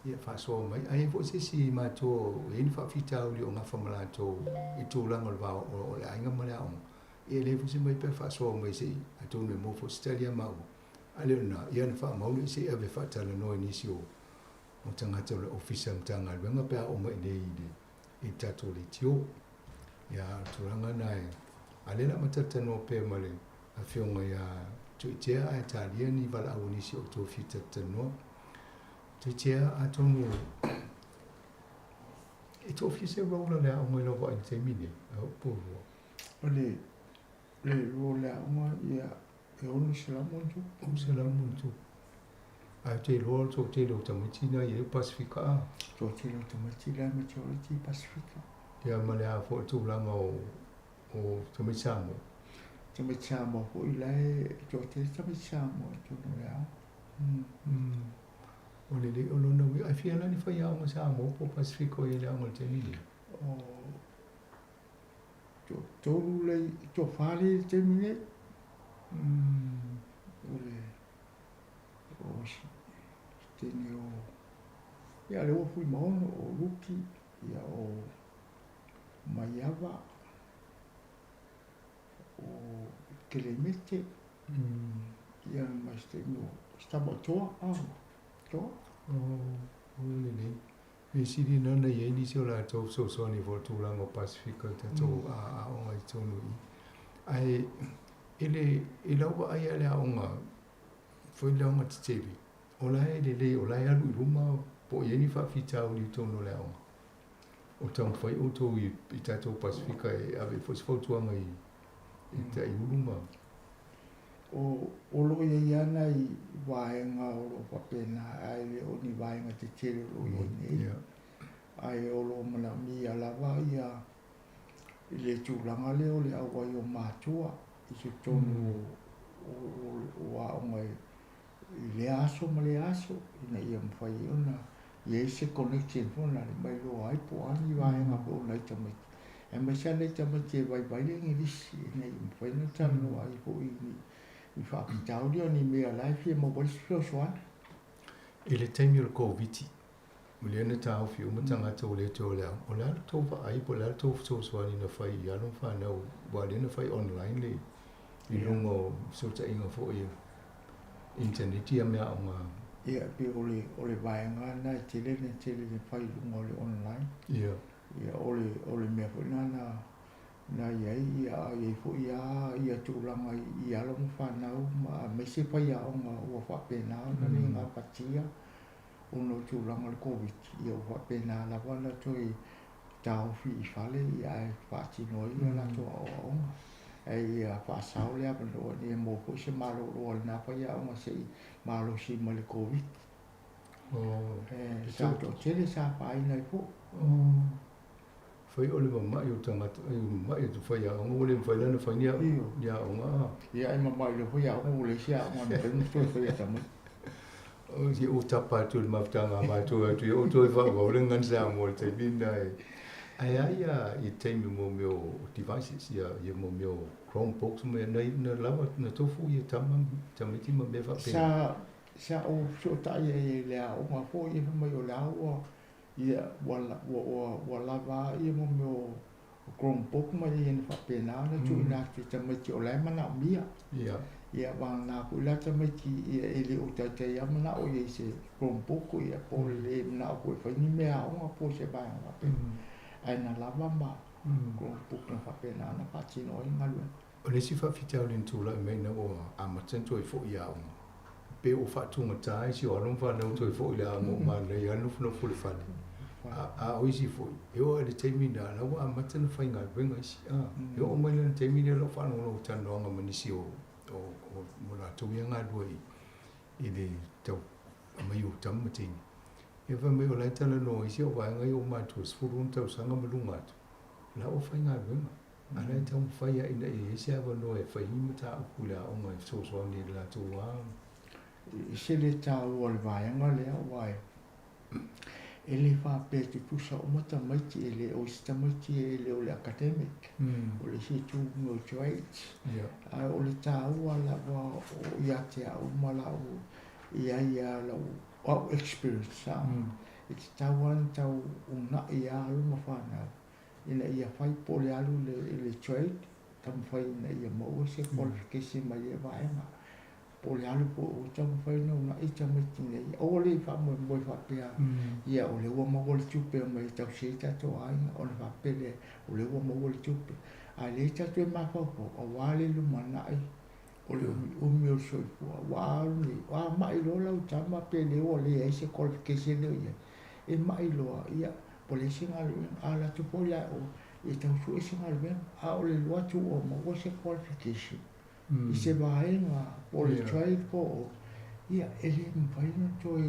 ia faasoa mai. A i ai foi se isi matua o i ai ni faafitauli o gafa ma latou i tulaga o le va o le aiga ma le aoga, ia e leai foi se mea pe faasoa mai se i atonu e maua foi se tali a maua. A le o lena, ia ona faamau lea se i ave faatalanoa i nisi o tagata o le Ofisa Matagaluega pe a oo mai i inei i le i le tatou leitio. Ia, o le tulaga lena e, a o lea o le a matalatalanoa pea ma le Afioga ia Tuitea ae talia ni valaau o nisi o outou fia talatalanoa. Tuitea, atonu e toafia se role o le aoga i lau vaai i le taimi nei, a o po ua? O le le role o le aoga ia e 600 ma ona tupu. 600 ma ona tupu. Ae ou te iloa o le toatele o tamaiti na i ai o Pasefika a? Toatele o tamaiti la e majority Pasefika. Ia ma le a foi le tulaga o o tamaiti Samoa? Tamaiti Samoa foi la e toatele tamaiti Samoa i totonu o le aoga. O lelei o lona uiga, ae fia la ni faiaoga Samoa po o Pasefika o i ai i le aoga i le taimi lenei? O toatolu le, toafa le i le taimi nei. O le o se teine o ia lea ua Fuimaono, o Luki, ia o Maiava, o Kelemete, ia ma se taimi o se tama o Toa, a, Toa. O lelei. Mea sili na na i ai nisi o latou fesoasoani foi i le tulaga o Pasefika i tatou aoga i totonu i i. Ae i le i lau vaai lava i le aoga foi le aoga tetele, o la e lelei, o la e alu i luma po o i ai ni faafitauli i totonu o le aoga. O taumafai outou i tatou Pasefika e ave ai foi se fautuaga i i Taiulu ma. O o lo o i ai lava nai vaega o lo o faapena ae le o ni vaega tetele o lo o i ai nei. Ae o lo o manaomia lava ia i le tulaga lea o le auai o matua i totonu o aoga i lea aso ma lea aso ina ia mafai ai ona i ai se connection foi lea ma iloa ai po o a ni vaega foi o nai tamaiti aemaise lava nai tamaiti e vaivai le Igilisi ina ia mafai ona talanoa ai foi i faafitauli o ni mea la e fia maua ai se fesoasoani. I le taimi o le Koviti, o lea na taofi uma tagata ua le toe o le aoga, o le a le tou vaai po o le a le tou fesoasoani na fai i alo ma fanau aua o lea na fai online le i luga o fesootaiga foi initaneti ia mea aoga. Ia e pei o le o le vaega lena e tele na tele na fai i luga o le online. Ia. Ia o le o le mea foi lena na na i ai ia a i ai foi lava ia tulaga i alo ma fanau ma aemaise faiaoga ua faapena ona le gapatia ona o tulaga o le Koviti, ia ua faapena lava ona toe taofi i fale ia ae faatino ai ia latou aoaoga. Ae ia faasao le avanoa ina ia maua foi se malolo a lena faiaoga se i malosi mai le Koviti. E sa toatele sa afaina ai foi. Fai o le mama'i o tagata, ai mama'i o faiaoga ua le mafai la ona fai ni aoga a. Ia e mama'i loa faiaoga ua leai se aoga e mafai ona toe faia tamaiti. O se ua tapa atu i le mafutaga a matou atu ia outou e faaauau le gagana Samoa i le taimi lena e. Ae a ia i taimi mo mea o devices ia ia mo mea o Chromebooks ma mea na na lava na tofu ia tama tamaiti ma mea faapena. Sa sa ou fesootai ai i le aoga foi ia fai mai o le a ua ia ua ua ua lava ia mo mea o Chromebook ma ia na faapena ona tuuina atu i tamaiti o la e manaomia. Ia. Ia vagana foi la tamaiti ia e le o taitai lava manao ia i se Chromebook ia po o le le manao foi e fai ni mea aoga po o se vaega faapena. Ae na lava ma Chromebook na faapena ona faatino ai galuega. O le isi faafitauli na tulai mai ina ua amata ona toe foi i aoga, pe ua faatugata isi o alo ma fanau toe foi i le aoga ua manaia lava le nofonofo i le fale. A o isi foi, e oo lava i le taimi lena, la ua amata ona faigaluega isi. E oo mai la i le taimi lea o lau faalogologo i talanoaga ma nisi o o latou ia galulue i le tau aumai o tama ma teine. Ia fai mai o la e talanoa isi au vaega ia ua matua 16 tausaga ma luga atu, o la ua faigaluega. A o la e taumafai lava ina ia i ai se avanoa e fai ni mataupu i le aoga e fesoasoani i le latou lava. E ese le taua o le vaega lea aua e E le faapea e tutusa uma tamaiti, e le o isi tamaiti e le o le academic, o le isi itu mo trades. Ae o le taua lava o ia te au ma lau i ai a lau au experience a, e tatau lava ona tau uunai lava alo ma fanau ina ia fai po o le alu i le trade, taumafai ina ia maua se qualification mai ia vaega. Po o le alu foi ua taumafai ona uunai tamaiti nei, aua le faamoemoe faapea, ia o lea ua maua le tupe e omai e tausi ai tatou aiga, ona faapea lea, o lea ua maua le tupe. A o lea tatou e mafaufau, aua le lumanai O le umiumi o le soifua, ua alu nei, a ma'i loa lau tama pe le ua leai se qualification lea o i ai, e ma'i loa, ia, ua leai se galuega. A alu atu foi la e oe e tau sue se galuega, a o le alu atu ua maua se qualification i se vaega po o le trade po o, ia, e le mafai ona toe,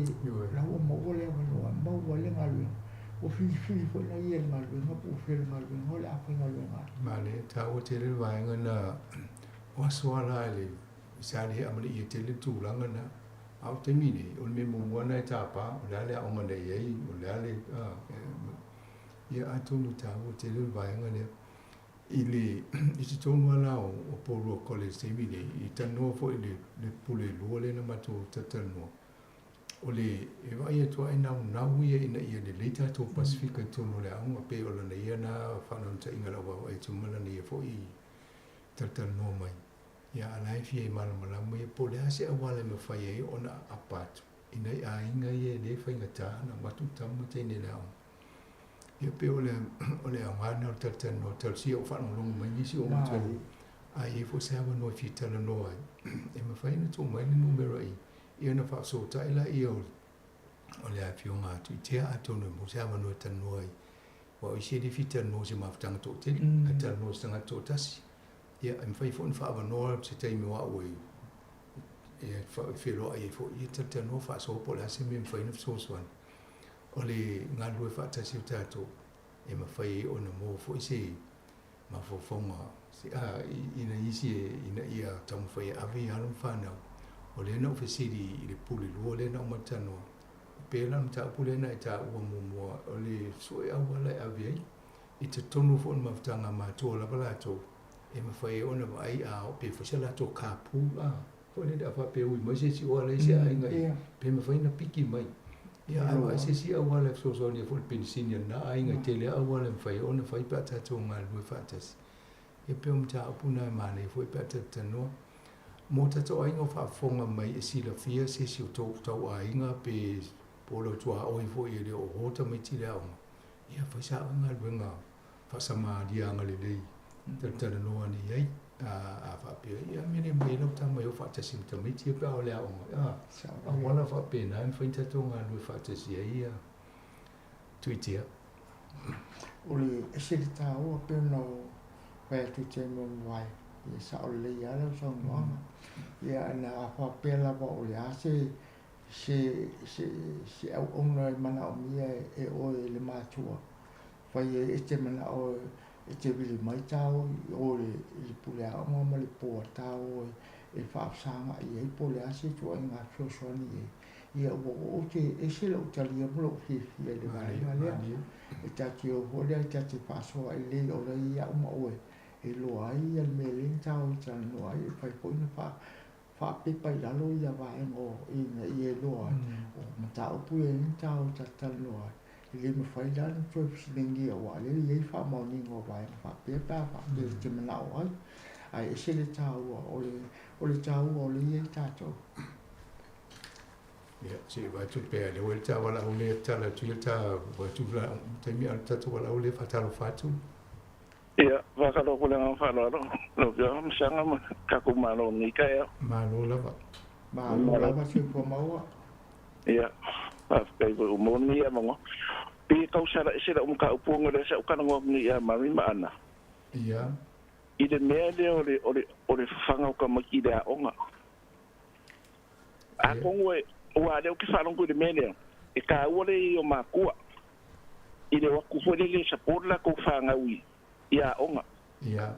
la ua maua le avanoa e maua ai le galuega. Ua filifili foi la ia i le galuega po o fea le galuega o le a faigaluega ai. Male, e taua tele le vaega na o aso lava la i le sa le amanaia tele le tulaga na. A o le taimi nei, o le mea muamua lena e tapa, o le a le aoga na i ai, o le a le, ia atonu e taua tele le vaega lea. I le, i totonu lava la o Porirua College i le taimi nei, i talanoa foi i le, le pule lua lea na matou talatalanoa, o le, e vaai atu lava e naunau ia ina ia lelei tatou Pasefika i totonu o le aoga, pei o lana ia na faanaunautaiga i lau vaavaai atu ma lana ia foi talatalanoa mai. Ia, a o la e fia malamalama ia po o le a se auala e mafai ai ona aapa atu i nai aiga ia e le faigata ona avatu tama teine i le aoga. Ia pei o le o le aoga lena o le talatalanoa talosia o faalogologo mai nisi o outou a i ai foi se avanoa e fia talanoa ai e mafai ona tuu mai le numera i ia ona faafesootai laia o o le afioga a Tuitea atonu e maua se avanoa e talanoa ai aua o isi e le fia talanoa i se mafutaga toatele ae talanoa i se tagata toatasi. Ia e mafai foi ona faaavanoa se taimi o au e e feloai ai foi ia talatalanoa faasoa po o le a se mea e mafai ona fesoasoani. O le galulue faatasi o tatou e mafai ai ona maua foi se mafaufauga se, a, i nai isi e, ina ia taumafai e ave i alo ma fanau. O lea na ou fesili i le pule lua lea na uma talanoa, e pei la o le mataupu lea na e taua muamua, o le sue auala e ave ai i totonu foi o le mafutaga a matua lava latou e mafai ai ona vaai a oo pe fai se latou carpool a foi lele a faapea ui mai se isi o ala i se aiga i pe mafai ona piki mai ia ae vaai se isi auala e fesoasoani ai foi i le penisini a lena aiga e tele lava auala e mafai ai ona fai pe a tatou galulue faatasi. Ia pei o mataupu na e manaia foi pe a talatalanoa. Mo tatou aiga o faafofoga mai e silafia se isi o tou tau aiga pe po o lau tuaoi foi e le o oho tamaiti i le aoga, ia fai sa oe galuega faasamalia agalelei talatalanoa ane i ai. A, a faapea, ia mea le mai ai lau tama e o faatasi ma tamaiti ia pe a o le aoga. A, auala faapena e mafai ona tatou galulue faatasi ai ia Tuitia. O le ese le taua pei ona fai atu i taimi ua mavae, ia sao lelei lava lau saunoaga. Ia na a faapea lava o le a se se se se auauna e manaomia e oe le matua, fai ai e te manao e te vili mai tāua i o i le pule aoga ma le poa tāua e faafesaga'i ai po o le a se ituaiga fesoasoani i ai. Ia ua ou te ese lou talia ma lou fiafia i le vaega lea. E ta te o foi lea e ta te faasoa i lelei o lea i au ma oe e iloa ai ia le mea lea na tāua e talanoa ai e mafai foi ona faa faapepa i lalo ia vaega o ina ia iloa ai o mataupu ia na tāua e ta te talanoa ai. E le mafai la ona toe fesiligia aua o lea e i ai faamaoniga o vaega faapea pe a faapea e te manao ai. Ae ese le taua o le o le taua o lea e i ai tatou. Ia, se i vaai pea, lea ua i le ta valaau lea tala atu ia ta vaai atu la taimi a o le tatou valaau lea faatalofa atu. Ia, faatalofa i le agaga faaaloalo, lau Afioga ma Saga ma le tatou Malo i lenei taeao. Malo lava. Malo lava soifua maua. Ia, faafetai foi ua maua lenei avanoa. Pei e tau sala ese lau mataupu ona o lea sa ou talanoa atu nei ia Mary ma Ana. Ia. I le mea lea o le, o le, o le fafaga o tamaiti i le aoga. Atonu e, aua o lea ou te faalogo i le mea lea, e taua le i ai o matua i le o atu foi lele e support latou fanau i, i aoga. Ia.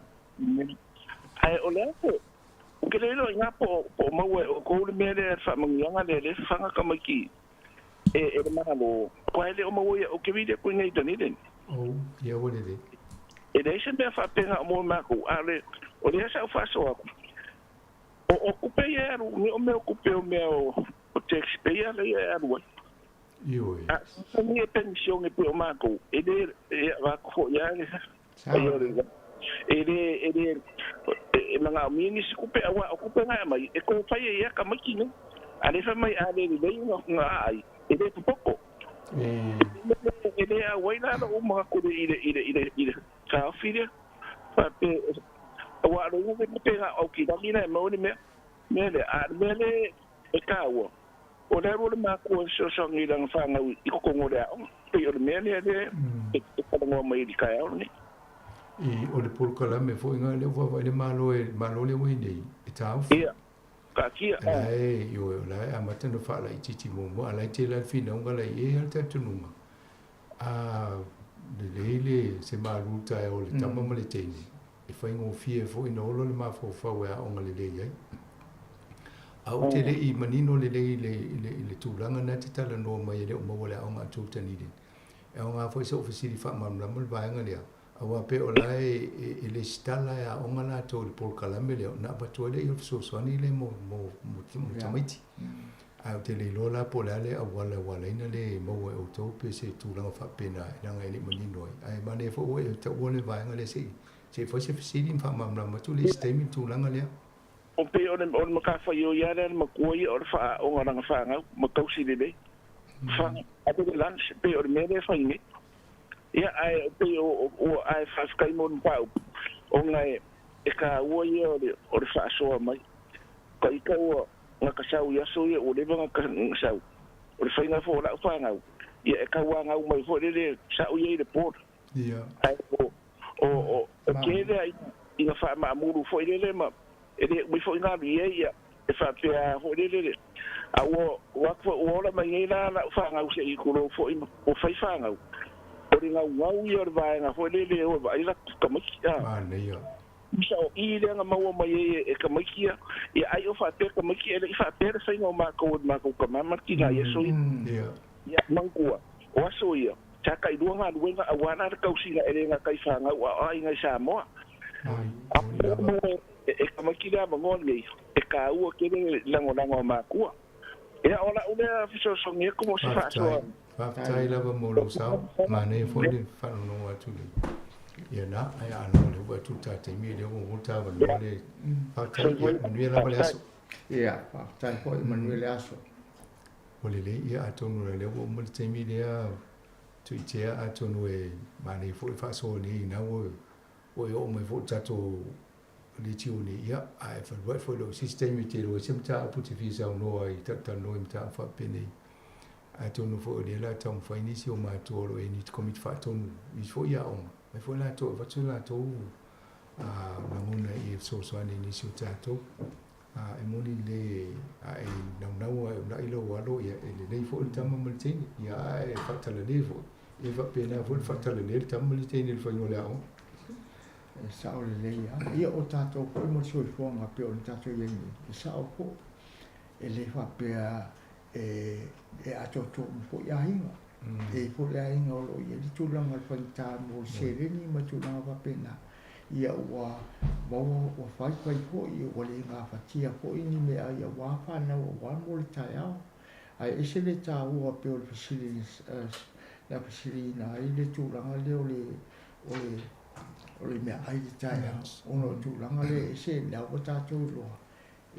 Ae o le a po, ou te le iloa i ina po o, po o maua e outou le mea lea, le faamanuiaga lea, lea e fafaga tamaiti e, e le Malo, aua e le o maua ia, ou te vili atu i inei i Dunedin. Oh, ia ua lelei. E leai se mea faapena o maua e matou, a o le, o lea sa ou faasoa atu, O o tupe ia e alu, ni o mea o tupe o mea o o tax payer lea e alu ai. Ioe. A o ni e penisione pei o matou, e le e avatu foi lava le ai o le e le e le e manaomia nisi tupe aua o tupe na e aumai e toe fai ai lava tamaiti nei. A lea fai mai a le lelei ona aai e le popoto. E le auai la lou manatu i le i le i le i le taofi lea. Faapea aua o le uiga pe na o au kilagi la e maua le mea. Mea lea, a o le mea lea e taua, o le alu o le makua e fesoasoani i lana fanau i totonu o le aoga. Pei o le mea lea lea e talanoa mai ai i le taeao lenei. I, o le polokalame foi lena lea ua vaavaai le Malo e, Malo lea ua i nei, e taofi. Ia, taatia. O la e, ioe, o la e amata ona faalaitiiti muamua, a o la e tele lava le finauga la e i ai lava le talitonuga, a lelei le, se malu taeao o le tama ma le teine, e faigofie foi ona ola le mafaufau e aoga lelei ai. A ou te le i manino lelei i le, i le, i le tulaga lena e te talanoa mai e le o maua le aoga a tou Dunedin. E aoga foi so'u fesili faamalamalama le vaega lea, aua pei o la e, e, e lesitala e aoga latou i le polokalame lea ona avatu ai lea o le fesoasoani lea mo, mo, mo, mo tamaiti. Ae ou te le iloa la po o le a le auala ua ala ai ona le maua e outou pe se tulaga faapena, leaga e le i manino ai. Ae manaia foi ua e taua le vaega lea se i, se i fai se fesili ma faamalamalama atu le isi taimi le tulaga lea. O pei o le o le matafaioi lava lea a le matua ia o le faaoga lana fanau ma tausi lelei. Fa, ave le lunch, pei o le mea lea e fai nei. Ia, ae pei o, ua, ae faafetai mo le mataupu, ona e, e taua ia o le, o le faasoa mai. Ka ita ua gata sau i aso ia, ua leva ona sau. O le faiga foi o lau fanau, ia e tauanau mai foi lele sa ou i ai i le board. Ia. Ae o, o, o, o tele a ina faamaamulu foi lele ma e le umi foi ona alu i ai, ia, e faapea foi lele le, a ua, ua atu foi, ua ola mai nei la lau fanau se i tulou foi ma ua fai fanau. O le naunau ia o le vaega foi lele e o e vaai latou tamaiti, a. Manaia. Tusa o i lea na maua mai ai e tamaiti ia, ia ai o faapea tamaiti e le i faapea le faiga o matou e le matou tama ma le tina i aso ia. Ia, manatua, o aso ia, sa tailua galuega aua la le tausiga e le gata i fanau a o aiga i Samoa. A o e tamaiti le avanoa lenei, e taua tele le lagolago a matua. Ia, o lau lea fesoasoani atu mo se faasoa. Faafetai lava mo lou sao. Manaia foi le faalogologo atu i le ia na, ae a no le ua atu ta taimi lea ua ta avanoa le faafetai. Ia, manuia lava le aso. Ia, faafetai foi, manuia le aso. Ua lelei, ia atonu o lea ua uma le taimi lea Tuitea, atonu e manaia foi le faasoa nei ina ua ua e oo mai foi i le tatou leitio nei, ia, ae faluai foi lou se isi taimi e te iloa ai se mataupu e te fia saunoa ai, talatalanoa i mataupu faapenei. Atonu foi o lea o le a taumafai nisi o matua o lo o i ai ni Komiti Faatonu i isi foi aoga, mai foi latou e avatu so latou lagona i e fesoasoani i nisi o tatou. E moni le a e naunau lava e uunai lou alo, ia, e lelei foi le tama ma le teine, ia, a e faatalale foi, e faapena foi le faatalale le tama ma le teine i le faiga o le aoga. E sao lelei lava. Ia o tatou foi ma le soifuaga pei ona tatou i ai nei, e sao foi. E le faapea e, e atoatoa uma foi aiga. E i ai foi le aiga o lo o i ai le tulaga o le faigata mo le seleni ma tulaga faapena. Ia ua maua, ua faifai foi, ua le gafatia foi ni meaai aua fanau aua mo le taeao. Ae ese le taua pei o le fesili na fesiliina ai le tulaga lea o le, o le, o le meaai i le taeao, ona o le tulaga lea e ese, lea ua tatou iloa,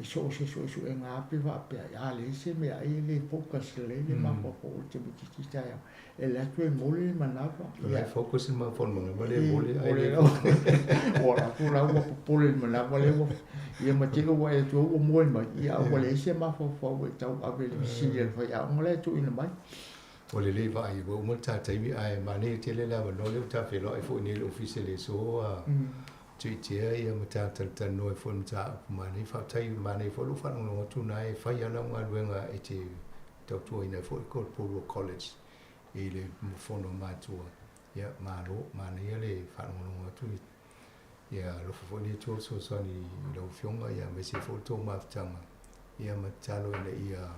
e so o se suesuega lava pe faapea, a leai se meaai e le focus lelei le mafaufau o le tamaitiiti i taeao, e alu atu e mole le manava. O la e focus le mafaufau i le manava lea e mole ae le focus. Ua alu atu la ua popole i le manava lea ua, ia ma te i ua e atu ai ua moe mai, ia a ua leai se mafaufau e tauave i le fesili a le faiaoga la e tuuina mai. Ua lelei vaai ua uma le ta taimi ae manaia tele le avanoa lea ua ta feiloai foi nei i le ofisa i le aso a Tuitea ia ma ta talatalanoa ai foi i le mataupu manaia. Faafetai manaia foi lou faalogologo atu na e fai lava lau galuega e te tautuaina ai foi le Porirua College i le fono a matua. Ia malo, manaia le faalogologo atu ia alofa foi le Atua fesoasoani i lau Afioga ia aemaise foi le tou mafutaga ia ma tatalo ina ia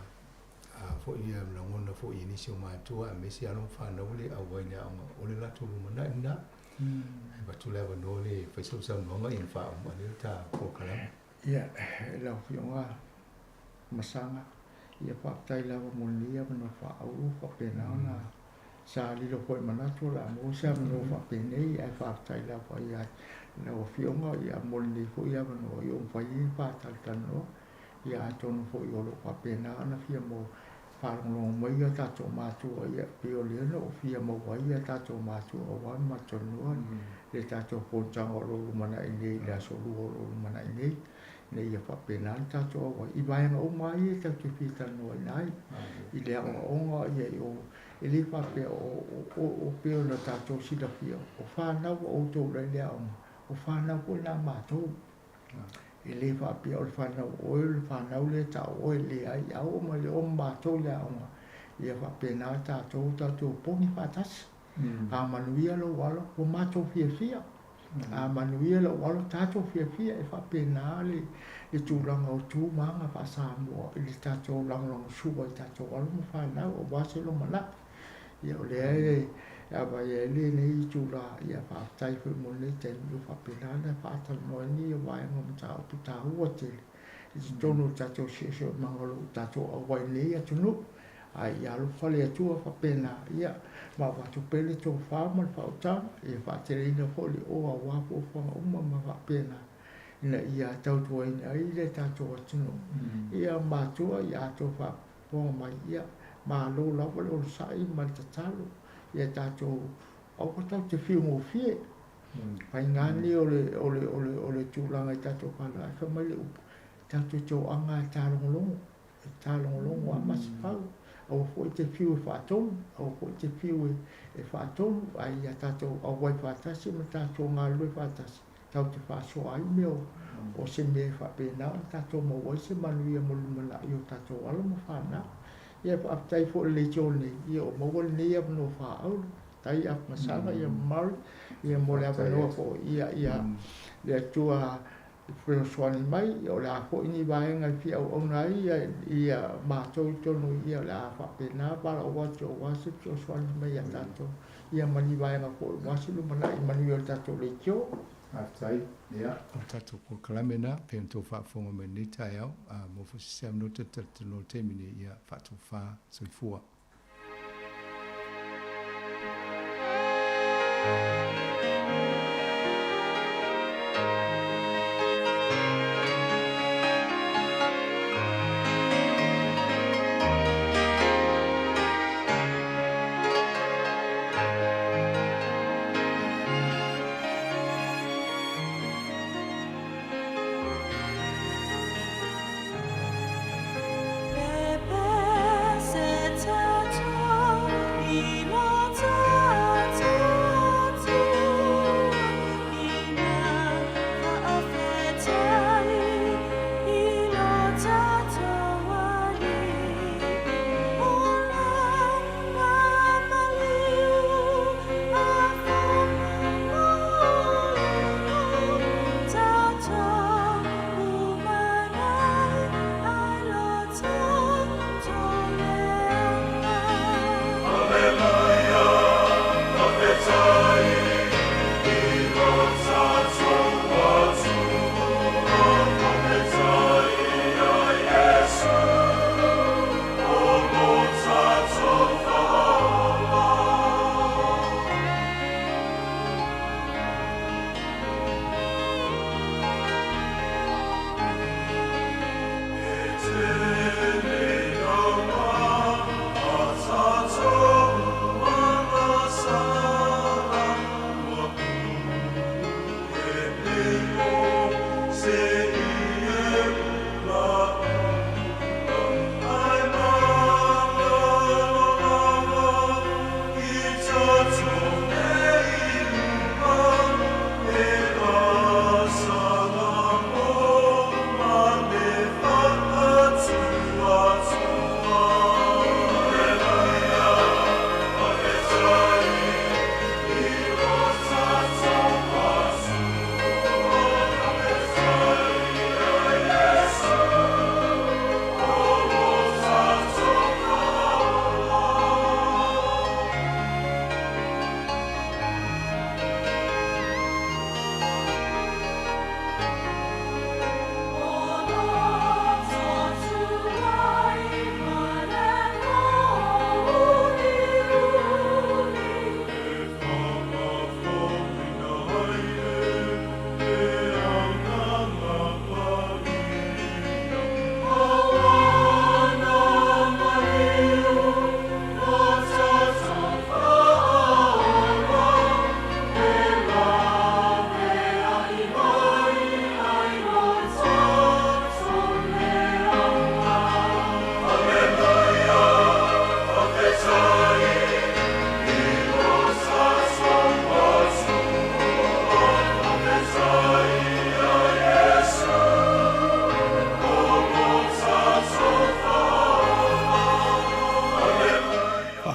foi ia lagona foi i nisi o matua aemaise alo ma fanau le auai i le aoga o le latou lumanai lena. E avatu le avanoa le fai sau saunoaga ia ona faauma lea o le ta polokalame. Ia, lau Afioga Masaga, ia faafetai lava mo lenei avanoa faaauro faapena ona sa lilo foi i manatu o le a maua se avanoa faapenei, ae faafetai lava ia lau Afioga ia mo lenei foi avanoa ia ua mafai ai ona faatalatalanoa. Ia atonu foi o lo o faapena ona fia mo faalogologo mai o tatou matua, ia pei o lea na ou fia maua ai o tatou matua aua le matou le tatou fonotaga o lo o lumanai nei i le aso Lua o lo o lumanai nei. Ina ia faapena le tatou auai i vaega uma lava ia e tatou te fia talanoaina ai i le aoaoga ia i o. E le faapea o o o pei ona tatou silafia o fanau a outou la i le aoga, o fanau foi na a matou. E le faapea o le fanau a oe o le fanau lea e tau oe, leai, a oo mai i le o ma matou i le aoga, ia faapena tatou tatou opogi faatasi. A manuia lou alo, ua matou fiafia. A manuia lou alo, tatou fiafia. E faapena le le tulaga o tu ma aga faa-Samoa i le tatou lagolagosua i tatou alo ma fanau aua se lumanai. Ia o lea e avai ai lenei itula, ia faafetai foi mo lenei taimi ua faapena ona faatalanoa ai nei vaega o mataupu taua tele i totonu o le tatou siosiomaga o lo o tatou auai i lenei atunuu. Ae ia alofa le Atua faapena, ia, ma avatu pea le tofa ma le faautaga, ia faateleina foi le oa aua fuafuaga uma ma faapena, ina ia tautuaina ai le tatou atunuu. Ia matua, ia atoa faafofoga mai, ia, malo lava le onosai ma le tatalo, ia tatou, aua tatou te fiu gofie. Faiga lenei o le, o le, o le, o le tulaga i tatou fanau, ae fai mai le upu, tatou te toaga e talogologo. E tālogologo a Masefau, aua foi e te fiu e faatonu, aua foi e te fiu e faatonu, ae ia tatou auai faatasi ma tatou galulue faatasi, tatou te faasoa ai mea o se mea e faapena ona tatou maua ai se manuia mo le lumanai o tatou alo ma fanau. Ia faafetai foi i le leitio nei, ia ua maua lenei avanoa faaauro. Faafetai Afamasaga, ia Murray, ia mo le avanoa foi, ia ia le Atua fesoasoani mai, o le a foi ni vaega e fia auauna ai ia matou i totonu i, o le a faapena valaau atu aua se fesoasoani mai ia tatou, ia ma ni vaega foi aua se lumanai manuia o le tatou leitio. Faafetai. Ia, o le tatou polokalame lena, pei ona outou faafofoga mai i lenei taeao, a maua foi se isi avanoa tatou te talatalanoa i le taimi nei, ia, faatofa soifua.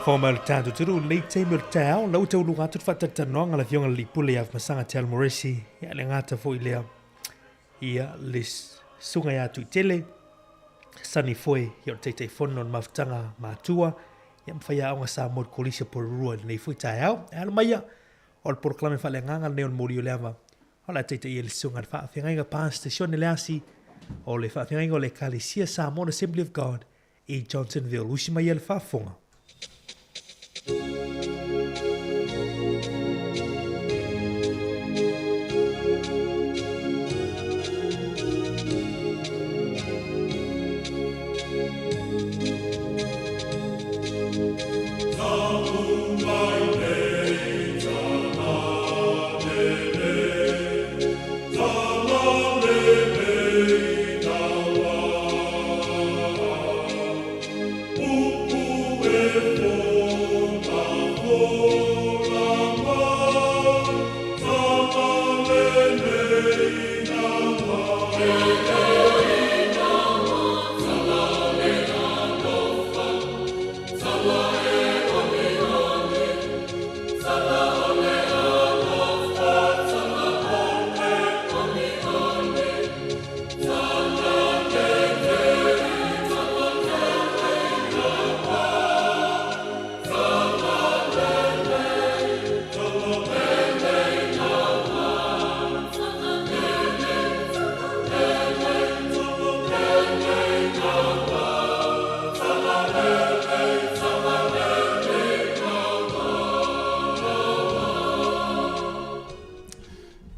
Faafofoga mai o le tatou atunuu i lenei taimi o le taeao, la ua tauluga atu le faatalatalanoaga a le Afioga i le Alii Pule ia Afamasaga Te Moresi, ia le gata foi lea, ia le susuga ia Tuitele Sonny Foe, ia o le Taitaifono o le Mafutaga Matua, ia ma Faiaoga Samoa i le Kolisi o Porirua i lenei foi taeao. E alo mai ia, o le polokalame faaleagaga lenei o le moli o le ava, o le a taitaia le susuga i le faafeagaiga Pastor Sione Leasi o le faafeagaiga o le Ekalesia Samoan Assembly of God i Johnsonville. Usi mai ia le faafofoga.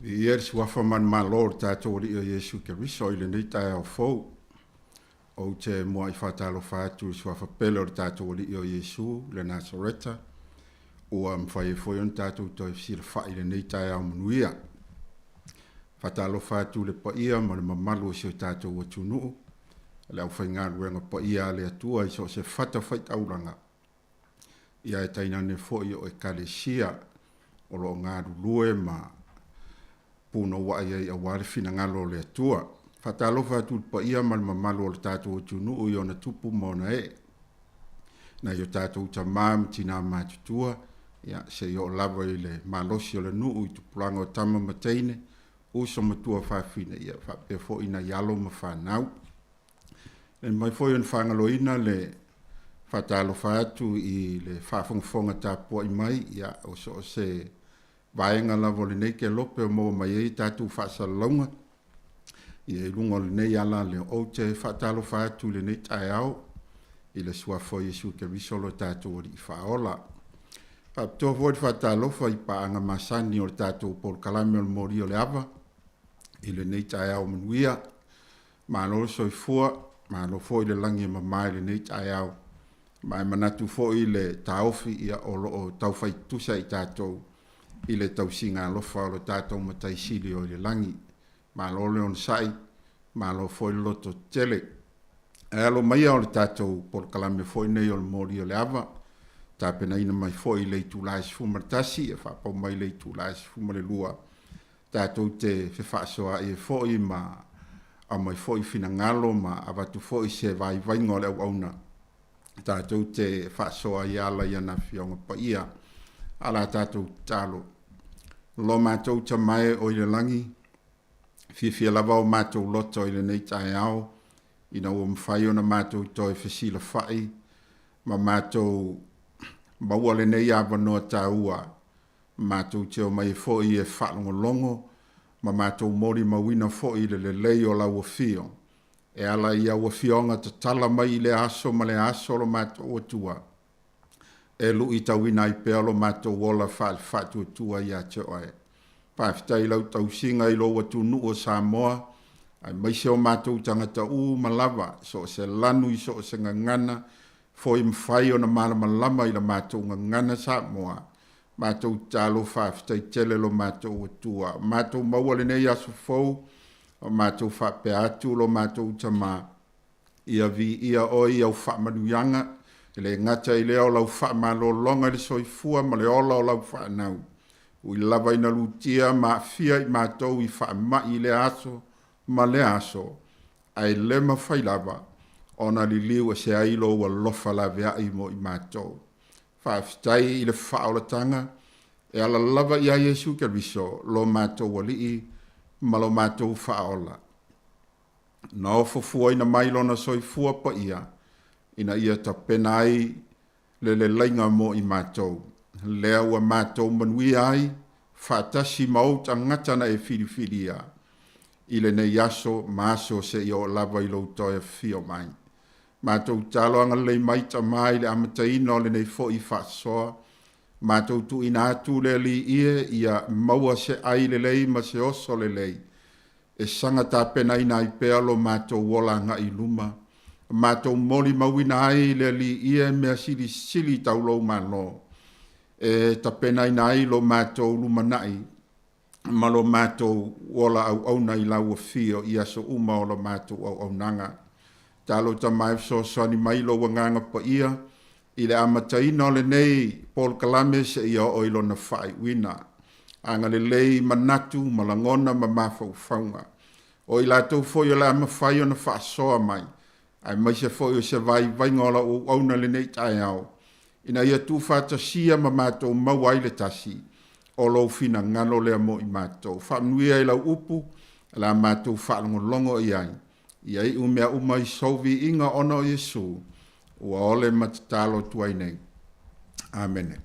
Viia le Suafa manumalo o le tatou Alii o Iesu Keriso i lenei taeao fou. Ou te muai faatalofa atu i le Suafa pele o le tatou Alii o Iesu le Nasareta, ua mafai ai foi ona tatou toe fesilafai i lenei taeao manuia. Faatalofa atu i le paia ma le mamalu o si o tatou atunuu, le aufaigaluega paia a le Atua i so o se fatafaitaulaga, ia e tainane foi o Ekalesia o lo o galulue ma punouai ai aua le finagalo o le Atua. Faatalofa atu i le paia ma le mamalu o le tatou atunuu i ona tupu ma ona ee, nai o tatou tama ma tina matutua, ia, se i oo lava i le malosi o le nuu i tupulaga o tama ma teine, uso ma tuafafine, ia, faapea foi nai alo ma fanau. E mai foi ona faagaloina le faatalofa atu i le faafogafoga tapuai mai, ia, o so o se vaega lava o lenei kelope o maua mai ai tatou faasalalauga, ia, i luga o lenei ala lea. Ou te faatalofa atu i lenei taeao i le Suafa o Iesu Keriso lo tatou Alii Faaola. Faapitoa foi le faatalofa i paaga masani o le tatou polokalame o le Moli o le Ava i lenei taeao manuia. Malo le soifua, malo foi le lagi e mama i lenei taeao. Ma e manatu foi le taofi ia o lo o tau fai tutusa i tatou i le tausiga alofa o lo tatou Matai Sili o i le lagi. Malo le onosai, malo foi le loto tetele. Ae alo maia o le tatou polokalame foi nei o le Moli o le Ava, tapenaina mai foi i le itula e 11 e faapau mai i le itula e 12 tatou te fefaasoaai ai foi ma aumai foi finagalo ma avatu foi se vaivaiga o le auauna tatou te faasoa ai ala i ana Afioga Paia. A la tatou tatalo. Lo matou Tama e o i le lagi, fiafia lava o matou loto i lenei taeao ina ua mafai ona matou toe fesilafai ma matou maua lenei avanoa taua Matou te omai ai foi e faalogologo ma matou molimauina foi le lelei o lau afio, e ala i au afioga tatala mai i lea aso ma lea aso lo matou Atua, e luitauina ai pea lo matou ola faale-faatuatua ia te oe. Faafetai i lau tausiga i lou atunuu o Samoa, aemaise o matou tagata uma lava, so o se lanu i so o se gagana, foi mafai ona malamalama i la matou gagana Samoa, matou tatalo faafetai tele lo matou Atua. Matou maua lenei aso fou, o matou faapea atu lo matou Tama, ia viia oe i au faamanuiaga, e le gata i lea o lau faamalologa i le soifua ma le ola o lau fanau. Ui lava ina lutia ma aafia i matou i faamai i lea aso ma lea aso, ae le mafai lava ona liliu ese ai lou alofa laveai mo i matou. Faafetai i le faaolataga e ala lava iā Iesu Keriso lo matou Alii ma lo matou Faaola. Na ofo fuaina mai Lona soifua paia ina ia tapena ai le lelaiga mo i matou, lea ua matou manuia ai faatasi ma ou tagata na e filifilia i lenei aso ma aso seia oo lava i lou toe afio mai. Matou talo agalelei mai Tama i le amataina o lenei foi faasoa, matou tuuina atu le Alii ie ia maua se ai lelei ma se oso lelei e saga tapenaina ai pea lo matou ola agai i luma, matou molimauina ai le Alii ie mea silisili tau lou Malo, e tapenaina ai lo matou lumanai ma lo matou ola auauna i lau afio i aso uma o la matou auaunaga. Talo Tama e fesoasoani mai lou Agaga Paia i le amataina o lenei polokalame seia oo i lona faaiuina. Agalelei i manatu ma lagona ma mafaufauga o i latou foi o le a mafai ona faasoa mai, aemaise foi o se vaivaiga o lau auauna i lenei taeao, ina ia tuufaatasia ma matou maua ai le tasi o lou finagalo lea mo i matou. Faamanuia i lau upu o le a matou faalogologo i ai, ia iu mea uma i sou viiga ona o Iesu, ua ole ma tatalo atu ai nei. Amene.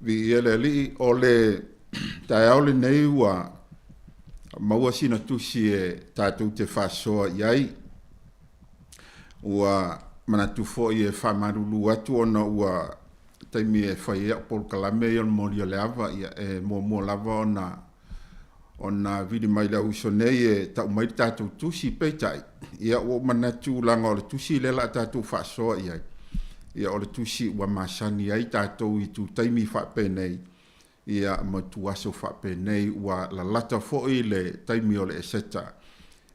Viia le Alii, o le taeao lenei ua maua sina tusi e tatou te faasoa i ai. Ua manatu foi e faamalulu atu ona ua taimi e fai ai au polokalame ia o le moli o le ava, ia e muamua lava ona ona vili mai le au uso nei e tau mai le tatou tusi. Peitai, ia ua ou manatu leaga o le tusi lea o le a tatou faasoa i ai, ia o le tusi ua masani ai tatou i tutaimi faapenei, ia ma ituaso faapenei, ua lalata foi le taimi o le Eseta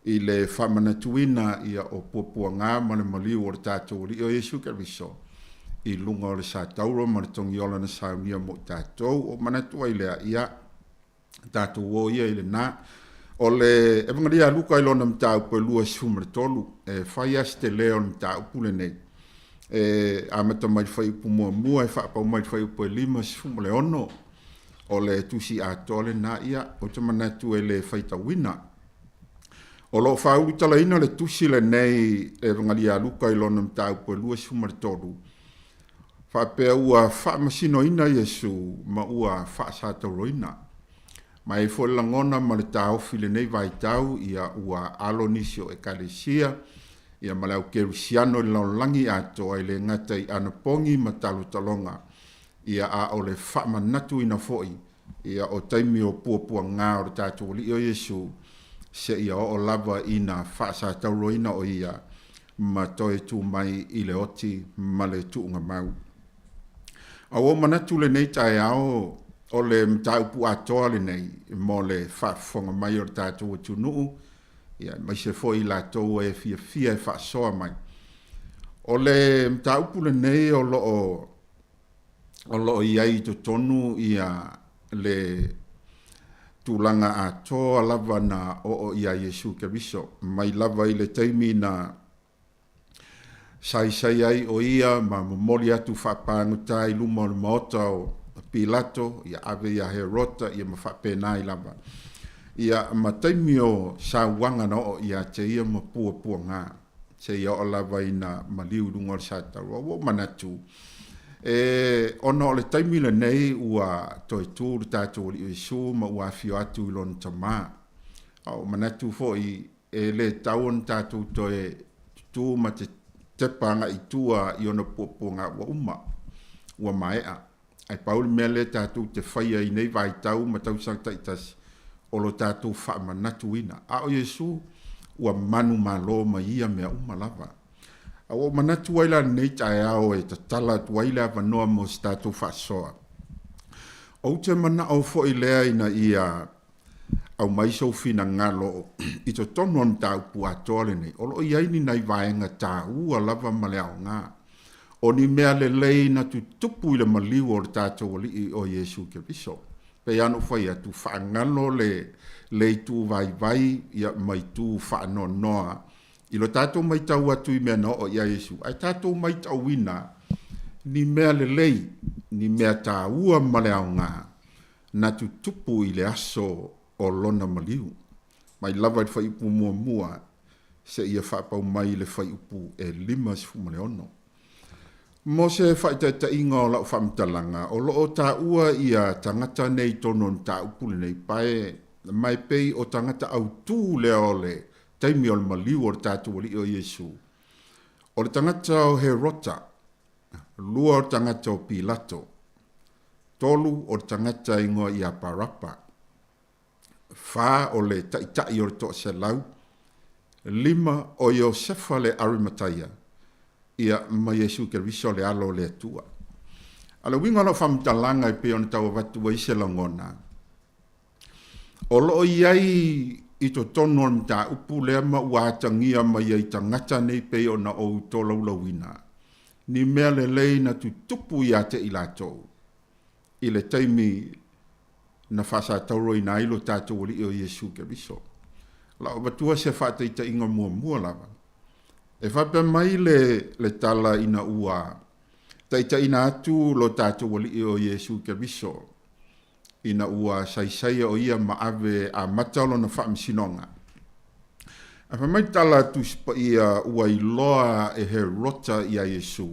i le faamanatuina ia o puapuaga ma le maliu o le tatou Alii o Iesu Keriso i luga o le satauro ma le togiola na saunia mo i tatou. Ua manatu ai lea, ia tatou o ia i lena. O le Evangelia a Luka i lona mataupu e 23, e fai lava se tele o le mataupu lenei. E amata mai le fuaiupu muamua e faapau mai le fuaiupu e 56, o le tusi atoa lena, ia, ou te manatu e le faitauina. O lo o faaulutalaina le tusi lenei Evangelia a Luka i lona mataupu e 23, faapea ua faamasinoina Iesu ma ua faasatauroina. Ma e i foi le lagona ma le taofi i lenei vaitau, ia ua alo nisi o Ekalesia ia ma le au kerisiano i le lalolagi atoa e le gata i anapogi ma talotaloga, ia a o le faamanatuina foi ia o taimi o puapuaga o le tatou Alii o Iesu seia oo lava ina faasatauroina o Ia ma toe tu mai i le oti ma le tuugamau. A ua ou manatu lenei taeao o le mataupu atoa lenei mo le faafofoga mai o le tatou atunuu, ia aemaise foi i latou e fiafia e faasoa mai. O le mataupu lenei o lo o o lo o i ai i totonu ia le tulaga atoa lava na oo iā Iesu Keriso, mai lava i le taimi na saisai ai o ia ma momoli atu faapagota i luma o le maota o Pilato, ia ave iā Herota, ia ma faapena ai lava. Ia ma taimi o sauaga na oo ia te ia ma puapuaga. seia oo lava ina maliu i luga o le sataua. Ua ou manatu, e, ona o le taimi lenei ua toe tu le tatou Alii o Iesu ma ua afio atu i Lona Tama. A ua manatu foi e le tatau ona tatou toe tutu ma te tepa agai i tua i ona puapuaga ua uma, ua maea. Ae pau le mea lea tatou te faia i nei vaitau ma tausaga taitasi, o lo tatou faamanatuina. A o Iesu, ua manumalo mai ia mea uma lava. A ua ou manatu ai la i lenei taeao e tatala atu ai le avanoa mo se tatou faasoa. Ou te manao foi lea ina ia aumai sou finagalo i totonu o le mataupu atoa lenei. O lo o i ai ni nai vaega taua lava ma le aoga. O ni mea lelei na tutupu i le maliu o le tatou Alii o Iesu Keriso. Pei lava ona ou fai atu, faagalo le le itu vaivai ia ma itu faanoanoa i lo tatou matau atu i mea na oo i ai Iesu, ae tatou matauina Ni mea lelei, ni mea tāua ma le aoga, na tutupu i le aso o lona maliu. Mai lava i le fuaiupu muamua seia faapau mai i le fuaiupu e 56. Mo se faaitaitaiga o lau faamatalaga, o lo o taua ia tagata nei i totonu o le mataupu lenei, pae, ma e pei o tagata autū lea o le taimi o le maliu o le tatou Alii o Iesu. O le tagata o Herota, lua o le tagata o Pilato, tolu o le tagata igoa ia Parapa, fa o le taitai o le toaselau, lima o Iosefa le Arimataia, ia ma Iesu Keriso le Alo o le Atua. A o le uiga o lau faamatalaga e pei ona tau avatu ai se lagona, o lo o i ai i totonu o le mataupu lea ma ua atagia mai ai tagata nei pei ona ou tolaulauina, ni mea lelei na tutupu ia te i latou i le taimi na faasatauroina ai lo tatou Alii o Iesu Keriso. Lau avatua se faataitaiga muamua lava. E faapea mai le, le tala ina ua taitaiina atu lo tatou Alii o Iesu Keriso, ina ua saisaia o ia ma ave amata lona faamasinoga. Ae fai mai le tala a Tusi Paia ua iloa e Herota iā Iesu,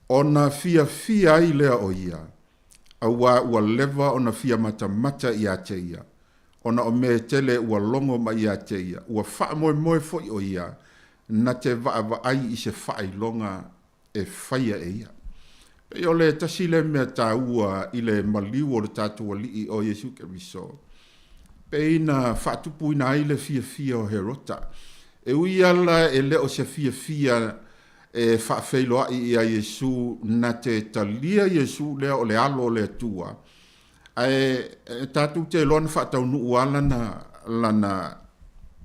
ona fiafia ai lea o ia, auā ua leva ona fia matamata iā te ia, ona o mea tele ua logo mai iā te ia, ua faamoemoe foi o ia na te vaavaai i se faailoga e faia e ia. Pei o le tasi lea mea taua i le maliu o le tatou Alii o Iesu Keriso, pei na faatupuina ai le fiafia o Herota. E ui ala e le o se fiafia e faafeiloai iā Iesu na te talia Iesu lea o le Alo o le Atua, ae tatou te iloa na faataunuu lava lana, lana,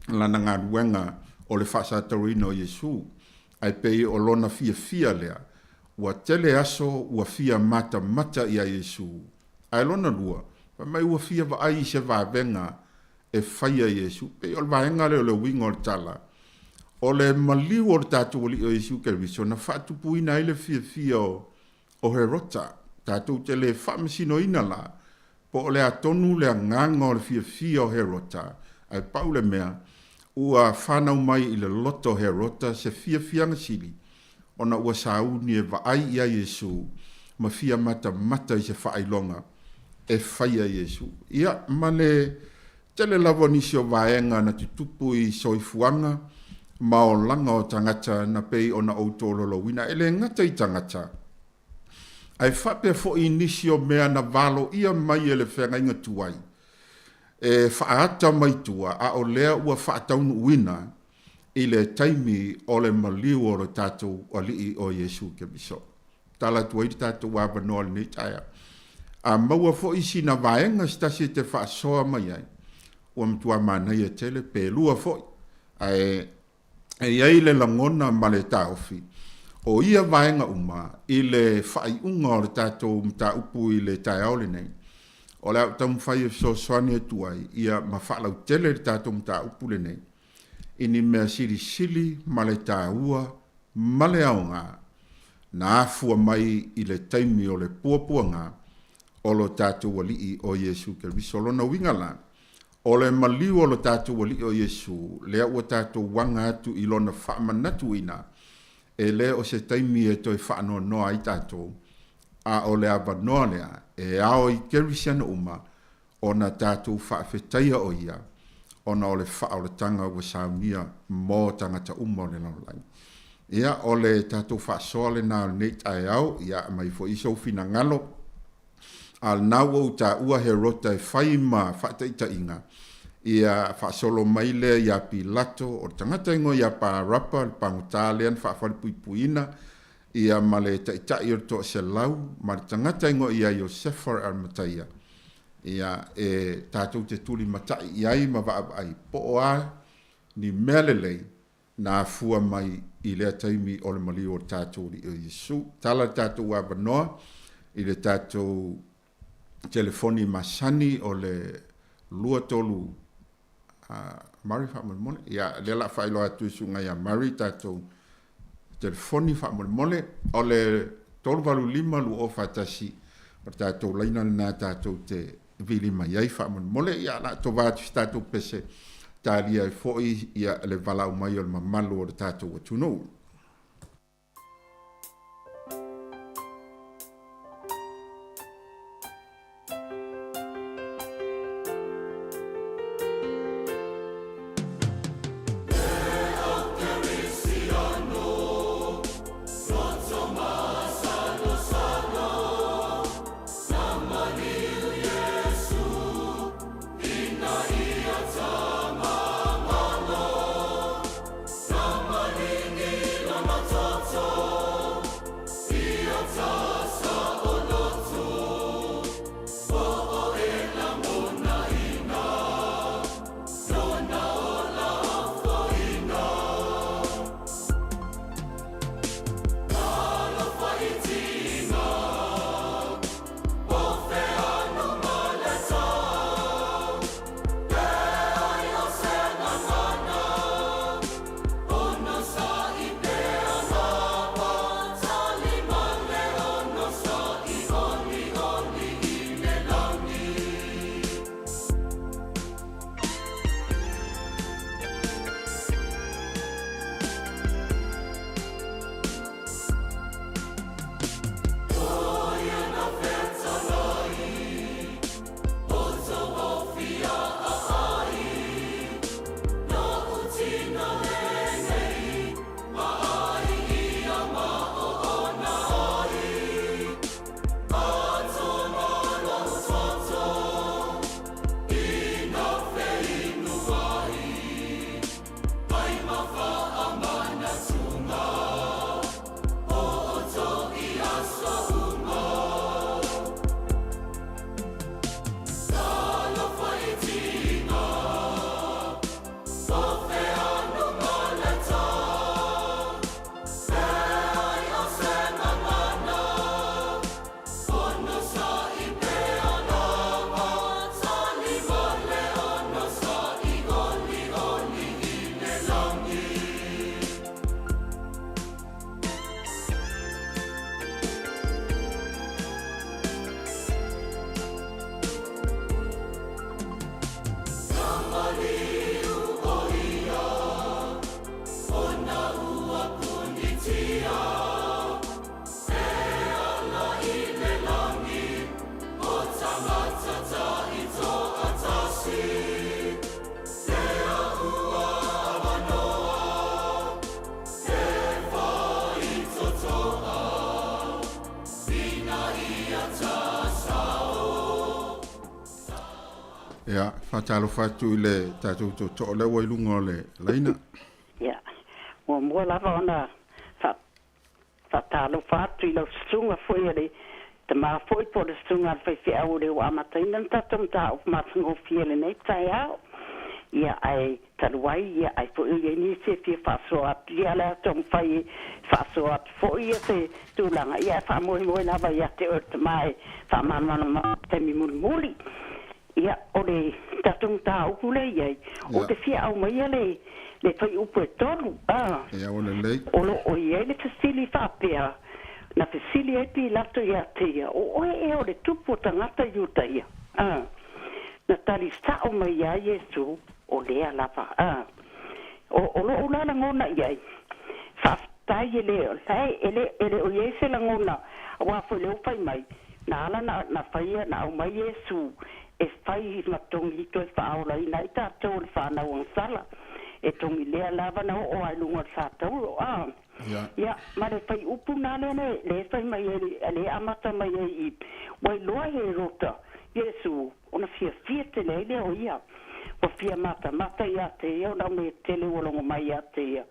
lana galuega o le faasatauaina o Iesu. Ae pei o lona fiafia lea, ua tele aso ua fia matamata iā Iesu. Ae lona lua, fai mai ua fia vaai i se vavega e faia e Iesu. Pei o le vaega lea o le uiga o le tala, o le maliu o le tatou Alii o Iesu Keriso na faatupuina ai le fiafia o Herota. Tatou te le faamasinoina la, po o le a tonu le agaga o le fiafia o Herota, ae pau le mea, ua fanau mai i le loto o Herota se fiafiaga sili, ona ua sauni e vaai iā Iesu ma fia matamata i se faailoga e faia e Iesu. Ia, ma le tele lava o nisi o vaega na tutupu i soifuaga ma olaga o tagata na pei ona ou tololauina, e le gata i tagata, ae faapea foi i nisi o mea na valoia mai e le feagaiga tuai e faaata mai tua, a o lea ua faataunuuina i le taimi o le maliu o lo tatou Alii o Iesu Keriso. Tala atu ai le tatou avanoa i lenei taeao. A maua foi sina vaega se tasi e te faasoa mai ai, ua matua manaia tele, pe lua foi, ae e i ai le lagona ma le taofi o ia vaega uma i le faaiuga o le tatou mataupu i le taeao lenei. O le a ou taumafai e fesoasoani atu ai ia ma faalautele le tatou mataupu lenei i ni mea silisili ma le taua ma le aoga na afua mai i le taimi o le puapuaga o lo tatou Alii o Iesu Keriso. Lona uiga la, o le maliu o lo tatou Alii o Iesu, lea ua tatou aga atu i Lona faamanatuina, e le o se taimi e toe faanoanoa ai tatou, a o le avanoa lea e ao i Kerisiano uma ona tatou faafetaia o Ia ona o le faaolataga ua saunia mo tagata uma o le lalolagi. Ia, o le tatou faasoa lena o lenei taeao, ia aumai foi sou finagalo, a o lena ua ou taua Herota e fai ma faataitaiga, ia faasolo mai lea ia Pilato, o le tagata igoa ia Parapa, le pagota lea na faafalepuipuiina, ia ma le taitai o le toaselau, ma le tagata igoa ia Iosefa o le Arimataia, ia, e tatou te tulimatai i ai ma vaavaai po o a ni mea lelei na afua mai i lea taimi o le maliu o le tatou Alii o Iesu. Tala le tatou avanoa i le tatou telefoni masani o le 23 Murray faamolemole. Ia, lea o le a faailoa atu i susuga ia Murray tatou telefoni faamolemole. O le. 385 2041 o le tatou laina lenā tatou te vili mai ai faamolemole. Ia, o le a tova atu i se tatou pese talia ai foi ia le valaau mai o le mamalu o le tatou atunuu. Ia, faatalofa atu i le tatou tootoo lea ua i luga o le laina. Ia, muamua lava ona faatalofa atu i lau susuga foi a le tama foi po o le susuga a le faifeau o le ua amataina le tatou mataupu matagofie i lenei taeao. Ia, ae talu ai, ia, ai foi o i ai nisi e fia faasoa atu, ia, o le a taumafai e faasoa atu foi ia se tulaga, ia, ae faamoemoe lava ia te oe le tama e faamalamalama i le taimi mulimuli. Ia, o le tatou mataupu lea e i ai, ou te fia aumaia le le fuaiupu e tolu, a. Ia, ua lelei. O lo o i ai le fesili faapea, na fesili ai Pilato ia te ia, O oe ea o le tupu o tagata Iutaia? A. Na tali sao mai iā Iesu, O lea lava. A. O, o loʻu la lagona i ai, faafetai e le, lae, e le, e le o i ai se lagona, aua foi lea ua fai mai, na ala na, na faia, na aumai Iesu e fai ma togi toe faaolaina ai tatou o le fanau agasala. E togi lea lava na oo lava i luga o le satauro, a. Ia, ma le faiupu na lea le, le fai mai ai, le amata mai ai i, ua iloa e Herota, Iesu, ona fiafia tele ai lea o ia. Ua fia matamata ia te ia ona o mea tele ua logo mai ia te ia.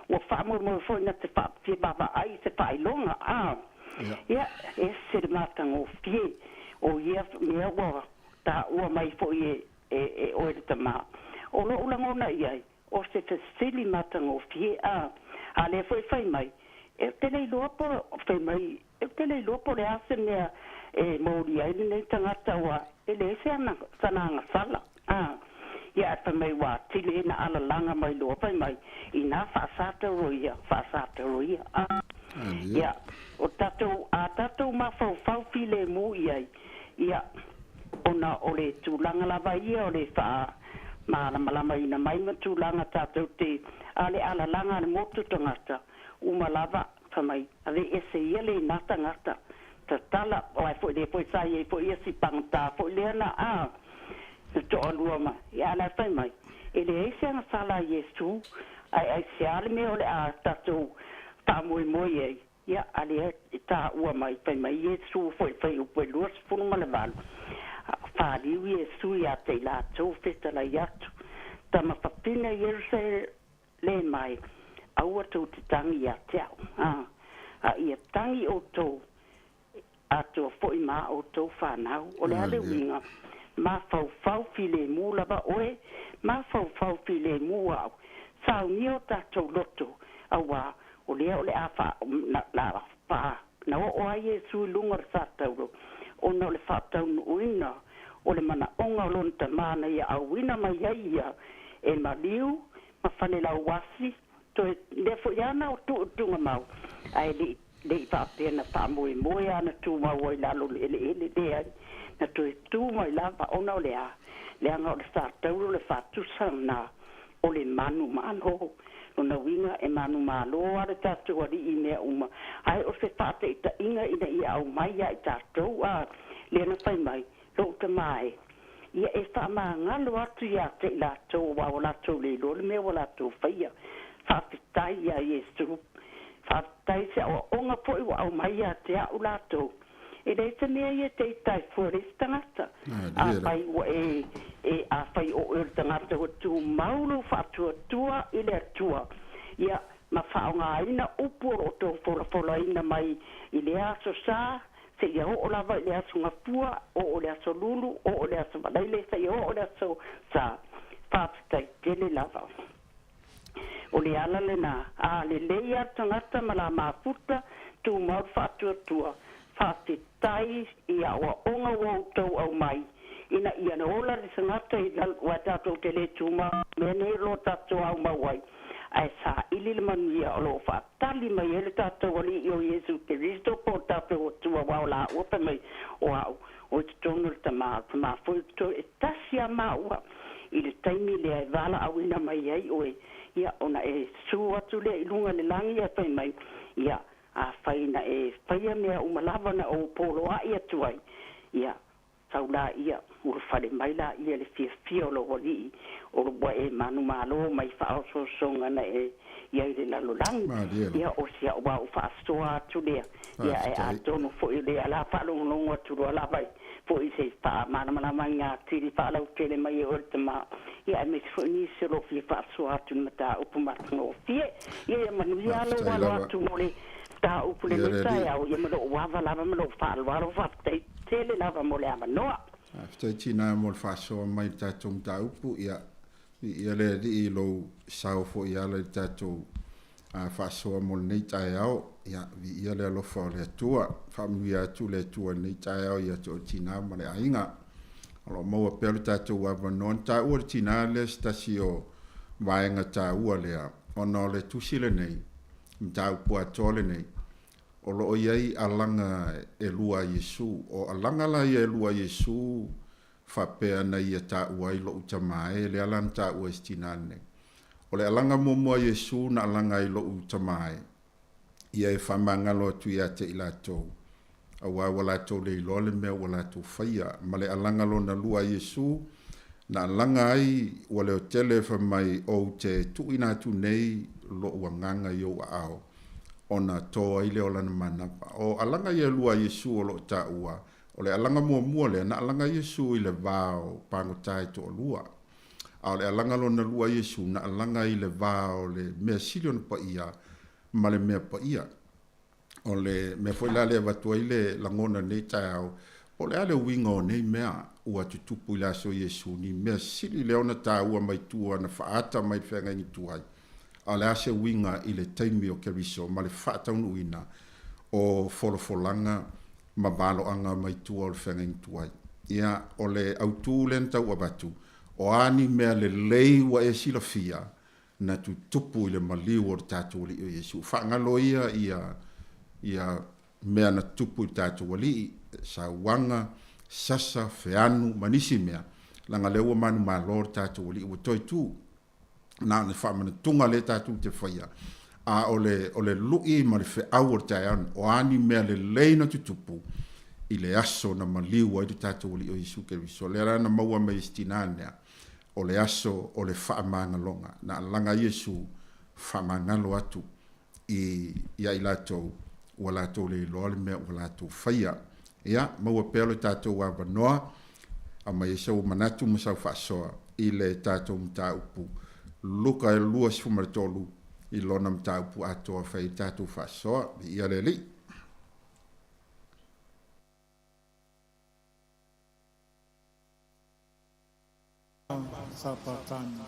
Ua faamoemoe foi na te fia vaavaai i se faailoga, a. Ia, ese le matagofie o ia mea ua taua mai foi e, e, e oe le tama. O loʻu lagona i ai, o se fesili matagofie, a, a lea foi fai mai, e te le iloa po, fai mai, e te le iloa po o le a se mea e molia ai lenei tagata ua e leai se ana, sana agasala, a. Ia, ae fai mai ua atili ai na alalaga mai loa, fai mai, inā faasatauro ia, faasatauro ia, a. Ia, o tatou, a tatou mafaufau filemu i ai, ia, ona o le tulaga lava ia o le faamalamalamaina mai ma tulaga tatou te, a le alalaga a le motu tagata, uma lava, fai mai, aveese ia lena tagata, tatala, aua foi lea foi sa i ai foi ia si pagota foi lea na, a, na toalua ma, ia, a o la e fai mai, e leai se agasala a Iesu, ae aisea le mea o le a tatou faamoemoe ai? Ia, a lea e taua mai, fai mai Iesu foi i le fuaiupu e 28, Faliu Iesu ia te i latou, fetalai atu, Tama fafine Ierusalema e, aua tou te tangi ia te au, a ia tangi outou atoa foi ma a outou fanau. O le a le uiga? Mafaufau filemu lava oe, mafaufau filemu au. Saunia o tatou loto, auā o lea o le a faa, na, na, faa, na oo ai Iesu i luga o le faataulo, ona o le faataunuuina o le manaoga o Lona Tama na ia auina mai ai ia e maliu ma falelauasi, toe lea foi ana o tuu i tugamau, ae le i Le i faapea na faamoemoe ana tumau ai lalo o le eleele, leai, na toe tu mai lava ona o le a? Leaga o le faatauro le faatusa lena o le manumalo. Lona uiga e manumalo lava le tatou Alii i mea uma, ae o se faataitaiga ina ia aumai ia i tatou, a lea na fai mai, Lou tama e, ia e faamagalo atu ia te i latou aua ua latou le iloa le mea ua latou faia. Faafetai ia Iesu. Faafetai se aoaoga foi ua aumai ia te a'u latou. E leai se mea ia te itai fua le isi tagata. Afai ua e, e, afai o oe o le tagata ua tumau lou faatuatua i le Atua, ia, ma faaaogaina upu o lo o tou folafolaina mai i lea aso sa, seia oo lava i le Aso Gafua, oo i le Aso Lulu, oo i le Aso Faraile, seia oo i le Aso Sa. Faafetai tele lava. O le ala lena, a lelei lava le tagata ma la mafuta, tumau le faatuatua, faafetai i aoaoga ua outou aumai, ina ia ola le tagata i lalo, aua tatou te le tumau i mea nei o lo o tatou aumau ai, ae saili le manuia o lo o faatali mai ai le tatou Alii o Iesu Keriso po o le tatou Atua aua o laua fai mai o au o i totonu o le Tama, o le Tama foi o i totonu, e tasi a maua i le taimi lea e valaauina mai ai oe, ia ona e su atu lea i luga i le lagi ae fai mai, ia, afai na e faia mea uma lava na ou poloai atu ai, ia, Sau laia, ulufale mai laia le fiafia o lou alii, o ua e manumalo mai faaosoosoga na e i ai i le lalolagi. Ia, o si au au faasoa atu lea, ia, ae atonu foi o lea la faalogologo atu loa lava foi i se faamalamalamaina atili faalautele mai e oe le tama, ia, aemaise foi nisi o lo o fia faasoa atu i le mataupu matagofie. Ia, ia manuia lou alo atu mo le mataupu lenei taeao, ia ma lou ava lava ma lou faaaloalo. Faafetai. Tele lava mo le avanoa. Faafetai Tina mo le faasoa mai i le tatou mataupu. Ia, viia le Alii i lou sao foi e ala i le tatou faasoa mo lenei taeao. Ia, viia le alofa o le Atua. Faamanuia atu le Atua i lenei taeao ia te oe Tina ma le aiga. O lo o maua pea lo tatou avanoa. Na taua le Tina lea se tasi o vaega taua lea, ona o le tusi lenei, mataupu atoa lenei, O lo o i ai alaga e lua a Iesu. O alaga la ia e lua a Iesu faapea na ia taua ai loʻu tama e, lea la na taua e si tina lenei. O le alaga muamua a Iesu na alaga ai loʻu tama e, ia e faamagalo atu ia te i latou, auā ua latou le iloa le mea ua latou faia. Ma le alaga lona lua a Iesu na alaga ai ua leotele fai mai, Ou te tuuina atu nei loʻu agaga i ou aao, ona to ai lea o lana manava. O alaga ia e lua a Iesu o lo o taua, o le alaga muamua lea, na alaga Iesu i le va o pagota e toalua. A o le alaga lona lua a Iesu, na alaga i le va o le mea sili ona paia ma le mea paia. O le mea foi la lea e avatu ai le lagona i lenei taeao, po o le a le uiga o nei mea ua tutupu i le aso Iesu, ni mea sili lea ona taua mai tua na faaata mai le feagaiga tuai, A o le a se uiga i le taimi o Keriso ma le faataunuuina o folafolaga ma valoaga mai tua o le feagaiga tuai? Ia, o le autū lea na tau avatu, o a ni mea lelei ua e silafia na tutupu i le maliu o le tatou Alii o Iesu? Faagalo ia ia ia mea na tutupu i le tatou Alii, sauaga, sasa, feanu ma nisi mea, leaga lea ua manumalo le tatou Alii ua toe tu. Na o le faamanatuga lea tatou te faia, a o le, o le lui ma le feau o le taeao lenei, o a ni mea lelei na tutupu i le aso na maliu ai le tatou Alii o Iesu Keriso. O lea la na maua mai e si tinā lea, o le aso o le faamagaloga, na alaga Iesu faamagalo atu i ia i latou ua latou le iloa le mea ua latou faia. Ia, maua pea lo tatou avanoa, aumai ai sou manatu ma sau faasoa i le tatou mataupu Luka 23 i lona mataupu atoa fai ai tatou faasoa. Viia le Alii. Sapatani.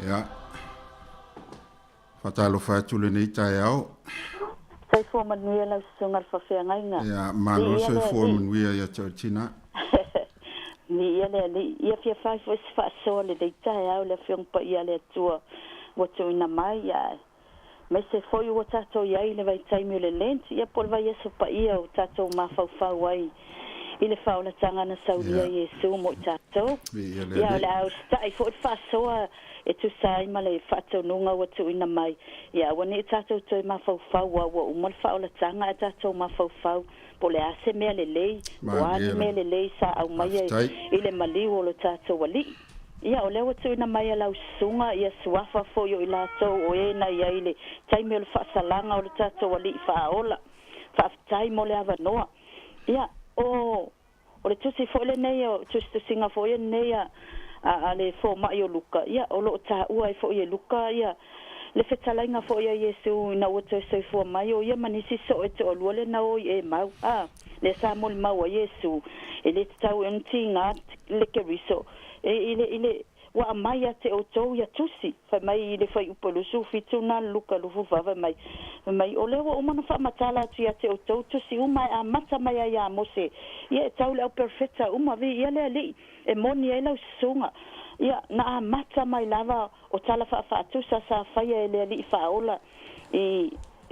Ia, faatalofa atu lenei taeao. Soifua manuia lau susuga le faafeagaiga. Ia, malo le soifua manuia ia te oe tina. Viia le Alii. Ia fia fai foi se faasoa lenei taeao i le Afioga Paia a le Atua ua tuuina mai, ae aemaise foi ua tatou i ai i le vaitaimi o le Lent, ia po o le vaiaso paia ua tatou mafaufau ai I le faaolataga na saulia Iesu mo i tatou. Ia, o le a usitai foi le faasoa e tusa ai ma le faatonuga ua tuuina mai. Ia aua ne i tatou toe mafaufau aua ua uma le faaolataga ae tatou mafaufau po o le a se mea lelei, po o a ni mea lelei sa aumaia i le maliu o lo tatou Alii. Ia, o lea ua tuuina mai e lau susuga ia suafa foi o i latou o e na i ai i le taimi o le faasalaga o le tatou Alii Faaola. Faafetai mo le avanoa. Ia, o, o le tusi foi lenei, o tusitusiga foi lenei a, a, a le fomai o Luka, ia, o lo o taua ai foi e Luka ia le fetalaiga foi a Iesu ina ua toe soifua mai, o ia ma nisi soo e toalua le na o i Emau. A, lea sa molimau ai Iesu, e le tatau i ona tiga le Keriso, e, i le, i le, Ua aumai ia te outou ia tusi, fai mai i le fuaiupu e 27 na Luka 24, fai mai, fai mai, O lea ua uma ona faamatala atu ia te outou tusi uma e amata mai ai ia Mose, ia e tau i le auperofeta uma, viia le Alii, e moni ai lau susuga. Ia, na amata mai lava o tala faafaatusa sa faia e le Alii Faaola i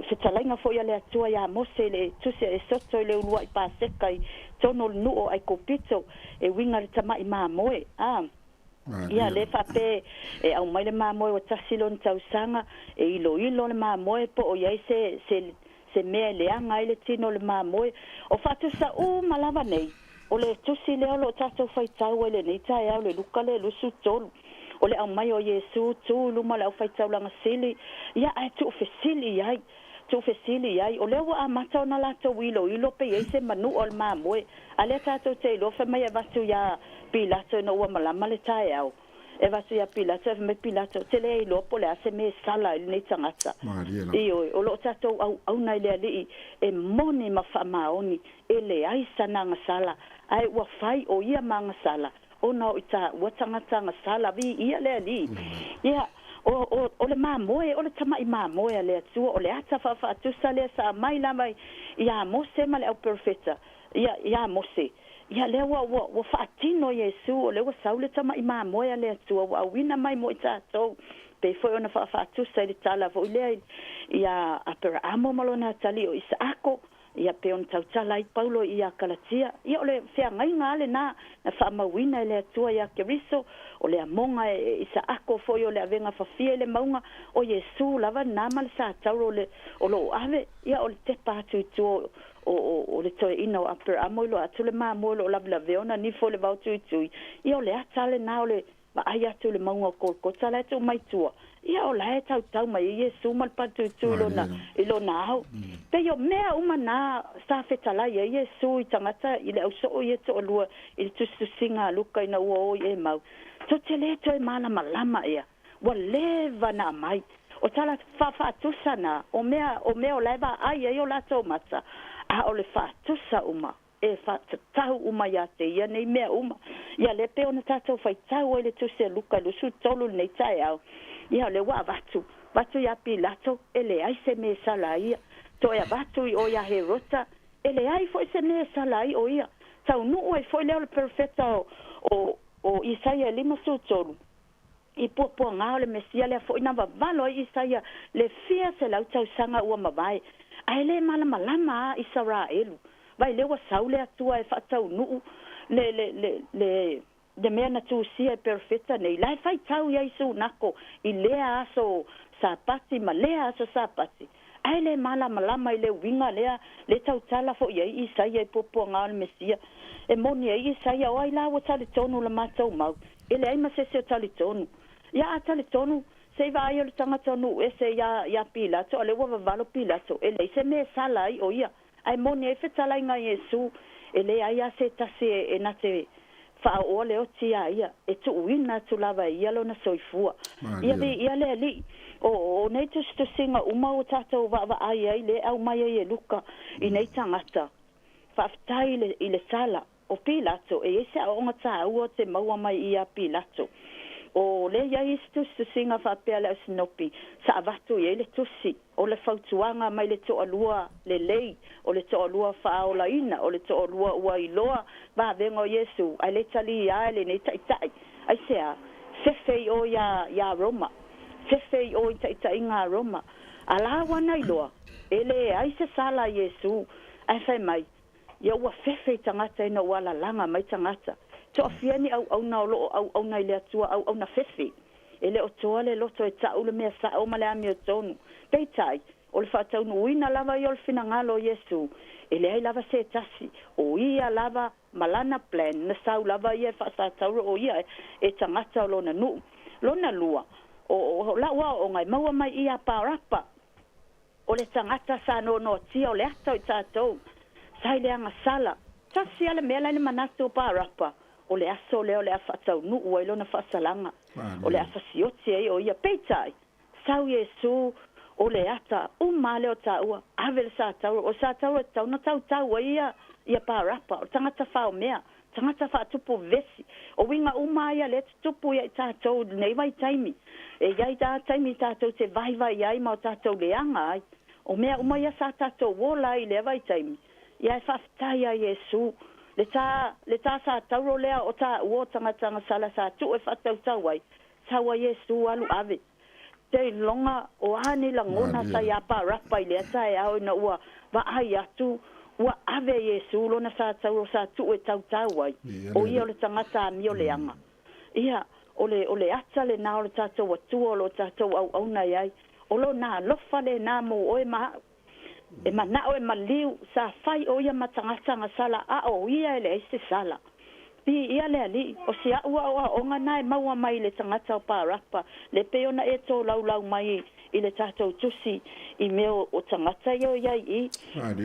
fetalaiga foi a le Atua iā Mose i le tusi a Esoto i le uluai Paseka i tonu o le nuu o Aikupito, e uiga i le tama'i mamoe, a. Ia, lea faapea e aumai le mamoe ua tasi lona tausaga, e iloilo le mamoe po o i ai se, se, se mea e leaga ai le tino o le mamoe. O faatusa uma lava nei, o le tusi lea o lo o tatou faitau ai lenei taeao, le Luka lea 23, o le aumai o Iesu tu i luma o le aufaittaulaga sili, ia, ae tuufesili i ai, tuufesili i ai, o lea ua amata ona latou iloilo pe i ai se manua o le mamoe. A lea tatou te iloa fai mai e avatu iā Pilato ina ua malama le taeao. E avatu iā Pilato, ae fai mai Pilato, Ou te le iloa po o le a se mea e sala ai lenei tagata. Ioe, o lo o tatou auauna i le Alii e moni ma faamaoni, e leai sana agasala, ae ua fai o ia ma agasala, ona o i taua tagata agasala. Viia le Alii. Ia, o, o, o le mamoe, o le tama'i mamoe a le Atua, o le ata faafaatusa lea sa aumai lava iā Mose ma le auperofeta, ia, iā Mose. Ia, lea ua, ua, ua faatino Iesu, o lea ua sau le tama'i mamoe a le Atua, ua auina mai mo i tatou, pei foi ona faafaatusa i le tala foi lea iā Aperaamo ma lona atalii o Isaako, ia pei ona tautala ai Paulo iā Kalatia. Ia, o le feagaiga lava lenā na faamauina e le Atua iā Keriso, o le amoga e Isaako foi o le avega fafia i le mauga, o Iesu lava lenā ma le satauro o le, o lo o ave, ia, o le tepa atu i tua o, o, o le toeaina o Aperaamo i loa atu le mamoe o lo o lavelave ona nifo i le vao tuitui, ia o le ata lenā o le vaai atu i le mauga o Kolkota la e tuu mai tua, ia o la e tautau mai ai Iesu ma le paletuitui i lona, i lona ao. Pei o mea uma na sa fetalai ai Iesu i tagata i le ausoo ia toalua i le tusitusiga a Luka ina ua o i Emau. Tou te le toe malamalama ea, ua leva na aumai. O tala faafaatusa na, o mea, o mea o la e vaai ai o latou mata, a o le faatusa uma. E faatatau uma ia te ia nei mea uma. Ia lea pei ona tatou faitau ai le Tusi a Luka i le 23 i lenei taeao, ia o lea ua avatu, avatu iā Pilato, e leai se mea e sala ai ia. Toe avatu i o iā Herota, e leai foi se mea e sala ai o ia. Taunuu ai foi lea o le perofeta o, o, o Isaia e 53, i puapuaga o le Mesia lea foi na vavalo ai Isaia le fia selau tausaga ua mavae, ae le malamalama a Isaraelu. Vai lea ua sau le Atua e faataunuu le, le, le, le, le mea na tusia e perofeta nei, la e faitau i ai Sunako i lea aso Sapati ma lea aso Sapati, ae le malamalama i le uiga lea le tautala foi ai Isaia i puapuaga o le Mesia. E moni ai Isaia, o ai la ua talitonu la matou mau? E leai ma se isi o talitonu. Ia a talitonu, se i vaai o le tagata o nuu ese iā, iā Pilato, a lea ua vavalo Pilato, e leai se mea e sala ai o ia. Ae moni ai fetalaiga a Iesu, e leai a se tasi e, e na te faaooa le oti iā ia, e tuuina atu lava e ia lona soifua. Ia viia le Alii. O, o nei tusitusiga uma ua tatou vaavaai ai le aumai ai e Luka i nei tagata. Faafetai i le, i le tala. O Pilato, e i ai se aoaoga taua te maua mai iā Pilato. O lea i ai isi tusitusiga faapea le ausinopi, sa avatu i ai le tusi, o le fautuaga mai le toalua lelei, o le toalua faaolaina, o le toalua ua iloa vavega o Iesu, ae le talia e lenei taitai. Aisea? Fefe i o iā, iā Roma. Fefe i o i taitaiga a Roma. A la ua na iloa, e leai se sala a Iesu, ae fai mai, Ia ua fefe i tagata ina ua alalaga mai tagata. Toafia ni auauna o lo o auauna i le Atua auauna fefe. E le o toa le loto e ta'u le mea sa'o ma le amiotonu. Peitai, o le faataunuuina lava ia o le finagalo o Iesu, e leai lava se tasi, o ia lava ma lana plan, na sau lava ia e faasatauro o ia e tagata o lona nuu. Lona lua, o, o la'u aoaoga e maua mai ia Parapa, o le tagata sa noanoatia o le ata o i tatou, sa i le agasala. Tasi lava le mea la i le manatu o Parapa, o le aso lea o le a faataunuu ai lona faasalaga, o le a fasioti ai o ia. Peitai, sau Iesu, o le ata uma lava lea o taua, ave le satauro, o le satauro e tatau ona tautau ai ia, ia Parapa, o le tagata faomea, tagata faatupu vevesi. O uiga uma lava ia lea e tutupu ia i tatou i lenei vaitaimi. E i ai lava taimi tatou te vaivai ai ma o tatou leaga ai. O mea uma ia sa tatou ola ai i lea vaitaimi, ia e faafetai ia Iesu, le ta, le ta satauro lea o taua o tagata agasala sa tuu e faatautau ai, sau a Iesu alu ave. Seiloga o a ni lagona sa iā Parapa i lea taeao ina ua vaai atu ua ave e Iesu lona satauro sa tuu e tautau ai, o ia o le tagata amio leaga. Ia, o le, o le ata lenā o le tatou Atua o lo tatou auauna i ai, o Lona alofa lenā mo oe ma aʻu. E manaʻo e maliu, sa fai ʻo ia ma tagata agasala a o ia e leai se sala. Piia le Alii, o si aʻu aoaoga na e maua mai i le tagata o Parapa, le pei ona e tolaulau mai i le tatou tusi i mea o tagata ia o iai i.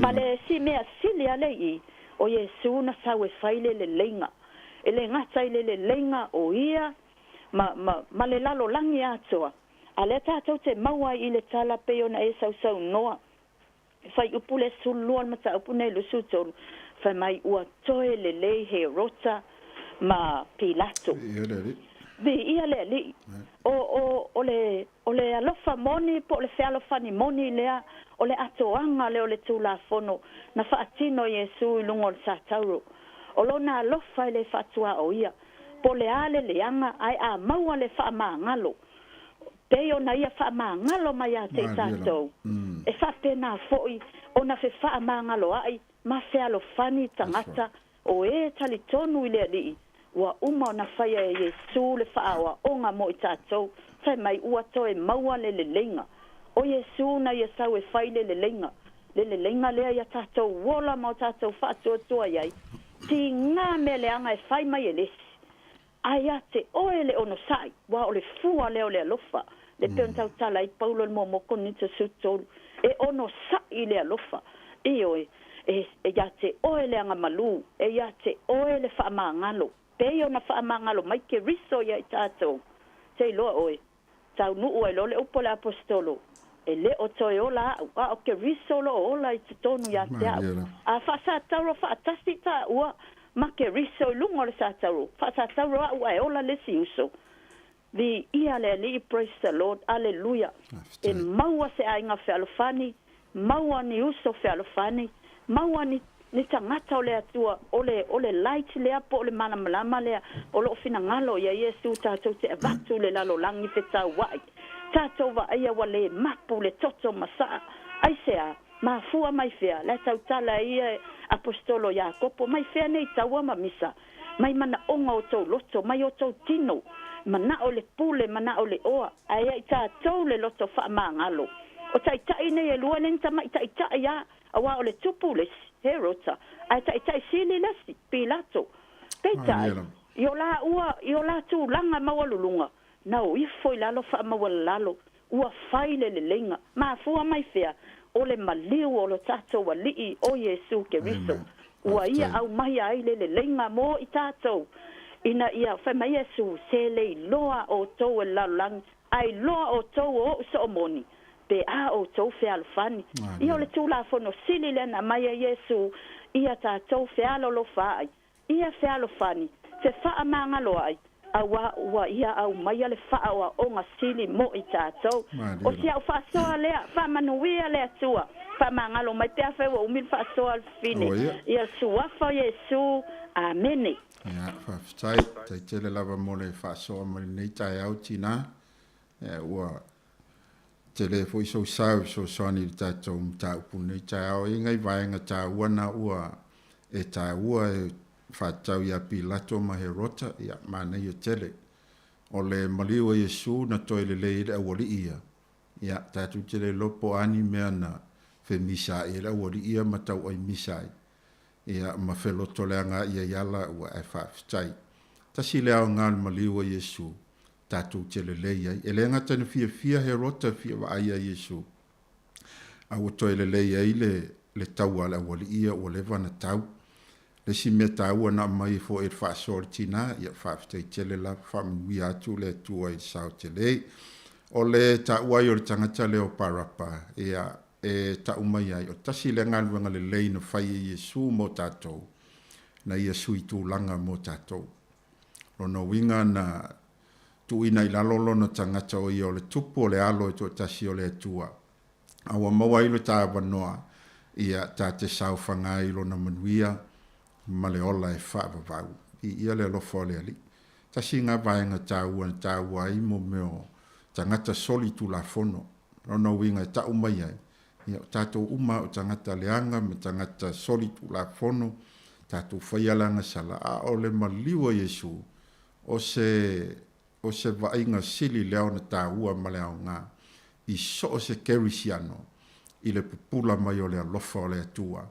Ma le isi mea sili ale i, o Iesu na sau e fai le leleiga. E le gata i le leleiga o ia ma, ma, ma le lalolagi atoa, A lea tatou te maua ai i le tala pei ona e sausaunoa, e faiupu le 12 o le mataupu nei 23, fai mai ua toe lelei Herota ma Pilato. Viia le Alii. Viia le Alii. O, o, o le, o le alofa moni po o le fealofani moni lea, o le atoaga lea o le Tulafono na faatino e Iesu i luga o le satauro. O lona alofa e le faatuaoia, po o le a le leaga, ae a maua le faamagalo, Pei ona ia faamagalo mai ia te i tatou, e faapena foi ona fefaamagaloaʻi ma fealofani tagata o e talitonu i le Alii, ua uma ona faia e Iesu le faaoaoga mo i tatou, fai mai ua toe maua le leleiga. O Iesu na ia sau e fai le leleiga, le leleiga lea ia tatou ola ma o tatou faatuatua i ai, tiga mea leaga e fai mai e le isi. Ae ia te oe le onosai, ua o le fua lea o le alofa, le pei ona tautala ai Paulo i le muamua Korinito 13, e onosai le alofa. Ioe, e, e ia te oe le agamalu, e ia te oe le faamagalo, pei ona faamagalo mai Keriso ia i tatou. Te iloa oe, taunuu ai loa le upu a le Aposetolo, E le o toe ola aʻu, a o Keriso o lo o ola i totonu ia te aʻu. A faasatauro faatasi taua ma Keriso i luga o le satauro, faasatauro aʻu ae ola le isi uso. Viia le Alii, praise the Lord, aleluia. E maua se aiga fealofani, maua ni uso fealofani, maua ni ni tagata o le Atua, o le, o le light lea po o le malamalama lea o lo o finagalo ia Iesu tatou te avatu i le lalolagi fetauaʻi. Tatou vaaia ua le mapu le toto ma saa. Aisea? Mafua mai fea? La e tautala ai ia Aposetolo Iakopo, mai fea nei taua ma misa? Mai manaoga o tou loto, mai o tou tino. Manao le pule, manao le oa, ae ia i tatou le loto faamagalo. O taitai nei e lua le ni tamaʻi taitai a, Aua o le tupu le isi, Herota, ae taitai sili le isi, Pilato. Peitai, i o la ua, i o la tulaga maualuluga, na o ifo i lalo faamaualalalo, ua fai le leleiga. Mafua mai fea? O le maliu o lo tatou Alii o Iesu Keriso, ua ia aumaia ai le leleiga mo i tatou, ina ia fai mai Iesu, Se le iloa outou e le lalolagi, ae iloa outou o oʻu soomoni. Pe a outou fealofani. Ia o le Tulafono sili lea na aumai e Iesu ia tatou fealolofa ai, ia fealofani, fefaamagalo ai, auā ua ia aumaia le faaoaoga sili mo i tatou. O si au faasoa lea, faamanuia le Atua, faamagalo mai pe afai ua umi le faasoa a le fafine. Ia le Suafa o Iesu. Amene. Ia, faafetai. Faafetai tele lava mo le faasoa mai lenei taeao, tinā. Ia, ua Tele foi sou sao i fesoasoani i le tatou mataupu i lenei taeao. E i ai nai vaega taua na ua e tāua e faatatau iā Pilato ma Herota, ia, manaia tele. O le maliu o Iesu na toe lelei ai le aualii ia, ia, tatou te le iloa po o a ni mea na femisa ai e le aualii ia ma tauai misa ai, ia, ma felotoleaga ia i ala ua ae faafetai. Tasi le aoga o le maliu o Iesu, tatou te lelei ai. E le gata ina fiafia Herota e fia vaai ia Iesu, a ua toe lelei ai le, le taua a le aualii ia ua leva ona tau. Le isi mea taua na aumai ai foi e le faasoa o le tina, ia faafetai tele lava, faamanuia atu le Atua i le sao tele. O le taua ai o le tagata lea o Parapa, ia, e tau mai ai, o tasi lea galuega lelei na fai e Iesu mo tatou, na ia sui tulaga mo tatou. Lona uiga na tuuina i lalo lona tagata o ia o le Tupu o le Alo e toatasi o le Atua, a ua maua ai lo ta avanoa, ia ta te saofaga ai i lona manuia ma le ola e faavavau. Viia le alofa o le Alii. Tasi nga vaega taua na taua ai mo mea o tagata soli tulafono. Lona uiga e tau mai ai, ia o tatou uma o tagata leaga ma tagata soli tulafono, tatou faia le agasala, a o le maliu o Iesu, o se, o se vaaiga sili lea ona taua ma le aoga i so o se kerisiano i le pupula mai o le alofa o le Atua,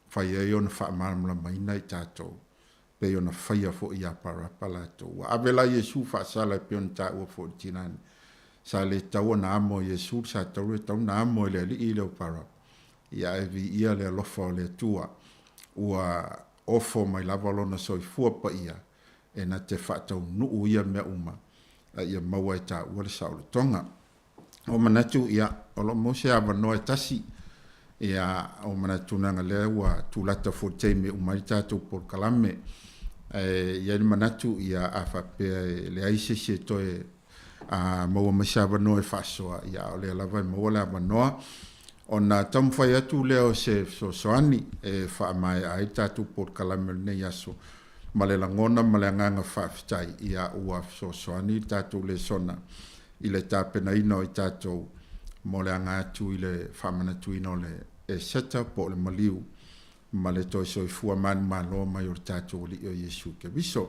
fai ai ona faamalamalamaina i tatou, pei ona faia foi ia Parapa latou. Ua ave la Iesu faasala e pei ona taua foi i le tina nei. Sa le tatau ona amo e Iesu le sa taulu, e tatau ona amo e le alii lea o Parapa. Ia ae viia le alofa o le Atua, ua ofo mai lava lona soifua paia e na te faataunuu ia mea uma, a ia maua e taua le saolotoga. O manatu, ia, o lo o maua se avanoa e tasi, ia, o manatu leaga lea ua tulata foi i le taimi e uma ai le tatou polokalame. Ae i ai le manatu, ia, a faapea e leai se isi e toe a maua mai se avanoa e faasoa, ia, a o lea lava e maua le avanoa, ona taumafai atu lea o se fesoasoani e faamaea ai le tatou polokalame o lenei aso ma le lagona ma le agaga faafetai, ia, ua fesoasoani le tatou lesona i le tapenaina o i tatou mo le aga atu i le faamanatuina o le Eseta po o le maliu ma le toe soifua manumalo mai o le tatou Alii o Iesu Keriso.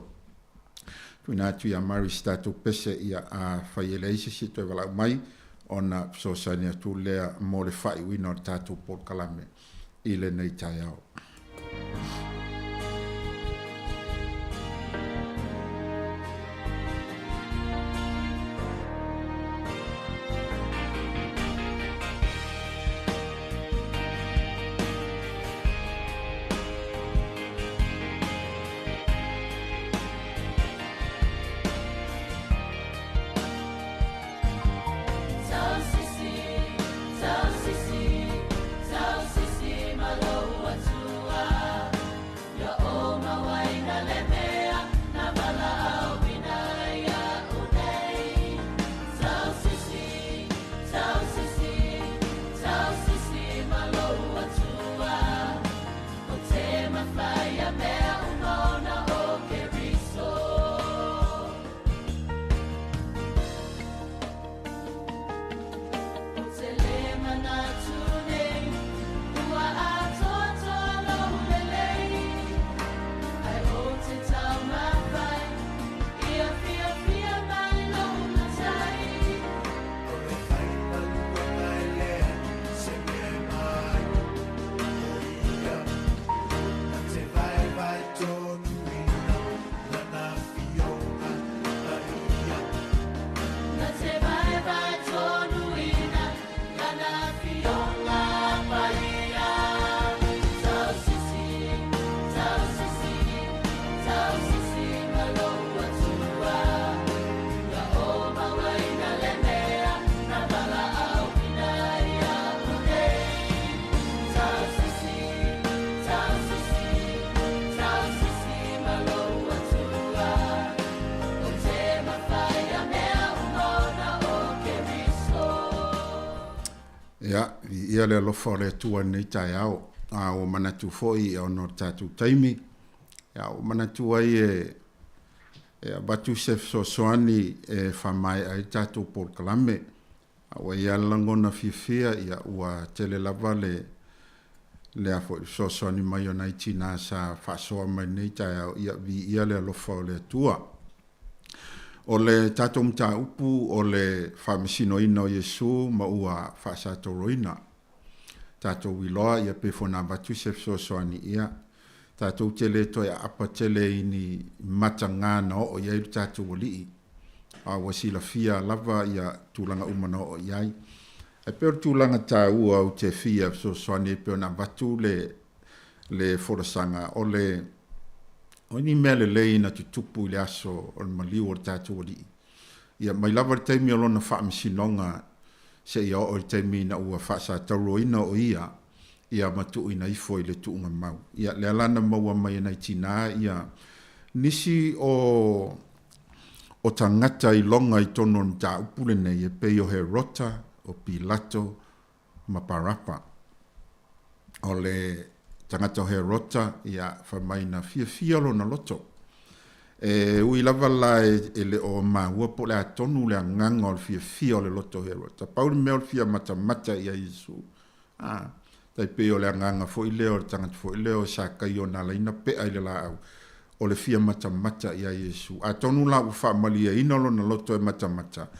Tuuina atu ia Mary se tatou pese ia afai e leai se isi e toe valaau mai ona fesoasoani atu lea mo le faaiuina o le tatou polokalame i lenei taeao. Ia, viia le alofa o le Atua i lenei taeao. A ua manatu foi ona o le tatou taimi, ia ua manatu ai e, e avatu se fesoasoani e faamaea ai le tatou polokalame. A ua i ai lava le lagona fiafia, ia ua tele lava le, lea foi fesoasoani mai o nai tinā sa faasoa mai lenei taeao, ia viia le alofa o le Atua. O le tatou mataupu o le faamasinoina o Iesu ma ua faasatauroina. Tatou iloa ia pei foi ona avatu se fesoasoani ia tatou te le toe aapa tele i ni matagā na oo i ai lo tatou Alii, a ua silafia lava ia tulaga uma na oo i ai. Ae pei o le tulaga taua ou te fia fesoasoani ai pei ona avatu le le folasaga, o le o ni mea lelei na tutupu i le aso o le maliu o le tatou Alii. Ia mai lava le taimi o lona faamasinoga seia oo i le taimi ina ua faasatauroina o ia, ia ma tuuina ifo i le tuuga mau. Ia lea la na maua mai e nai tinā ia nisi o o tagata i loga i tonu o le mataupu lenei e pei o Herota, o Pilato ma Parapa. O le tagata o Herota, ia, fai mai na fiafia lona loto. E ui lava la e le o maua po o le a tonu le agaga o le fiafia o le loto o Herota, pau le mea o le fia matamata ia Iesu. A, tai pei o le agaga foi lea o le tagata foi lea o Sakaio na ala ai ona pea i le laau, o le fia matamata ia Iesu. Atonu la ua faamalieina lona loto e matamata,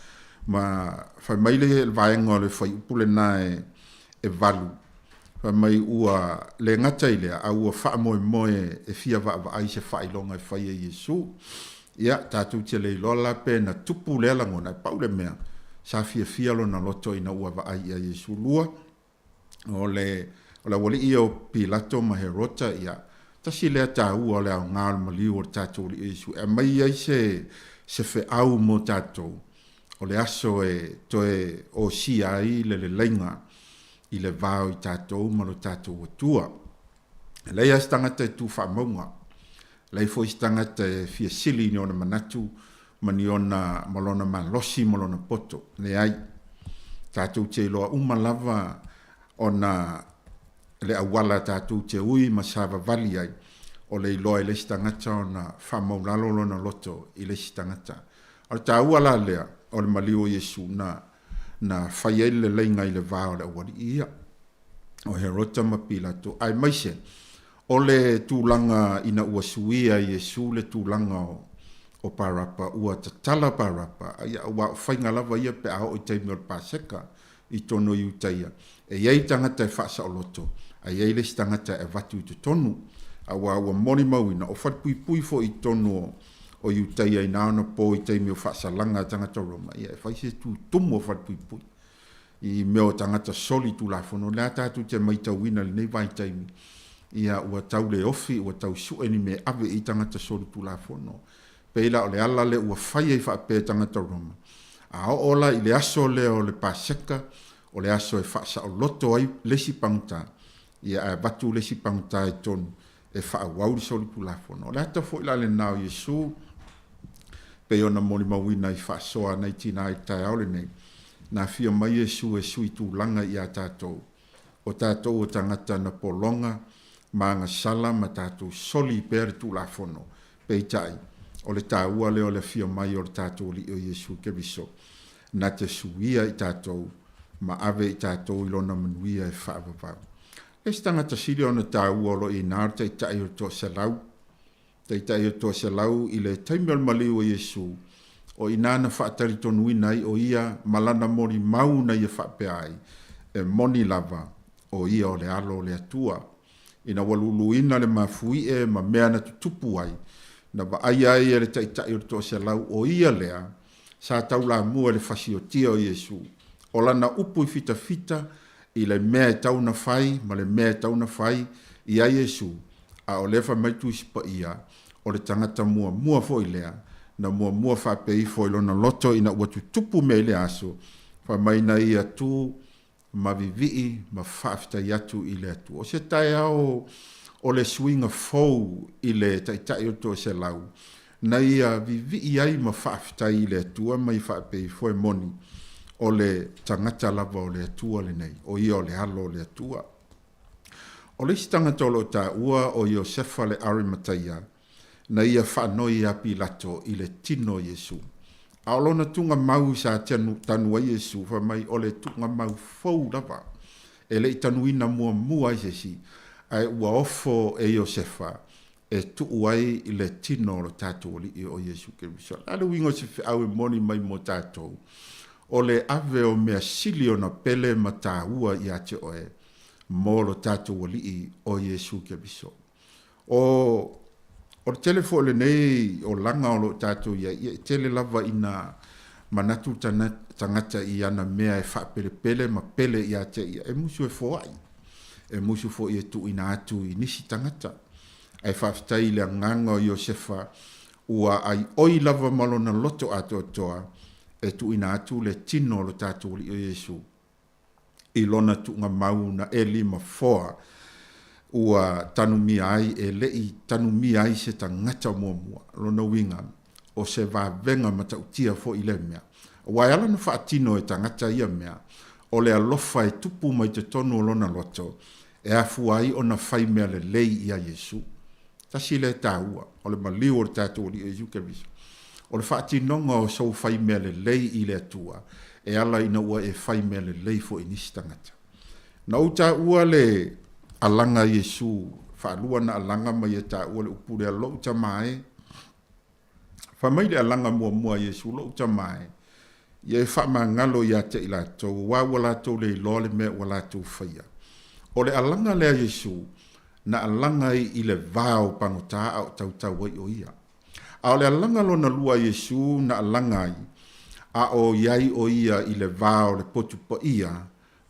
ma fai mai le vaega o le fuaiupu lena e valu, fai mai ua le gata i lea, a ua faamoemoe e fia vaavaai i se faailoga e fai e Iesu. Ia, tatou te le iloa la pe na tupu lea lagona, e pau le mea, sa fiafia lona loto ina ua vaai ia Iesu. Lua, o le, o le aualii ia o Pilato ma Herota, ia, tasi lea taua o le aoga o le maliu o le tatou Alii o Iesu, e aumai ai se, se feau mo tatou, o le aso e toe osia ai le leleiga i le va o i tatou ma lo tatou Atua. E leai lava se tagata e tu faamauga, e leai foi se tagata e fia sili i ni ona manatu ma ni ona, ma lona malosi ma lona poto. Leai. Tatou te iloa uma lava ona le auala tatou te ui ma savavali ai, o le iloa e le isi tagata ona faamaulalo lona loto i le isi tagata. A o le taua la lea o le maliu o Iesu na, na fai ai le leleiga i le va o le aualii ia, o Herota ma Pilato, aemaise o le tulaga ina ua suia e Iesu le tulaga o, o Parapa, ua tatala Parapa, ia, aua o faiga lava ia pe a oo i taimi o le Paseka i totonu o Iutaia, e i ai tagata e faasaoloto, a i ai le isi tagata e avatu i totonu, aua ua molimauina, o falepuipui foi i totonu o, o Iutaia i na ona po i taimi o faasalaga a tagata Roma, ia e fai se tutumu o falepuipui i mea o tagata soli tulafono. O lea tatou te maitauina i lenei vaitaimi, ia ua tau le ofi, ua tau sue ni mea e ave i tagata soli tulafono. Pei la o le ala lea ua fai ai faapea e tagata Roma. A oo la i le aso lea o le Paseka, o le aso e faasaoloto ai le isi pagota, ia ae avatu le isi pagota i totonu e faaauau le solitulafono. O le ata foi la lena o Iesu, pei ona molimauina i faasoa a nai tinā i le taeao lenei, na afio mai Iesu e sui tulaga iā tatou, o tatou o tagata na pologa ma agasala ma tatou soli pea le Tulafono. Peitai, o le taua lea o le afio mai o le tatou Alii o Iesu Keriso, na te suia i tatou ma ave i tatou i Lona manuia e faavavau. Le isi tagata sili ona taua o lo o i ina o le taitai o le toaselau, taitai o le toaselau i le taimi o le maliu o Iesu, o i ina na faatalitonuina ai o ia ma lana molimau na ia faapea ai, e moni lava o ia o le Alo o le Atua. Ina ua luluina le mafuie ma mea na tutupu ai, na vaaia ai e le taitai o le toaselau o ia lea sa taulamua i le fasiotia o Iesu, o lana upu i fitafita i le mea e tau na fai ma le mea e tau na fai i ai Iesu, a o lea fai mai Tusi Paia, o le tagata muamua foi lea na muamua faapea ifo i lona loto ina ua tutupu mea i le aso, fai mai na ia tu ma vivii ma faafetai atu i le Atua. O se taeao o le suiga fou i le Taitai o le Toaselau, na ia vivii ai ma faafetai i le Atua ma ia faapea ifo e moni, o le tagata lava o le Atua lenei, o ia o le Alo o le Atua. O le isi tagata o lo o taua o Iosefa le Arimataia, na ia faanoi iā Pilato i le tino o Iesu. A o lona tugamau sa tanu ai Iesu, fai mai o le tugamau fou lava, e le i tanuina muamua ai se isi. Ae ua ofo e Iosefa e tuu ai i le tino o lo tatou Alii o Iesu Keriso. O le a le uiga o se feau e moni mai mo tatou? O le ave o mea sili ona pele ma taua ia te oe mo lo tatou Alii o Iesu Keriso. O o le tele foi o lenei olaga o lo o tatou i ai, ia e tele lava ina manatu tagata i ana mea e faapelepele ma pele ia te ia, e musu e foai, e musu foi e tuuina atu i nisi tagata. Ae faafetai i le agaga o Iosefa ua aioi lava ma lona loto atoatoa e tuuina atu le tino o lo tatou Alii o Iesu i lona tuugamau na eli ma foa ua tanumia ai e le i tanumia ai se tagata muamua. Lona uiga, o se vavega matautia foi lea mea. Aua e ala ona faatino e tagata ia mea, o le alofa e tupu mai totonu o lona loto, e afua ai ona fai mea lelei ia Iesu. Tasi lea taua, o le maliu o le tatou Alii o Iesu Keriso. O le faatinoga o sou fai mea lelei i le Atua, e ala ina ua e fai mea lelei foi i nisi tagata. Na ou taua le alaga a Iesu, faalua na alaga ma ia taua le upu lea, Lou tama e. Fai mai le alaga muamua a Iesu, Lou tama e, ia e faamagalo ia te i latou, aua ua latou le iloa le mea ua latou faia. O le alaga lea a Iesu, na alaga ai i le va o pagota a o tautau ai o ia. A o le alaga lona lua a Iesu na alaga ai, a o i ai o ia i le va o le potu paia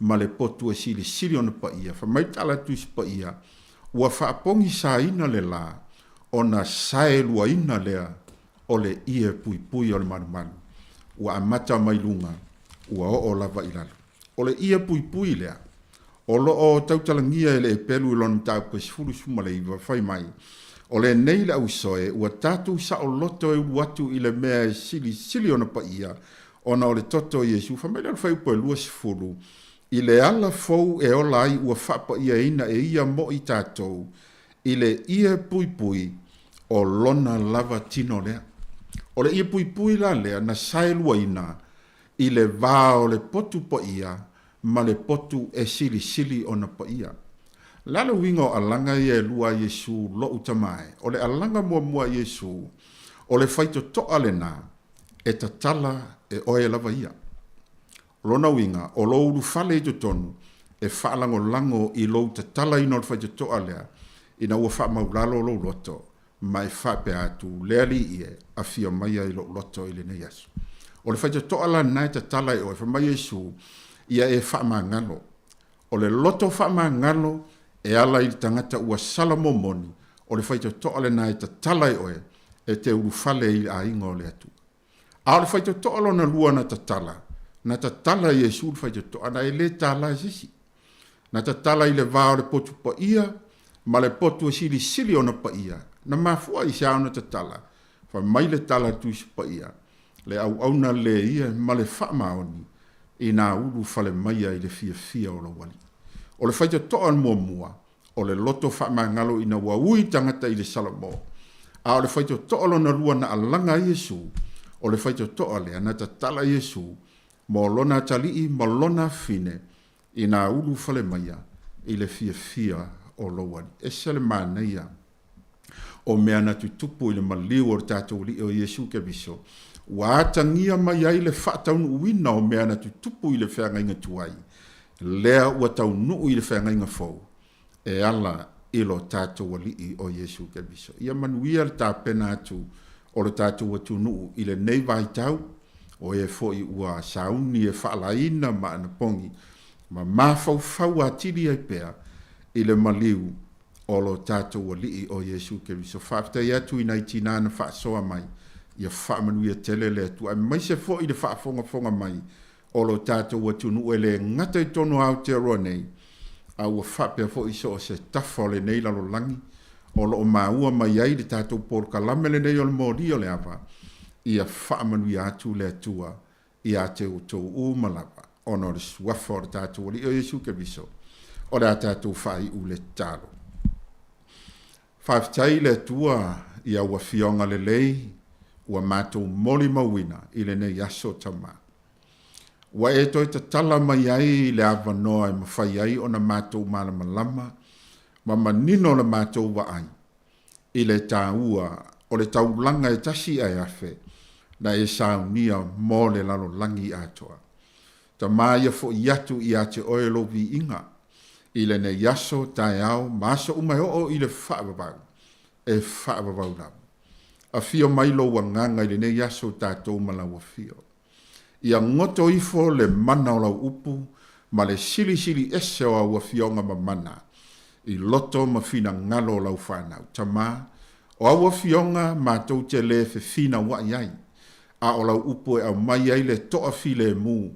ma le potu e silisili ona paia, fai mai le tala Tusi Paia, ua faapogisaina le la, ona saeluaina lea o le ie puipui o le malumalu, ua amata mai luga, ua oo lava i lalo. O le ie puipui lea, o lo o tautalagia e le epelu i lona mataupu e 19, fai mai, O lenei le ausoe, ua tatou saoloto e ulu atu i le mea e silisili ona paia, ona o le toto o Iesu. Fai mai lea o le fuaiupu e 20, I le ala fou e ola ai ua faapaiaina e ia mo i tatou, i le ie puipui o lona lava tino lea. O le ie puipui la lea na saeluaina i le va o le potu paia ma le potu e silisili ona paia. O le a le uiga o alaga ia e lua a Iesu, lou tama e? O le alaga muamua a Iesu, o le faitotoa lena e tatala e oe lava ia. O lona uiga, o lou ulufale i totonu e faalagolago i lou tatalaina o le faitotoa lea ina ua faamaulalo lou loto ma e faapea atu, Le Alii e, afio maia i lou loto i lenei aso. O le faitotoa la lena e tatala e oe, fai mai Iesu, ia e faamagalo. O le loto faamagalo e ala i le tagata ua sala momoni, o le faitotoa lena e tatala e oe e te ulufale i le aiga o le Atua. A o le faitotoa lona lua na tatala, na tatala e Iesu le faitotoa na e le tala e se isi. Na tatala i le va o le potu paia ma le potu e silisili ona paia. Na mafua i se a ona tatala? Fai mai le tala a le Tusi Paia, Le auauna le ia ma le faamaoni i nā ulu fale maia i le fiafia o lou Alii. O le faitotoa muamua, o le loto faamagalo ina ua ui tagata i le Salamo, a o le faitotoa lona lua na alaga ai Iesu, o le faitotoa lea na tatala Iesu mo lona atalii ma lona afine i nā ulu fale maia i le fiafia o lou Alii. Ese le manaia o mea na tutupu i le maliu o le tatou Alii o Iesu Keriso, ua atagia mai ai le faataunuuina o mea na tutupu i le feagaiga tuai, lea ua taunuu i le feagaiga fou e ala i lo tatou Alii o Iesu Keriso. Ia manuia le tapena atu o le tatou atunuu i lenei vaitau, o e foi ua sauni e faalaina ma anapogi ma mafaufau atili ai pea i le maliu o lo tatou Alii o Iesu Keriso. Faafetai atu i nai tina na faasoa mai, ia faamanuia tele le Atua, aemaise foi le faafogafoga mai o lo tatou atunuu e le gata i totonu o Aotearoa nei, a ua faapea foi so o se tafa o lenei lalolagi o lo o maua mai ai le tatou polokalame lenei o le Moli o le Ava, ia faamanuia atu le Atua ia te outou uma lava, ona o le suafa o le tatou Alii o Iesu Keriso, o le a tatou faaiu le tatalo. Faafetai i le Atua i au Afioga lelei ua matou molimauina i lenei aso Tama. Ua e toe tatala mai ai le avanoa e mafai ai ona matou malamalama. ma manino le matou vaai i le taua o le taulaga e tasi ae afe na e saunia mo le lalolagi atoa. Tama ia foʻi atu ia te oe lou viiga i lenei aso, taeao ma aso uma e oo i le faavavau, e faavavau lava. Afio mai lou agaga i lenei aso tatou ma lau afio. Ia goto ifo le mana o lau upu ma le silisili ese o au afioga ma mana i loto ma finagalo o lau fanau. Tama, o au afioga matou te lē fefinauaʻi ai, a o lau upu e aumai ai le toa filemu,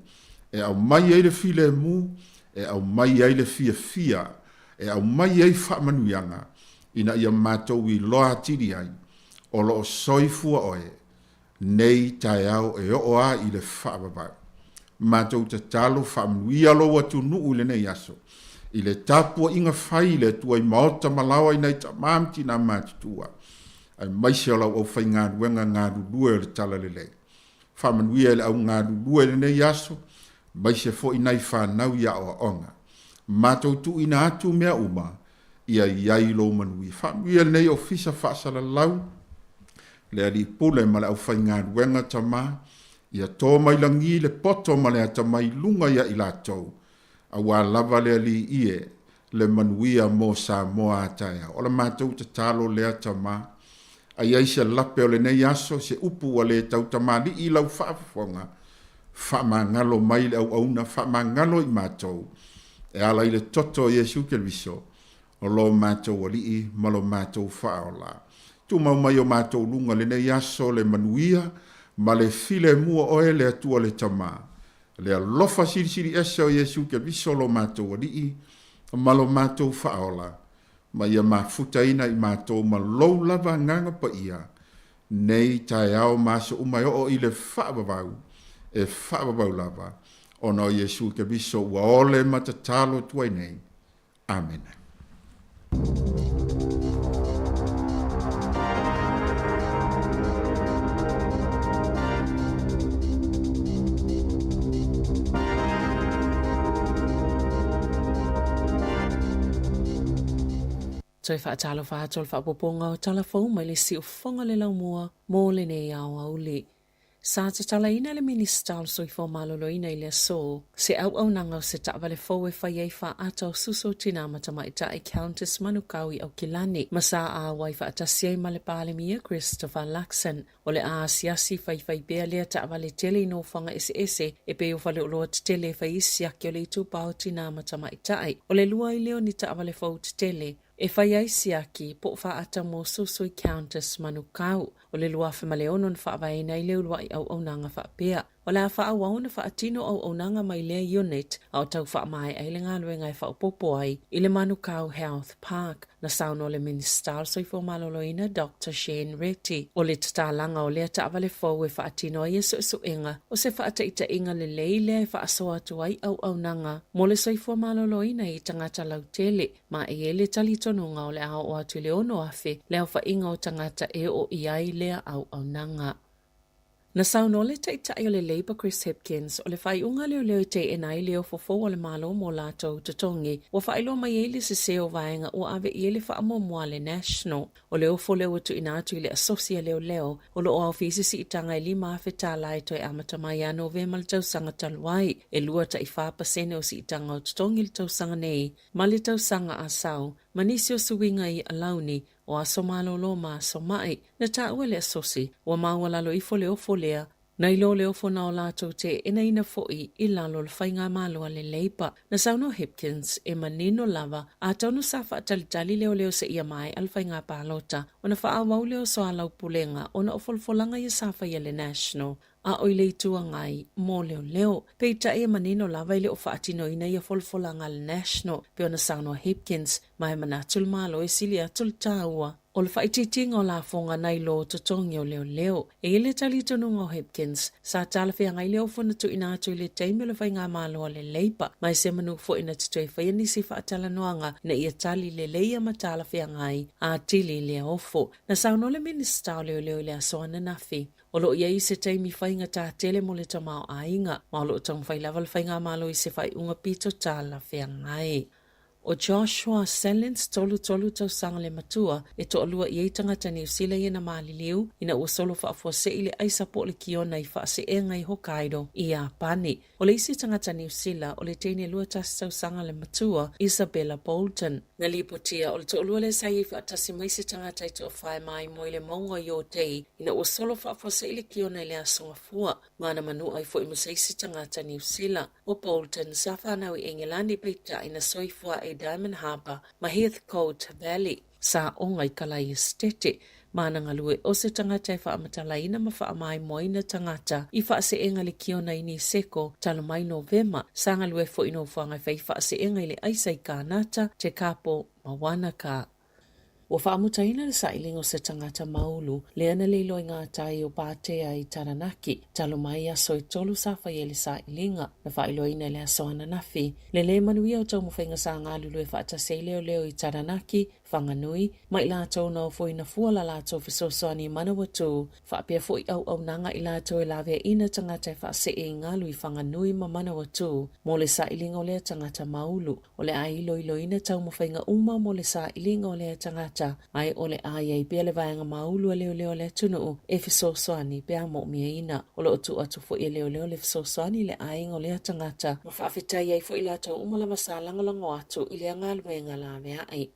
e aumai ai le filemu, e aumai ai le fiafia, e aumai ai faamanuiaga, ina ia matou iloa atili ai, o lo o soifua oe, nei taeao e oo a i le faavavau. Matou tatalo faamanuia lou atunuu i lenei aso, i le tapuaiga fai i le Atua i maota ma laoa i nai tama ma tina matutua, aemaise o lau aufaigaluega galulue o le Talalelei. Faamanuia i le au galulue i lenei aso, aemaise foi nai fanau i aoaoga. Matou tuuina atu mea uma, ia i ai lou manuia. Faamanuia lenei ofisa faasalalau, le alii pule ma le aufaigaluega tama, ia to mai lagi le poto ma le atamai i luga ia i latou, auā lava le Alii ie, le manuia mo Samoa a taeao. O la matou tatalo lea tama, a i ai se lape o lenei aso, se upu ua le tautamalii i lau faafofoga, faamagalo mai le auauna, faamagalo i matou, e ala i le toto o Iesu Keriso, o lo matou Alii ma lo matou Faaola. Tumau mai o matou luga lenei aso le manuia ma le filemu o Oe le Atua le Tama, le alofa silisili ese o Iesu Keriso lo matou Alii ma lo matou Faaola, ma ia mafutaina i matou ma lou lava Agaga Paia, nei taeao ma aso uma e oo i le faavavau, e faavavau lava, ona o Iesu Keriso ua ole ma tatalo atu ai nei. Amene. Toe faatalofa atu o le faaopoopoga o tala fou mai le siufofoga le laumua mo lenei aoauli. Sa tatalaina le Minisita o le Soifua Maloloina i le aso se auaunaga o se taavale fou e fai ai faata o suso tinā ma tamaitai Countess Manukau i Aukilani ma sa auai faatasi ai ma le Palemia Christopher Luxon. O le a asiasi faifai pea lea taavale tele i nofoaga eseese e pei o faleoloa tetele e fai ai siaki o le itupa o tinā ma tamaitai. O le lua ai lea o ni taavale fou tetele e fai ai siaki po o faata mo suso i Countess Manukau. O le 2006 na faavaeina ai le uluai auaunaga faapea. O le a faaauau ona faatino auaunaga mai lea unit a o tau faamaea ai le galuega e faaopoopo ai i le Manukau Health Park, na saunoa le Minisita o le Soifua Maloloina Doctor Shane Reti. O le tatalaga o lea taavale fou e faatino ai ia suesuega o se faataitaiga lelei lea e faasoa atu ai auaunaga mo le soifua maloloina i tagata lautele Ma e i ai le talitonuga o le a oo atu i le 6,000 le aofaiga o tagata e oo i ai lea auaunaga. Na saunoa le Taitai o le Labour Chris Hipkins, o le faaiuga leoleo e teena ai le ofo fou a le Malo mo latou totogi, ua faailoa mai ai le sese o vaega ua ave i ai le faamuamua a le National. O le ofo lea ua tuuina atu i le Asosi a Leoleo, o lo o aofia i se siitaga e $5,000 e toe amata mai ia Novema le tausaga talu ai, e 2.4% o siitaga o totogi i le tausaga nei. Ma le tausaga a sau, ma nisi o suiga i alauni, o aso malolo ma aso maʻi, na taua e le Asosi, ua maualalo ifo le ofo lea, nai lo le ofo na o latou teenaina foʻi i lalo o le faigamalo a le Labour. Na saunoa Hipkins, e manino lava, atonu sa faatalitali leoleo seia maea le faiga palota, ona faaauau lea o soalaupulega ona o folafolaga ia sa faia e le National a o i le Itu Agai mo leoleo. Peitai e manino lava e le o faatinoina ia folafolaga a le National, pei ona saunoa Hipkins, ma e manatu le Malo e sili atu le taua o le faaitiitiga o lafoga nai lo totogi o leoleo. E i ai le talitonuga o Hipkins, sa talafeagai le ofo na tuuina atu i le taimi o le faigamalo a le Labour, ma e semanu foi na te toe faia nisi faatalanoaga ina ia tali leleia ma talafeagai atili lea ofo. Na saunoa le Minisita o Leoleo i le aso ananafi, O lo o i ai se taimi faigata tele mo le tamaoaiga, ma o lo o taumafai lava le Faigamalo i se faaiuga pito talafeagai. ʻO Joshua Sellens, 33 tausaga le matua, e toalua i ai tagata Niu Sila ia na maliliu ina ua solo faafuaseʻi le aisa po o le kiona i faaseʻega i Hokkaido i Iapani. ʻO le isi tagata Niu Sila, o le teine 21 tausaga le matua, Isabella Bolton. Na lipotia, o le toalua lea sa i ai faatasi ma isi tagata i toafa e maimoa i le mauga o Yotei ina ua solo faafuaseʻi le kiona i le Aso Gafua. Ma na manua ai foi ma se isi tagata Niu Sila. ʻO Bolton, sa fanau i ʻEngelani peitai na soifua i Diamond Harbour ma Heathcote Valley. Sa oga i Kalai Esitete, ma na galue ʻo se tagata e faamatalaina ma faamaimoaina tagata i faaseʻega le kiona i Niseko talu mai Novema, sa galue foi nofoaga e fai faaseʻega i le aisa i Kānata, Tekapo ma Wanaka. Ua faamutaina le sailiga o se tagata maulu lea na lilo i ngā tai o Pātea i Taranaki, talu mai aso e tolu sa fai ai le sailiga, na faailoaina i le aso ananafi. Le lē manuia o taumafaiga sa galulue faatasi ai leoleo i Taranaki, Whanganui, ma i latou na ofoina fua la latou fesoasoani i Manawatū, faapea foi auaunaga i latou e laveaina tagata e faasee i galu i Whanganui ma Manawatū mo le sailiga o lea tagata maulu. O le a iloiloina taumafaiga uma mo le sailiga o lea tagata, ae o le a i ai pea le vaega maulu a leoleo a le atunuu e fesoasoani pe a moomiaina. O lo o tuu atu foi e leoleo le fesoasoani i le aiga o lea tagata, ma faafetai ai foi latou uma lava sa lagolago atu i lea galuega laveai.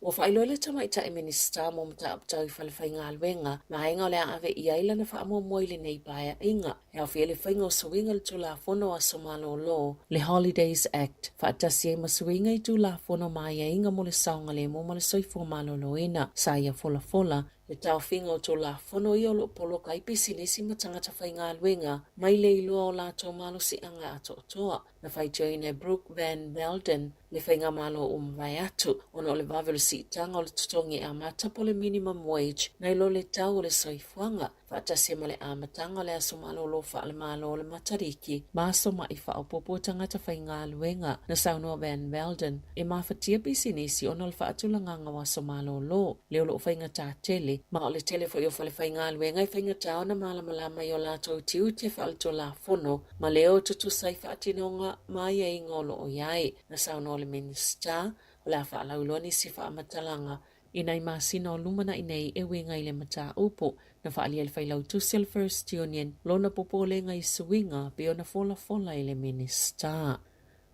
Ua faailoa le Tamaitai Minisita mo Mataupu Tau i Falefaigaluega vaega o le a ave i ai lana faamuamua i lenei paeaiga, e aofia ai le faiga o suiga i le Tulafono o Aso Malolo, le Holidays Act, faatasi ai ma suiga i Tulafono ma aiaiga mo le saogalemu ma le soifua maloloina. Sa ia folafola le taofiga o Tulafono ia o lo o poloka ai pisinisi ma tagata faigaluega mai le iloa o latou malosiaga atoatoa. Na faitioina e Brooke Van Velden le faigamalo ua mavae atu ona o le vave o le siitaga o le totogi amata po o le minimum wage nai lo le tau o le soifuaga, faatasi ai ma le amataga o le aso malolo faale-Malo o le Matariki ma aso maʻi faaopoopo o tagata faigaluega. Na saunoa Van Velden, e mafatia pisinisi ona o le faatulagaga o aso malolo lea o lo o faigata tele, ma o le tele foi o falefaigaluega e faigata ona malamalama i o latou tiute faaletulafono ma lea o tutusa i faatinoga ma aiaiga o lo o i ai. Na saunoa le Minisita, o le a faalauiloa nisi faamatalaga i nai masina o lumanai nei e uiga i le mataupu. Na faaalia e le Failautusi o le First Union lona popolega i suiga pei ona folafola e le Minisita.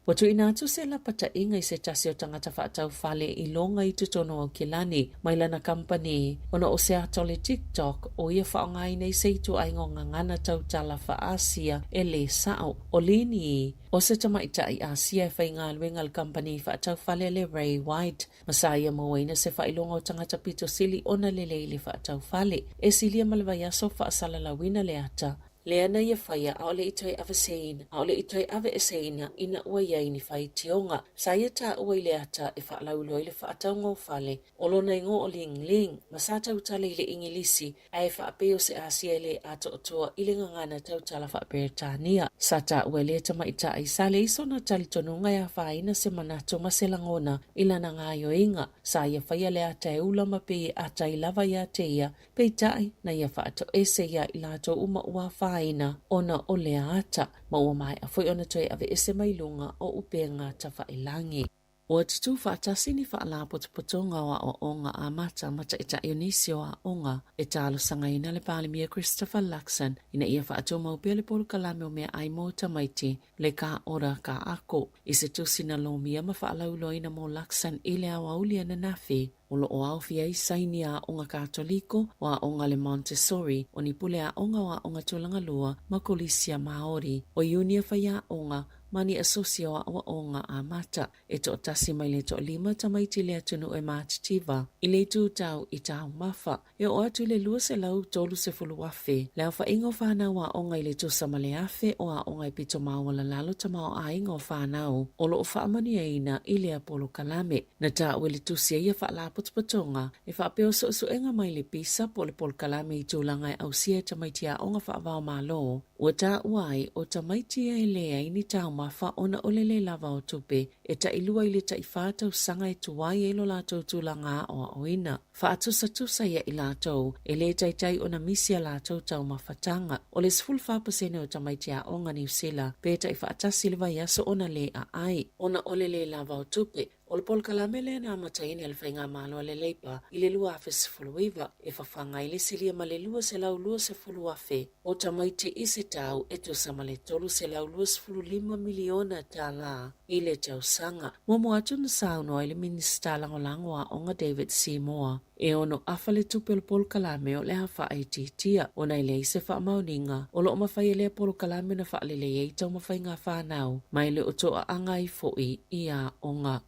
Ua tuuina atu se lapataiga i se tasi o tagata faatau fale i loga i totonu o Aukilani mai lana kamupani ona o se ata o le TikTok o ia faaaogaina i se ituaiga o gagana tautala faa-Asia e lē sao. ʻO Lin Yi, ʻo se tamaitai Asia e faigaluega i le kamupani faatau fale a le Ray White, ma sa ia mauaina se faailoga o tagata pito sili ona lelei i le faatau fale. E silia ma le vaiaso faasalalauina le ata lea na ia faia ʻaʻole i toe aveseina, ʻaʻole i toe aveeseina ina ua i ai ni faitioga. Sa ia taua i le ata e faalauiloa i le faatauga o fale o lona igoa o Ling Ling, ma sa tautala i le Igilisi ae faapei o se Asia e lē atoatoa i le gagana tautala faa-Peretania. Sa taua e lea tamaitai, sa leai sona talitonuga e afaina se manatu ma se lagona i lana gaoioiga. Sa ia faia le ata e ula ma pei e ata ai lava iā te ia, Peitai, na ia faatoese iā i latou uma ua afaina ona o lea ata, ma ua maea foi ona toe aveese mai luga o upega tafailagi. Ua tutū faatasi ni faalapotopotoga o aoaoga amata ma taitai o nisi o aoga e talosagaina le Palemia Christopher Luxon ina ia faatumau pea le polokalame o meaai mo tamaiti le Ka Ora Ka Ako i se tusi na lomia ma faalauiloaina mo Luxon i le aoauli ananafi. O lo o aofia ai saini a aoga Katoliko, o aoga a le Montessori, o ni pule aoga o aoga tulaga lua ma Kolisi a Māori, o iunia faiaoga ma ni asosi o aoaoga amata. E toatasi mai le toalima tamaiti le atunuu e matitiva i le itu tau i taumafa. E oo atu i le 230,000 le aofaiga o fanau aoga i le tusa ma le 1,000 o aoga e pito maualalalo tamaoaiga o fanau o lo o faamanuiaina i lea polokalame. Na taua e le tusi a ia faalapotopotoga e faapea o suesuega mai le PISA po o le polokalame i tulaga e ausia e tamaiti aoga faava-o-Malo, ua taua ai o tamaiti e leai ni taumafa ona o le lē lava o tupe e tailua i le taiwhā tausaga e tuai ai lo latou tulaga aoaoina. Faatusatusa ia i latou, e lē taitai ona misi a latou taumafataga. O le 14 pasene o tamaiti aoga Niu Sila pe taifaatasi le vaiaso ona lē aai, ona o le lē lava o tupe. O le polokalame lea na amataina e le Faigamalo a le Labour i le 2019 e fafaga ai le silia ma le 220,000 o tamaiti i se tau e tusa ma le $325 miliona tala i le tausaga. Muamua atu na saunoa ai le Minisita Lagolago o Aoga David Seymour e ono afa le tupe o le polokalame o le a faaitiitia ona e leai se faamaoniga o lo o mafai e lea polokalame ona faalelei ai taumafaiga a fanau ma e le o toaaga ai foi i aoga.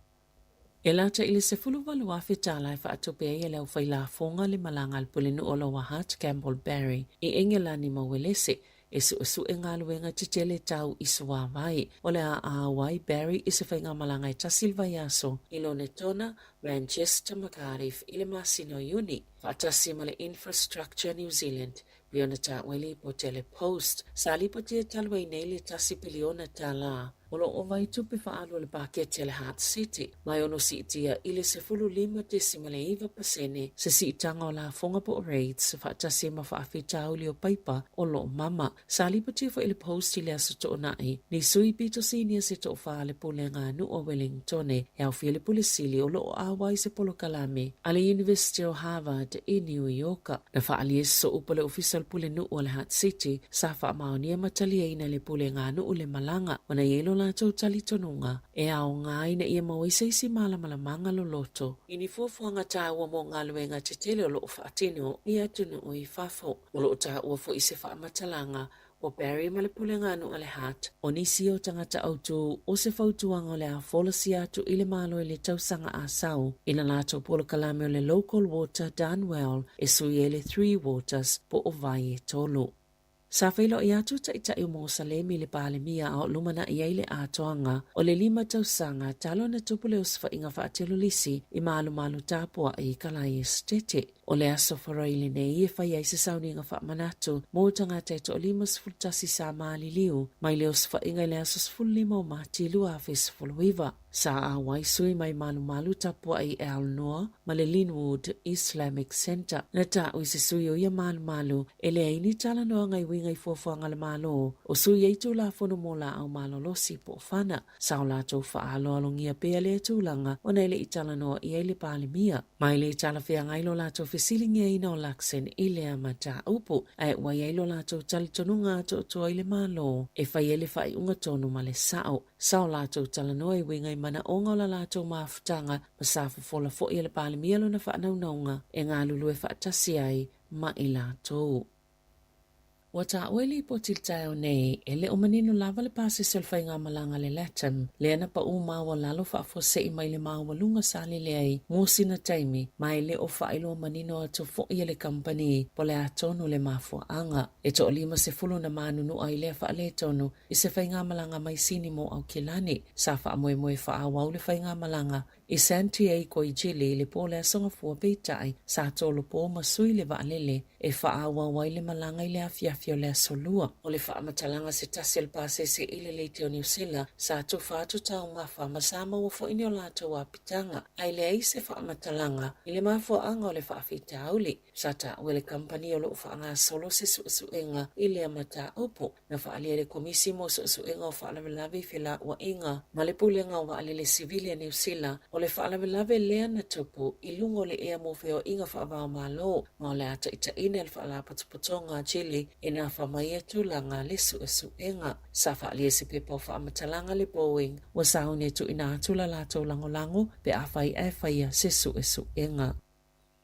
E lata i le $18,000 tala e faatupe ai e le aufailafoga le malaga a le Pulenuu o Lower Hutt, Campbell Barry, i Engelani ma Uelese e suesue galuega tetele tau i suāwai. O le a āu ai Barry i se faigamalaga e tasi le vaiaso i Lonetona, Manchester ma Cardiff i le masina o Iuni, faatasi ma le Infrastructure New Zealand, pei ona taua i lipoti a le Post. Sa lipotia talu ai nei le tasi piliona tala o lo o ova ai tupe faaalu a le paketi a le Heart City ma e ono siitia i le 15.9 pasene se siitaga o lafoga po o rates faatasi ma faafitauli o paipa o lo o mama. Sa lipotia foi le Post i le Aso Toonai ni sui pito sinia se toafa a le Pulega a Nuu o Wellingtone e aofia le Pule Sili o lo o ʻauai se polokalame a le Iunivesite o Harvard i Niu Ioka. Na faaalia se sooupu a le Ofisa o le Pulenuu o le Hutt City sa faamaonia ma taliaina e le Pulega a Nuu le malaga ona i ai lo latou talitonuga e aoga ina ia maua ai se isi malamalamaaga loloto i ni fuafuaga taua mo galuega tetele o lo o faatino i atunuu i fafo. O lo o taua foi se faamatalaga o Barry ma le Pulega a Nuu a le Hutt, o nisi o tagata autū o se fautuaga o le a folasia atu i le Malo i le tausaga a sau i la latou polokalame o le Local Water Done Well e sui ai le Three Waters po o vai e tolu. Sa feiloai atu Taitai o Mosalemi i le Palemia a o lumanai ai le atoaga o le lima tausaga talu ona tupu le osofaiga faatelolisi i malumalu tapuai i Kalai Esetete. O le Aso Faraile lenei e fai ai se sauniga faamanatu mo tagata e toa-51 sa maliliu mai le osofaiga i le aso 15 o Mati 2019. Sa auai sui mai malumalu tapuai e Al Noor ma le Linwood Islamic Centre. Na taʻu i se sui o ia malumalu e leai ni talanoaga i uiga i fuafuaga a le Malo o sui ai Tulafono mo laau malolosi po o fana. Sa o latou faaaloalogia pea lea tulaga ona e le i talanoa i ai le Palemia. Ma e le talafeagai lo latou fesiligiaina o Luxon i lea mataupu, ae ua i ai lo latou talitonuga atoatoa i le Malo e fai ai le faaiuga tonu ma le sao. Sa o latou talanoa i uiga i manaoga o la latou mafutaga ma sa fofola foi e le Palemia lona faanaunauga e galulue faatasi ai ma i latou. Ua taua i lipoti i le taeao nei, e le o manino lava le pasese o le faigamalaga a le LATAM, lea na paʻū maualalo faafuasei mai le maualuga sa lele ai mo sina taimi, ma e le o faailoa manino atu foi e le kamupani po o le a tonu le mafuaaga. E toalima sefulu na manunua i lea faaletonu i se faigamalaga mai Sini mo Aukilani. Sa faamoemoe faaauau le faigamalaga i Santiago i Chile i le po o le Aso Gafua peitai, sa tolopo ma sui le vaalele e faaauau ai le malaga i le afiafi o le Aso Lua. O le faamatalaga se tasi o le pasese i le leitio Niu Sila, sa tufa atu taumafa ma sa maua foi ni o latou apitaga, ae leai se faamatalaga i le mafuaaga o le faafitauli. Sa taua e le kamupani o lo o faagasolo se suesuega i lea mataupu. Na faaalia e le Komisi mo Suesuega o Faalavelave i Felauaiga ma le Pulega o Vaalele Sivili a Niu Sila, o le faalavelave lea na tupu i luga o le ea mo feoaiga faava-o-Malo ma o le a taitaiina e le Faalapotopotoga a Chile e nafa ma ia tulaga le suesuega. Sa faaalia i se pepa o faamatalaga le Boeing ua sauni e tuuina atu la latou lagolago pe afai ae faia se suesuega.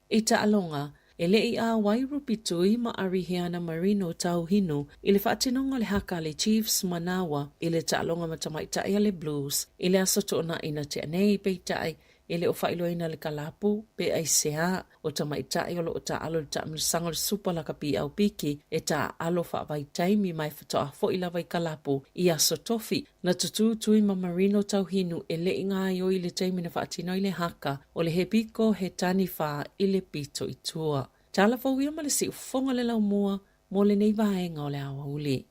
I taaloga, e le i ʻauai Ruby Tui ma Ariheana Marino Tauhinu i le faatinoga o le haka a le Chiefs Manawa i le taaloga ma tamaitai a le Blues i le aso Toonai na tea nei, peitai, e le o faailoaina le kalapu pe aisea o tamaitai o lo o taaalo i le taamilosaga o le Supa Lakapi Aupiki e taaalo faavaitaimi ma e faatoa foi lava i kalapu i aso Tofi. Na tutū Tui ma Marino Tauhinu e le i gaioi i le taimi na faatino ai le haka o le He Piko He Taniwha i le pito i tua. Tala fou ia ma le siufofoga o le laumua mo lenei vaega o le aoauli.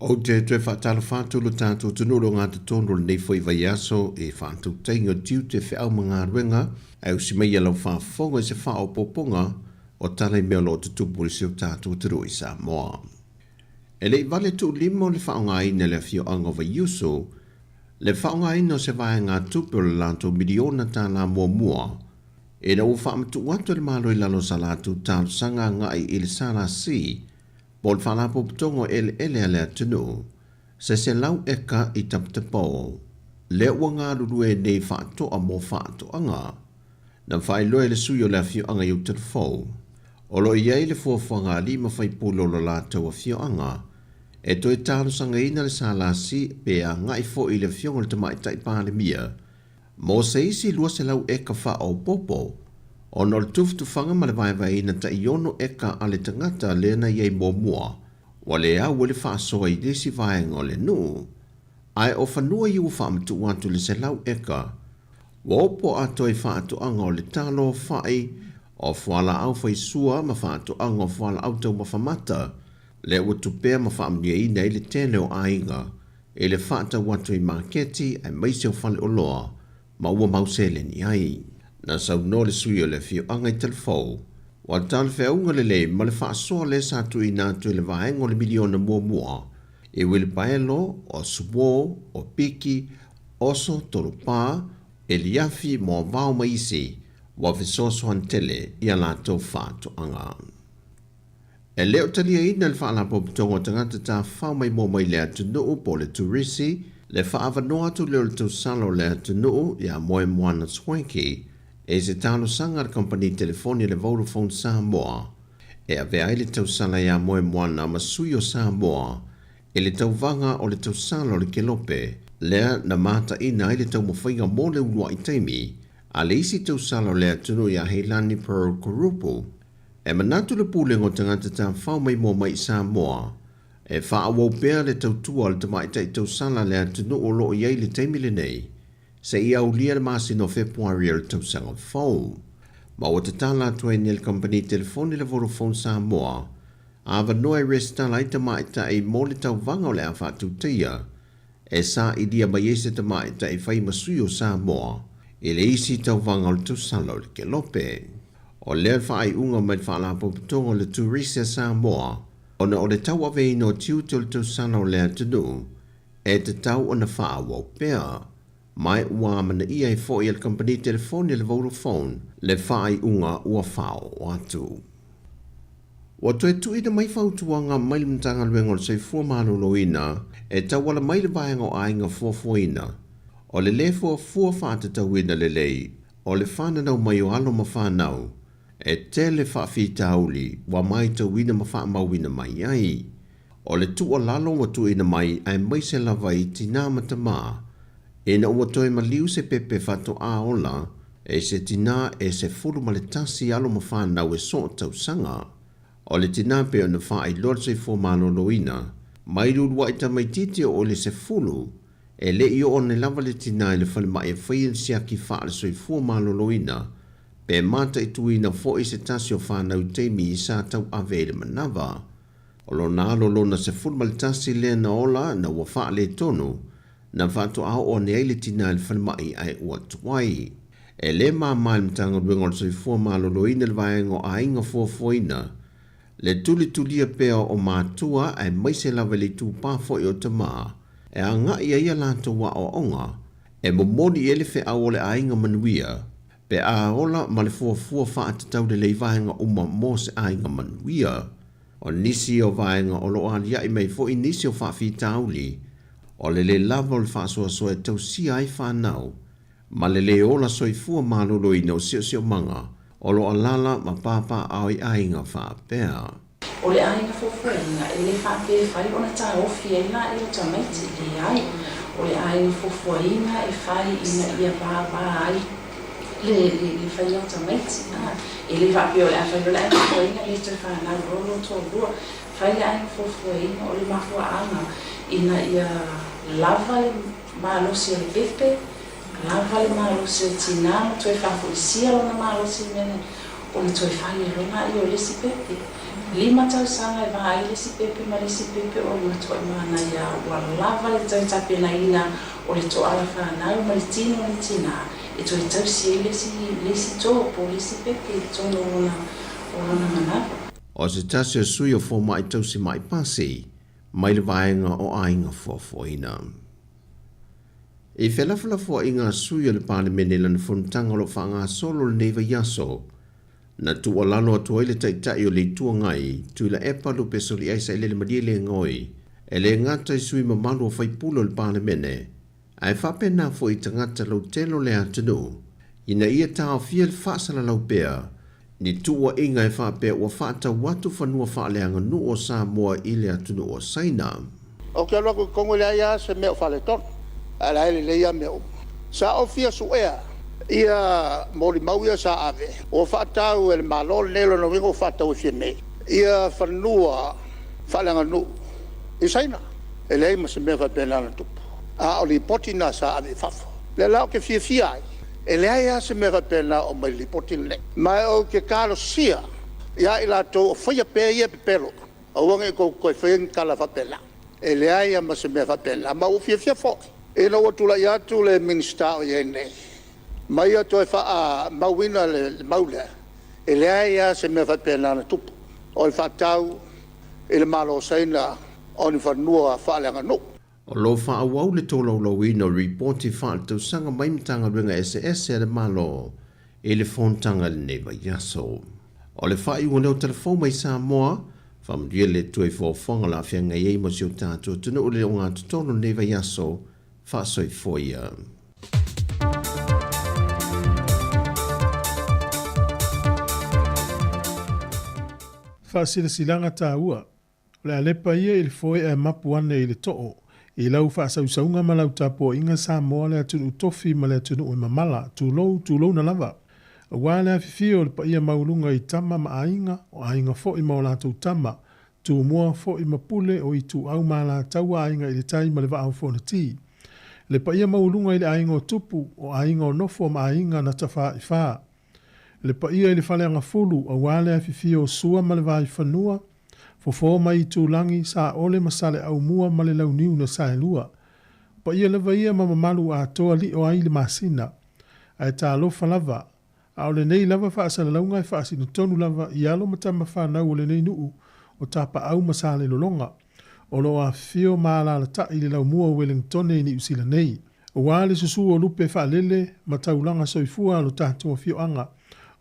Ou te toe faatalofa atu lo tatou atunuu i le ogatotonu o lenei foi vaiaso i faatautaiga o tiute, feau ma galuega ae usi mai ia lau faafofoga i se faaopoopoga o tala i mea o lo o tutupu i si o tatou atunuu i Samoa. E le i vale tuulima o le faaaogaina e le afioaga o Vaiusu le faaaogaina o se vaegatupe o le latou miliona tala muamua ina ua faamatuu atu e le Malo i lalo o sa latou talosaga agai i le SLC po o le Faalapotopotoga o Eleele a le Atunuu, se 100 eka i Taputapao, lea ua galulue nei faatoa mo faatoaga. Na faailoa e le sui o le afioaga i Utalafou, o lo o i ai le fuafuaga a alii ma faipule o lo latou afioaga e toe talosagaina le SLC pe agai foi i le afioga i le Tamaitai Palemia mo se isi 200 eka faaopoopo, ona o le tufatufaga ma le vaevaeina tai 6 eka a le tagata lea na i ai muamua, ua le au ai le faasoa i le isi vaega o le nuu. Ae o fanua ia ua faamatuu atu i le 100 eka, ua opo atoa i faatoaga o le talo, fai, o fualaau faisua ma faatoaga o fualaau taumafa mata, lea ua tupea ma faamanuiaina ai le tele o aiga i le faatau atu i maketi aemaise o faleoloa ma ua mau seleni ai. Na saunoa le sui o le afioaga i Talafou, ua talafeauga lelei ma le faasoa lea sa tuuina atu i le vaega o le miliona muamua i uilipaelo, o suo, o piki, oso, tolopā, eliafi, moavao ma isi ua fesoasoani tele i a latou faatoaga. E le o taliaina e le Faalapotopotoga o Tagata Tafafao Maimoa mai le Atunuu po o le Turisi le faaavanoa atu lea o le tausala o le atunuu ia Moemoana Swanky e se talosaga a le kamupani telefoni a le Vodafone Samoa e avea ai le tausala ia Moemoana ma sui o Samoa i le tauvaga o le tausala o le Kelope lea na mataina ai le taumafaiga mo le uluai taimi a le isi tausala o le atunuu ia Heilani Pearl Kurupu. E manatu le Pulega o Tagata Tafafao Maimoa mai i Samoa, e faaauau pea le tautua a le tamaitai tausala a le atunuu o lo o i ai i le taimi lenei, seia aulia le masina o Fepuari o le tausaga fou. Ma ua tatala atu ai nei le kamupani telefoni le Vodafone Samoa, avanoa e resitala ai tamaitai mo le tauvaga o le a faatutaia e sailia mai ai se tamaitai fai ma sui o Samoa i le isi tauvaga o le tausala o le Kelope. O lea le faaiuga mai le Faalapotopotoga o le Turisi a Samoa ona o le tauaveina o tiute o le tausala o le atunuu e tatau ona faaauau pea. Ma ua amanaia ai foi e le kamupani telefoni a le Vodafone le faaiuga ua faaoo atu. Ua toe tuuina mai fautuaga mai le Matagaluega o le Soifua Maloloina e tauala mai le Vaega o Aiga Fuafuaina, o le lē fuafua faatatauina lelei o le fananau mai o alo ma fanau e tele faafitauli ua maitauina ma faamauina mai ai. O le tuualalo ua tuuina mai aemaise lava i tinā ma tamā, ina ua toe maliu se pepe faatoā ola e se tinā e 11 alo ma fanau e soo tausaga. O le tinā pei ona faailoa le soifua maloloina, mai le uluai tamaitiiti o le 10, e le i oo ane lava le tinā i le falemai e faia le siaki faale-soifua maloloina, pe mataituina foi se tasi o fanau i taimi sa tauave ai le manava. O lona alo lona 11 lea na ola na ua faaletonu, na faatoa oo ane ai le tinā i le falemai ae ua tuai. E lē māmā i le Matagaluega o le Soifua Maloloina le Vaega o Aiga Fuafuaina, le tulitulia pea o matua aemaise lava i le itupā foi o tamā e agai ai a latou aoaoga e momoli i ai le feau o le aiga manuia pe a ola ma le fuafua faatatau lelei vaega uma mo se aiga manuia. O nisi o vaega o lo o aliaʻi mai foi nisi o faafitauli, o le lē lava o le faasoasoa e tausia ai fanau, ma le lē ola soifua maloloina o siosiomaga o lo o alaala ma papaaao i aiga faapea. O le aiga fuafuaina e le faapea e fai ona taofi ai laia o tamaiti, leai. O le aiga fuafuaina e fai ina ia vava ai le le faiga o tamaiti. A, e le faapea o le a fai loa le aiga fuafuaina le toe fanau loa lo toalua. Fai le aiga fuafuaina o le mafuaaga ina ia lava le malosi o le pepe, lava le malosi o tinā ma toe faafoisia lona malosi i mea nei, ona toe fai ai loa laia o le isi pepe. 5 tausaga e vaai le isi pepe ma le isi pepe o le matua'i manaia ua lava le toe tapenaina o le toala fanau ma le tino o le tinā e toe tausi ai le isi le isi to po o le isi pepe i totonu o lona o lona manava. O se tasi o sui o fomaʻi tausimaʻi pasi mai le vaega o aiga foafoaina. I felafolafoaiga a sui o le Palemene i lana fonotaga o lo o faagasolo lenei vaiaso, na tuualalo atu ai le Taitai o le Itu Agai, Tuilaepa Lupe Soliai Sailele Malielegaoi, e le gata i sui mamalu o faipule o le Palemene, ae faapena foi i tagata lautele o le atunuu, ina ia taofia le faasalalau pea ni tuuaiga e faapea ua faatau atu fanua faaleaganuu o Samoa i le atunuu o Saina. Ou te alu atu i totonu e leai lava se mea o faaletonu, ae la e lelei lava mea uma. Sa ou fia suea ia molimau ia sa ave, ua faatau e le Malo lenei, o lona uiga ua faatau e Fiame ia fanua faaleaganuu i Saina. E leai ma se mea faapena na tupu, a o lipoti na sa ave i fafo. O lea la ou te fiafia ai, e leai lava se mea faapena o aumai i le lipoti lenei. Ma ou te talosia ia i latou o faia pea ia pepelo, aua ne i tou toe faia ni tala faapena. E leai lava ma se mea faapena. Ma ua ou fiafia foi ina ua tulai atu le Minisita o i ai nei ma ia toe faamauina le mau lea, e leai lava se mea faapena na tupu, o le faatau i le Malo o Saina o ni fanua faaleaganuu. O lo o faaauau le tolaulauina o Lipoti Faaletausaga mai Matagaluega eseese a le Malo i le fonotaga i lenei vaiaso. O le faaiuga lea o Tala Fou mai Samoa, faamanuia le Atua i foafoaga o le a feagai ai ma si o tatou atunuu i le ogatotonu i lenei vaiaso. Faasoifua ia. Faasilasilaga taua. O le a lepa ia i le foe ae mapu ane i le too, i lau faasausauga ma lau tapuaiga Samoa le atunuu tofi ma le atunuu e mamala, tulou, tulouna lava. Aua le afifio o le paia maualuga i Tama ma Aiga, o Aiga foi ma o latou Tama, Tumua foi ma Pule o Ituau ma Alataua Aiga i le Tai ma le Vaa o Fonoti. Le paia maualuga i le Aiga o Tupu, o Aiga o Nofo ma Aiga na Tafaifā. Le paia i le Faleagafulu, aua le afifio o Sua ma le Vaifanua, Fofo ma Itulagi, Saole ma Saleaaumua ma le Launiu na Saelua. O paia lava ia ma mamalu atoa lio ai le masina. Ae talofa lava, a o lenei lava faasalalauga e faasinotonu lava i alo ma tama fanau o lenei nuu o Tapaau ma Salelologa, o lo o afifio ma alaalatai i le laumua o Ueligitone i Niu Sila nei. Aua le susu o lupe faalele ma taulaga soifua a lo tatou afioaga,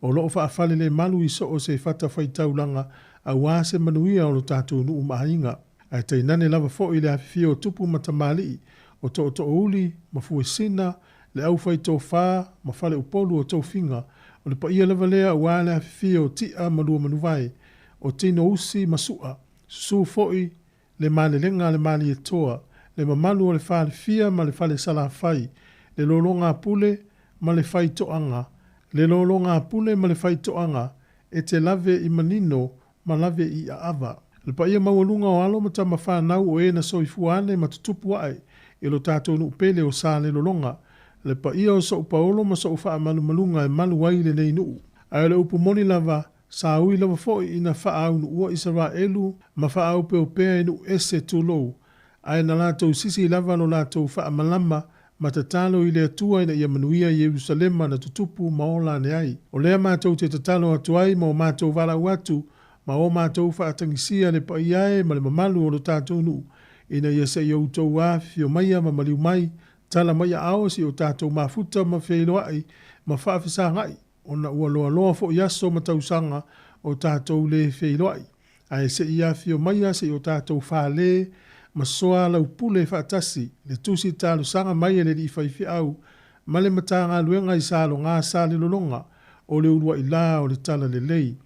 o lo o faafalelemalu i so o se fatafaitaulaga aua se manuia o lo tatou nuu ma aiga. Ae tainane lava foi le afifio o tupu ma tamalii, o tootoouli ma fuesina, le aufaitofa ma faleupolu o tofiga, o le paia lava lea aua le afifio o Tia ma Luamanuvae, o Tinousi ma Sua, susu foi le malelega a le Malietoa, le mamalu o le Falefia ma le Fale Salafai, le lologa pule ma le faitoaga, le lologa pule ma le faitoaga, e te lave i manino ma lave i aava. Le paia maualuga o alo ma tama fanau o e na soifua ane ma tutupu ae i lo tatou nuu pele o Salelologa, le paia o sou paolo ma sou faamalumaluga e malu ai lenei nuu. Ae o le upu moni lava, sa ui lava foi ina faaunuua Isaraelu ma faaopeopea i nuu ese tulou, ae na latou sisi lava lo latou faamalama ma tatalo i le Atua ina ia manuia Ierusalema na tutupu ma ola ane ai. O lea matou te tatalo atu ai ma o matou valaau atu ma o matou faatagisia le paia e ma le mamalu o lo tatou nuu ina ia se i outou afifio maia ma maliu mai, tala mai aao se i o tatou mafuta ma feiloai ma faafesagai ona ua loaloa foi aso ma tausaga o tatou le feiloai, ae se i afifio maia se i o tatou fale ma soalaupule faatasi le tusi talosaga mai a le alii faifeau ma le Matagaluega i Saloga Salelologa o le uluai la o le Talalelei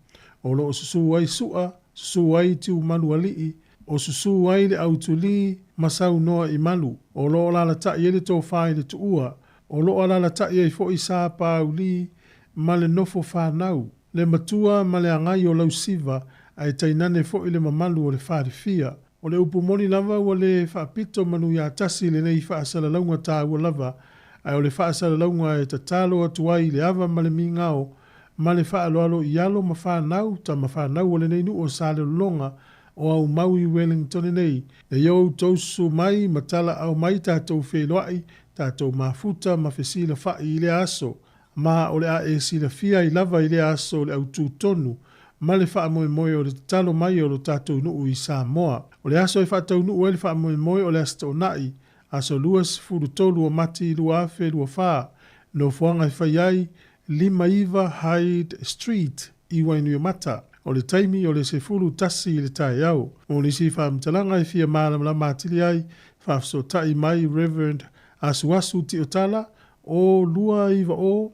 o lo o susu ai Sua, susu ai Tiumalualii, o susu ai le Autulī ma saunoa i malu, o lo o alaalatai ai le tofa i le tuua, o lo o alaalatai ai foi Sapāulī ma le nofo fanau, le matua ma le agai o Lausiva, ae tainane foi le mamalu o le Falefia. O le upu moni lava ua le faapito manu ia tasi lenei faasalalauga taua lava, ae o le faasalalauga e tatalo atu ai i le ava ma le migao ma le faaaloalo i alo ma fanau, tama fanau o lenei nuu o Salelologa o aumau i Wellington nei, ina ia outou susu mai ma talaau mai tatou feiloai, tatou mafuta ma fesilafa'i i lea aso. Ma o le a e silafia ai lava i lea aso le autū tonu ma le faamoemoe o le tatalo mai o lo tatou nuu i Samoa. O le aso e faataunuu ai le faamoemoe o le Aso Toonai, aso 23 o Mati 2024, nofoaga e fai ai, 59 Hyde Street i Wainuiomata. O le taimi o le 11 i le taeao. Mo nisi faamatalaga e fia malamalama atili ai, faafesootai mai Rev. Asuasu Tiotala, o 290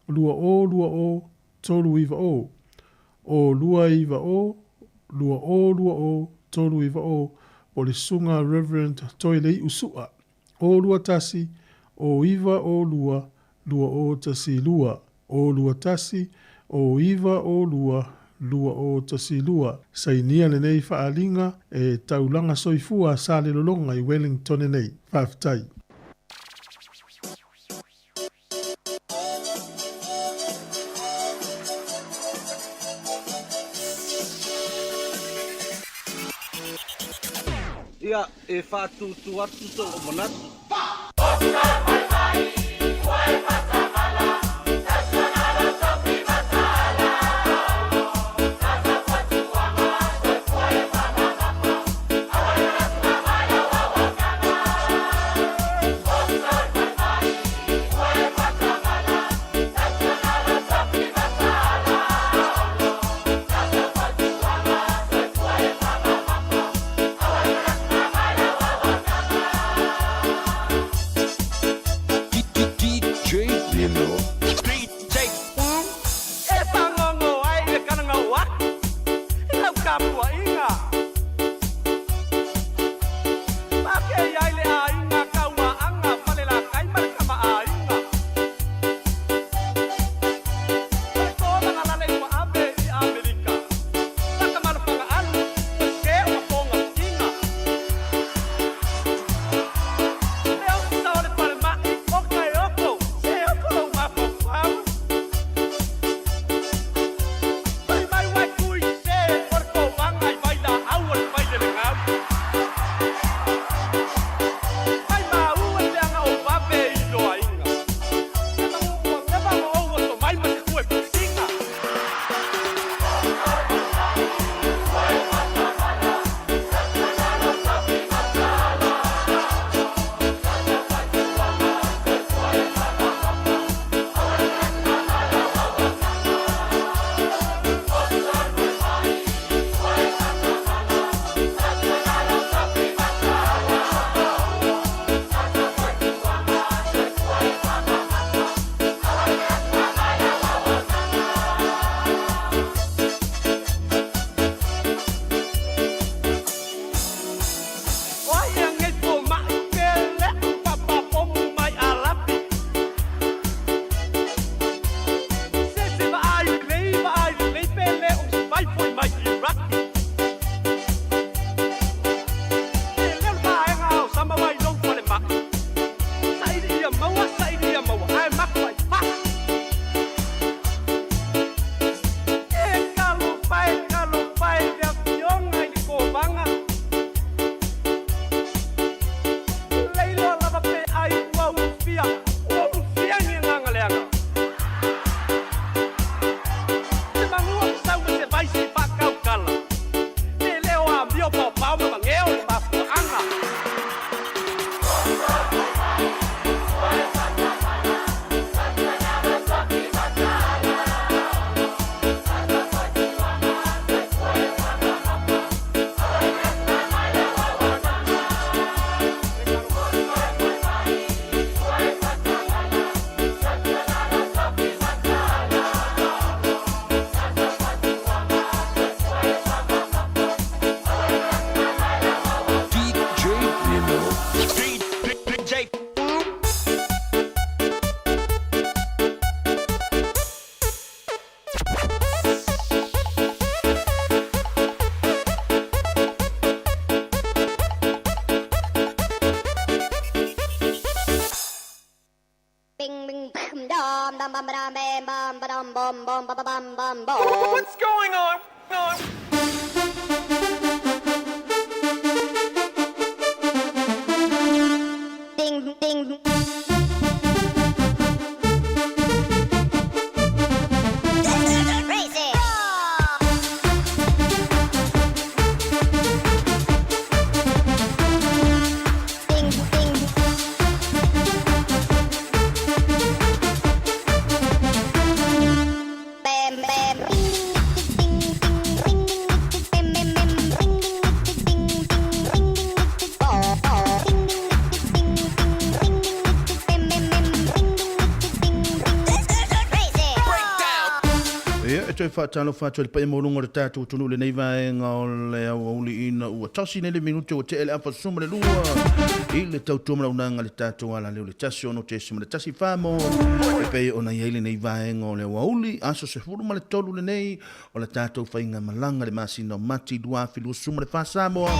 2020 390. O 290 2020 390 po o le Susuga Rev. Toelei'u Su'a, o 21 o 9 o 2 2012, o 21 o 9 o 2 2012. Sainia lenei faaaliga e Taulaga Soifua a Salelologa i Wellington nei. Faafetai. Ia, e faatūtū atu sou manatu. DJ What's going on? Ding, ding. Ia, e toe faatalofa atu ai le paia maualuga o le tatou atunuu i lenei vaega o le aoauli ina ua tasi nei le minute ua tea i le afa 12 i le tautua malaunaga i le tatou alaleo le 16.14 mo e pei ona i ai lenei vaega o le aoauli aso 13 lenei o le tatou faigamalaga i le masina o Mati 2024 Samoa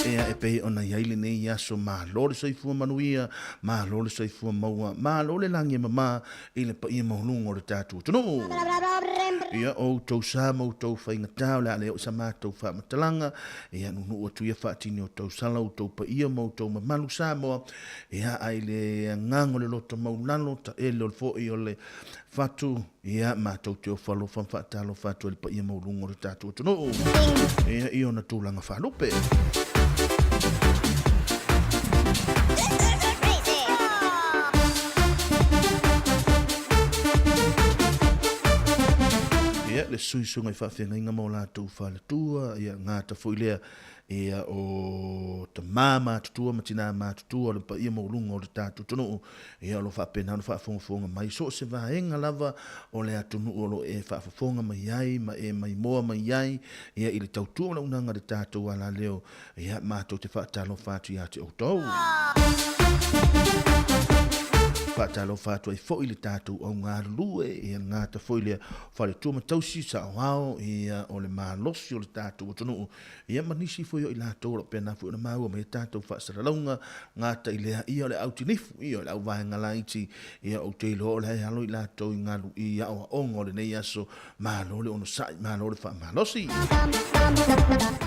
ea e pei ona i ai lenei aso malo le soifua manuia malo le soifua maua malo le lagi e mama i le paia maualuga o le tatou atunuu. Ia, o outou sa ma outou faigata o le a le oo i sa matou faamatalaga, ia nuunuu atu ia faatini o outou sala, outou paia ma outou mamalu Samoa, ia, a i le agaga o le loto maulalo, taele o le foi o le fatu, ia, matou te ofo alofa ma faatalofa atu ai i le paia maualuga o le tatou atunuu, ia, i ona tulaga faalupe. Ia, le suisuga i faafeagaiga ma o latou faletua, ia, gata foi lea, ia, o tamā matutua ma tinā matutua o le paia maualuga o le tatou atunuu, ia, o lo o faapena ona faafogafoga mai so o se vaega lava o le atunuu o lo o e faafofoga mai ai ma e maimoa mai ai, ia, i le tautua o le auaunaga a le tatou alaleo, Ia, matou te faatalofa atu ia te outou. Faatalofa atu ai foi le tatou augalulue, ia gata foi lea faletua ma tausi saoao, ia o le malosi o le tatou atunuu, ia ma nisi foi o i latou o lo o pena foi ona maua mai a tatou faasalalauga, gata i lea, ia o le au tinifu, ia o le au vaega laiti, ia ou te iloa o la e alo i latou i galu i aoaoga o lenei aso, Malo le onosai, malo le faamalosi.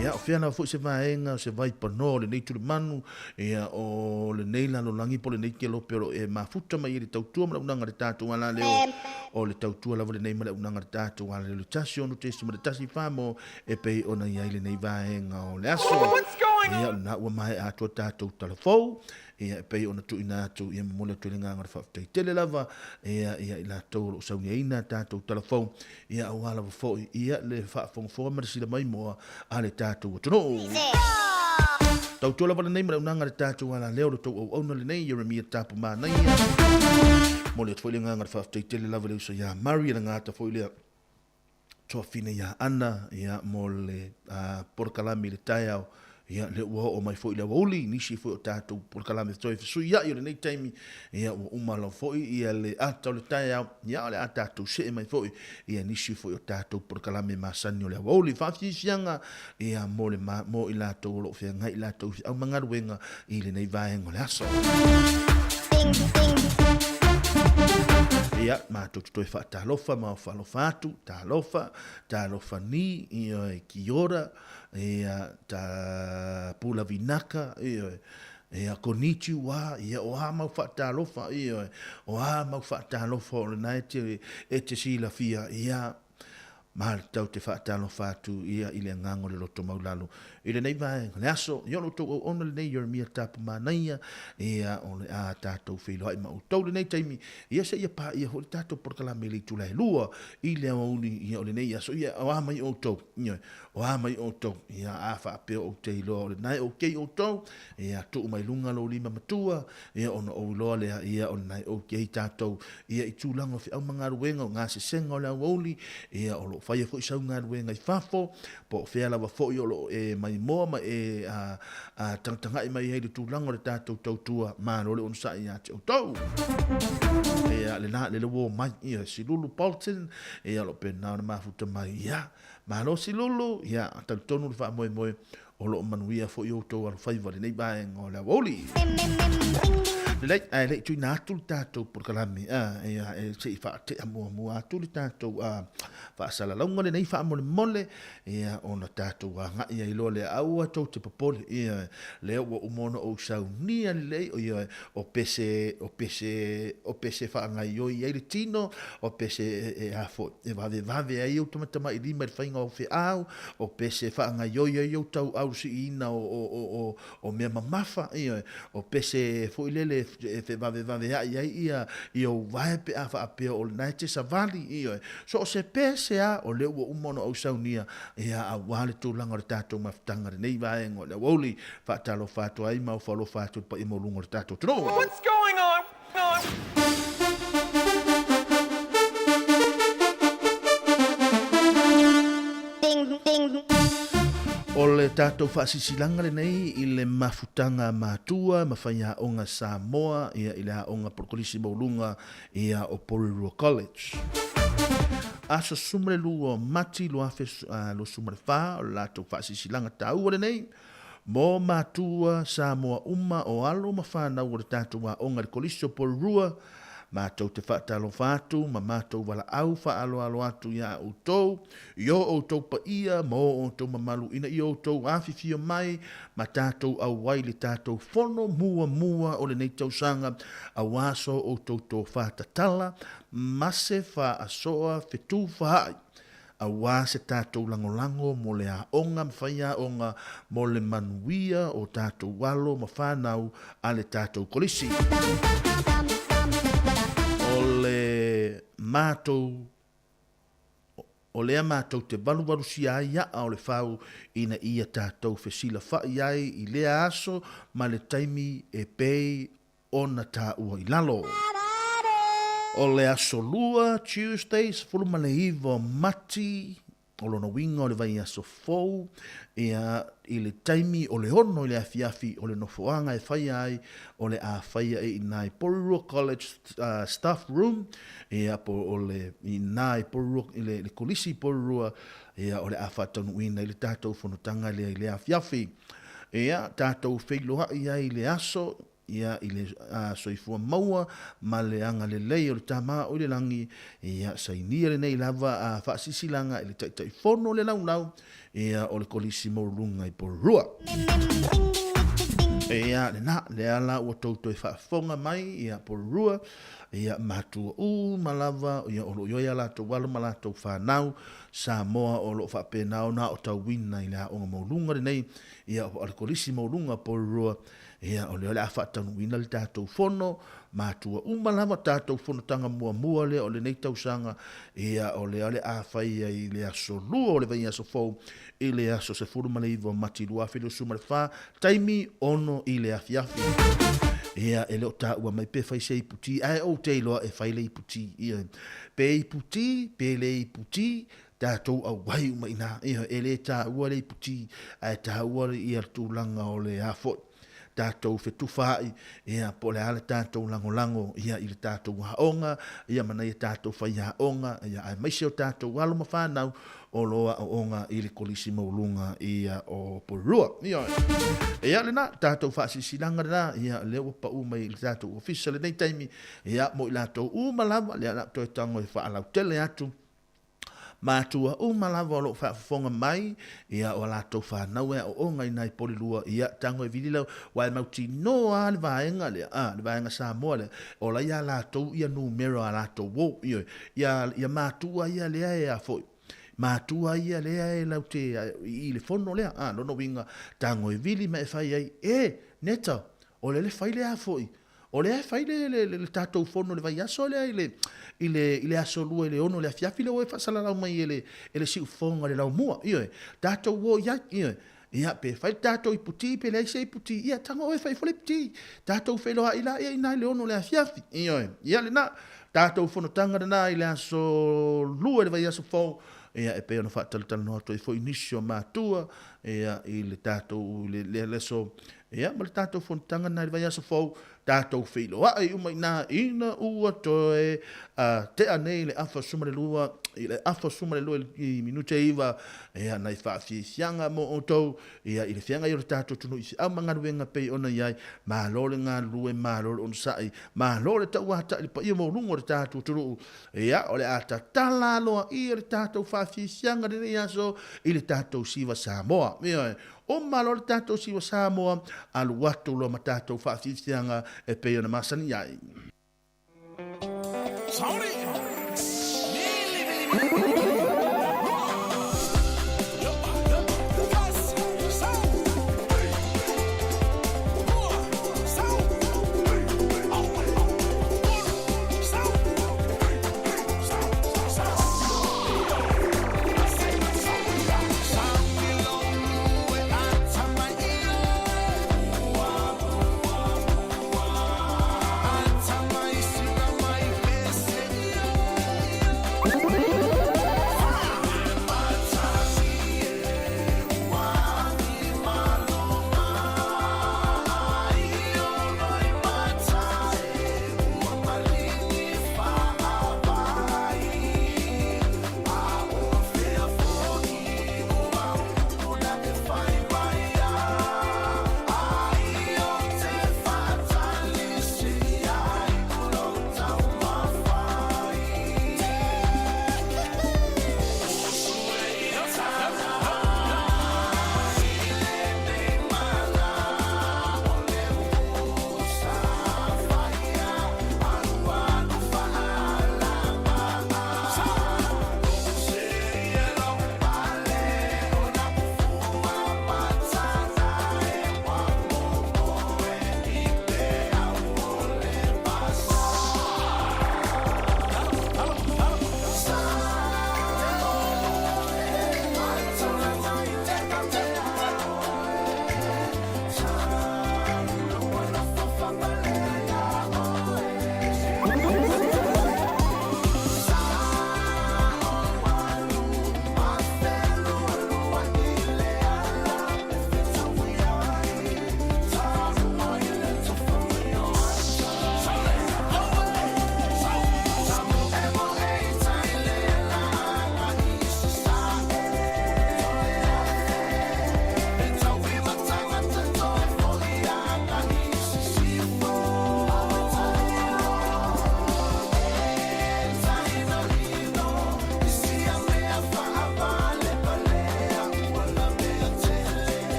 Ia, o fea lava foi se vaega o se vaipanoa o lenei tulimanu, ia, o lenei lalolagi po o lenei kelope o lo o e mafuta mai ai le tautua ma le auaunaga a le tatou alaleo, o le tautua lava lenei ma le auaunaga a le tatou alaleo i le 16.14 mo e pei ona i ai lenei vaega o le aso. Ia, o lena ua maea atu a tatou tala fou. Ia, e pei ona tuuina atu, ia momoli atu ai le agaga o le faafetai tele lava, ia, ia i latou o lo o sauniaina a tatou tala fou, ia, aua lava foi, ia, le faafogafoga ma le sila maimoa a le tatou atunuu. Tautua lava lenei ma le auaunaga a le tatou alaleo, lo outou auauna lenei, Ieremia Tapu Manaia. Momoli atu foi le agaga o le faafetai tele lava i le uso ia Murray, le gata foi lea tuafine ia Ana ia mo le polokalame i le taeao ia lea ua oo mai foi le aoauli nisi foi o tatou polokalame toe fesuiai o lenei taimi ia ua uma lava foi ia le ata o le taeao ia o le a tatou see mai foi ia nisi foi o tatou polokalame masani o le aoauli faafiafiaga ia mo le mo i latou o lo o feagai i latou feau ma galuega i lenei vaega o le aso. Ia, matou te toe faatalofa ma faalofa atu, talofa, talofa ni, ioe, kia ora, ia, ta pula vinaka, ioe, ia, konnichiwa, ia, o a mau faatalofa, ioe, o a mau faatalofa o lena e te, e te silafia, ia, Matou te faatalofa atu ia i le agaga o le loto maulalo i lenei vaega o le aso. Ia o lo outou auauna lenei Jeremia Tapu Manaia, ia o le a tatou feiloai ma outou lenei taimi, ia seia paia foi le tatou polokalame i le itula e 2 i le aoauli ia o lenei aso. Ia o a mai outou, ioe, o a mai outou, ia a faapea ou te iloa o lena e okay outou, ia tuu mai luga lou lima matua, Ia ona ou iloa lea, ia o lena e okay tatou, ia i tulaga o feau ma galuega, o gasesega o le aoauli, ia o lo o faia foi sau galuega i fafo, po o fea lava foi o lo o e maimoa ma e tagatagai mai ai i le tulaga o le tatou tautua, malo le onosai ia te outou. Ia lena, lele ua omai, ia Silulu Bolton, ia o lo o pena ona mafuta mai, ia malo Silulu, ia talitonu le faamoemoe, O lo o manuia foi outou alofaiva i lenei vaega o le aoauli. Lelei, ae le i tuuina atu le tatou polokalame, a, ia, e se i faatea muamua atu le tatou a, faasalalauga lenei faamolemole, ia, ona tatou agai ai loa lea. Aua tou te popole, ia, lea ua uma ona ou saunia lelei, ia, o pese, o pese, o pese faagaioi ai le tino, o pese e, e a foi, e vavevave ai ou tamatamailima i le faiga o feau, o pese e faagaioi ai ou tauau i le siiina o, o, o, o, o mea mamafa, ioe, o pese foi lele e fevavevaveaʻi ai ia i ou vae pe a faapea o lena e te savali, ioe. So o se pese a o lea ua uma ona ou saunia, ia, aua le tulaga o le tatou mafutaga lenei vaega o le aoauli, faatalofa atu ai ma ofo alofa atu i le paia maualuga o le tatou atunuu. What's going on? O le tatou faasisilaga lenei i le mafutaga matua ma faiaoga Samoa ia i le aoga polokolisi maualuga ia o Porirua College. Aso 12 o Mati 2024 o le latou faasisilaga taua lenei mo matua Samoa uma o alo ma fanau o le tatou aoga i le Kolisi o Porirua. Matou te faatalofa atu ma matou valaau faaaloalo atu iā outou, i o outou paia ma o outou mamalu ina ia outou afifio mai ma tatou auai le tatou fono muamua o lenei tausaga auā so outou tofā tatala ma se faasoa fetufaai auā se tatou lagolago mo le aoga ma faiaoga mo le manuia o tatou alo ma fanau a le tatou Kolisi. O le matou o lea matou te valuvalusia ai aʻa o le fau ina ia tatou fesilafaʻi ai i lea aso ma le taimi e pei ona taua i lalo. O le aso Lua, Tuesday, 19 o Mati, o lona uiga o le vaiaso fou, ia, i le taimi o le 6 i le afiafi o le nofoaga e faia ai, o le a faia i ina i Porirua College Staff Room, ia, po o le, i ina i Porirua, i le, le Kolisi i Porirua, ia, o le a faataunuuina ai le tatou fonotaga lea i le afiafi. Ia, tatou feiloai ai i le aso, ia, i le soifua maua ma le agalelei o le Tama o i le Lagi, ia, sainia lenei lava a faasisilaga i le Taitaifono o le Laulau, ia, o le Kolisi Maualuluga i Porirua. Ia, lena, lea la ua tou toe faafofoga mai, ia, Porirua, ia, matua uma lava, ia, o lo o i ai a latou alo ma latou fanau, Samoa o lo o faapena ona aotauina i le aoga maualuga lenei, ia, o le Kolisi Maualuga Porirua, Ia, o lea o le a faataunuuina le tatou fono, matua uma lava tatou fonotaga muamua lea o lenei tausaga, ia, o lea o le a fai ai i le aso Lua o le vaiaso fou, i le aso 19 o Mati 2024, taimi 6 i le afiafi. Ia, e le o taua mai pe fai se iputi, ae ou te iloa e fai le iputi, ia. Pe iputi, pe le iputi, tatou auai uma i ina, ioe, e le taua le iputi, ae taua ia le tulaga o le a foi, tatou fetufaai, ia, po o le a le tatou lagolago, ia, i le tatou aoga, ia, ma nai a tatou faiaoga, ia, aemaise o tatou alo ma fanau o lo o aooga i le Kolisi Maualuga, ia, o Porirua. Ioe. Ia, lena, tatou faasilasilaga lena, ia, lea ua pau mai i le tatou ofisa i lenei taimi, ia, mo i latou uma lava, lea o le a toe tago e faalautele atu, Matua uma lava o lo o faafofoga mai, ia, o a latou fanau e aooga i nai Polilua, ia, tago e vili lau, ua e mautinoa lava le vaega lea, a, le vaega Samoa lea, ola ia latou ia numera o a latou uo, ioe, ia, ia matua ia lea e a foi, matua ia lea e lau te, i le fono lea, a, lona uiga, tago e vili ma e fai ai, e, Neta, o lele fai lea foi, O lea e fai le, le, le, le tatou fono i le vaiaso lea i le, i le, i le aso lua i le 6 i le afiafi lea ua e faasalalau mai e le, e le siufofoga i le laumua. Ioe, tatou o i ai, ioe. Ia, pe fai le tatou iputi, pe leai se iputi, ia, tago oe fai ifo le iputi. Tatou feiloai laia i ina i le 6 i le afiafi. Ioe, ia lena, tatou fonotaga lena i le aso lua i le vaiaso fou, ia, e pei ona faatalatalanoa atu ai foi nisi o matua, ia i le tatou i le le aso ia ma le tatou fonotaga na i le vaiaso fou tatou feiloai uma i ina ina ua toe tea nei le afa 12 i le afa 12 i minute 9 ia nai faafiafiaga mo outou ia i le feagai o le tatou atunuu i feau ma galuega pei ona i ai. Malo le galulue, malo le onosai, malo le tauatai i le paia maualuga o le tatou atunuu. Ia, o le a tatala aloaia le tatou faafiafiaga i lenei aso i le tatou Siva Samoa. Ioe, uma loa le tatou Siva Samoa, alu atu loa ma tatou faafiafiaga e pei ona masani ai.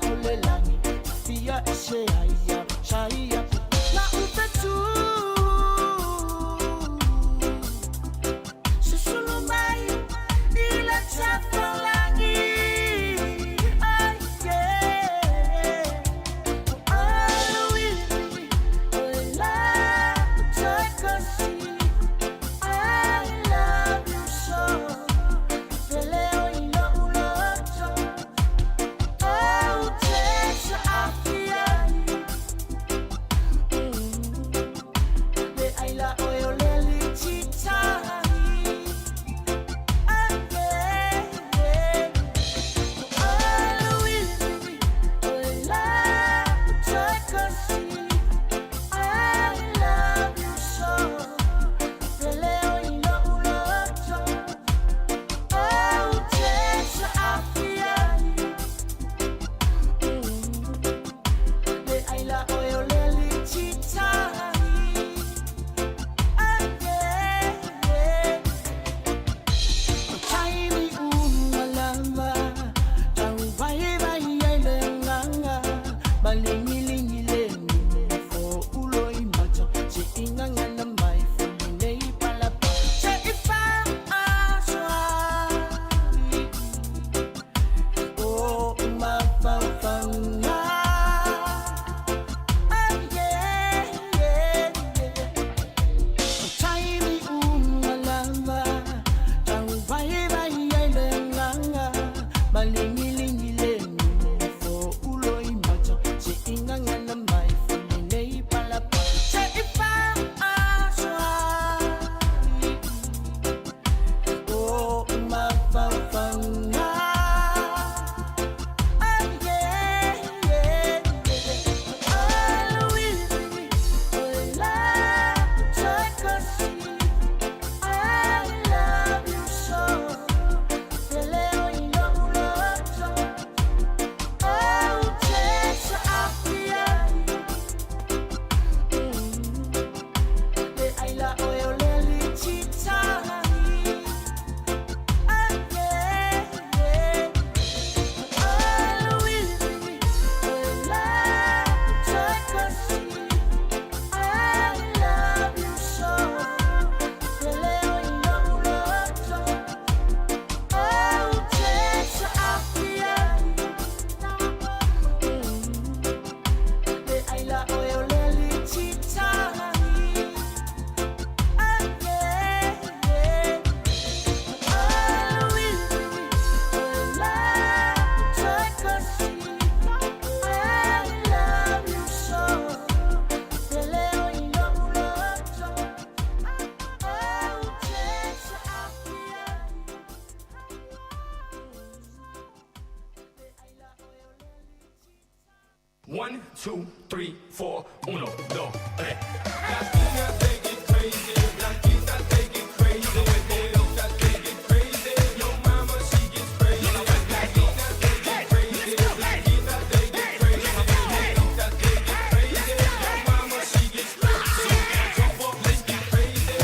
o le lagi i fia ese ai ia sa ia na ufetu susulu mai i le tafalagi. Ai, yeah. Aluili, o la utakasi. I love you so. Pele o ilo uloto. Au tesa afiai. Le aila oe o le lititai. Ah, yeah, yeah. Aluili, o la utakasi. I love you so. Pele o ilo uloto. Au tesa afiai. Le aila oe o le lititai. Ah, yeah, yeah. Taimi uma lava, tau vai vai ai le nganga, malingilingi le fo ulo i mata, se inganga na mai fo nei palapa. Se i fa asoai, o mafaufauga. Ah, yeah, yeah, yeah. Taimi uma lava, tau vai vai ai le nganga, malingilingi le fo ulo i mata, se inganga na mai fo nei palapa. Se i fa asoai, o mafaufauga. Ah, yeah, yeah, yeah. Aluili, o la utakasi. I love you so. Pele o ilo uloto. Au tesa afiai. Le aila oe o le lititai. Ah, yeah, yeah. Aluili, o la utakasi. I love you so. Pele o ilo uloto. Au tesa afiai. Le aila oe o le lititai. Ah, yeah, yeah. Aluili, o la utakasi. I love you so. Pele o ilo uloto. Au tesa afiai. One, two, three, four, uno, dos, tres. Latina, they get crazy. Blanquita, they get crazy. Negrita, they get crazy. Yo mama, she gets crazy. Latina, they get crazy. Blanquita, they get crazy. Negrita, they get crazy. Yo mama, she gets crazy. Jump up, let's get crazy.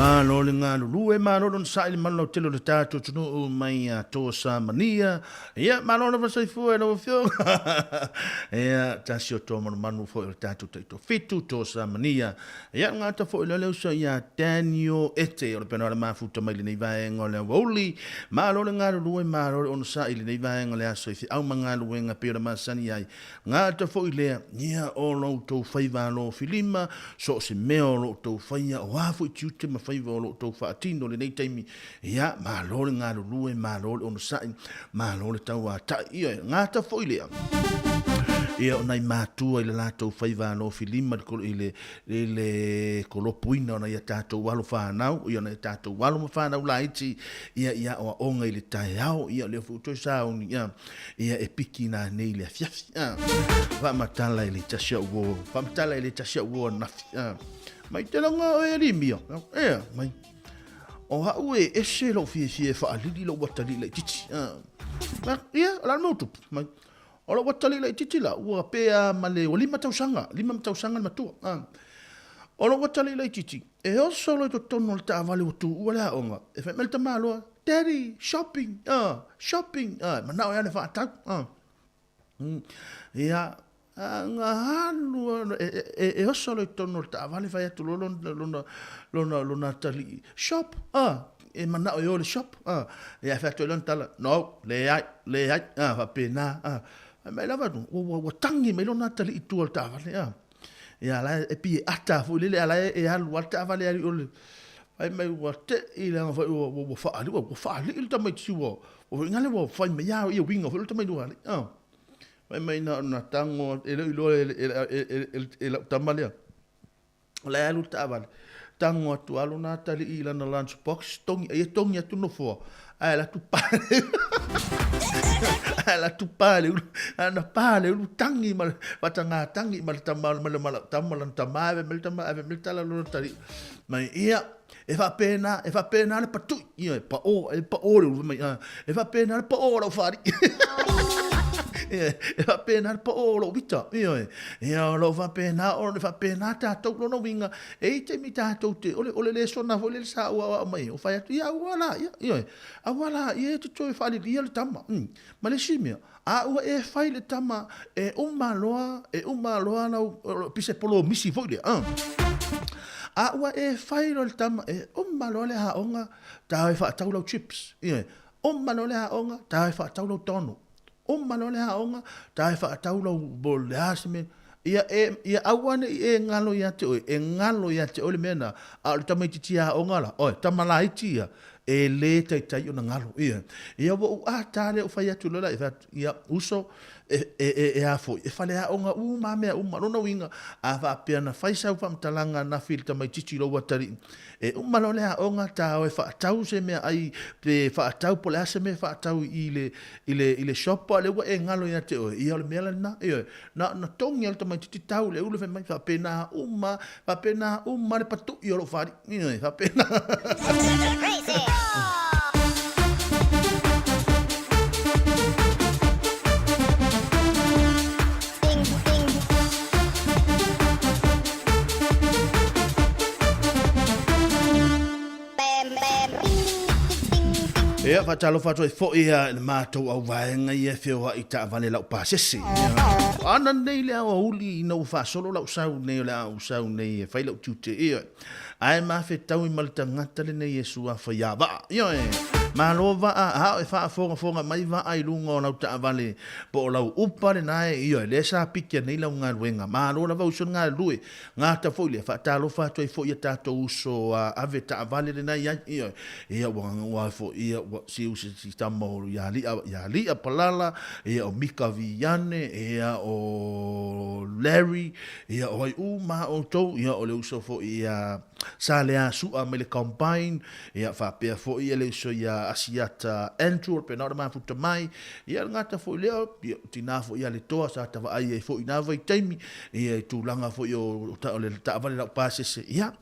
Malo le galulue, malo le onosai i le malu lautele o le tatou atunuu mai ia Tosamania. Ia, malo lava soifua i lau Afioga. Ia, tasi o toa manumanu foi o le tatou taitofitu, Tosamania. Ia, gata foi lea le uso ia Daniel Ete o le pena o le mafuta mai lenei vaega o le aoauli. Malo le galulue, malo le onosai i lenei vaega o le aso i feau ma galuega pei ona masani ai. Gata foi lea, ia o lo outou faiva alofilima, so o se mea o lo outou faia, o a foi tiute ma faiva o lo outou faatino i lenei taimi, ia, malo le galulue, malo le onosai, malo le tauatai. Ioe, gata foi lea, ia o nai matua i le latou faiva alofilima i le, i le kolopuina o nai a tatou alo fanau, ia o nai a tatou alo ma fanau laiti, ia i aoaoga i le taeao, ia o lea foi ua toe sauni, ia, Ia e piki nanei i le afiafi. A. Faamatala i le tasi au uo. Faamatala i le tasi au uo anafi. A. Mai te laga oe e limia. Ea, mai. O hau e ese lou fiafia e faalili lou atalii laitiiti. A. Ia, o le a le mea ua tupu? Mai. O lou atalii laitiiti la, ua pe a ma le, ua 5 tausaga, 5 tausaga le matua. A. O lou atalii laitiiti, e oso loa i totonu o le taavale ua tuua le aoga, e fai mai le tamaloa, Daddy, shopping, shopping, manao e alu e faatau, Ia, na alu, e oso loa i totonu o le taavale fai atu loa lona atalii, shop, e manao e o i le shop, ia fai atu ai lona tala, no, leai, leai, faapena, Fai mai lava, ua tagi mai lona atalii i tua o le taavale, Ia la e pei e ata foi lele a la e alu lava le taavale e alu i o le fai mai ua tei leaga foi ua ua faalii ua faalii le tamaitiiti ua ua foi lea ua fai mai lava ia uiga foi o le tamaiti ua alii a. Fai mai na ona tago e le o iloa e lau tama lea o la e alu le taavale tago atu lava lona atalii i lana lunch box togi ai e togi atu nofoa ae alu atu pa ae alu atu pa le ulu ana pa le ulu tangi ma le whatangā tangi ma le tama ma le ma tama lana tama ave me le tama ave me le tala lona tali mai ia e faapena e faapena le patui ia e pa o e pa o le ulu mai e faapena le pa o lau whaari e faapena le pa o lou vita ia ia o lou faapena o le faapena tatou lona uiga E i ai taimi tatou te, o le, o le lesona foi lele sa ou aoao mai ai, o fai atu, ia aua la, ia, ioe, aua la, ia e te toe faaliliia le tama. Ma le isi mea, a ua e fai le tama, e uma loa, e uma loa lau, pise polomisi foi lea, A ua e fai loa le tama, e uma loa le aoga, ta e faatau lau chips, ioe, uma loa le aoga, ta e faatau lau tonu. Uma loa le aoga, ta e faatau lau po o le a se mea, ia e, ia aua ne i e galo ia te oe, e galo ia te oe le mea lena, a o le tamaitiiti aoga la, oe, tama laiti ia, e le taitai ona galo. Ia, ia ua ou ata lea ou fai atu loa la, fai atu, ia, uso, e, e, e, e a foi, e faleaoga uma lava mea uma. Lona uiga, a faapea na fai sau faamatalaga ananafi i le tamaitiiti i lou atalii, E uma loa le aoga, ta o e faatau se meaai pe faatau po o le a se mea e faatau i le, i le, i le shop, a o lea ua e galo ia te oe, ia o le mea la lena, ioe. Na ona togi lava le tamaitiiti tau le ulu fai mai, faapena uma, faapena uma le patu'i o lou fali'i, ioe, faapena. Ia, faatalofa atu ai foi i le matou auvaega ia e feoai i taavale laupasese. Ana nei le aoauli ina ua faasolo lau sau nei o le a ou sau nei e fai lau tiute. Ioe. Ae mafetaui ma le tagata lenei e suafa ia Vaa. Ioe. Malo Vaa, a o e faafogafoga mai Vaa i luga o lau taavale Po o lau upa lena e, ioe, lea sa piki nei lau galuega. Malo lava uso le galulue. Gata foi lea, faatalofa atu ai foi i a tatou uso a ave taavale lena i ai, ioe. Ia ua, ua foi, ia ua, si uso si tama o ia Lia, ia Lia Palala, ia o Mika Viane, ia o Larry, ia o ai uma a outou, ia o le uso foi ia Saleasua mai le Combine, ia faapea foi ia le uso ia Asiata Andrew, o le pena o le mafuta mai, Ia le gata foi lea, ia, tina foi ia le toa sa tavaai ai foi i na vaitaimi, ia i tulaga foi o, o le taavale laupasese. Ia,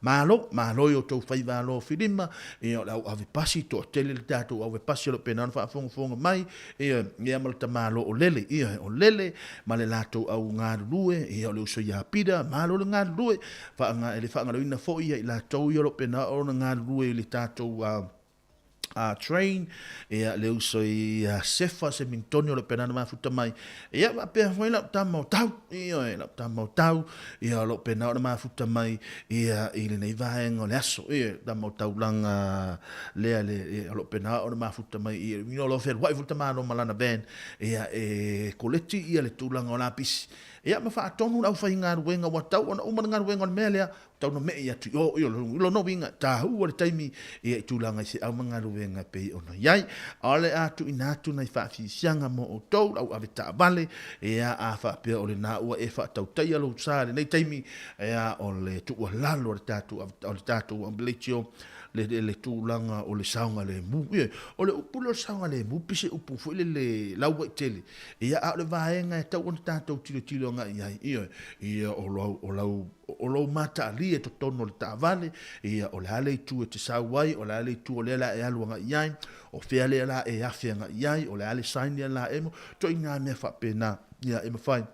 Malo, malo i o tou faiva alofilima, ia, o le au ave pasi, toatele le tatou ave pasi o lo o pena ona faafogafoga mai, ia, ia ma le tamalo o Lele, ia, o Lele ma le latou au galulue, ia, o le uso ia Pita, malo le galulue, faanga, e le faagaloina foi ia i latou ia o lo o pena ona galulue i le tatou a train ia le uso ia Sefa se Mintoni o le pena na mafuta mai ia faapea foi lau tama o tau ia lau tama o tau ia o lo pena o na mafuta mai ia i lenei vaega o le aso ia tama o taulaga lea le o lo pena o na mafuta mai ia o lo feluai foi tamalo ma lana van ia e koleti ia le tulaga o lapisi ia ma faatonu le aufaigaluega ua tau ona uma le galuega o le mea lea tau na me'i atu i o, i lona uiga, tāua le taimi ia i tulaga i feau ma galuega e pei ona i ai. A o le a tuuina atu nai faafiafiaga mo outou, lau ave taavale, ia, a faapea o lena ua e faatautaia lou sa i lenei taimi, ia, o le tuualalo a le tatou, o le tatou Ambulation, le, le tulaga o le saogalemu. Ia, o le upu lea o le saogalemu, pei se upu foi lele lauaitele, ia, a o le vaega e tatau ona tatou tilotilo agai i ai, ioe, ia, o lau, o lau o lou mataalia i totonu o le taavale, ia, o le a le itu e te sau ai, o le a le itu o lea la e alu agai i ai, o fea lea la e afe agai i ai, o le a le sign lea la e mo, ituaiga mea faapena, ia, e mafai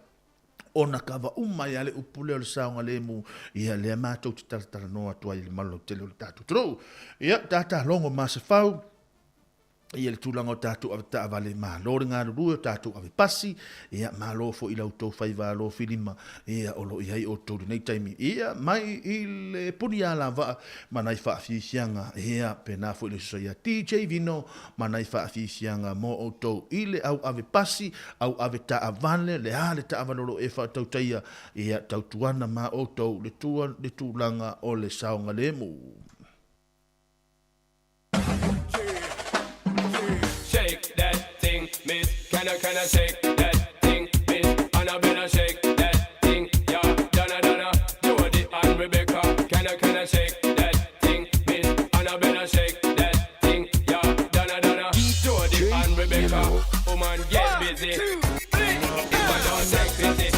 ona kava uma ai lava le upu lea o le saogalemu, ia, lea matou te talatalanoa atu ai i le malolautele o le tatou atunuu. Ia, tata logo Masefau. Ia le tulaga o tatou ave taavale, malo le galulue o tatou ave pasi, ia malo foi i la outou faiva alofilima, ia o lo o i ai outou i lenei taimi. Ia mai i le puni alavaa ma nai faafiafiaga, ia pena foi le susa ia DJ Vino ma nai faafiafiaga mo outou i le au ave pasi, au ave taavale, le a le taavale o lo o e faatautaia, ia tautuana ma outou le tua le tulaga o le saogalemu. Shake that thing, miss. Can I, can I shake that thing, miss? Annabella, shake that thing, yeah. Donna, Donna, Jody and Rebecca. Can I, can I shake that thing, miss? Annabella, shake that thing, yeah. Donna, Donna, Jody and Rebecca. Woman, get busy. If I don't take pity.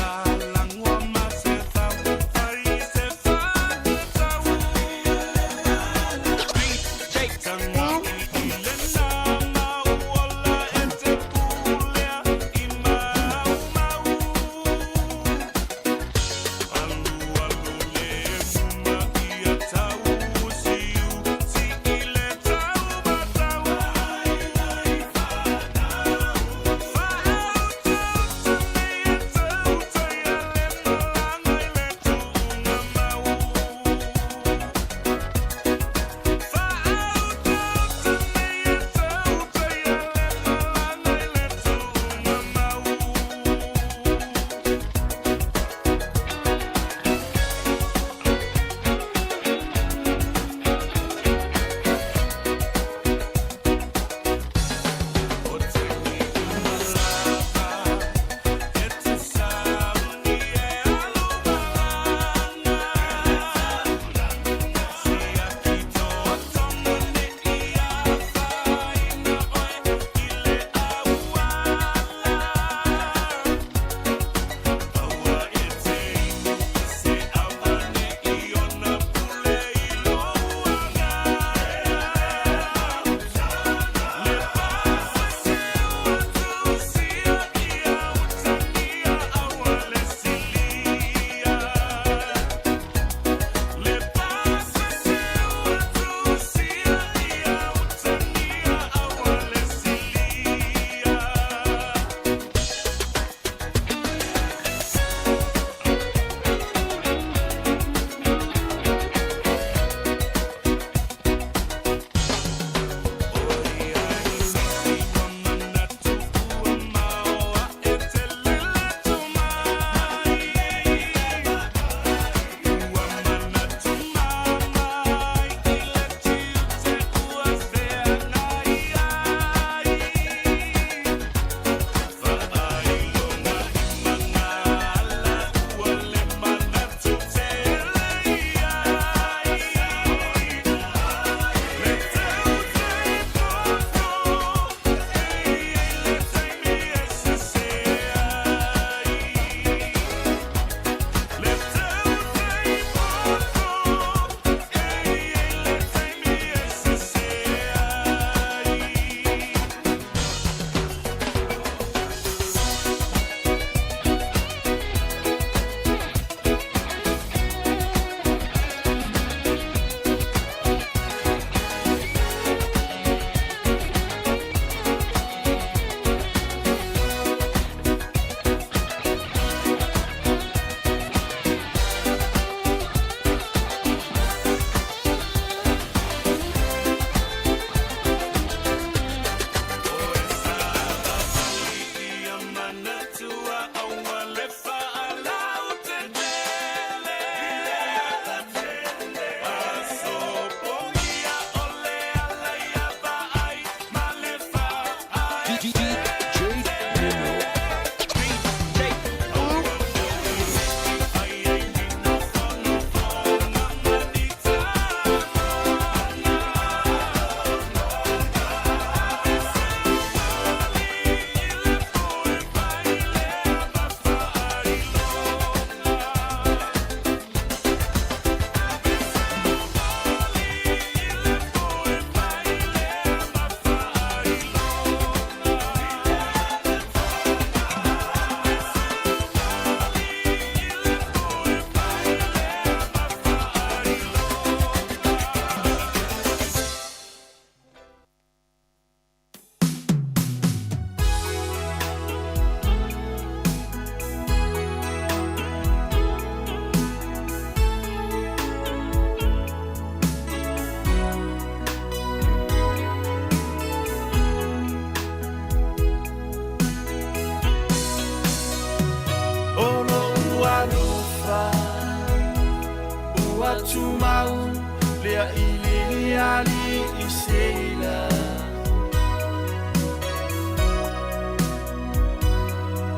Lea i le ali'i Seila.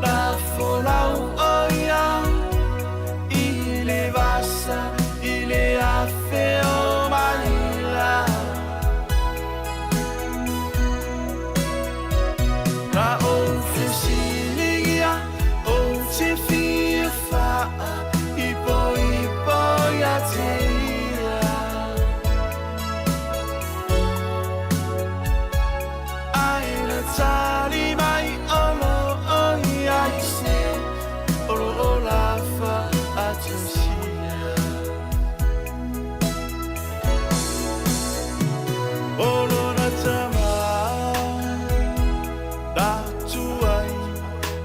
Na folau o ia i le vasa i le afe o maila. Na ou fesiligia ou te fia faa ipoipo ia te ia. Ai na tali mai o lo o ia i se o lo o lafa a tusia. O lona tama na tuai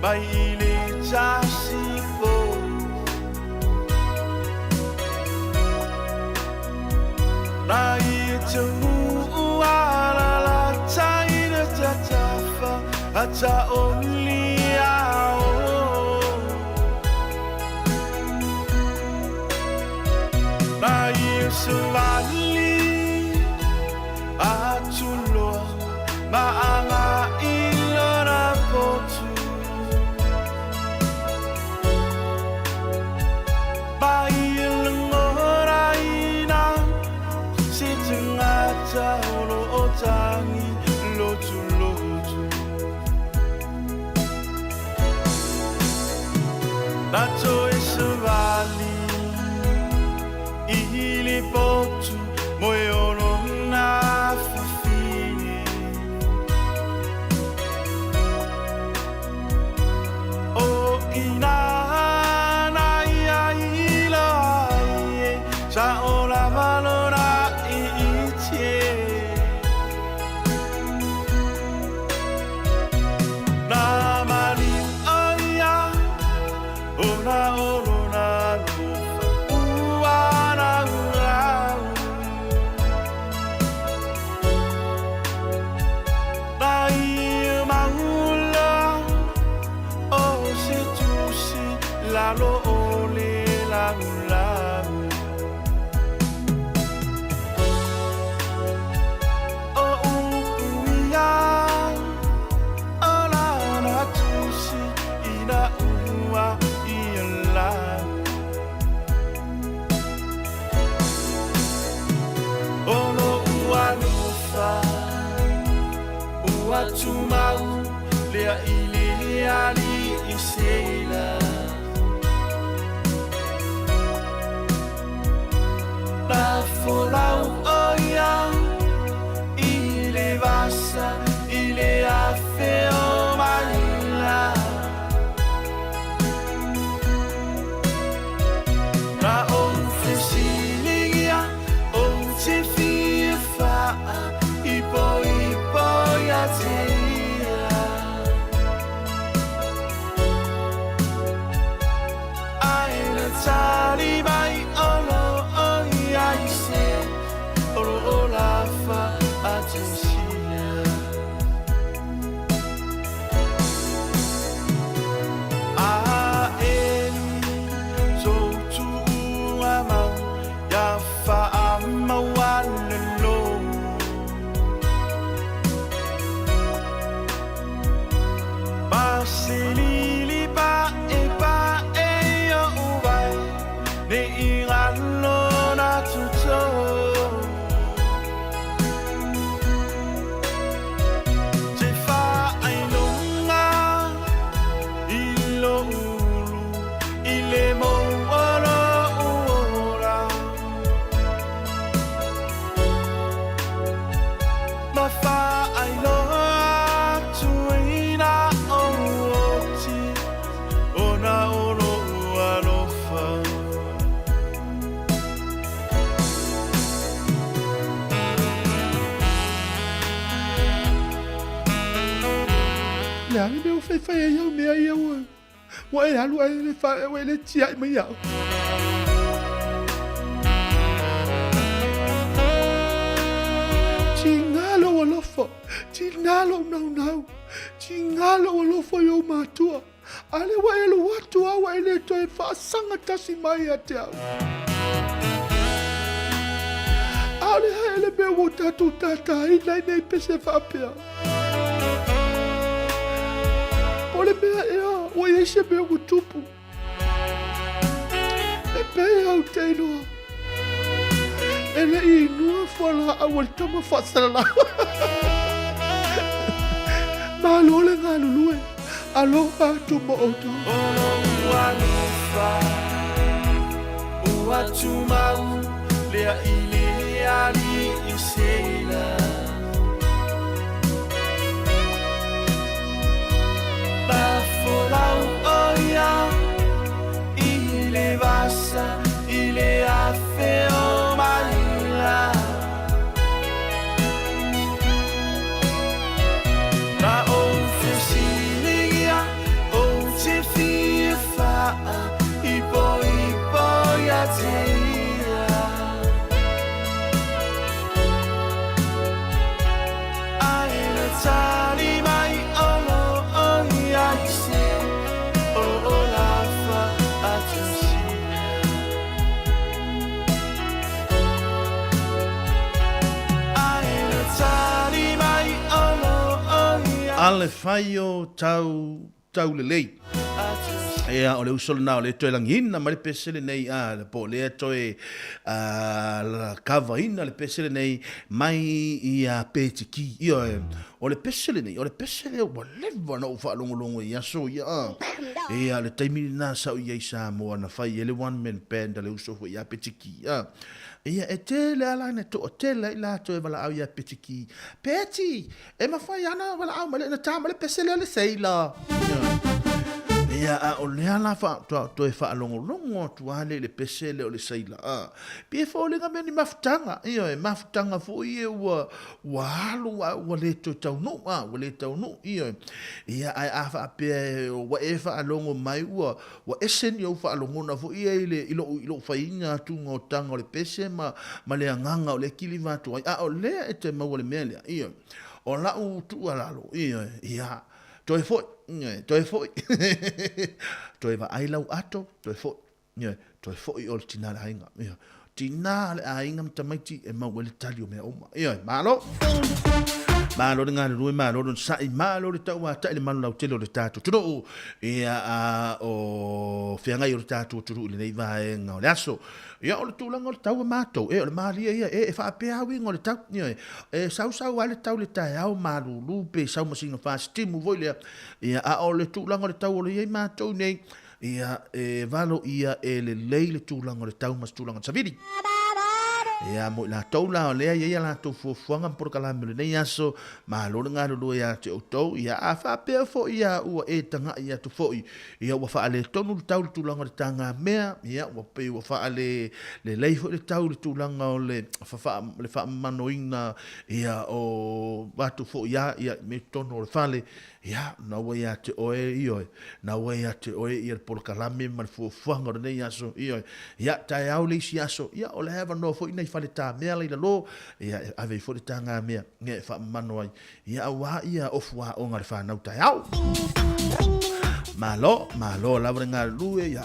mai i le tasipo. Na ia taunuu alalata i le tatafa a taoli ao. Na ia savali atuloa ma aga i lona potu. Ma ia lagonaina se tagata o lo o tagi lotulotu. Na toe savali i le potu mo e olona fafine. O ina na ia i loa ai e sa o lava lona i te. Na maliu o ia o na o lona alofa ua laulau. Na ia maula o se tusi lalo o le laulau. O upu ia o lana tusi ina ua ia lau. O lo'u alofa ua tumau lea i le ali'i Seila. Na folau o ia i le vasa i le afe o maila. Na ou fesiligia ou te fia faa ipoipo ia te ia. Ai na tali mai o lo o ia i se o lo o lafa a tusia. A eli so tuuga mau ia faamaualalo. Maselili pa e pa e o uai ne i ngalo na tuto. Te whaainonga i lo ulu i le maualo uora. Ma whaailoa atu ina o oti ona o lo ualofa. Le a le mea o faifai ai au mea ia ua ua e alu ae le fa ua e le tia'i mai a'u. Tigā lou alofa, tigā lou naunau, tigā lou alofa i ou matua, a lea ua e alu atu a ua e le toe faasaga tasi mai ia te au. A A o le a ea le mea ua o tatou tātāina ai nei pese faapea? Po o le mea ea ua i ai se mea ua tupu? E pei au te iloa e le i inua fualaau a le tama faasalalau. Malo le galulue, alofa atu mo outou. O lou alofa ua tumau lea i le alii Sela. Bafolau o ia i le vasa i le afe o maila. Ma ou fesiligia ou te fia faa ipoipo ia te ia. Ae na tali mai o lo o ia i se o o lafa atusia. Ae na tali mai o lo o ia. A le faio tau taulelei. Ia, o le uso lena o le toe lagiina mai le pese lenei, a, po o lea toe kavaina le pese lenei mai ia Petiki. Ioe, o le pese lenei, o le pese lea ua leva ona ou faalogologo i aso ia, a. Ia, o le taimi lena sa ou i ai i Samoa na fai ai le one man band a le uso foi ia Petiki, a. Ia, e tele lava la ina toatele ai latou e valaau ia Petiki, Peti, E mafai ana valaau mai le na tā mai le pese lea le seila. Ia, a o lea la fa, toa, toe faalogologo atu lava lea i le pese lea o le seila. A, pei e foliga mea ni mafutaga, ioe, mafutaga foi ia ua, ua alu a ua le toe taunuu, a, ua le taunuu, ioe. Ia, ae a faapea e, ua e faalogo mai ua, ua ese ni ou faalogona foi ia i le, i lou, i lou faiga atuga o taga o le pese ma, ma le agaga o lea kiliva atu ai, a o lea e te maua le mea lea, ioe. O lau tuualalo, ioe, ia, toe foi, ioe, toe foi, toe vaai lau ato, toe foi, ioe, toe foi o le tina le aiga, ioe. Tina le aiga ma tamaiti e maua ai le tali o mea uma. Ioe, malo. Malo le galulue, malo le onosai, malo le tauatai le malu lautele o le tatou atunuu. Ia, a o feagai o le tatou atunuu i lenei vaega o le aso. Ia, o le tulaga o le tau a matou, e, o le malie ia, e, e faapea lava uiga o le tau. Ioe, e sausau lava le tau i le taeao, malulu pe sau ma sina fasitimu foi lea. Ia, a o le tulaga o le tau o lo o i ai matou nei, Ia, e valo ia e lelei le tulaga o le tau ma se tulaga o le savili. Ia, mo i latou la o lea e i ai a latou fuafuaga ma polokalame o lenei aso, malo le galulue ia te outou. Ia, a faapea foi ia ua e taga'i atu foi, ia ua faaletonu le tau i le tulaga o le tagamea, ia ua pei ua faale lelei foi le tau i le tulaga o le le faamamanoina ia o atu foi ia, ia i totonu o le fale, Ia, na ua ia te oe, ioe, na ua ia te oe ia le polokalame ma le fuafuaga o lenei aso, ioe. Ia, taeao le isi aso, ia, o le avanoa foi nai fale tamea la i lalo, ia, e ave ai foi le tagamea, ia, e faamamano ai, ia, auā ia ofu aoga a le fanau taeao. Malo, malo lava le galulue, ia,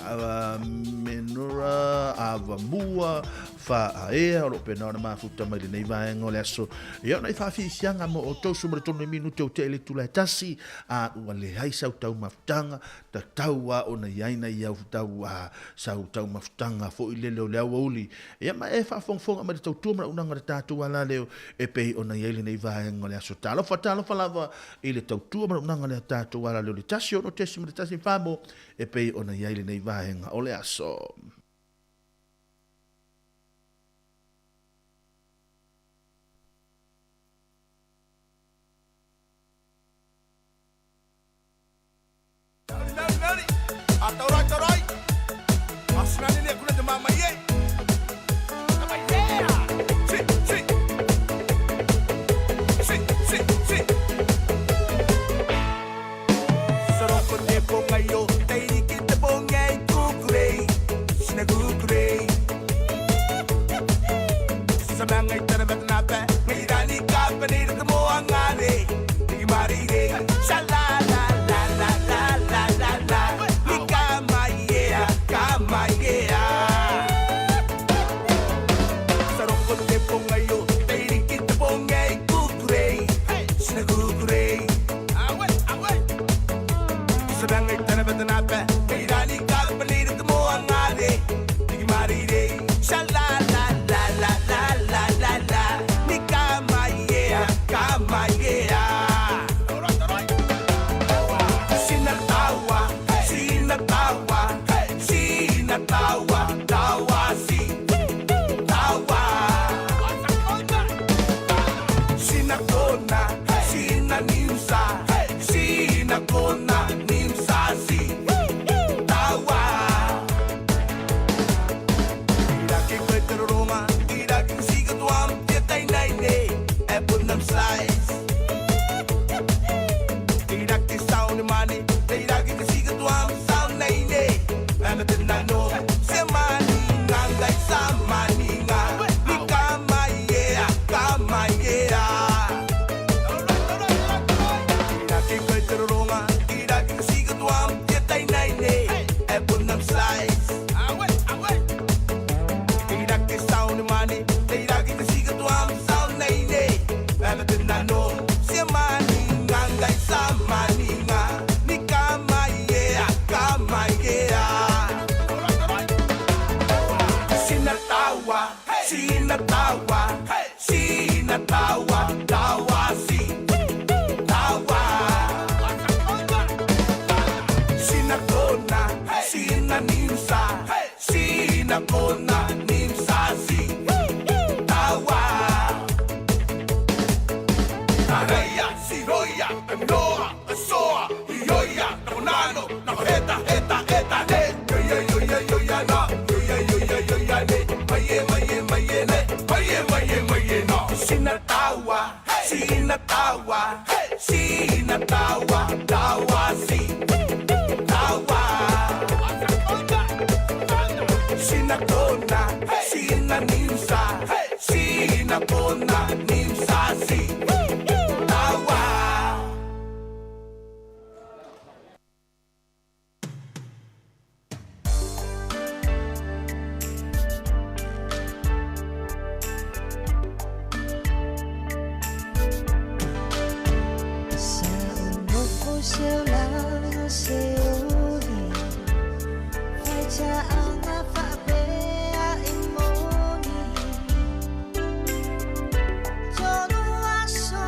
Menora, Avamua, Faaea, o lo o pena ona mafuta mai lenei vaega o le aso. Ia ona i faafiafiaga mo outou 13 minute o tea i le itula e tasi, a ua leai sau taumafutaga, tatau a ona i ai nai au tau a sau taumafutaga foi lele o le aoauli. Ia ma e faafogafoga mai le tautua ma le auaunaga a le tatou alaleo e pei ona i ai lenei vaega o le aso. Talofa, talofa lava i le tautua ma le auaunaga a le tatou alaleo i le 16.14 mo e pei ona i ai lenei vaega o le aso. tawa, sina tawa, tawa si tawa. Sina kona, sina nimsa, sina kona, nimsa si tawa. Araya, siroya, noa, asoa, ioia, nakonano, nakoheta, heta, heta, he. Yoya, yoya, yoya, na, yoya, yoya, yoya, ne. Maye, maye, maye, ne. Maye, maye, maye, na. Sinatawa, sinatawa, sinatawa, tawa, si. Tawa. Sinakona, sinanimsa, sinakona, nimsa, si. Tawa. Sa unofo seu laga se oli Faitaʻaga faapea e moni Tolu aso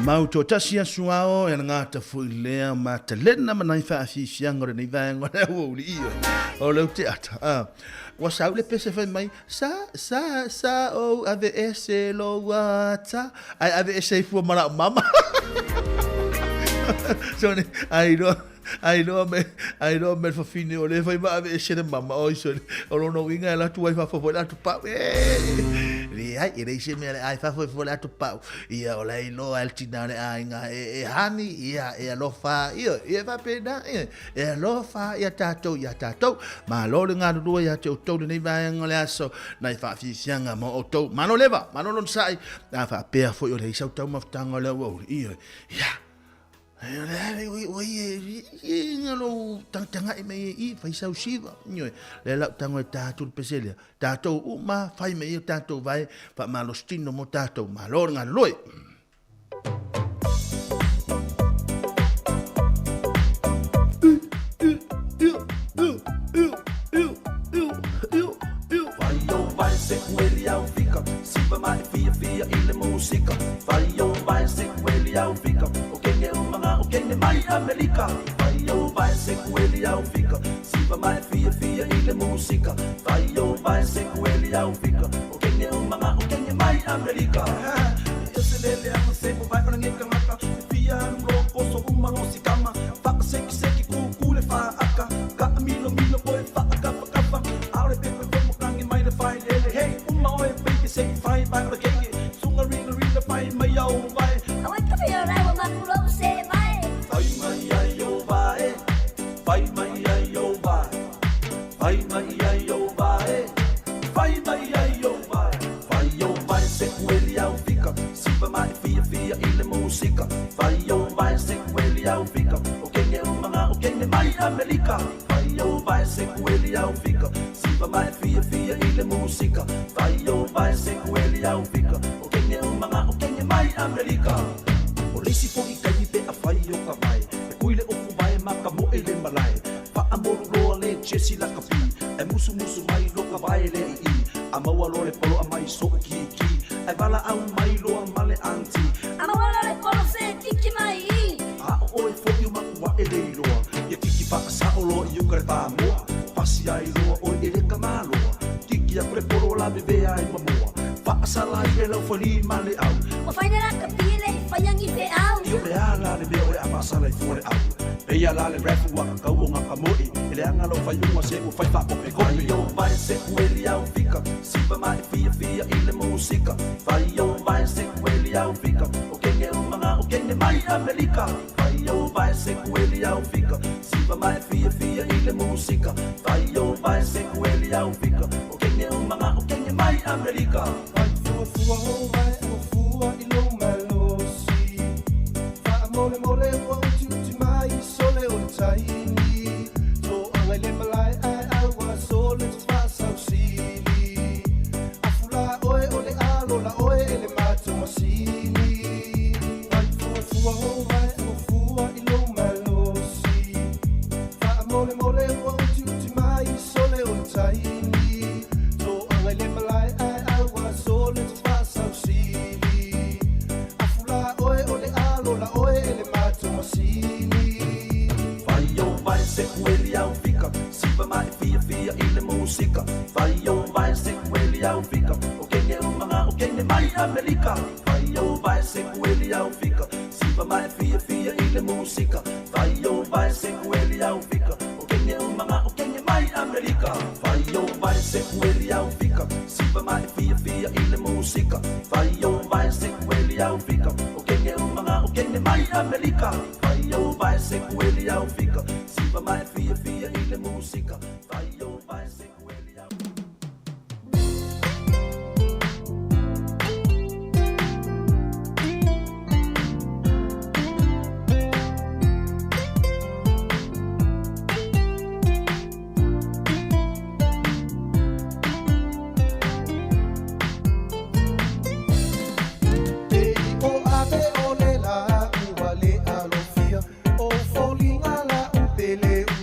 Mau toatasi aso ao e ana gata fo'i lea Matalena ma nai faafiafiaga o lenei vaega o le auauli ia o le ute ata a ua sau le pese fai mai sa sa sa ou ave ese lou ata ae ave ese ai fua ma la'u mama sone ai loa ai loa me ai loa me le fafine o le fai ma ave ese le mama oi sole o lona uiga e alu atu ai fafo foi le atopau e leai e leai se mea le ai fafo foi le atopau ia o la e iloa e le tina o le aiga e, e hani ia e alofa ia ia faapena ia e alofa ia tatou ia tatou malo le galulue ia te outou lenei vaega o le aso nai faafiafiaga mo outou malo leva malo lona sa'i a faapea foi o le ai sau taumafataga o le auauli ia ia Ua lou tagatagai mai ai i fai sau siva. Ioe, lea la ou tago e ta atu le pese lea. Tatou uma fai mai ai o tatou vae faamalositino mo tatou. Malo le galulue.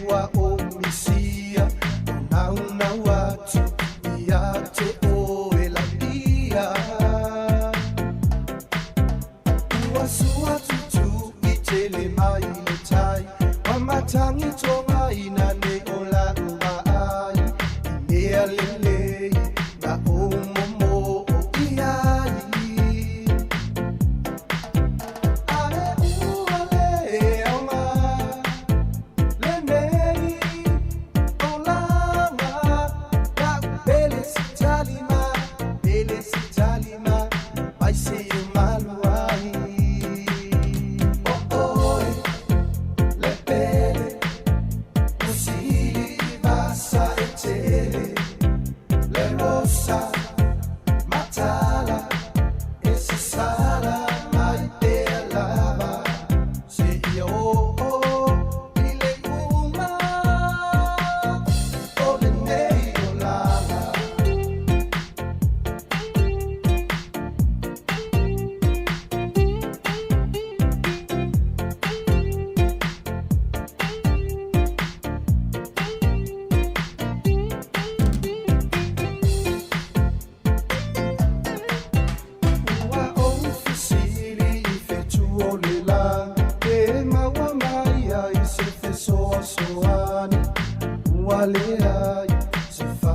Ua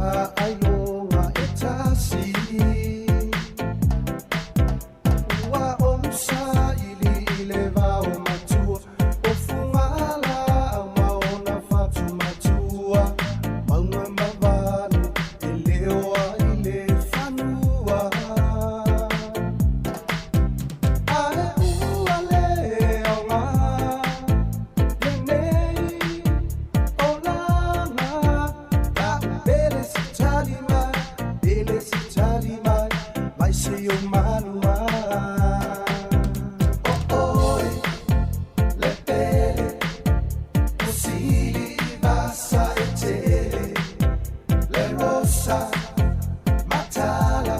Faailoga e tasi. Ua ou saili i le vao matua o Fugalaau ma ona fatumatua. Mauga ma vanu e leo ai le fanua. Ae ua le aoga lenei olaga. La'u pele se tali mai, pele se tali mai, mai se o malua. O oe le pele, o sili vasa e tele, le rosa matala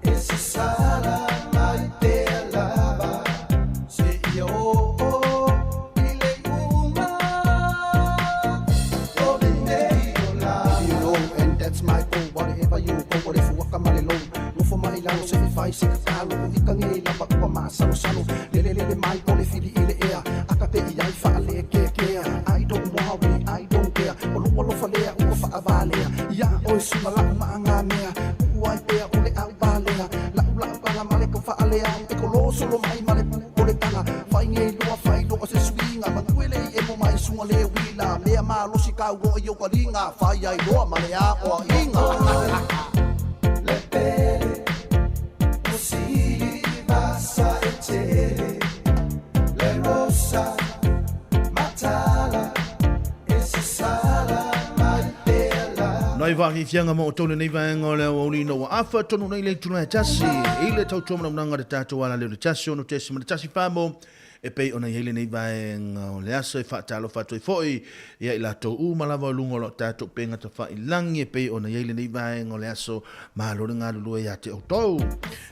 e se sala mai pea lava. Se ia o o i le iuga o lenei olaga. You know, and that's my goal. Whatever you go, o le fuaka ma le lou. Nofo mai lalo se i fai se tatalo. I ka ngei lava ua masalosalo. Lele lele mai o le fili i le ea. Aka pe i ai whaale kea kea. I don't worry, I don't care. O lou alofa lea ua faavalea. Ia oe suva lau maanga mea. Uu ai pea o le au valea. Lau lau kala ma le kau faalea. E kolo solo mai ma le o le tala. Fai ngei loa fai loa se suiga. Manuele i emo mai sunga le wila. Mea malosi kau roa i o kalinga. Fai ai loa ma le a o inga. Le pele, o sili vasa e tele. Le rosa matala e se sala mai pea lava. Nai vaafiafiaga ma outou lenei vaega o le aoauli ina ua afa tonu nei le itula e tasi i le tautua manaunaga o le tatou alaleo le 16.14 mo e pei ona i ai lenei vaega o le aso e faatalofa atu ai foi ia i latou uma lava o luga o lo tatou upega tafailagi e pei ona i ai lenei vaega o le aso. Malo le galulue ia te outou.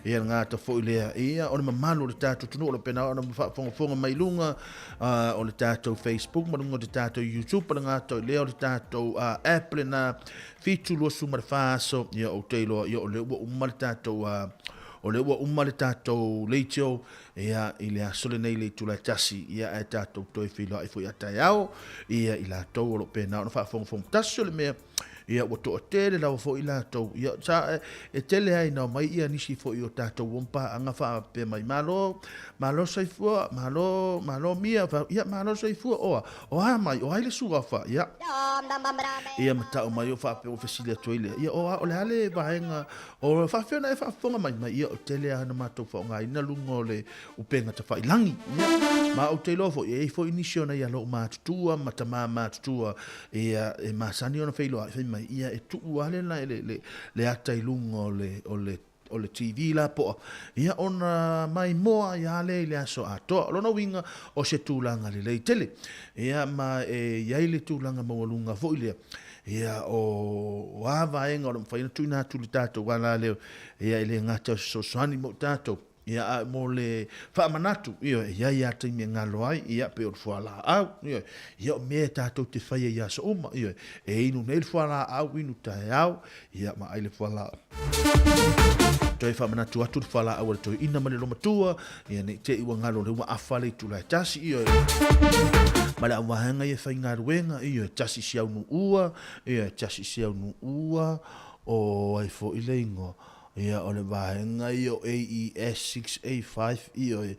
Ia le gata foi lea ia o le mamalu o le tatou atunuu o lo pena ona faafogafoga mai luga o le tatou Facebook ma luga o le tatou YouTube ma le gata lea o le tatou app lena 724 aso ia ou te iloa ia o lea ua uma le tatou o lea ua uma le tatou leitio ia i le aso lenei le itula e tasi ia ae tatou toe feiloai foi a taeao ia i latou o lo o pena ona faafogafoga tasi o le mea ia ua toatele lava foi latou ia sa e tele ai na omai ia nisi foi o tatou ua paaga faapea mai malo malo soifua malo malo mia fa ia malo soifua oa o a mai o ai le suafa ia ia ma tau mai o faapea ua fesili atu ai lea ia o a o le a le vaega o faafefea ona e faafofoga mai mai ia o tele lava na matou faaaogaina luga o le upega tafailagi ia ma ou te iloa foi e i ai foi nisi o nai aloo matutua ma tamā matutua ia e masani ona feiloai fai mai ia e tuu lava le le le le ata i luga o le o le o le TV la poa ia ona maimoa ai lava lea i le aso atoa. O lona uiga o se tulaga lelei tele ia ma e i ai le tulaga maualuga foi lea ia o a vaega o lo o mafai ona tuuina atu i le tatou ala lea ia e le gata o se fesoasoani mo tatou Ia, a mo le faamanatu, ioe, e i ai lava taimi e galo ai, ia, pei o le fualaau, ioe, ia o mea e tatou te faia i aso uma, ioe, e inu nei le fualaau, inu taeao, ia, ma ai le fualaau. Toe faamanatu atu le fualaau a le toeaina ma le lomatua, ia, ne i te i ua galo lea ua afa le itula e tasi, ioe, ma le auvaega ia e faigaluega, ioe, tasi si aunuua, ioe, tasi si aunuua, o ai foi le igoa, Ia, o le vaega ia o AES 6A5, ioe,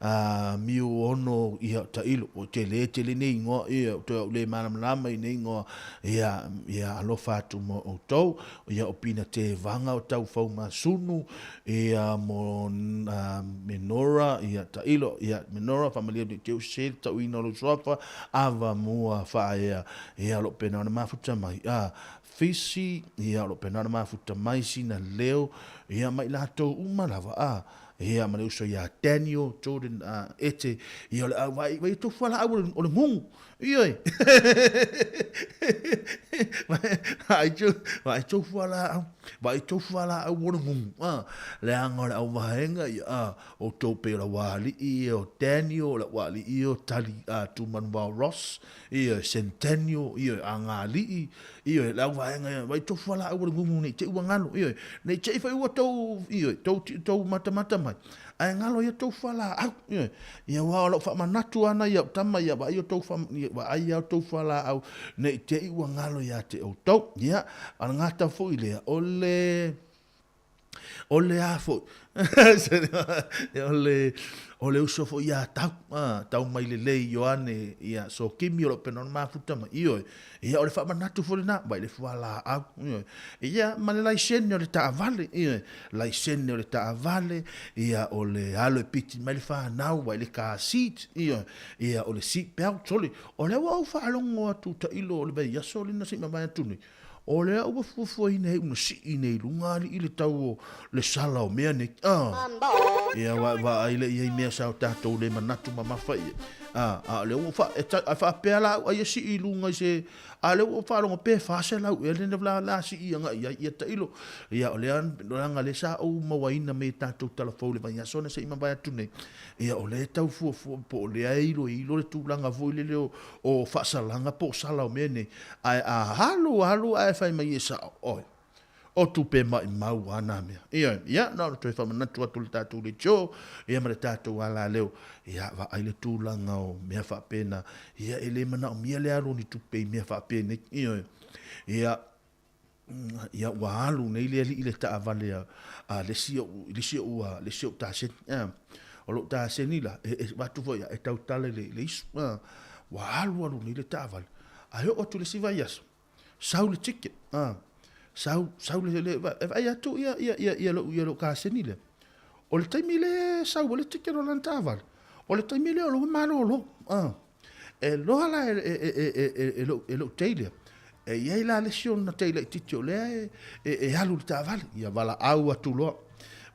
a, miu ono, ia, tailo, ua tele tele nei igoa, ia, toe au le malamalama i nei igoa, ia, ia, alofa atu mo outou, ia, o Pina Tevaga o Taufau Masunu, ia, mo, a, Menora, ia, tailo, ia, Menora, faamalie atu i te u se le tauina o lou suafa, ava mua faaea, ia, o lo o pena ona mafuta mai, a, Fisi, ia, o lo o pena ona mafuta mai sina leo, ia, ma i latou uma lava, a, ia, ma le uso ia Daniel, Jordan, a, Ete, ia, o le au vai, vai tofu ala au o le ngungu, ioe, vai, vai tofu ala au. Vaai tou fualaau o le gugu, a, leaga o le auvaega ia, a, outou pei o le aualii ia o Daniel, o le aualii ia o Tali, a, Tumanuvao Ross, ia, Centennial, ia, Agalii, ia, le auvaega ia, vaai tou fualaau o le gugu nei te i ua galo, ia, nei te i foi ua tou, ia, tou, tou matamata mai, ae galo ia tou fualaau, ia, ia aua o lau faamanatu lava na i au tama ia vaai o tou vaai ia tou fualaau ne i te i ua galo ia te outou. Ia, a o le gata foi lea, o le, o le a foi, o le, o le uso foi ia Tau, a, Tau mai lelei Ioane, ia, Sokimi o lo o pena ona mafuta mai, ioe, ia, o le faamanatu foi lena, vaai le fualaau, ioe, ia, ma le laisene o le taavale, ioe, laisene o le taavale, ia, o le alo e piti mai le fanau, vaai le car seat, ioe, ia, o le seat belt, sole, o lea ua ou faalogo atu tailo o le vaiaso lena se i mavae atu nei, o lea ua fuafuaina ai una sii nei i luga alii le tau o le sala o mea nei. Ah. Ia wa vaai le i ai mea sa o tatou le manatu mamafa i ai. Ah, a o lea ua fa e ta, a faapea la au ai e sii i luga i se a lea ua faalogo pe 400 ea le la la sii agai i ai ia tailo. Ia o lea leaga lea sa ou mauaina me tatou talafou le vaiaso na se i mavae atu nei. Ia o lea e tau fuafua po o lea e iloilo le tulaga foi lele o, o faasalaga po o sala o mea nei. Ae a alu alu ae fai mai e sao, oi, o tupe maimau a nā mea. Ia, ia, na ona toe faamanatu atu le tatou leitio, ia ma le tatou alaleo, ia vaai le tulaga o mea faapena, ia e le manaomia le alu o ni tupe i mea faapenei. Ia, ia, ia ua alu nei le alii le taavale a, a le isi o'u, le isi o'u, le isi o'u taseni. A, o lo'u taseni la, e, e avatu foi ia, e tautala i le, le isu. A, ua alu alu nei le taavale, ae oo atu i le isi vaiaso, sau le ticket, a, sau, sau le, le, e vaai atu ia, ia, ia, ia lo'u, ia lo'u kaseni lea. O le taimi le sau ai le ticket o lana taavale, o le taimi lea o lea ua malolo. A, E loa la e, e, e, e, e, e, lou, e lou tei lea, e i ai la le isi ona tei laitiiti o lea e, e, e alu i le taavale, ia valaau atu loa,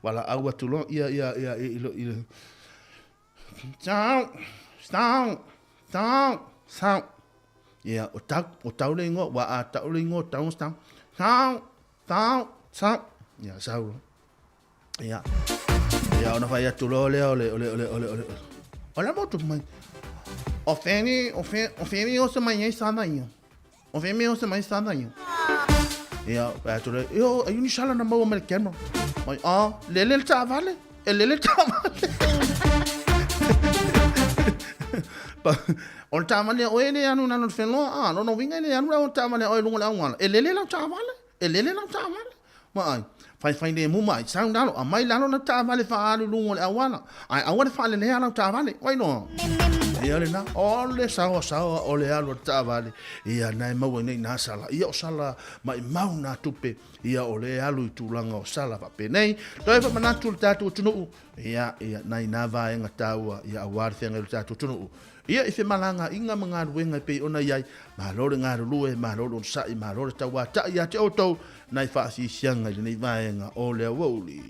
valaau atu loa, ia, ia, ia, i, i, i, Tau, tau, tau, tau. Ia, o tau, o tau le ingoa, ua a tau le ingoa, tau, tau, tau, tau, tau. Ia, sau loa. Ia. Ia ona fai atu loa lea o le o le o le o le o le o le motu mai. O feni, o fe, o feni o se mai ai sana ia. O feni o se mai sana ia. Ia, fai atu lea, io, ai ni sala na maua mai le camera. Mai, ah, lele le taavale, e lele le taavale. O le taavale a oe le alu i lalo o le whenua, ah, lona uiga e le alu la o le taavale a oe i luga o le auala. E lele lau taavale, e lele lau taavale. Vaai, faifai lemu mai, sau lalo, aumai lalo lau taavale faaalu i luga o le auala, ae aua le faalelea lau taavale. Ua iloa? Ia lena, o le saoasaoa o le alu a le taavale, ia na e maua nei nā sala. Ia o sala maimau nā tupe, ia o le alu i tulaga o sala faapenei. Toe faamanatu le tatou atunuu, ia, ia, nai nā vaega taua, ia aua le feagai o le tatou atunuu. Ia i femalagaaiga ma galuega e pei ona i ai, malo le galulue, malo le onosai, malo le tauata'i ia te outou nai faasiasiaga i lenei vaega o le aoauli.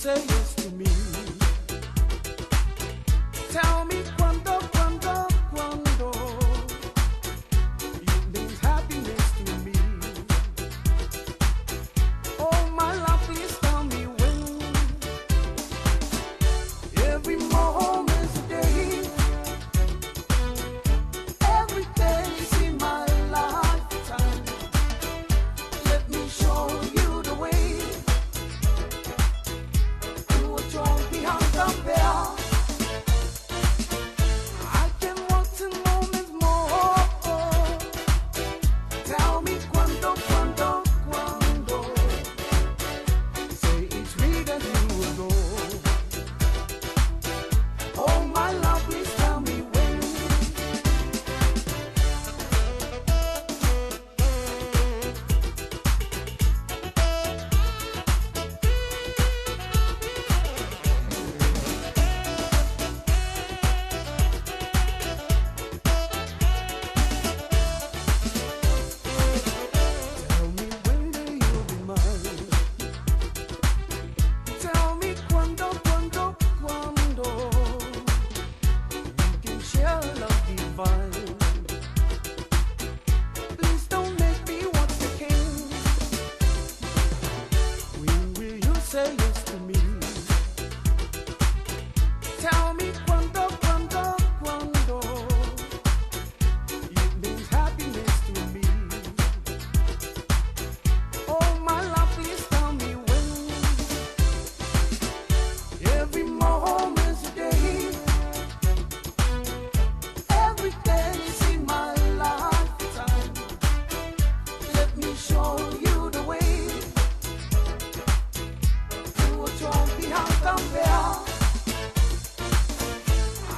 say yes to me? Tell me quando, quando, quando it means happiness to me. Oh, my love, please tell me when. Every moment's a day, every day's in my lifetime. Let me show you the way to a joy beyond compare. I can want 10 moments more. Tell me quando, quando, quando. Say it's me that you adore. Oh, my love, please tell me when. Tell me when will you be mine? Tell me quando, quando, quando we can share love divine. Please don't make me want the king. When will you say yes to me? Tell me quando, quando, quando it means happiness to me. Oh, my love, please tell me when. Every moment's a day, every day's in my lifetime. Let me show you the way to a joy beyond compare.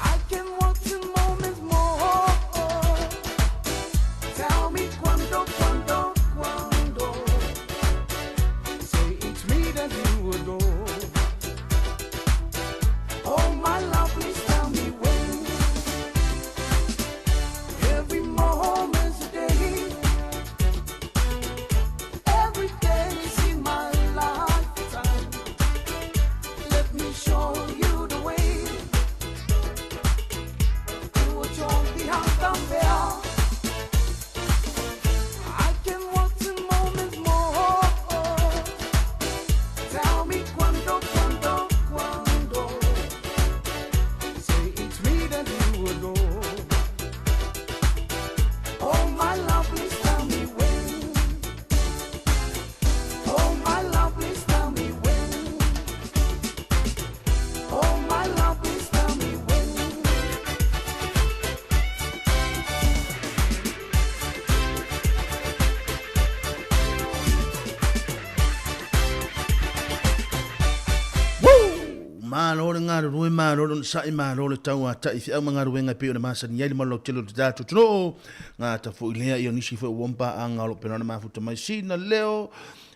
I can want 10 moments more. Tell me quando, quando, quando. Say it's me that you adore. Oh, my love, please tell me when. Every moment's a day, every day's in my lifetime. Let me show you the way to a joy beyond compare. I can want 10 moments more. Tell me quando, quando, quando. Say it's me that you adore. Oh, my love, please tell me when. Oh, my love, please tell me when. Oh, my love, please tell me when. Malo le galulue, malo le onosai, malo le tauata'i i feau ma galuega e pei ona masani ai le malolautele o le tatou atunuu. Gata foi lea ia o nisi foi ua mpaaga o lo o pena ona mafuta mai sina leo,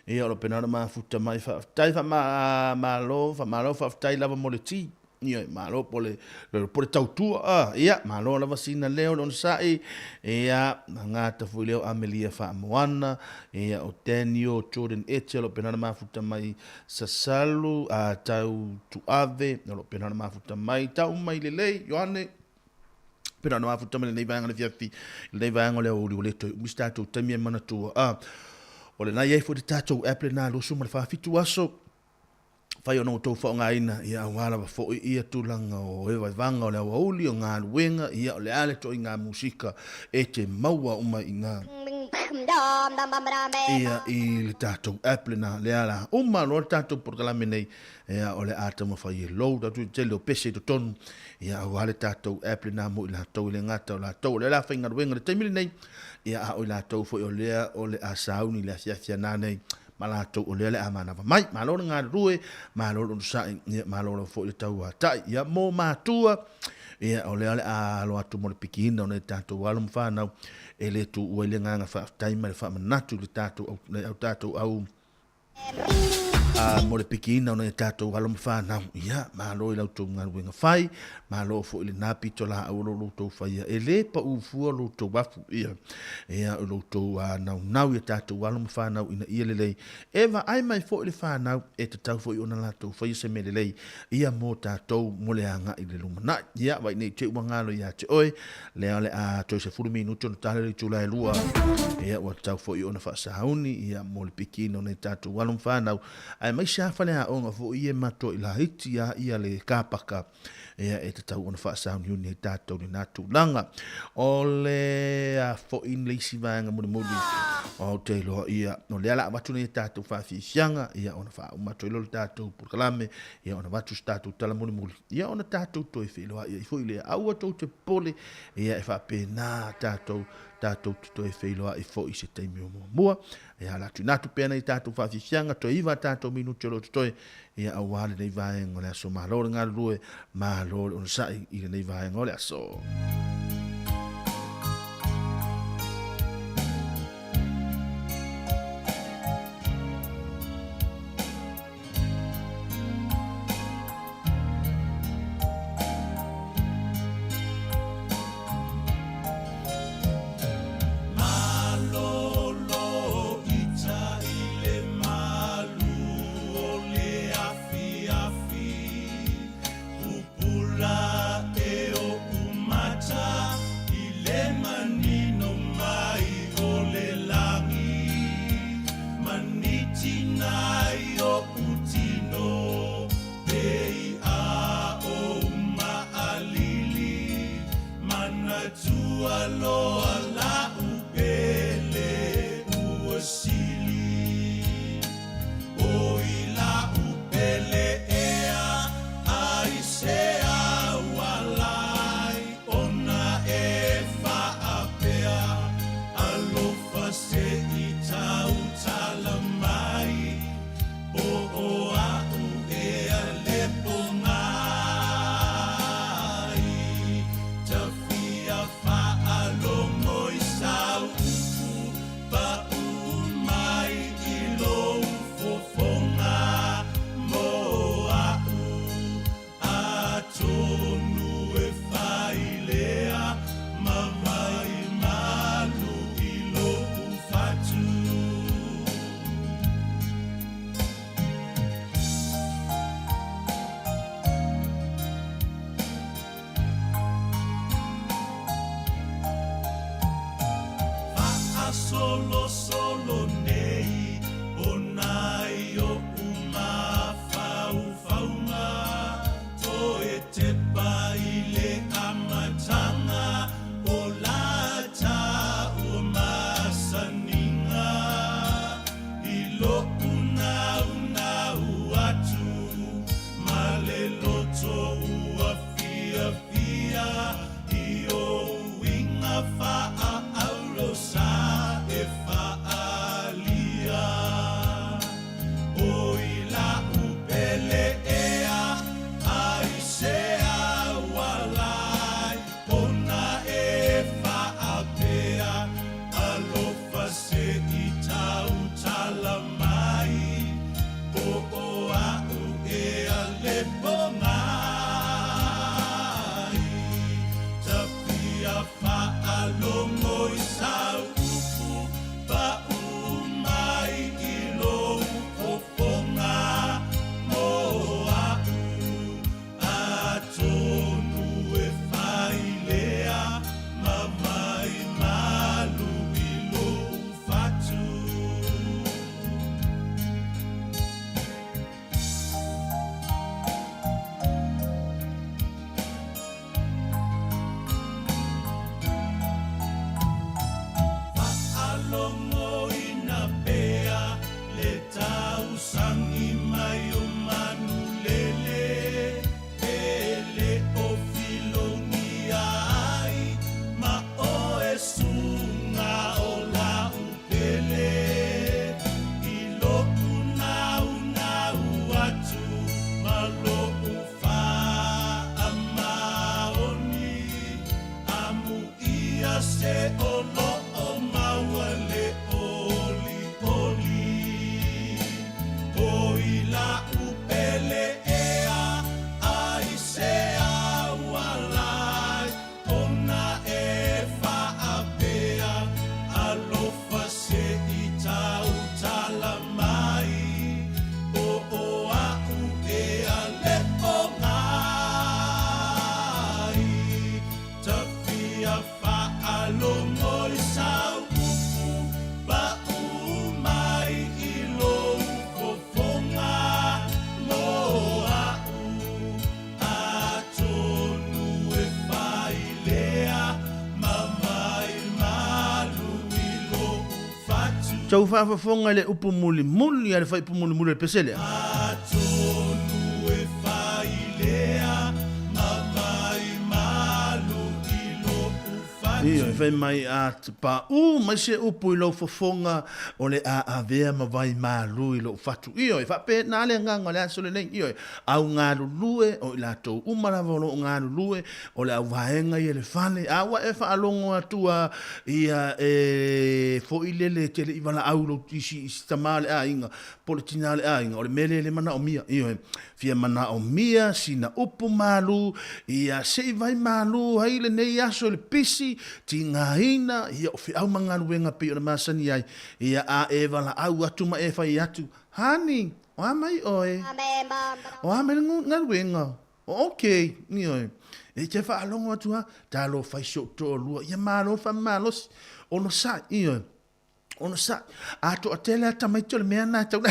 ia o lo o pena ona mafuta mai. Faafetai faamalo, faamalo faafetai lava mo le ti. Ioe, malo po le, po le tautua, a, ia, malo lava sina leo le onosai, ia, gata foi lea o Amelia Faamoana, ia, o Daniel Jordan Ete o lo o pena ona mafuta mai Sasalu, a, tau Tuave, o lo o pena ona mafuta mai, tau mai lelei, Ioane, pena ona mafuta mai lenei vaega o le afiafi, lenei vaega o le aoauli ua le toe umi se tatou taimi e manatua, a, o lena i ai foi le tatou app lena 27 aso, Whai ona outou faaaogaina, ia aua lava foi ia tulaga o evaevaga o le aoauli, o galuega, ia o le a le toaiga musika e te maua uma i ina ia i le tatou app lena, lea la uma loa le tatou polokalame nei, ia o le a taumafai e load atu i le tele o pese i totonu, ia aua le tatou app lena mo i latou e le gata o latou o lea la faigaluega i le taimi lenei, ia a o i latou foi o lea o le a sauni i le afiafi ana nei. ma latou o lea le a manava mai. Malo le galulue, malo le onosai, ia malo lava foi le tauatai. Ia mo matua, ia o lea le a alo atu mo le pikiina o nai tatou alo ma whanau, e le tuua i le agaga faafetai ma le faamanatu i le tatou au, nai au tatou au Mo le pikiina o nai a tatou alo ma fanau, ia, malo i la outou galuega fai, malo foi i lena pitolaau o lo outou faia, e lē paʻū fua lo outou afu, ia, ia, o lo outou naunau i a tatou alo ma fanau ina ia lelei, e vaai mai foi le fanau, e tatau foi ona latou faia se mea lelei, ia mo tatou mo le agaʻi i le lumanai. Ia, vaai nei te ua galo iā te oe, lea o le a toe 10 minuti ona tala le itula e lua. Ia, ua tatau foi ona faasauni, ia, mo le pikiina o nai tatou alo ma fanau, aemaise lava faleaoga foi ia e matoa i laiti lava ia le kapaka, ia, e tatau ona faasauniuni ai tatou i lena tulaga. O le a foi le isi vaega mulimuli, ou te iloa, ia, o lea o le a avatu nei tatou faafiafiaga, ia, ona faauma atu ai lea o le tatou polokalame, ia ona avatu se tatou tala mulimuli, ia ona tatou toe feiloai ai foi lea. Aua tou te popole, ia e faapena tatou, tatou te toe feiloai foi i se taimi o muamua. Ia ala tuuina atu pea nei tatou faafiafiaga, toe 9 a tatou minuti o lo o totoe, ia aua lenei vaega o le aso. Malo le galulue, malo le onosai i lenei vaega o le aso. Tou faafofoga i le upu mulimuli a le faaiupu mulimuli o le pese lea. Atonu e fai lea ma vai malu i lo'u fatu. Ioe, fai mai a paʻu mai se upu i lou fofoga o le a avea ma vai malu i lou fatu. Ioe, faapena le agaga o le aso lenei. Ioe, au galulue, o i latou uma lava o lo o galulue, O le auvaega ia i le fale, a ua e faalogo atu a ia e foi lele e te le i valaau lou isi isi tama o le aiga po o le tina o le aiga, o le mea lea e le manaomia. Ioe, fia manaomia sina upu malu, ia se i vai malu ai lenei aso i le pisi, tigaina, ia o feau ma galuega pei ona masani ai, ia a e valaau atu ma e fai atu, Honey, o a mai oe? O a mai le galuega? Ok, ioe. E te faalogo atu ha, talofa i si ou toalua, ia malo le faamamalosi. Onosai, ioe. Onosai. A toatele a tamaiti o le mea na e tau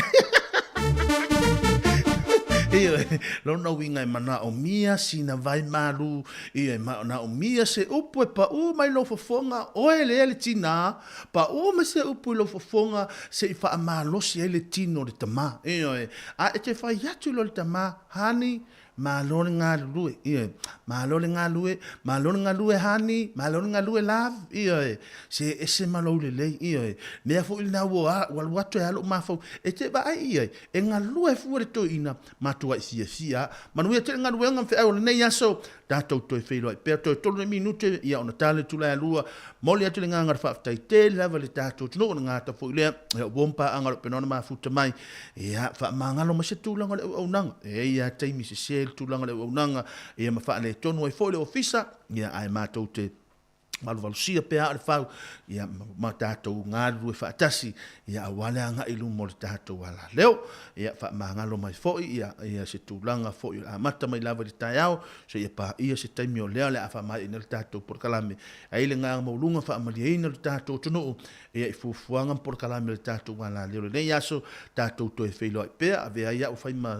Ioe, lona uiga e manaomia sina vai malu, ioe, manaomia se upu e paʻu mai lou fofoga, oe lea le tinā, paʻu mai se upu i lou fofoga se i faamalosi ai le tino o le tamā. Ioe, a e te fai atu loa i le tamā, Honey, malo le galulue, ioe, malo le galue, malo le galue honey, malo le galue love, ioe, se ese ma lou lelei, ioe, mea foi lena ua alu atu ai lava lou mafaufau, e te vaai i ai, e galue fua le toeaina, matuai fiafia lava. Manuia tele galuega ma feau o lenei aso, tatou toe feiloai pea, toe 3 nei minute, ia ona tala le tula e lua, Momoli atu le agaga o le faafetai tele lava i le tatou atunuu, o le gata foi lea, ia ua paaga o lo o pena ona mafuta mai, ia faamagalo mai se tulaga o le auaunaga. E i ai lava taimi sese le tulaga o le auaunaga, ia ma faaletonu ai foi le ofisa, ia ae matou te valuvalusia pea aa o le fau, ia ma tatou galulue faatasi, ia aua le agai i luma o le tatou alaleo. Ia faamagalo mai foi ia, ia se tulaga foi o le amata mai lava i le taeao, seia paia se taimi o lea o le a faamaeaina le tatou polokalame. Ai le agaga maualuga faamalieina lo tatou atunuu ia i fuafuaga ma polokalame o le tatou alaleo lenei aso, tatou toe feiloai pea, avea ai au fai ma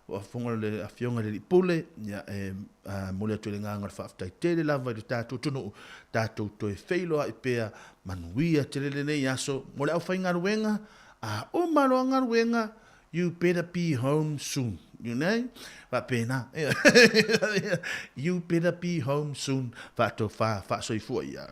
fofoga o le Afioga i le Alii Pule, ia e momoli atu ai le agaga o le faafetai tele lava i lo tatou atunuu, tatou toe feiloai pea, manuia tele lenei aso mo le aufaigaluega, a uma loa galuega, You better be home soon. You know? Faapena. You better be home soon. Faatofa, faasoifua ia.